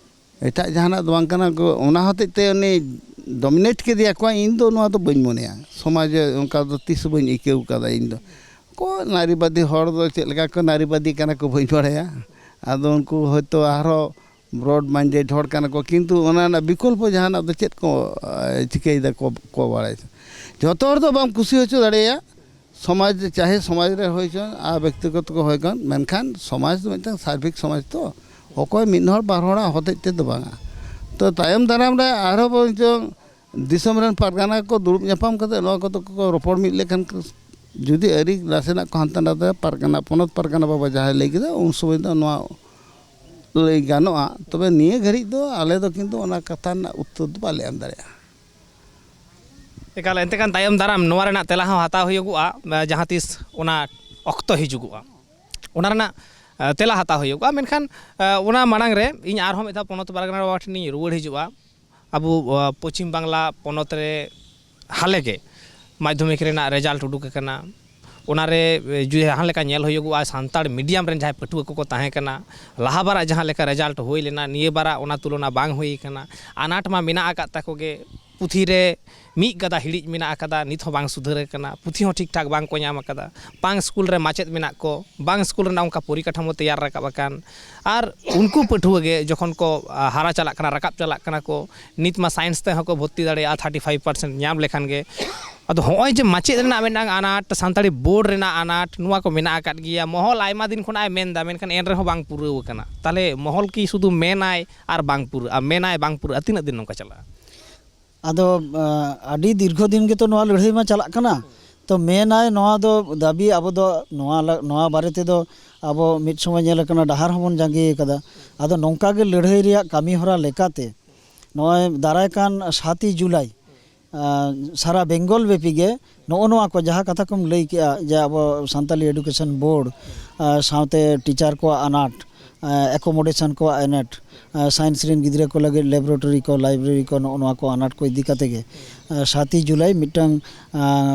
ᱮᱴᱟᱜ ᱡᱟᱦᱟᱱᱟᱜ ᱫᱚ ᱵᱟᱝ ᱠᱟᱱᱟ᱾ ᱠᱚ, ᱚᱱᱟ ᱦᱚᱛᱮᱡ ᱛᱮ ᱩᱱᱤ ᱰᱚᱢᱤᱱᱮᱴ ᱠᱮᱫᱮᱭᱟ ᱠᱚ, ᱤᱧ ᱫᱚ ᱱᱚᱣᱟ ᱫᱚ ᱵᱟᱹᱧ ᱢᱚᱱᱮᱭᱟ᱾ ᱥᱚᱢᱟᱡᱽ ᱨᱮ ᱚᱱᱠᱟ ᱫᱚ ᱛᱤᱥ ᱦᱚᱸ ᱵᱟᱹᱧ ᱟᱹᱭᱠᱟᱹᱣ ᱠᱟᱫᱟ ᱤᱧ ᱫᱚ᱾ ᱠᱚ ᱱᱟᱨᱤᱵᱟᱫᱤ ᱦᱚᱲ ᱫᱚ ᱪᱮᱫ ᱞᱮᱠᱟ ᱠᱚ ᱱᱟᱨᱤᱵᱟᱫᱤ ᱠᱟᱱᱟ ᱠᱚ ᱵᱟᱹᱧ ᱵᱟᱲᱟᱭᱟ᱾ ᱟᱫᱚ ᱩᱱᱠᱩ ᱦᱚᱭᱛᱳ ᱟᱨᱦᱚᱸ ᱵᱨᱚᱰ ᱢᱟᱭᱤᱱᱰᱮᱰ ᱦᱚᱲ ᱠᱟᱱᱟ ᱠᱚ, ᱠᱤᱱᱛᱩ ᱚᱱᱟ ᱨᱮᱱᱟᱜ ᱵᱤᱠᱚᱞᱯᱚ ᱡᱟᱦᱟᱱᱟᱜ ᱫᱚ ᱪᱮᱫ ᱠᱚ ᱪᱤᱠᱟᱹᱭᱮᱫᱟ ᱠᱚ ᱠᱚ ᱵᱟᱲᱟᱭᱟ᱾ ᱡᱚᱛᱚ ᱦᱚᱲ ᱫᱚ ᱵᱟᱢ ᱠᱩᱥᱤ ᱦᱚᱪᱚ ᱫᱟᱲᱮᱭᱟᱭᱟ᱾ ᱥᱚᱢᱟᱡᱽ ᱨᱮ, ᱪᱟᱦᱮ ᱥᱚᱢᱟᱡᱽ ᱨᱮ ᱦᱩᱭ ᱦᱚᱪᱚᱱ ᱟᱨ ᱵᱮᱠᱛᱤᱜᱚᱛᱚ ᱠᱚ ᱦᱩᱭ ᱦᱚᱪᱚᱱ, ᱢᱮᱱᱠᱷᱟᱱ ᱥᱚᱢᱟᱡᱽ ᱫᱚ ᱢᱤᱫᱴᱟᱝ ᱥᱟᱨᱵᱤᱠ ᱥᱚᱢᱟᱡᱽ ᱛᱚ, ᱚᱠᱚᱭ ᱢᱤᱫ ᱦᱚᱲ ᱵᱟᱨ ᱦᱚᱲᱟᱜ ᱦᱚᱛᱮᱡ ᱛᱮᱫᱚ ᱵᱟᱝᱟ᱾ ᱛᱚ ᱛᱟᱭᱚᱢ ᱫᱟᱨᱟᱢ ᱨᱮ ᱟᱨᱦᱚᱸ ᱵᱚᱨᱚᱝ ᱪᱚᱝ ᱫᱤᱥᱚᱢ ᱨᱮᱱ ᱯᱟᱨᱜᱟᱱᱟ ᱠᱚ ᱫᱩᱲᱩᱵ ᱧᱟᱯᱟᱢ ᱠᱟᱛᱮ ᱱᱚᱣᱟ ᱠᱚᱫᱚ ᱠᱚ ᱨᱚᱯᱚᱲ ᱢᱤᱫ ᱞᱮᱠᱷᱟᱱ ᱠᱚ, ᱡᱩᱫᱤ ᱟᱹᱨᱤ ᱱᱟᱥᱮᱱᱟᱜ ᱠᱚ ᱦᱟᱱᱛᱮ ᱱᱟᱛᱮ, ᱯᱟᱨᱜᱟᱱᱟ, ᱯᱚᱱᱚᱛ ᱯᱟᱨᱜᱟᱱᱟ ᱵᱟᱵᱟ ᱡᱟᱦᱟᱸᱭ ᱞᱟᱹᱭ ᱠᱮᱫᱟ, ᱩᱱ ᱥᱚᱢᱚᱭ ᱫᱚ ᱱᱚᱣᱟ ᱞᱟᱹᱭ ᱜᱟᱱᱚᱜᱼᱟ᱾ ᱛᱚᱵᱮ ᱱᱤᱭᱟᱹ ᱜᱷᱟᱹᱲᱤᱡ ᱫᱚ ᱟᱞᱮ ᱫᱚ ᱠᱤᱱᱛᱩ ᱚᱱᱟ ᱠᱟᱛᱷᱟ ᱨᱮᱱᱟᱜ ᱩᱛᱛᱚᱨ ᱫᱚ ᱵᱟᱞᱮ ᱮᱢ ᱫᱟᱲᱮᱭᱟᱜᱼᱟ᱾ ᱮᱠᱟᱞ, ᱮᱱᱛᱮ ᱠᱷᱟᱱ ᱛᱟᱭᱚᱢ ᱫᱟᱨᱟᱢ ᱱᱚᱣᱟ ᱨᱮᱱᱟᱜ ᱛᱮᱞᱟ ᱦᱚᱸ ᱦᱟᱛᱟᱣ ᱦᱩᱭᱩᱜᱚᱜᱼᱟ, ᱡᱟᱦᱟᱸ ᱛᱤᱥ ᱚᱱᱟ ᱚᱠᱛᱚ ᱦᱤᱡᱩᱜᱚᱜᱼᱟ, ᱚᱱᱟ ᱨᱮᱱᱟᱜ ᱛᱮᱞᱟ ᱦᱟᱛᱟᱣ ᱦᱩᱭᱩᱜᱚᱜᱼᱟ᱾ ᱢᱮᱱᱠᱷᱟᱱ ᱚᱱᱟ ᱢᱟᱲᱟᱝ ᱨᱮ ᱤᱧ ᱟᱨᱦᱚᱸ ᱢᱤᱫ ᱫᱷᱟᱣ ᱯᱚᱱᱚᱛ ᱯᱟᱨᱜᱟᱱᱟ ᱵᱟᱵᱟ ᱴᱷᱮᱱᱤᱧ ᱨᱩᱣᱟᱹᱲ ᱦᱤᱡᱩᱜᱼᱟ᱾ ᱟᱵᱚ ᱯᱚᱪᱷᱤᱢ ᱵᱟᱝᱞᱟ ᱯᱚᱱᱚᱛ ᱨᱮ ᱦᱟᱞᱮ ᱜᱮ ᱢᱟᱫᱽᱫᱷᱚᱢᱤᱠ ᱨᱮᱱᱟᱜ ᱨᱮᱡᱟᱞᱴ ᱩᱰᱩᱠ ᱟᱠᱟᱱᱟ᱾ ᱚᱱᱟᱨᱮ ᱡᱩᱫᱤ ᱡᱟᱦᱟᱸ ᱞᱮᱠᱟ ᱧᱮᱞ ᱦᱩᱭᱩᱜᱚᱜᱼᱟ, ᱥᱟᱱᱛᱟᱲ ᱢᱤᱰᱤᱭᱟᱢ ᱨᱮᱱ ᱡᱟᱦᱟᱸᱭ ᱯᱟᱹᱴᱷᱩᱣᱟᱹ ᱠᱚᱠᱚ ᱛᱟᱦᱮᱸ ᱠᱟᱱᱟ, ᱞᱟᱦᱟ ᱵᱟᱨᱟᱜ ᱡᱟᱦᱟᱸ ᱞᱮᱠᱟ ᱨᱮᱡᱟᱞᱴ ᱦᱩᱭ ᱞᱮᱱᱟ, ᱱᱤᱭᱟᱹ ᱵᱟᱨᱟᱜ ᱚᱱᱟ ᱛᱩᱞᱚᱱᱟ ᱵᱟᱝ ᱦᱩᱭ ᱟᱠᱟᱱᱟ᱾ ᱟᱱᱟᱴ ᱢᱟ ᱢᱮᱱᱟᱜ ᱟᱠᱟᱫ ᱛᱟᱠᱚ ᱜᱮ, ᱯᱩᱛᱷᱤ ᱨᱮ ᱢᱤᱫ ᱜᱟᱫᱟ ᱦᱤᱲᱤᱡ ᱢᱮᱱᱟᱜ ᱟᱠᱟᱫᱟ, ᱱᱤᱛ ᱦᱚᱸ ᱵᱟᱝ ᱥᱩᱫᱷᱟᱹᱨ ᱟᱠᱟᱱᱟ, ᱯᱩᱛᱷᱤ ᱦᱚᱸ ᱴᱷᱤᱠ ᱴᱷᱟᱠ ᱵᱟᱝ ᱠᱚ ᱧᱟᱢ ᱟᱠᱟᱫᱟ, ᱵᱟᱝ ᱥᱠᱩᱞ ᱨᱮ ᱢᱟᱪᱮᱫ ᱢᱮᱱᱟᱜ ᱠᱚ, ᱵᱟᱝ ᱥᱠᱩᱞ ᱨᱮᱱᱟᱜ ᱚᱱᱠᱟ ᱯᱚᱨᱤᱠᱟᱴᱷᱟᱢᱳ ᱛᱮᱭᱟᱨ ᱨᱟᱠᱟᱵ ᱟᱠᱟᱱ, ᱟᱨ ᱩᱱᱠᱩ ᱯᱟᱹᱴᱷᱩᱣᱟᱹ ᱜᱮ ᱡᱚᱠᱷᱚᱱ ᱠᱚ ᱦᱟᱨᱟ ᱪᱟᱞᱟᱜ ᱠᱟᱱᱟ, ᱨᱟᱠᱟᱵ ᱪᱟᱞᱟᱜ ᱠᱟᱱᱟ ᱠᱚ, ᱱᱤᱛ ᱢᱟ ᱥᱟᱭᱮᱱᱥ ᱛᱮᱦᱚᱸ ᱠᱚ ᱵᱷᱚᱨᱛᱤ ᱫᱟᱲᱮᱭᱟᱜᱼᱟ ᱛᱷᱟᱨᱴᱤ ᱯᱷᱟᱭᱤᱵᱷ ᱯᱟᱨᱥᱮᱱᱴ ᱧᱟᱢ ᱞᱮᱠᱷᱟᱱ ᱜᱮ᱾ ᱟᱫᱚ ᱦᱚᱸᱜᱼᱚᱭ ᱡᱮ ᱢᱟᱪᱮᱫ ᱨᱮᱱᱟᱜ ᱢᱤᱫᱴᱟᱝ ᱟᱱᱟᱴ, ᱥᱟᱱᱛᱟᱲᱤ ᱵᱳᱨᱰ ᱨᱮᱱᱟᱜ ᱟᱱᱟᱴ, ᱱᱚᱣᱟ ᱠᱚ ᱢᱮᱱᱟᱜ ᱟᱠᱟᱫ ᱜᱮᱭᱟ᱾ ᱢᱚᱦᱚᱞ ᱟᱭᱢᱟ ᱫᱤᱱ ᱠᱷᱚᱱᱟᱜ ᱮ ᱢᱮᱱᱫᱟ, ᱢᱮᱱᱠᱷᱟᱱ ᱮᱱ ᱨᱮᱦᱚᱸ ᱵᱟᱝ ᱯᱩᱨᱟᱹᱣ ᱟᱠᱟᱱᱟ᱾ ᱛᱟᱦᱚᱞᱮ ᱢᱚᱦᱚᱞ ᱠᱤ ᱥᱩᱫᱷᱩ ᱢᱮᱱᱟᱭ ᱟᱨ ᱵᱟᱝ ᱯᱩᱨᱟᱹᱜᱼᱟ, ᱢᱮᱱᱟᱭ ᱵᱟᱝ ᱯᱩᱨᱟᱹᱜᱼᱟ? ᱛᱤᱱᱟᱹᱜ ᱫᱤᱱ ᱱᱚᱝᱠᱟ ᱪᱟᱞᱟᱜᱼᱟ? ᱟᱫᱚ ᱟᱹᱰᱤ ᱫᱤᱨᱜᱷᱚ ᱫᱤᱱ ᱜᱮᱛᱚ ᱱᱚᱣᱟ ᱞᱟᱹᱲᱦᱟᱹᱭ ᱢᱟ ᱪᱟᱞᱟᱜ ᱠᱟᱱᱟ᱾ ᱛᱚ ᱢᱮᱱᱟᱭ, ᱱᱚᱣᱟ ᱫᱚ ᱫᱟᱹᱵᱤ ᱟᱵᱚ ᱫᱚ ᱱᱚᱣᱟ ᱞᱟ- ᱱᱚᱣᱟ ᱵᱟᱨᱮ ᱛᱮᱫᱚ ᱟᱵᱚ ᱢᱤᱫ ᱥᱚᱢᱚᱭ ᱧᱮᱞ ᱟᱠᱟᱱᱟ, ᱰᱟᱦᱟᱨ ᱦᱚᱸᱵᱚᱱ ᱡᱟᱸᱜᱮ ᱟᱠᱟᱫᱟ᱾ ᱟᱫᱚ ᱱᱚᱝᱠᱟ ᱜᱮ ᱞᱟᱹᱲᱦᱟᱹᱭ ᱨᱮᱭᱟᱜ ᱠᱟᱹᱢᱤ ᱦᱚᱨᱟ ᱞᱮᱠᱟᱛᱮ ᱱᱚᱜᱼᱚᱭ ᱫᱟᱨᱟᱭ ᱠᱟᱱ ᱥᱟᱛ ᱡᱩᱞᱟᱭ ᱥᱟᱨᱟ ᱵᱮᱝᱜᱚᱞ ᱵᱮᱯᱤ ᱜᱮ ᱱᱚᱜᱼᱚ ᱱᱚᱣᱟ ᱠᱚ ᱡᱟᱦᱟᱸ ᱠᱟᱛᱷᱟ ᱠᱚᱢ ᱞᱟᱹᱭ ᱠᱮᱜᱼᱟ, ᱡᱮ ᱟᱵᱚ ᱥᱟᱱᱛᱟᱞᱤ ᱮᱰᱩᱠᱮᱥᱚᱱ ᱵᱳᱨᱰ ᱥᱟᱶᱛᱮ ᱴᱤᱪᱟᱨ ᱠᱚᱣᱟᱜ ᱟᱱᱟᱴ, ᱮᱠᱳᱢᱳᱰᱮᱥᱚᱱ ᱠᱚᱣᱟᱜ ᱟᱱᱟᱴ, ᱥᱟᱭᱮᱱᱥ ᱨᱮᱱ ᱜᱤᱫᱽᱨᱟᱹ ᱠᱚ ᱞᱟᱹᱜᱤᱫ ᱞᱮᱵᱚᱨᱮᱴᱚᱨᱤ ᱠᱚ, ᱞᱟᱭᱵᱨᱮᱨᱤ ᱠᱚ, ᱱᱚᱜᱼᱚ ᱱᱚᱣᱟ ᱠᱚ ᱟᱱᱟᱴ ᱠᱚ ᱤᱫᱤ ᱠᱟᱛᱮ ᱜᱮ ᱥᱟᱛ ᱡᱩᱞᱟᱭ ᱢᱤᱫᱴᱟᱝ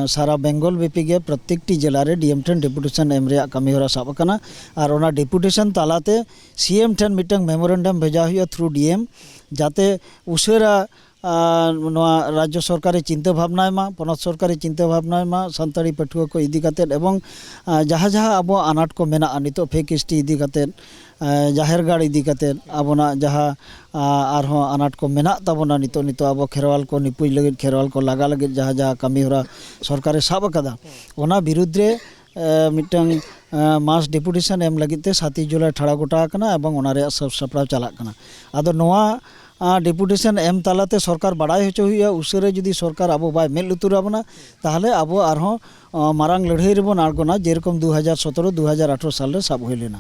ᱥᱟᱨᱟ ᱵᱮᱝᱜᱚᱞ ᱵᱮᱯᱤ ᱜᱮ ᱯᱨᱚᱛᱮᱠᱴᱤ ᱡᱮᱞᱟ ᱨᱮ ᱰᱤ ᱮᱢ ᱴᱷᱮᱱ ᱰᱮᱯᱩᱴᱮᱥᱚᱱ ᱮᱢ ᱨᱮᱭᱟᱜ ᱠᱟᱹᱢᱤ ᱦᱚᱨᱟ ᱥᱟᱵ ᱟᱠᱟᱱᱟ᱾ ᱟᱨ ᱚᱱᱟ ᱰᱮᱯᱩᱴᱮᱥᱚᱱ ᱛᱟᱞᱟᱛᱮ ᱥᱤ ᱮᱢ ᱴᱷᱮᱱ ᱢᱤᱫᱴᱟᱝ ᱢᱮᱢᱳᱨᱮᱱᱰᱟᱢ ᱵᱷᱮᱡᱟ ᱦᱩᱭᱩᱜᱼᱟ ᱛᱷᱨᱩ ᱰᱤ ᱮᱢ, ᱡᱟᱛᱮ ᱩᱥᱟᱹᱨᱟ ᱟᱨ ᱱᱚᱣᱟ ᱨᱟᱡᱽᱡᱚ ᱥᱚᱨᱠᱟᱨᱮ ᱪᱤᱱᱛᱟᱹ ᱵᱷᱟᱵᱽᱱᱟᱭ ᱢᱟ, ᱯᱚᱱᱚᱛ ᱥᱚᱨᱠᱟᱨᱮ ᱪᱤᱱᱛᱟᱹ ᱵᱷᱟᱵᱽᱱᱟᱭ ᱢᱟ ᱥᱟᱱᱛᱟᱲᱤ ᱯᱟᱹᱴᱷᱩᱣᱟᱹ ᱠᱚ ᱤᱫᱤ ᱠᱟᱛᱮᱫ, ᱮᱵᱚᱝ ᱟᱨ ᱡᱟᱦᱟᱸ ᱡᱟᱦᱟᱸ ᱟᱵᱚᱣᱟᱜ ᱟᱱᱟᱴ ᱠᱚ ᱢᱮᱱᱟᱜᱼᱟ ᱱᱤᱛᱚᱜ ᱯᱷᱮᱠ ᱮᱥ ᱴᱤ ᱤᱫᱤ ᱠᱟᱛᱮᱫ, ᱟᱨ ᱡᱟᱦᱮᱨ ᱜᱟᱲ ᱤᱫᱤ ᱠᱟᱛᱮᱫ ᱟᱵᱚᱱᱟᱜ ᱡᱟᱦᱟᱸ ᱟᱨ ᱟᱨᱦᱚᱸ ᱟᱱᱟᱴ ᱠᱚ ᱢᱮᱱᱟᱜ ᱛᱟᱵᱚᱱᱟ ᱱᱤᱛᱚᱜ, ᱱᱤᱛᱚᱜ ᱟᱵᱚ ᱠᱷᱮᱨᱣᱟᱞ ᱠᱚ ᱱᱤᱯᱩᱡ ᱞᱟᱹᱜᱤᱫ, ᱠᱷᱮᱨᱣᱟᱞ ᱠᱚ ᱞᱟᱜᱟ ᱞᱟᱹᱜᱤᱫ ᱡᱟᱦᱟᱸ ᱡᱟᱦᱟᱸ ᱠᱟᱹᱢᱤ ᱦᱚᱨᱟ ᱥᱚᱨᱠᱟᱨᱮ ᱥᱟᱵ ᱟᱠᱟᱫᱟ, ᱚᱱᱟ ᱵᱤᱨᱩᱫᱽ ᱨᱮ ᱮ, ᱢᱤᱫᱴᱟᱝ ᱮ, ᱢᱟᱥ ᱰᱮᱯᱩᱴᱮᱥᱚᱱ ᱮᱢ ᱞᱟᱹᱜᱤᱫ ᱛᱮ ᱥᱟᱛ ᱡᱩᱞᱟᱭ ᱴᱷᱟᱲᱟᱣ ᱜᱚᱴᱟ ᱟᱠᱟᱱᱟ ᱮᱵᱚᱝ ᱚᱱᱟ ᱨᱮᱭᱟᱜ ᱥᱟᱹᱛ ᱥᱟᱯᱲᱟᱣ ᱪᱟᱞᱟᱜ ᱠᱟᱱᱟ᱾ ᱟᱫᱚ ᱱᱚᱣᱟ ᱟᱨ ᱰᱮᱯᱩᱴᱮᱥᱚᱱ ᱮᱢ ᱛᱟᱞᱟᱛᱮ ᱥᱚᱨᱠᱟᱨ ᱵᱟᱲᱟᱭ ᱦᱚᱪᱚ ᱦᱩᱭᱩᱜᱼᱟ, ᱩᱥᱟᱹᱨᱟ ᱡᱩᱫᱤ ᱥᱚᱨᱠᱟᱨ ᱟᱵᱚ ᱵᱟᱭ ᱢᱮᱫ ᱞᱩᱛᱩᱨ ᱟᱵᱚᱱᱟ, ᱛᱟᱦᱚᱞᱮ ᱟᱵᱚ ᱟᱨᱦᱚᱸ ᱟᱨ ᱢᱟᱨᱟᱝ ᱞᱟᱹᱲᱦᱟᱹᱭ ᱨᱮᱵᱚᱱ ᱟᱬᱜᱚᱱᱟ, ᱡᱮᱨᱚᱠᱚᱢ ᱫᱩ ᱦᱟᱡᱟᱨ ᱥᱚᱛᱨᱚ ᱫᱩ ᱦᱟᱡᱟᱨ ᱟᱴᱷᱨᱚ ᱥᱟᱞ ᱨᱮ ᱥᱟᱵ ᱦᱩᱭ ᱞᱮᱱᱟ᱾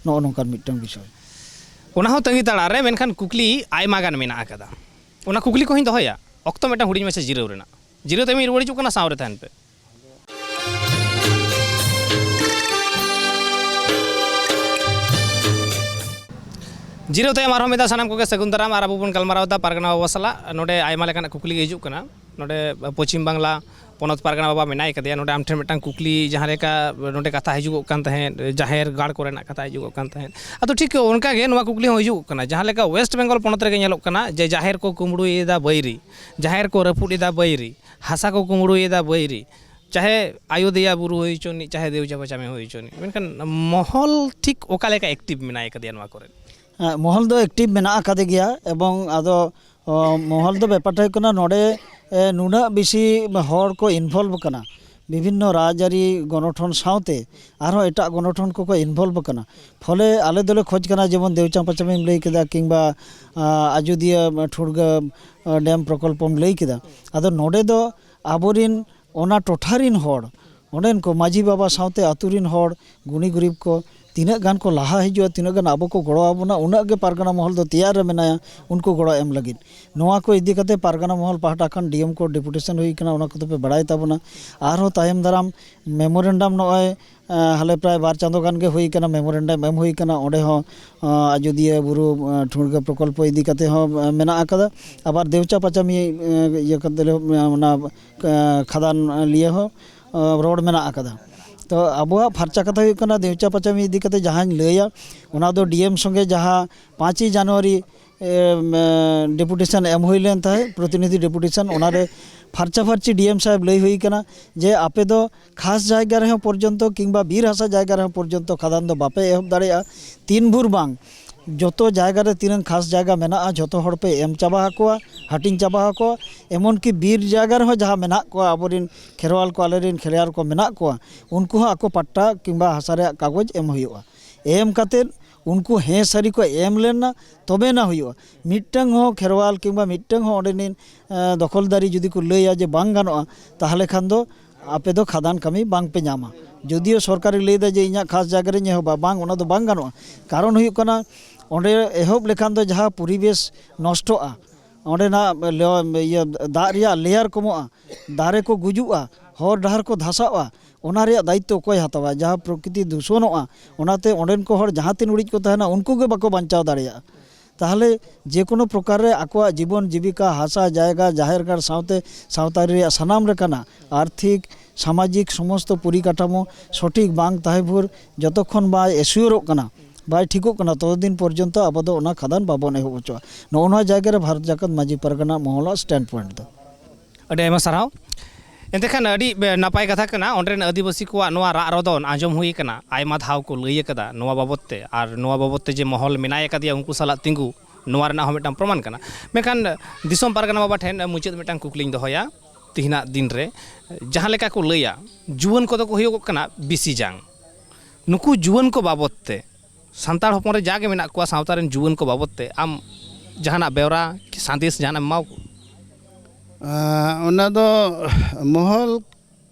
ᱱᱚᱜᱼᱚ ᱱᱚᱝᱠᱟᱱ ᱢᱤᱫᱴᱟᱝ ᱵᱤᱥᱚᱭ᱾ ᱚᱱᱟ ᱦᱚᱸ ᱛᱟᱺᱜᱤ ᱛᱟᱲᱟᱜ ᱨᱮ, ᱢᱮᱱᱠᱷᱟᱱ ᱠᱩᱠᱞᱤ ᱟᱭᱢᱟ ᱜᱟᱱ ᱢᱮᱱᱟᱜ ᱟᱠᱟᱫᱟ᱾ ᱚᱱᱟ ᱠᱩᱠᱞᱤ ᱠᱚᱦᱚᱸᱧ ᱫᱚᱦᱚᱭᱟ᱾ ᱚᱠᱛᱚ ᱢᱤᱫᱴᱟᱝ ᱦᱩᱰᱤᱧ ᱢᱟᱪᱷᱟ ᱡᱤᱨᱟᱹᱣ ᱨᱮᱱᱟᱜ᱾ ᱡᱤᱨᱟᱹᱣ ᱛᱟᱭᱚᱢᱤᱧ ᱨᱩᱣᱟᱹᱲ ᱦᱤᱡᱩᱜ ᱠᱟᱱᱟ, ᱥᱟᱶ ᱨᱮ ᱛᱟᱦᱮᱱ ᱯᱮ᱾ ᱡᱤᱨᱟᱹᱣ ᱛᱟᱭᱚᱢ ᱟᱨᱦᱚᱸ ᱢᱤᱫ ᱫᱷᱟᱣ ᱥᱟᱱᱟᱢ ᱠᱚᱜᱮ ᱥᱟᱹᱜᱩᱱ ᱫᱟᱨᱟᱢ᱾ ᱟᱨ ᱟᱵᱚ ᱵᱚᱱ ᱜᱟᱞᱢᱟᱨᱟᱣ ᱮᱫᱟ ᱯᱟᱨᱜᱟᱱᱟ ᱵᱟᱵᱟ ᱥᱟᱞᱟᱜ᱾ ᱱᱚᱰᱮ ᱟᱭᱢᱟ ᱞᱮᱠᱟᱱᱟᱜ ᱠᱩᱠᱞᱤ ᱜᱮ ᱦᱤᱡᱩᱜ ᱠᱟᱱᱟ᱾ ᱱᱚᱰᱮ ᱯᱚᱪᱷᱤᱢ ᱵᱟᱝᱞᱟ ᱯᱚᱱᱚᱛ ᱯᱟᱨᱜᱟᱱᱟ ᱵᱟᱵᱟ ᱢᱮᱱᱟᱭ ᱠᱟᱫᱮᱭᱟ᱾ ᱱᱚᱰᱮ ᱟᱢ ᱴᱷᱮᱱ ᱢᱤᱫᱴᱟᱝ ᱠᱩᱠᱞᱤ, ᱡᱟᱦᱟᱸ ᱞᱮᱠᱟ ᱱᱚᱰᱮ ᱠᱟᱛᱷᱟ ᱦᱤᱡᱩᱜᱚᱜ ᱠᱟᱱ ᱛᱟᱦᱮᱸᱫ, ᱡᱟᱦᱮᱨ ᱜᱟᱲ ᱠᱚᱨᱮᱱᱟᱜ ᱠᱟᱛᱷᱟ ᱦᱤᱡᱩᱜᱚᱜ ᱠᱟᱱ ᱛᱟᱦᱮᱸᱫ, ᱟᱫᱚ ᱴᱷᱤᱠ ᱚᱱᱠᱟ ᱜᱮ ᱱᱚᱣᱟ ᱠᱩᱠᱞᱤ ᱦᱚᱸ ᱦᱤᱡᱩᱜᱚᱜ ᱠᱟᱱᱟ᱾ ᱡᱟᱦᱟᱸ ᱞᱮᱠᱟ ᱳᱭᱮᱥᱴ ᱵᱮᱝᱜᱚᱞ ᱯᱚᱱᱚᱛ ᱨᱮᱜᱮ ᱧᱮᱞᱚᱜ ᱠᱟᱱᱟ ᱡᱮ ᱡᱟᱦᱮᱨ ᱠᱚ ᱠᱩᱢᱵᱽᱲᱩᱭᱮᱫᱟ ᱵᱟᱹᱭᱨᱤ, ᱡᱟᱦᱮᱨ ᱠᱚ ᱨᱟᱹᱯᱩᱫ ᱮᱫᱟ ᱵᱟᱹᱭᱨᱤ, ᱦᱟᱥᱟ ᱠᱚ ᱠᱩᱢᱵᱽᱲᱩᱭᱮᱫᱟ ᱵᱟᱹᱭᱨᱤ, ᱪᱟᱦᱮ ᱟᱭᱳᱫᱮᱭᱟ ᱵᱩᱨᱩ ᱦᱩᱭ ᱦᱚᱪᱚᱱᱤᱡ, ᱪᱟᱦᱮ ᱫᱮᱣᱪᱟ ᱯᱟᱪᱟᱢᱤ ᱦᱩᱭ ᱦᱚᱪᱚᱱᱤᱡ, ᱢᱮᱱᱠᱷᱟᱱ ᱢᱚᱦᱚᱞ ᱴᱷᱤᱠ ᱚᱠᱟ ᱞᱮᱠᱟ ᱮᱠᱴᱤᱵᱷ ᱢᱮᱱᱟᱭ ᱠᱟᱫᱮᱭᱟ ᱱᱚᱣᱟ ᱠᱚᱨᱮ? ᱦᱮᱸ, ᱢᱚᱦᱚᱞ ᱫᱚ ᱮᱠᱴᱤᱵᱷ ᱢᱮᱱᱟᱜ ᱟᱠᱟᱫᱮ ᱜᱮᱭᱟ, ᱮᱵᱚᱝ ᱟᱫᱚ ᱚ, ᱢᱚᱦᱚᱞ ᱫᱚ ᱵᱮᱯᱟᱨᱴᱟ ᱦᱩᱭᱩᱜ ᱠᱟᱱᱟ, ᱱᱚᱰᱮ ᱮ, ᱱᱩᱱᱟᱹᱜ ᱵᱮᱥᱤ ᱦᱚᱲ ᱠᱚ ᱤᱱᱵᱷᱚᱞᱵᱷ ᱠᱟᱱᱟ, ᱵᱤᱵᱷᱤᱱᱱᱚ ᱨᱟᱡᱽᱟᱹᱨᱤ ᱜᱚᱱᱚᱴᱷᱚᱱ ᱥᱟᱶᱛᱮ ᱟᱨᱦᱚᱸ ᱮᱴᱟᱜ ᱜᱚᱱᱚᱴᱷᱚᱱ ᱠᱚᱠᱚ ᱤᱱᱵᱷᱚᱞᱵᱷ ᱠᱟᱱᱟ᱾ ᱯᱷᱚᱞᱮ ᱟᱞᱮ ᱫᱚᱞᱮ ᱠᱷᱚᱡᱽ ᱠᱟᱱᱟ, ᱡᱮᱢᱚᱱ ᱫᱮᱣᱪᱟ ᱯᱟᱪᱟᱢᱤᱢ ᱞᱟᱹᱭ ᱠᱮᱫᱟ, ᱠᱤᱝᱵᱟ ᱟ, ᱟᱡᱳᱫᱤᱭᱟᱹ ᱴᱷᱩᱲᱜᱟᱹ ᱟ, ᱰᱮᱢ ᱯᱨᱚᱠᱚᱞᱯᱚᱢ ᱞᱟᱹᱭ ᱠᱮᱫᱟ, ᱟᱫᱚ ᱱᱚᱰᱮ ᱫᱚ ᱟᱵᱚᱨᱤᱱ ᱚᱱᱟ ᱴᱚᱴᱷᱟ ᱨᱤᱱ ᱦᱚᱲ, ᱚᱸᱰᱮᱱ ᱠᱚ ᱢᱟᱹᱡᱷᱤ ᱵᱟᱵᱟ ᱥᱟᱶᱛᱮ ᱟᱹᱛᱩ ᱨᱤᱱ ᱦᱚᱲ, ᱜᱩᱱᱤ ᱜᱩᱨᱤᱵ ᱠᱚ ᱛᱤᱱᱟᱹᱜ ᱜᱟᱱ ᱠᱚ ᱞᱟᱦᱟ ᱦᱤᱡᱩᱜᱼᱟ, ᱛᱤᱱᱟᱹᱜ ᱜᱟᱱ ᱟᱵᱚ ᱠᱚ ᱜᱚᱲᱚ ᱟᱵᱚᱱᱟ, ᱩᱱᱟᱹᱜ ᱜᱮ ᱯᱟᱨᱜᱟᱱᱟ ᱢᱚᱦᱚᱞ ᱫᱚ ᱛᱮᱭᱟᱨ ᱨᱮ ᱢᱮᱱᱟᱭᱟ ᱩᱱᱠᱩ ᱜᱚᱲᱚ ᱮᱢ ᱞᱟᱹᱜᱤᱫ᱾ ᱱᱚᱣᱟ ᱠᱚ ᱤᱫᱤ ᱠᱟᱛᱮ ᱯᱟᱨᱜᱟᱱᱟ ᱢᱚᱦᱚᱞ ᱯᱟᱦᱴᱟ ᱠᱷᱚᱱ ᱰᱤ ᱮᱢ ᱠᱳ ᱰᱮᱯᱩᱴᱮᱥᱚᱱ ᱦᱩᱭ ᱠᱟᱱᱟ, ᱚᱱᱟ ᱠᱚᱫᱚ ᱯᱮ ᱵᱟᱲᱟᱭ ᱛᱟᱵᱚᱱᱟ᱾ ᱟᱨᱦᱚᱸ ᱛᱟᱭᱚᱢ ᱫᱟᱨᱟᱢ ᱢᱮᱢᱳᱨᱮᱱᱰᱟᱢ ᱱᱚᱜᱼᱚᱭ ᱮ, ᱦᱟᱞᱮ ᱯᱨᱟᱭ ᱵᱟᱨ ᱪᱟᱸᱫᱳ ᱜᱟᱱ ᱜᱮ ᱦᱩᱭ ᱠᱟᱱᱟ, ᱢᱮᱢᱳᱨᱮᱱᱰᱟᱢ ᱮᱢ ᱦᱩᱭ ᱠᱟᱱᱟ, ᱚᱸᱰᱮ ᱦᱚᱸ ᱟ, ᱟᱡᱳᱫᱤᱭᱟᱹ ᱵᱩᱨᱩ ᱟ, ᱴᱷᱩᱲᱜᱟᱹ ᱯᱨᱚᱠᱚᱞᱯᱚ ᱤᱫᱤ ᱠᱟᱛᱮ ᱦᱚᱸ ᱟ, ᱢᱮᱱᱟᱜ ᱟᱠᱟᱫᱟ᱾ ᱟᱵᱟᱨ ᱫᱮᱣᱪᱟ ᱯᱟᱪᱟᱢᱤ ᱟ, ᱤᱭᱟᱹ ᱠᱟᱛᱮ ᱞᱮ, ᱚᱱᱟ ᱟ, ᱠᱷᱟᱫᱟᱱ ᱞᱤᱭᱟᱹ ᱦᱚᱸ ᱟ, ᱨᱚᱲ ᱢᱮᱱᱟᱜ ᱟᱠᱟᱫᱟ᱾ ᱛᱚ ᱟᱵᱚᱣᱟᱜ ᱯᱷᱟᱨᱪᱟ ᱠᱟᱛᱷᱟ ᱦᱩᱭᱩᱜ ᱠᱟᱱᱟ, ᱫᱮᱣᱪᱟ ᱯᱟᱪᱟᱢᱤ ᱤᱫᱤ ᱠᱟᱛᱮ ᱡᱟᱦᱟᱸᱧ ᱞᱟᱹᱭᱟ, ᱚᱱᱟ ᱫᱚ ᱰᱤ ᱮᱢ ᱥᱚᱸᱜᱮ ᱡᱟᱦᱟᱸ ᱯᱟᱸᱪᱮᱭ ᱡᱟᱱᱩᱣᱟᱨᱤ ᱰᱮᱯᱩᱴᱮᱥᱚᱱ ᱮᱢ ᱦᱩᱭ ᱞᱮᱱ ᱛᱟᱦᱮᱸᱫ, ᱯᱨᱚᱛᱤᱱᱤᱫᱷᱤ ᱰᱮᱯᱩᱴᱮᱥᱚᱱ, ᱚᱱᱟᱨᱮ ᱯᱷᱟᱨᱪᱟ ᱯᱷᱟᱨᱪᱤ ᱰᱤ ᱮᱢ ᱥᱟᱦᱮᱵᱽ ᱞᱟᱹᱭ ᱦᱩᱭ ᱠᱟᱱᱟ ᱡᱮ ᱟᱯᱮ ᱫᱚ ᱠᱷᱟᱥ ᱡᱟᱭᱜᱟ ᱨᱮᱦᱚᱸ ᱯᱚᱨᱡᱚᱱᱛᱚ ᱠᱤᱝᱵᱟ ᱵᱤᱨ ᱦᱟᱥᱟ ᱡᱟᱭᱜᱟ ᱨᱮᱦᱚᱸ ᱯᱚᱨᱡᱚᱱᱛᱚ ᱠᱷᱟᱫᱟᱱ ᱫᱚ ᱵᱟᱯᱮ ᱮᱦᱚᱵ ᱫᱟᱲᱮᱭᱟᱜᱼᱟ᱾ ᱛᱤᱱ ᱵᱷᱳᱨ ᱵᱟᱝ ᱡᱚᱛᱚ ᱡᱟᱭᱜᱟ ᱨᱮ ᱛᱤᱱᱟᱹᱝ ᱠᱷᱟᱥ ᱡᱟᱭᱜᱟ ᱢᱮᱱᱟᱜᱼᱟ, ᱡᱷᱚᱛᱚ ᱦᱚᱲ ᱯᱮ ᱮᱢ ᱪᱟᱵᱟ ᱟᱠᱚᱣᱟ, ᱦᱟᱹᱴᱤᱧ ᱪᱟᱵᱟ ᱟᱠᱚᱣᱟ᱾ ᱮᱢᱚᱱ ᱠᱤ ᱵᱤᱨ ᱡᱟᱭᱜᱟ ᱨᱮᱦᱚᱸ ᱡᱟᱦᱟᱸ ᱢᱮᱱᱟᱜ ᱠᱚᱣᱟ, ᱟᱵᱚᱨᱮᱱ ᱠᱷᱮᱨᱣᱟᱞ ᱠᱚ, ᱟᱞᱮᱨᱮᱱ ᱠᱷᱮᱨᱣᱟᱞ ᱠᱚ ᱢᱮᱱᱟᱜ ᱠᱚᱣᱟ, ᱩᱱᱠᱩ ᱦᱚᱸ ᱟᱠᱚ ᱯᱟᱴᱴᱟ ᱠᱤᱝᱵᱟ ᱦᱟᱥᱟ ᱨᱮᱭᱟᱜ ᱠᱟᱜᱚᱡᱽ ᱮᱢ ᱦᱩᱭᱩᱜᱼᱟ᱾ ᱮᱢ ᱠᱟᱛᱮᱫ ᱩᱱᱠᱩ ᱦᱮᱸ ᱥᱟᱹᱨᱤ ᱠᱚ ᱮᱢ ᱞᱮᱱᱟ, ᱛᱚᱵᱮᱱᱟ ᱦᱩᱭᱩᱜᱼᱟ᱾ ᱢᱤᱫᱴᱟᱝ ᱦᱚᱸ ᱠᱷᱮᱨᱣᱟᱞ ᱠᱤᱝᱵᱟ ᱢᱤᱫᱴᱟᱝ ᱦᱚᱸ ᱚᱸᱰᱮᱱᱤᱡ, ᱮ, ᱫᱚᱠᱷᱚᱞᱫᱟᱨᱤ ᱡᱩᱫᱤ ᱠᱚ ᱞᱟᱹᱭᱟ ᱡᱮ ᱵᱟᱝ ᱜᱟᱱᱚᱜᱼᱟ, ᱛᱟᱦᱚᱞᱮ ᱠᱷᱟᱱ ᱫᱚ ᱟᱯᱮ ᱫᱚ ᱠᱷᱟᱫᱟᱱ ᱠᱟᱹᱢᱤ ᱵᱟᱝ ᱯᱮ ᱧᱟᱢᱟ᱾ ᱡᱩᱫᱤᱭᱳ ᱥᱚᱨᱠᱟᱨᱮ ᱞᱟᱹᱭᱫᱟ ᱡᱮ ᱤᱧᱟᱹᱜ ᱠᱷᱟᱥ ᱡᱟᱭᱜᱟ ᱨᱤᱧ ᱮᱦᱚᱵᱟ, ᱵᱟᱝ, ᱚᱱᱟ ᱫᱚ ᱵᱟᱝ ᱜᱟᱱᱚᱜᱼᱟ᱾ ᱠᱟᱨᱚᱱ ᱦᱩᱭᱩᱜ ᱠᱟᱱᱟ, ᱚᱸᱰᱮ ᱮᱦᱚᱵ ᱞᱮᱠᱷᱟᱱ ᱫᱚ ᱡᱟᱦᱟᱸ ᱯᱚᱨᱤᱵᱮᱥ ᱱᱚᱥᱴᱚᱜᱼᱟ, ᱚᱸᱰᱮᱱᱟᱜ ᱞᱮ-, ᱤᱭᱟᱹ, ᱫᱟᱜ ᱨᱮᱭᱟᱜ ᱞᱮᱭᱟᱨ ᱠᱚᱢᱚᱜᱼᱟ, ᱫᱟᱨᱮ ᱠᱚ ᱜᱩᱡᱩᱜᱼᱟ, ᱦᱚᱨ ᱰᱟᱦᱟᱨ ᱠᱚ ᱫᱷᱟᱥᱟᱜᱼᱟ, ᱚᱱᱟ ᱨᱮᱭᱟᱜ ᱫᱟᱭᱤᱛᱛᱚ ᱚᱠᱚᱭ ᱦᱟᱛᱟᱣᱟ? ᱡᱟᱦᱟᱸ ᱯᱨᱚᱠᱨᱤᱛᱤ ᱫᱩᱥᱚᱱᱚᱜᱼᱟ, ᱚᱱᱟᱛᱮ ᱚᱸᱰᱮᱱ ᱠᱚ ᱦᱚᱲ ᱡᱟᱦᱟᱸ ᱛᱤᱱ ᱩᱰᱤᱡ ᱠᱚ ᱛᱟᱦᱮᱱᱟ, ᱩᱱᱠᱩ ᱜᱮ ᱵᱟᱠᱚ ᱵᱟᱧᱪᱟᱣ ᱫᱟᱲᱮᱭᱟᱜᱼᱟ᱾ ᱛᱟᱦᱚᱞᱮ ᱡᱮ ᱠᱳᱱᱳ ᱯᱨᱚᱠᱟᱨ ᱨᱮ ᱟᱠᱚᱣᱟᱜ ᱡᱤᱵᱚᱱ ᱡᱤᱵᱤᱠᱟ, ᱦᱟᱥᱟ ᱡᱟᱭᱜᱟ, ᱡᱟᱦᱮᱨ ᱜᱟᱲ ᱥᱟᱶᱛᱮ ᱥᱟᱶᱛᱟ ᱨᱮᱭᱟᱜ ᱥᱟᱱᱟᱢ ᱞᱮᱠᱟᱱᱟᱜ ᱟᱨᱛᱷᱤᱠ, ᱥᱟᱢᱟᱡᱤᱠ ᱥᱚᱢᱚᱥᱛᱚ ᱯᱚᱨᱤᱠᱟᱴᱷᱟᱢᱳ ᱥᱚᱴᱷᱤᱠ ᱵᱟᱝ ᱛᱟᱦᱮᱸ ᱵᱷᱳᱨ ᱡᱚᱛᱚᱠᱷᱚᱱ ᱵᱟᱭ ᱮᱥᱤᱭᱳᱨᱚᱜ ᱠᱟᱱᱟ, ᱵᱟᱭ ᱴᱷᱤᱠᱚᱜ ᱠᱟᱱᱟ, ᱛᱚᱛᱚᱫᱤᱱ ᱯᱚᱨᱡᱚᱱᱛᱚ ᱟᱵᱚ ᱫᱚ ᱚᱱᱟ ᱠᱷᱟᱫᱟᱱ ᱵᱟᱵᱚᱱ ᱮᱦᱚᱵ ᱦᱚᱪᱚᱜᱼᱟ᱾ ᱱᱚᱜᱼᱚ ᱱᱚᱣᱟ ᱡᱟᱭᱜᱟ ᱨᱮ ᱵᱷᱟᱨᱚᱛ ᱡᱟᱠᱟᱛ ᱢᱟᱹᱡᱷᱤ ᱯᱟᱨᱜᱟᱱᱟ ᱢᱚᱦᱚᱞᱟᱜ ᱥᱴᱮᱱᱰ ᱯᱚᱭᱮᱱᱴ ᱫᱚ᱾ ᱟᱹᱰᱤ ᱟᱭᱢᱟ ᱥᱟᱨᱦᱟᱣ᱾ ᱮᱱᱛᱮ ᱠᱷᱟᱱ ᱟᱹᱰᱤ ᱵᱮ-, ᱱᱟᱯᱟᱭ ᱠᱟᱛᱷᱟ ᱠᱟᱱᱟ᱾ ᱚᱸᱰᱮ ᱨᱮᱱ ᱟᱹᱫᱤᱵᱟᱹᱥᱤ ᱠᱚᱣᱟᱜ ᱱᱚᱣᱟ ᱨᱟᱜ ᱨᱚᱫᱚᱱ ᱟᱸᱡᱚᱢ ᱦᱩᱭ ᱟᱠᱟᱱᱟ, ᱟᱭᱢᱟ ᱫᱷᱟᱣ ᱠᱚ ᱞᱟᱹᱭ ᱟᱠᱟᱫᱟ ᱱᱚᱣᱟ ᱵᱟᱵᱚᱛ ᱛᱮ, ᱟᱨ ᱱᱚᱣᱟ ᱵᱟᱵᱚᱛ ᱛᱮ ᱡᱮ ᱢᱚᱦᱚᱞ ᱢᱮᱱᱟᱭ ᱟᱠᱟᱫᱮᱭᱟ ᱩᱱᱠᱩ ᱥᱟᱞᱟᱜ ᱛᱤᱸᱜᱩ, ᱱᱚᱣᱟ ᱨᱮᱱᱟᱜ ᱦᱚᱸ ᱢᱤᱫᱴᱟᱝ ᱯᱨᱚᱢᱟᱱ ᱠᱟᱱᱟ᱾ ᱢᱮᱱᱠᱷᱟᱱ ᱫᱤᱥᱚᱢ ᱯᱟᱨᱜᱟᱱᱟ ᱵᱟᱵᱟ ᱴᱷᱮᱱ ᱢᱩᱪᱟᱹᱫ ᱢᱤᱫᱴᱟᱝ ᱠᱩᱠᱞᱤᱧ ᱫᱚᱦᱚᱭᱟ᱾ ᱛᱤᱦᱤᱧᱟᱜ ᱫᱤᱱ ᱨᱮ ᱡᱟᱦᱟᱸ ᱞᱮᱠᱟ ᱠᱚ ᱞᱟᱹᱭᱟ, ᱡᱩᱣᱟᱹᱱ ᱠᱚᱫᱚ ᱠᱚ ᱦᱩᱭᱩᱜᱚᱜ ᱠᱟᱱᱟ ᱵᱤᱥᱤ ᱡᱟᱝ, ᱱᱩᱠᱩ ᱡᱩᱣᱟᱹᱱ ᱠᱚ ᱵᱟᱵᱚᱛ ᱛᱮ, ᱥᱟᱱᱛᱟᱲ ᱦᱚᱯᱚᱱ ᱨᱮ ᱡᱟᱜᱮ ᱢᱮᱱᱟᱜ ᱠᱚᱣᱟ, ᱥᱟᱶᱛᱟ ᱨᱮᱱ ᱡᱩᱣᱟᱹᱱ ᱠᱚ ᱵᱟᱵᱚᱛ ᱛᱮ ᱟᱢ ᱡᱟᱦᱟᱱᱟᱜ ᱵᱮᱣᱨᱟ ᱠᱤ ᱥᱟᱸᱫᱮᱥ ᱡᱟᱦᱟᱱᱟᱜ ᱮᱢ ᱮᱢᱟ ᱠᱚᱣᱟ? ᱟᱸ, ᱚᱱᱟ ᱫᱚ ᱢᱚᱦᱚᱞ,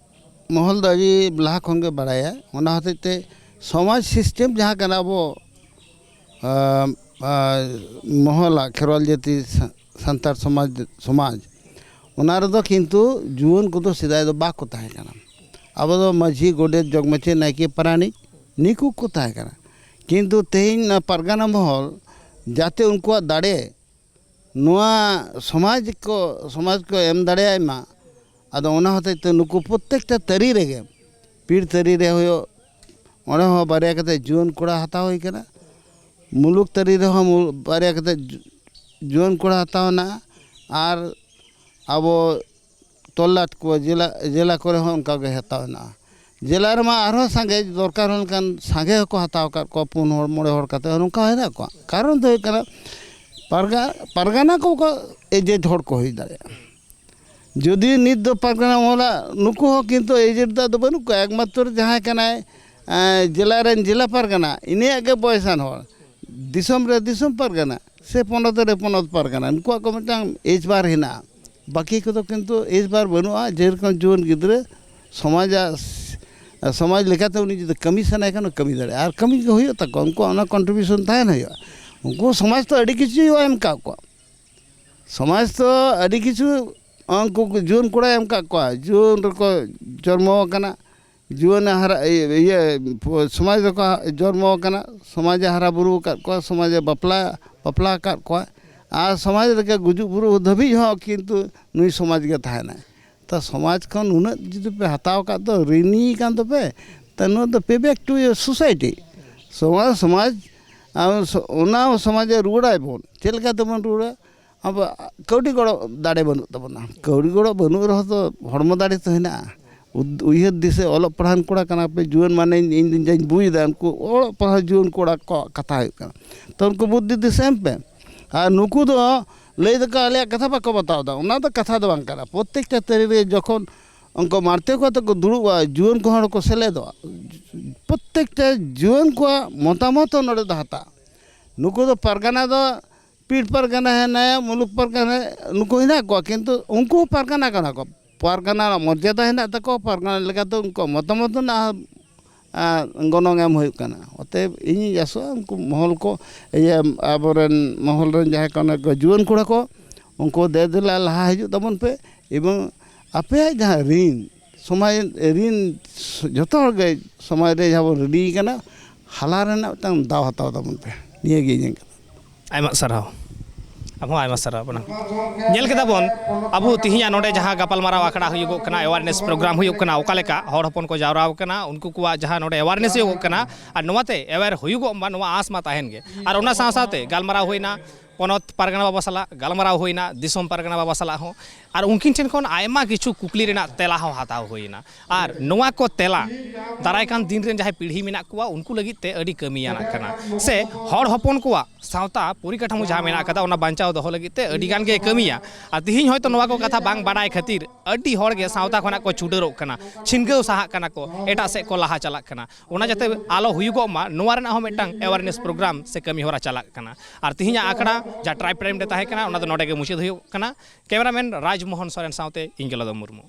ᱢᱚᱦᱚᱞ ᱫᱚ ᱟᱹᱰᱤ ᱞᱟᱦᱟ ᱠᱷᱚᱱ ᱜᱮ ᱵᱟᱲᱟᱭᱟ᱾ ᱚᱱᱟ ᱦᱚᱛᱮᱡ ᱛᱮ ᱥᱚᱢᱟᱡᱽ ᱥᱤᱥᱴᱮᱢ ᱡᱟᱦᱟᱸ ᱠᱟᱱᱟ ᱟᱵᱚ, ᱟᱸ, ᱟᱸ, ᱢᱚᱦᱚᱞᱟᱜ ᱠᱷᱮᱨᱣᱟᱞ ᱡᱟᱹᱛᱤ ᱥᱟ-, ᱥᱟᱱᱛᱟᱲ ᱥᱚᱢᱟᱡᱽ, ᱥᱚᱢᱟᱡᱽ, ᱚᱱᱟ ᱨᱮᱫᱚ ᱠᱤᱱᱛᱩ ᱡᱩᱣᱟᱹᱱ ᱠᱚᱫᱚ ᱥᱮᱫᱟᱭ ᱫᱚ ᱵᱟᱠᱚ ᱛᱟᱦᱮᱸ ᱠᱟᱱᱟ᱾ ᱟᱵᱚ ᱫᱚ ᱢᱟᱹᱡᱷᱤ, ᱜᱚᱰᱮᱛ, ᱡᱚᱜᱽ ᱢᱟᱹᱡᱷᱤ, ᱱᱟᱭᱠᱮ, ᱯᱟᱨᱟᱱᱤᱠ, ᱱᱤᱠᱩ ᱠᱚ ᱛᱟᱦᱮᱸ ᱠᱟᱱᱟ᱾ ᱠᱤᱱᱛᱩ ᱛᱮᱦᱮᱧ ᱱᱚᱣᱟ ᱯᱟᱨᱜᱟᱱᱟ ᱢᱚᱦᱚᱞ ᱡᱟᱛᱮ ᱩᱱᱠᱩᱣᱟᱜ ᱫᱟᱲᱮ ᱱᱚᱣᱟ ᱥᱚᱢᱟᱡᱽ ᱠᱚ, ᱥᱚᱢᱟᱡᱽ ᱠᱚ ᱮᱢ ᱫᱟᱲᱮᱭᱟᱭ ᱢᱟ, ᱟᱫᱚ ᱚᱱᱟ ᱦᱚᱛᱮᱡ ᱛᱮ ᱱᱩᱠᱩ ᱯᱨᱚᱛᱛᱮᱠᱴᱟ ᱛᱟᱹᱨᱤ ᱨᱮᱜᱮ, ᱯᱤᱲ ᱛᱟᱹᱨᱤ ᱨᱮ ᱦᱩᱭᱩᱜ, ᱚᱸᱰᱮ ᱦᱚᱸ ᱵᱟᱨᱭᱟ ᱠᱟᱛᱮ ᱡᱩᱣᱟᱹᱱ ᱠᱚᱲᱟ ᱦᱟᱛᱟᱣ ᱦᱩᱭ ᱠᱟᱱᱟ᱾ ᱢᱩᱞᱩᱠ ᱛᱟᱹᱨᱤ ᱨᱮᱦᱚᱸ ᱢᱩ-, ᱵᱟᱨᱭᱟ ᱠᱟᱛᱮ ᱡᱩ-, ᱡᱩᱣᱟᱹᱱ ᱠᱚᱲᱟ ᱦᱟᱛᱟᱣ ᱦᱮᱱᱟᱜᱼᱟ, ᱟᱨ ᱟᱵᱚ ᱛᱚᱞᱞᱟᱴ ᱠᱚ ᱡᱮᱞᱟ, ᱡᱮᱞᱟ ᱠᱚᱨᱮ ᱦᱚᱸ ᱚᱱᱠᱟ ᱜᱮ ᱦᱟᱛᱟᱣ ᱦᱮᱱᱟᱜᱼᱟ᱾ ᱡᱮᱞᱟ ᱨᱮᱢᱟ ᱟᱨᱦᱚᱸ ᱥᱟᱸᱜᱮ ᱫᱚᱨᱠᱟᱨ ᱦᱚᱸ ᱞᱮᱠᱷᱟᱱ ᱥᱟᱸᱜᱮ ᱦᱚᱸᱠᱚ ᱦᱟᱛᱟᱣ ᱟᱠᱟᱫ ᱠᱚᱣᱟ, ᱯᱩᱱ ᱦᱚᱲ ᱢᱚᱬᱮ ᱦᱚᱲ ᱠᱟᱛᱮ ᱦᱚᱸ ᱱᱚᱝᱠᱟ ᱦᱚᱸ ᱦᱮᱱᱟᱜ ᱠᱚᱣᱟ᱾ ᱠᱟᱨᱚᱱ ᱫᱚ ᱦᱩᱭᱩᱜ ᱠᱟᱱᱟ ᱯᱟᱨᱜᱟ-, ᱯᱟᱨᱜᱟᱱᱟ ᱠᱚ, ᱠᱚ ᱮᱡᱮᱱᱴ ᱦᱚᱲ ᱠᱚ ᱦᱩᱭ ᱫᱟᱲᱮᱭᱟᱜᱼᱟ᱾ ᱡᱩᱫᱤ ᱱᱤᱛ ᱫᱚ ᱯᱟᱨᱜᱟᱱᱟ ᱢᱚᱦᱚᱞᱟ ᱱᱩᱠᱩ ᱦᱚᱸ ᱠᱤᱱᱛᱩ ᱮᱡᱮᱱᱴ ᱫᱚ ᱟᱫᱚ ᱵᱟᱹᱱᱩᱜ ᱠᱚᱣᱟ, ᱮᱠᱢᱟᱛᱨᱚ ᱡᱟᱦᱟᱸᱭ ᱠᱟᱱᱟᱭ, ᱮᱸ, ᱡᱮᱞᱟ ᱨᱮᱱ ᱡᱮᱞᱟ ᱯᱟᱨᱜᱟᱱᱟ, ᱤᱱᱤᱭᱟᱜ ᱜᱮ ᱵᱚᱭᱮᱥᱟᱱ ᱦᱚᱲ, ᱫᱤᱥᱚᱢ ᱨᱮ ᱫᱤᱥᱚᱢ ᱯᱟᱨᱜᱟᱱᱟ ᱥᱮ ᱯᱚᱱᱚᱛ ᱨᱮ ᱯᱚᱱᱚᱛ ᱯᱟᱨᱜᱟᱱᱟ, ᱩᱱᱠᱩᱣᱟᱜ ᱠᱚ ᱢᱤᱫᱴᱟᱝ ᱮᱡᱽ ᱵᱟᱨ ᱦᱮᱱᱟᱜᱼᱟ᱾ ᱵᱟᱹᱠᱤ ᱠᱚᱫᱚ ᱠᱤᱱᱛᱩ ᱮᱡᱽ ᱵᱟᱨ ᱵᱟᱹᱱᱩᱜᱼᱟ᱾ ᱡᱮᱨᱚᱠᱚᱢ ᱡᱩᱣᱟᱹᱱ ᱜᱤᱫᱽᱨᱟᱹ ᱥᱚᱢᱟᱡᱟᱜ, ᱥᱚᱢᱟᱡᱽ ᱞᱮᱠᱟᱛᱮ ᱩᱱᱤ ᱡᱩᱫᱤ ᱠᱟᱹᱢᱤ ᱥᱟᱱᱟᱭᱮ ᱠᱷᱟᱱ, ᱠᱟᱹᱢᱤ ᱫᱟᱲᱮᱭᱟᱜᱼᱟ, ᱟᱨ ᱠᱟᱹᱢᱤ ᱜᱮ ᱦᱩᱭᱩᱜ ᱛᱟᱠᱚᱣᱟ, ᱩᱱᱠᱩᱣᱟᱜ ᱚᱱᱟ ᱠᱚᱱᱴᱨᱤᱵᱤᱭᱩᱥᱚᱱ ᱛᱟᱦᱮᱱ ᱦᱩᱭᱩᱜᱼᱟ᱾ ᱩᱱᱠᱩ ᱥᱚᱢᱟᱡᱽ ᱛᱚ ᱟᱹᱰᱤ ᱠᱤᱪᱷᱩ ᱮᱢ ᱟᱠᱟᱫ ᱠᱚᱣᱟ᱾ ᱥᱚᱢᱟᱡᱽ ᱛᱚ ᱟᱹᱰᱤ ᱠᱤᱪᱷᱩ ᱩᱱᱠᱩ ᱡᱩᱣᱟᱹᱱ ᱠᱚᱲᱟᱭ ᱮᱢ ᱟᱠᱟᱫ ᱠᱚᱣᱟ, ᱡᱩᱣᱟᱹᱱ ᱨᱮᱠᱚ ᱡᱚᱱᱢᱚ ᱟᱠᱟᱱᱟ, ᱡᱩᱣᱟᱹᱱ ᱦᱟᱨᱟ, ᱤᱭᱟᱹ, ᱥᱚᱢᱟᱡᱽ ᱨᱮᱠᱚ ᱡᱚᱱᱢᱚ ᱟᱠᱟᱱᱟ, ᱥᱚᱢᱟᱡᱽᱮ ᱦᱟᱨᱟ ᱵᱩᱨᱩ ᱟᱠᱟᱫ ᱠᱚᱣᱟ, ᱥᱚᱢᱟᱡᱽᱮ ᱵᱟᱯᱞᱟ, ᱵᱟᱯᱞᱟ ᱟᱠᱟᱫ ᱠᱚᱣᱟ, ᱟᱨ ᱥᱚᱢᱟᱡᱽ ᱨᱮᱜᱮ ᱜᱩᱡᱩᱜ ᱵᱩᱨᱩᱜ ᱫᱷᱟᱹᱵᱤᱡ ᱦᱚᱸ ᱠᱤᱱᱛᱩ ᱱᱩᱭ ᱥᱚᱢᱟᱡᱽ ᱜᱮ ᱛᱟᱦᱮᱱᱟᱭ᱾ ᱛᱚ ᱥᱚᱢᱟᱡᱽ ᱠᱷᱚᱱ ᱱᱩᱱᱟᱹᱜ ᱡᱩᱫᱤ ᱯᱮ ᱦᱟᱛᱟᱣ ᱟᱠᱟᱫ ᱫᱚ, ᱨᱤᱱᱤ ᱠᱟᱱ ᱫᱚᱯᱮ, ᱛᱚ ᱱᱚᱣᱟ ᱫᱚ pay back to your society᱾ ᱥᱚᱢᱟᱡᱽ, ᱥᱚᱢᱟᱡᱽ, ᱟᱨ ᱥᱚ-, ᱚᱱᱟ ᱥᱚᱢᱟᱡᱽ ᱨᱮ ᱨᱩᱣᱟᱹᱲᱟᱭ ᱵᱚᱱ᱾ ᱪᱮᱫ ᱞᱮᱠᱟ ᱛᱮᱵᱚᱱ ᱨᱩᱣᱟᱹᱲᱟ? ᱟᱵᱚ ᱠᱟᱹᱣᱰᱤ ᱜᱚᱲᱚ ᱫᱟᱲᱮ ᱵᱟᱹᱱᱩᱜ ᱛᱟᱵᱚᱱᱟ᱾ ᱠᱟᱹᱣᱰᱤ ᱜᱚᱲᱚ ᱵᱟᱹᱱᱩᱜ ᱨᱮᱦᱚᱸ ᱛᱚ ᱦᱚᱲᱢᱚ ᱫᱟᱲᱮ ᱛᱚ ᱦᱮᱱᱟᱜᱼᱟ᱾ ᱩᱫ-, ᱩᱭᱦᱟᱹᱨ ᱫᱤᱥᱟᱹ, ᱚᱞᱚᱜ ᱯᱟᱲᱦᱟᱣ ᱠᱚᱲᱟ ᱠᱟᱱᱟ ᱯᱮ, ᱡᱩᱣᱟᱹᱱ ᱢᱟᱱᱮ ᱤᱧ, ᱤᱧ ᱡᱟᱧ ᱵᱩᱡᱽ ᱮᱫᱟ, ᱩᱱᱠᱩ ᱚᱞᱚᱜ ᱯᱟᱲᱦᱟᱣ ᱡᱩᱣᱟᱹᱱ ᱠᱚᱲᱟ ᱠᱚᱣᱟᱜ ᱠᱟᱛᱷᱟ ᱦᱩᱭᱩᱜ ᱠᱟᱱᱟ᱾ ᱛᱚ ᱩᱱᱠᱩ ᱵᱩᱫᱽᱫᱷᱤ ᱫᱤᱥᱟᱹ ᱮᱢ ᱯᱮ᱾ ᱟᱨ ᱱᱩᱠᱩ ᱫᱚ ᱞᱟᱹᱭ ᱫᱟᱠᱚ ᱟᱞᱮᱭᱟᱜ ᱠᱟᱛᱷᱟ ᱵᱟᱠᱚ ᱵᱟᱛᱟᱣ ᱮᱫᱟ, ᱚᱱᱟ ᱫᱚ ᱠᱟᱛᱷᱟ ᱫᱚ ᱵᱟᱝ ᱠᱟᱱᱟ᱾ ᱯᱨᱚᱛᱮᱠᱴᱟ ᱛᱟᱹᱨᱤ ᱨᱮ ᱡᱚᱠᱷᱚᱱ ᱩᱱᱠᱩ ᱢᱟᱨᱛᱮ ᱠᱚ ᱟᱛᱮ ᱠᱚ ᱫᱩᱲᱩᱵᱼᱟ, ᱡᱩᱣᱟᱹᱱ ᱠᱚᱦᱚᱸ ᱠᱚ ᱥᱮᱞᱮᱫᱚᱜᱼᱟ, ᱯᱨᱚᱛᱮᱠᱴᱟ ᱡᱩᱣᱟᱹᱱ ᱠᱚᱣᱟᱜ ᱢᱚᱛᱟᱢᱚᱛ ᱦᱚᱸ ᱱᱚᱰᱮ ᱫᱚ ᱦᱟᱛᱟᱜᱼᱟ᱾ ᱱᱩᱠᱩ ᱫᱚ ᱯᱟᱨᱜᱟᱱᱟ ᱫᱚ ᱯᱤᱲ ᱯᱟᱨᱜᱟᱱᱟ ᱦᱮᱱᱟᱭᱟ, ᱢᱩᱞᱩᱠ ᱯᱟᱨᱜᱟᱱᱟ, ᱱᱩᱠᱩ ᱦᱮᱱᱟᱜ ᱠᱚᱣᱟ, ᱠᱤᱱᱛᱩ ᱩᱱᱠᱩ ᱦᱚᱸ ᱯᱟᱨᱜᱟᱱᱟ ᱠᱟᱱᱟ ᱠᱚ᱾ ᱯᱟᱨᱜᱟᱱᱟ ᱨᱮᱱᱟᱜ ᱢᱚᱨᱡᱟᱫᱟ ᱦᱮᱱᱟᱜ ᱛᱟᱠᱚᱣᱟ, ᱯᱟᱨᱜᱟᱱᱟ ᱞᱮᱠᱟᱛᱮ ᱩᱱᱠᱩᱣᱟᱜ ᱢᱚᱛᱟᱢᱚᱛ ᱦᱮᱱᱟᱜᱼᱟ, ᱟᱨ ᱜᱚᱱᱚᱝ ᱮᱢ ᱦᱩᱭᱩᱜ ᱠᱟᱱᱟ᱾ ᱚᱛᱚᱮᱵ ᱤᱧᱤᱧ ᱟᱥᱚᱜᱼᱟ ᱩᱱᱠᱩ ᱢᱚᱦᱚᱞ ᱠᱚ, ᱤᱭᱟᱹ, ᱟᱵᱚᱨᱮᱱ ᱢᱚᱦᱚᱞ ᱨᱮᱱ ᱡᱟᱦᱟᱸᱭ ᱠᱚ ᱢᱮᱱᱟᱜ ᱠᱚᱣᱟ, ᱡᱩᱣᱟᱹᱱ ᱠᱚᱲᱟ ᱠᱚ, ᱩᱱᱠᱩ ᱫᱮ ᱫᱮᱞᱟ ᱞᱟᱦᱟ ᱦᱤᱡᱩᱜ ᱛᱟᱵᱚᱱ ᱯᱮ, ᱮᱵᱚᱝ ᱟᱯᱮᱭᱟᱜ ᱡᱟᱦᱟᱸ ᱨᱤᱱ, ᱥᱚᱢᱟᱡᱽ ᱨᱤᱱ, ᱡᱚᱛᱚ ᱦᱚᱲ ᱜᱮ ᱥᱚᱢᱟᱡᱽ ᱨᱮ ᱡᱟᱦᱟᱸ ᱵᱚᱱ ᱨᱤᱰᱤ ᱠᱟᱱᱟ, ᱦᱟᱞᱟ ᱨᱮᱱᱟᱜ ᱢᱤᱫᱴᱟᱝ ᱫᱟᱣ ᱦᱟᱛᱟᱣ ᱛᱟᱵᱚᱱ ᱯᱮ᱾ ᱱᱤᱭᱟᱹ ᱜᱮ ᱤᱧᱟᱹᱜ ᱠᱟᱛᱷᱟ᱾ ᱟᱭᱢᱟ ᱥᱟᱨᱦᱟᱣ᱾ ᱟᱢ ᱦᱚᱸ ᱟᱭᱢᱟ ᱥᱟᱨᱦᱟᱣ ᱠᱟᱱᱟ᱾ ᱧᱮᱞ ᱠᱮᱫᱟ ᱵᱚᱱ, ᱟᱵᱚ ᱛᱤᱦᱤᱧᱟᱜ ᱱᱚᱰᱮ ᱡᱟᱦᱟᱸ ᱜᱟᱯᱟᱞᱢᱟᱨᱟᱣ ᱟᱠᱷᱲᱟ ᱦᱩᱭᱩᱜᱚᱜ ᱠᱟᱱᱟ, awareness program ᱦᱩᱭᱩᱜ ᱠᱟᱱᱟ, ᱚᱠᱟ ᱞᱮᱠᱟ ᱦᱚᱲ ᱦᱚᱯᱚᱱ ᱠᱚ ᱡᱟᱣᱨᱟ ᱟᱠᱟᱱᱟ, ᱩᱱᱠᱩ ᱠᱚᱣᱟᱜ ᱡᱟᱦᱟᱸ ᱱᱚᱰᱮ awareness ᱦᱩᱭᱩᱜᱚᱜ ᱠᱟᱱᱟ, ᱟᱨ ᱱᱚᱣᱟᱛᱮ aware ᱦᱩᱭᱩᱜᱚᱜ ᱢᱟ, ᱱᱚᱣᱟ ᱟᱸᱥ ᱢᱟ ᱛᱟᱦᱮᱱ ᱜᱮ᱾ ᱟᱨ ᱚᱱᱟ ᱥᱟᱶ ᱥᱟᱶᱛᱮ ᱜᱟᱞᱢᱟᱨᱟᱣ ᱦᱩᱭᱱᱟ ᱯᱚᱱᱚᱛ ᱯᱟᱨᱜᱟᱱᱟ ᱵᱟᱵᱟ ᱥᱟᱞᱟᱜ ᱜᱟᱞᱢᱟᱨᱟᱣ ᱦᱩᱭᱱᱟ, ᱫᱤᱥᱚᱢ ᱯᱟᱨᱜᱟᱱᱟ ᱵᱟᱵᱟ ᱥᱟᱞᱟᱜ ᱦᱚᱸ, ᱟᱨ ᱩᱱᱠᱤᱱ ᱴᱷᱮᱱ ᱠᱷᱚᱱ ᱟᱭᱢᱟ ᱠᱤᱪᱷᱩ ᱠᱩᱠᱞᱤ ᱨᱮᱱᱟᱜ ᱛᱮᱞᱟ ᱦᱚᱸ ᱦᱟᱛᱟᱣ ᱦᱩᱭᱱᱟ᱾ ᱟᱨ ᱱᱚᱣᱟ ᱠᱚ ᱛᱮᱞᱟ ᱫᱟᱨᱟᱭ ᱠᱟᱱ ᱫᱤᱱ ᱨᱮᱱ ᱡᱟᱦᱟᱸᱭ ᱯᱤᱲᱦᱤ ᱢᱮᱱᱟᱜ ᱠᱚᱣᱟ, ᱩᱱᱠᱩ ᱞᱟᱹᱜᱤᱫ ᱛᱮ ᱟᱹᱰᱤ ᱠᱟᱹᱢᱤᱭᱟᱱᱟᱜ ᱠᱟᱱᱟ, ᱥᱮ ᱦᱚᱲ ᱦᱚᱯᱚᱱ ᱠᱚᱣᱟᱜ ᱥᱟᱶᱛᱟ ᱯᱚᱨᱤᱠᱟᱴᱷᱟᱢᱳ ᱡᱟᱦᱟᱸ ᱢᱮᱱᱟᱜ ᱟᱠᱟᱫᱟ, ᱚᱱᱟ ᱵᱟᱧᱪᱟᱣ ᱫᱚᱦᱚ ᱞᱟᱹᱜᱤᱫ ᱛᱮ ᱟᱹᱰᱤ ᱜᱟᱱ ᱜᱮ ᱠᱟᱹᱢᱤᱭᱟ᱾ ᱟᱨ ᱛᱤᱦᱤᱧ ᱦᱚᱭᱛᱳ ᱱᱚᱣᱟ ᱠᱚ ᱠᱟᱛᱷᱟ ᱵᱟᱝ ᱵᱟᱰᱟᱭ ᱠᱷᱟᱹᱛᱤᱨ ᱟᱹᱰᱤ ᱦᱚᱲ ᱜᱮ ᱥᱟᱶᱛᱟ ᱠᱷᱚᱱᱟᱜ ᱠᱚ ᱪᱷᱩᱰᱟᱹᱨᱚᱜ ᱠᱟᱱᱟ, ᱪᱷᱤᱱᱜᱟᱹᱣ ᱥᱟᱦᱟᱜ ᱠᱟᱱᱟ ᱠᱚ, ᱮᱴᱟᱜ ᱥᱮᱫ ᱠᱚ ᱞᱟᱦᱟ ᱪᱟᱞᱟᱜ ᱠᱟᱱᱟ᱾ ᱚᱱᱟ ᱡᱟᱛᱮ ᱟᱞᱚ ᱦᱩᱭᱩᱜᱚᱜ ᱢᱟ, ᱱᱚᱣᱟ ᱨᱮᱱᱟᱜ ᱦᱚᱸ ᱢᱤᱫᱴᱟᱝ awareness program ᱥᱮ ᱠᱟᱹᱢᱤ ᱦᱚᱨᱟ ᱪᱟᱞᱟᱜ ᱠᱟᱱᱟ᱾ ᱟᱨ ᱛᱤᱦᱤᱧᱟᱜ ᱟᱠᱷᱲᱟ ᱡᱟᱦᱟᱸ Tribe Time ᱨᱮ ᱛᱟᱦᱮᱸ ᱠᱟᱱᱟ, ᱚᱱᱟ ᱫᱚ ᱱᱚᱰᱮ ᱜᱮ ᱢᱩᱪᱟᱹᱫ ᱦᱩᱭᱩᱜ ᱠᱟᱱᱟ᱾ ᱠᱮᱢᱮᱨᱟᱢᱮᱱ ᱨᱟᱡᱽᱢᱳᱦᱚᱱ ᱥᱚᱨᱮᱱ ᱥᱟᱶᱛᱮ ᱤᱧ ᱜᱮᱞᱟᱫᱚ ᱢᱩᱨᱢᱩ᱾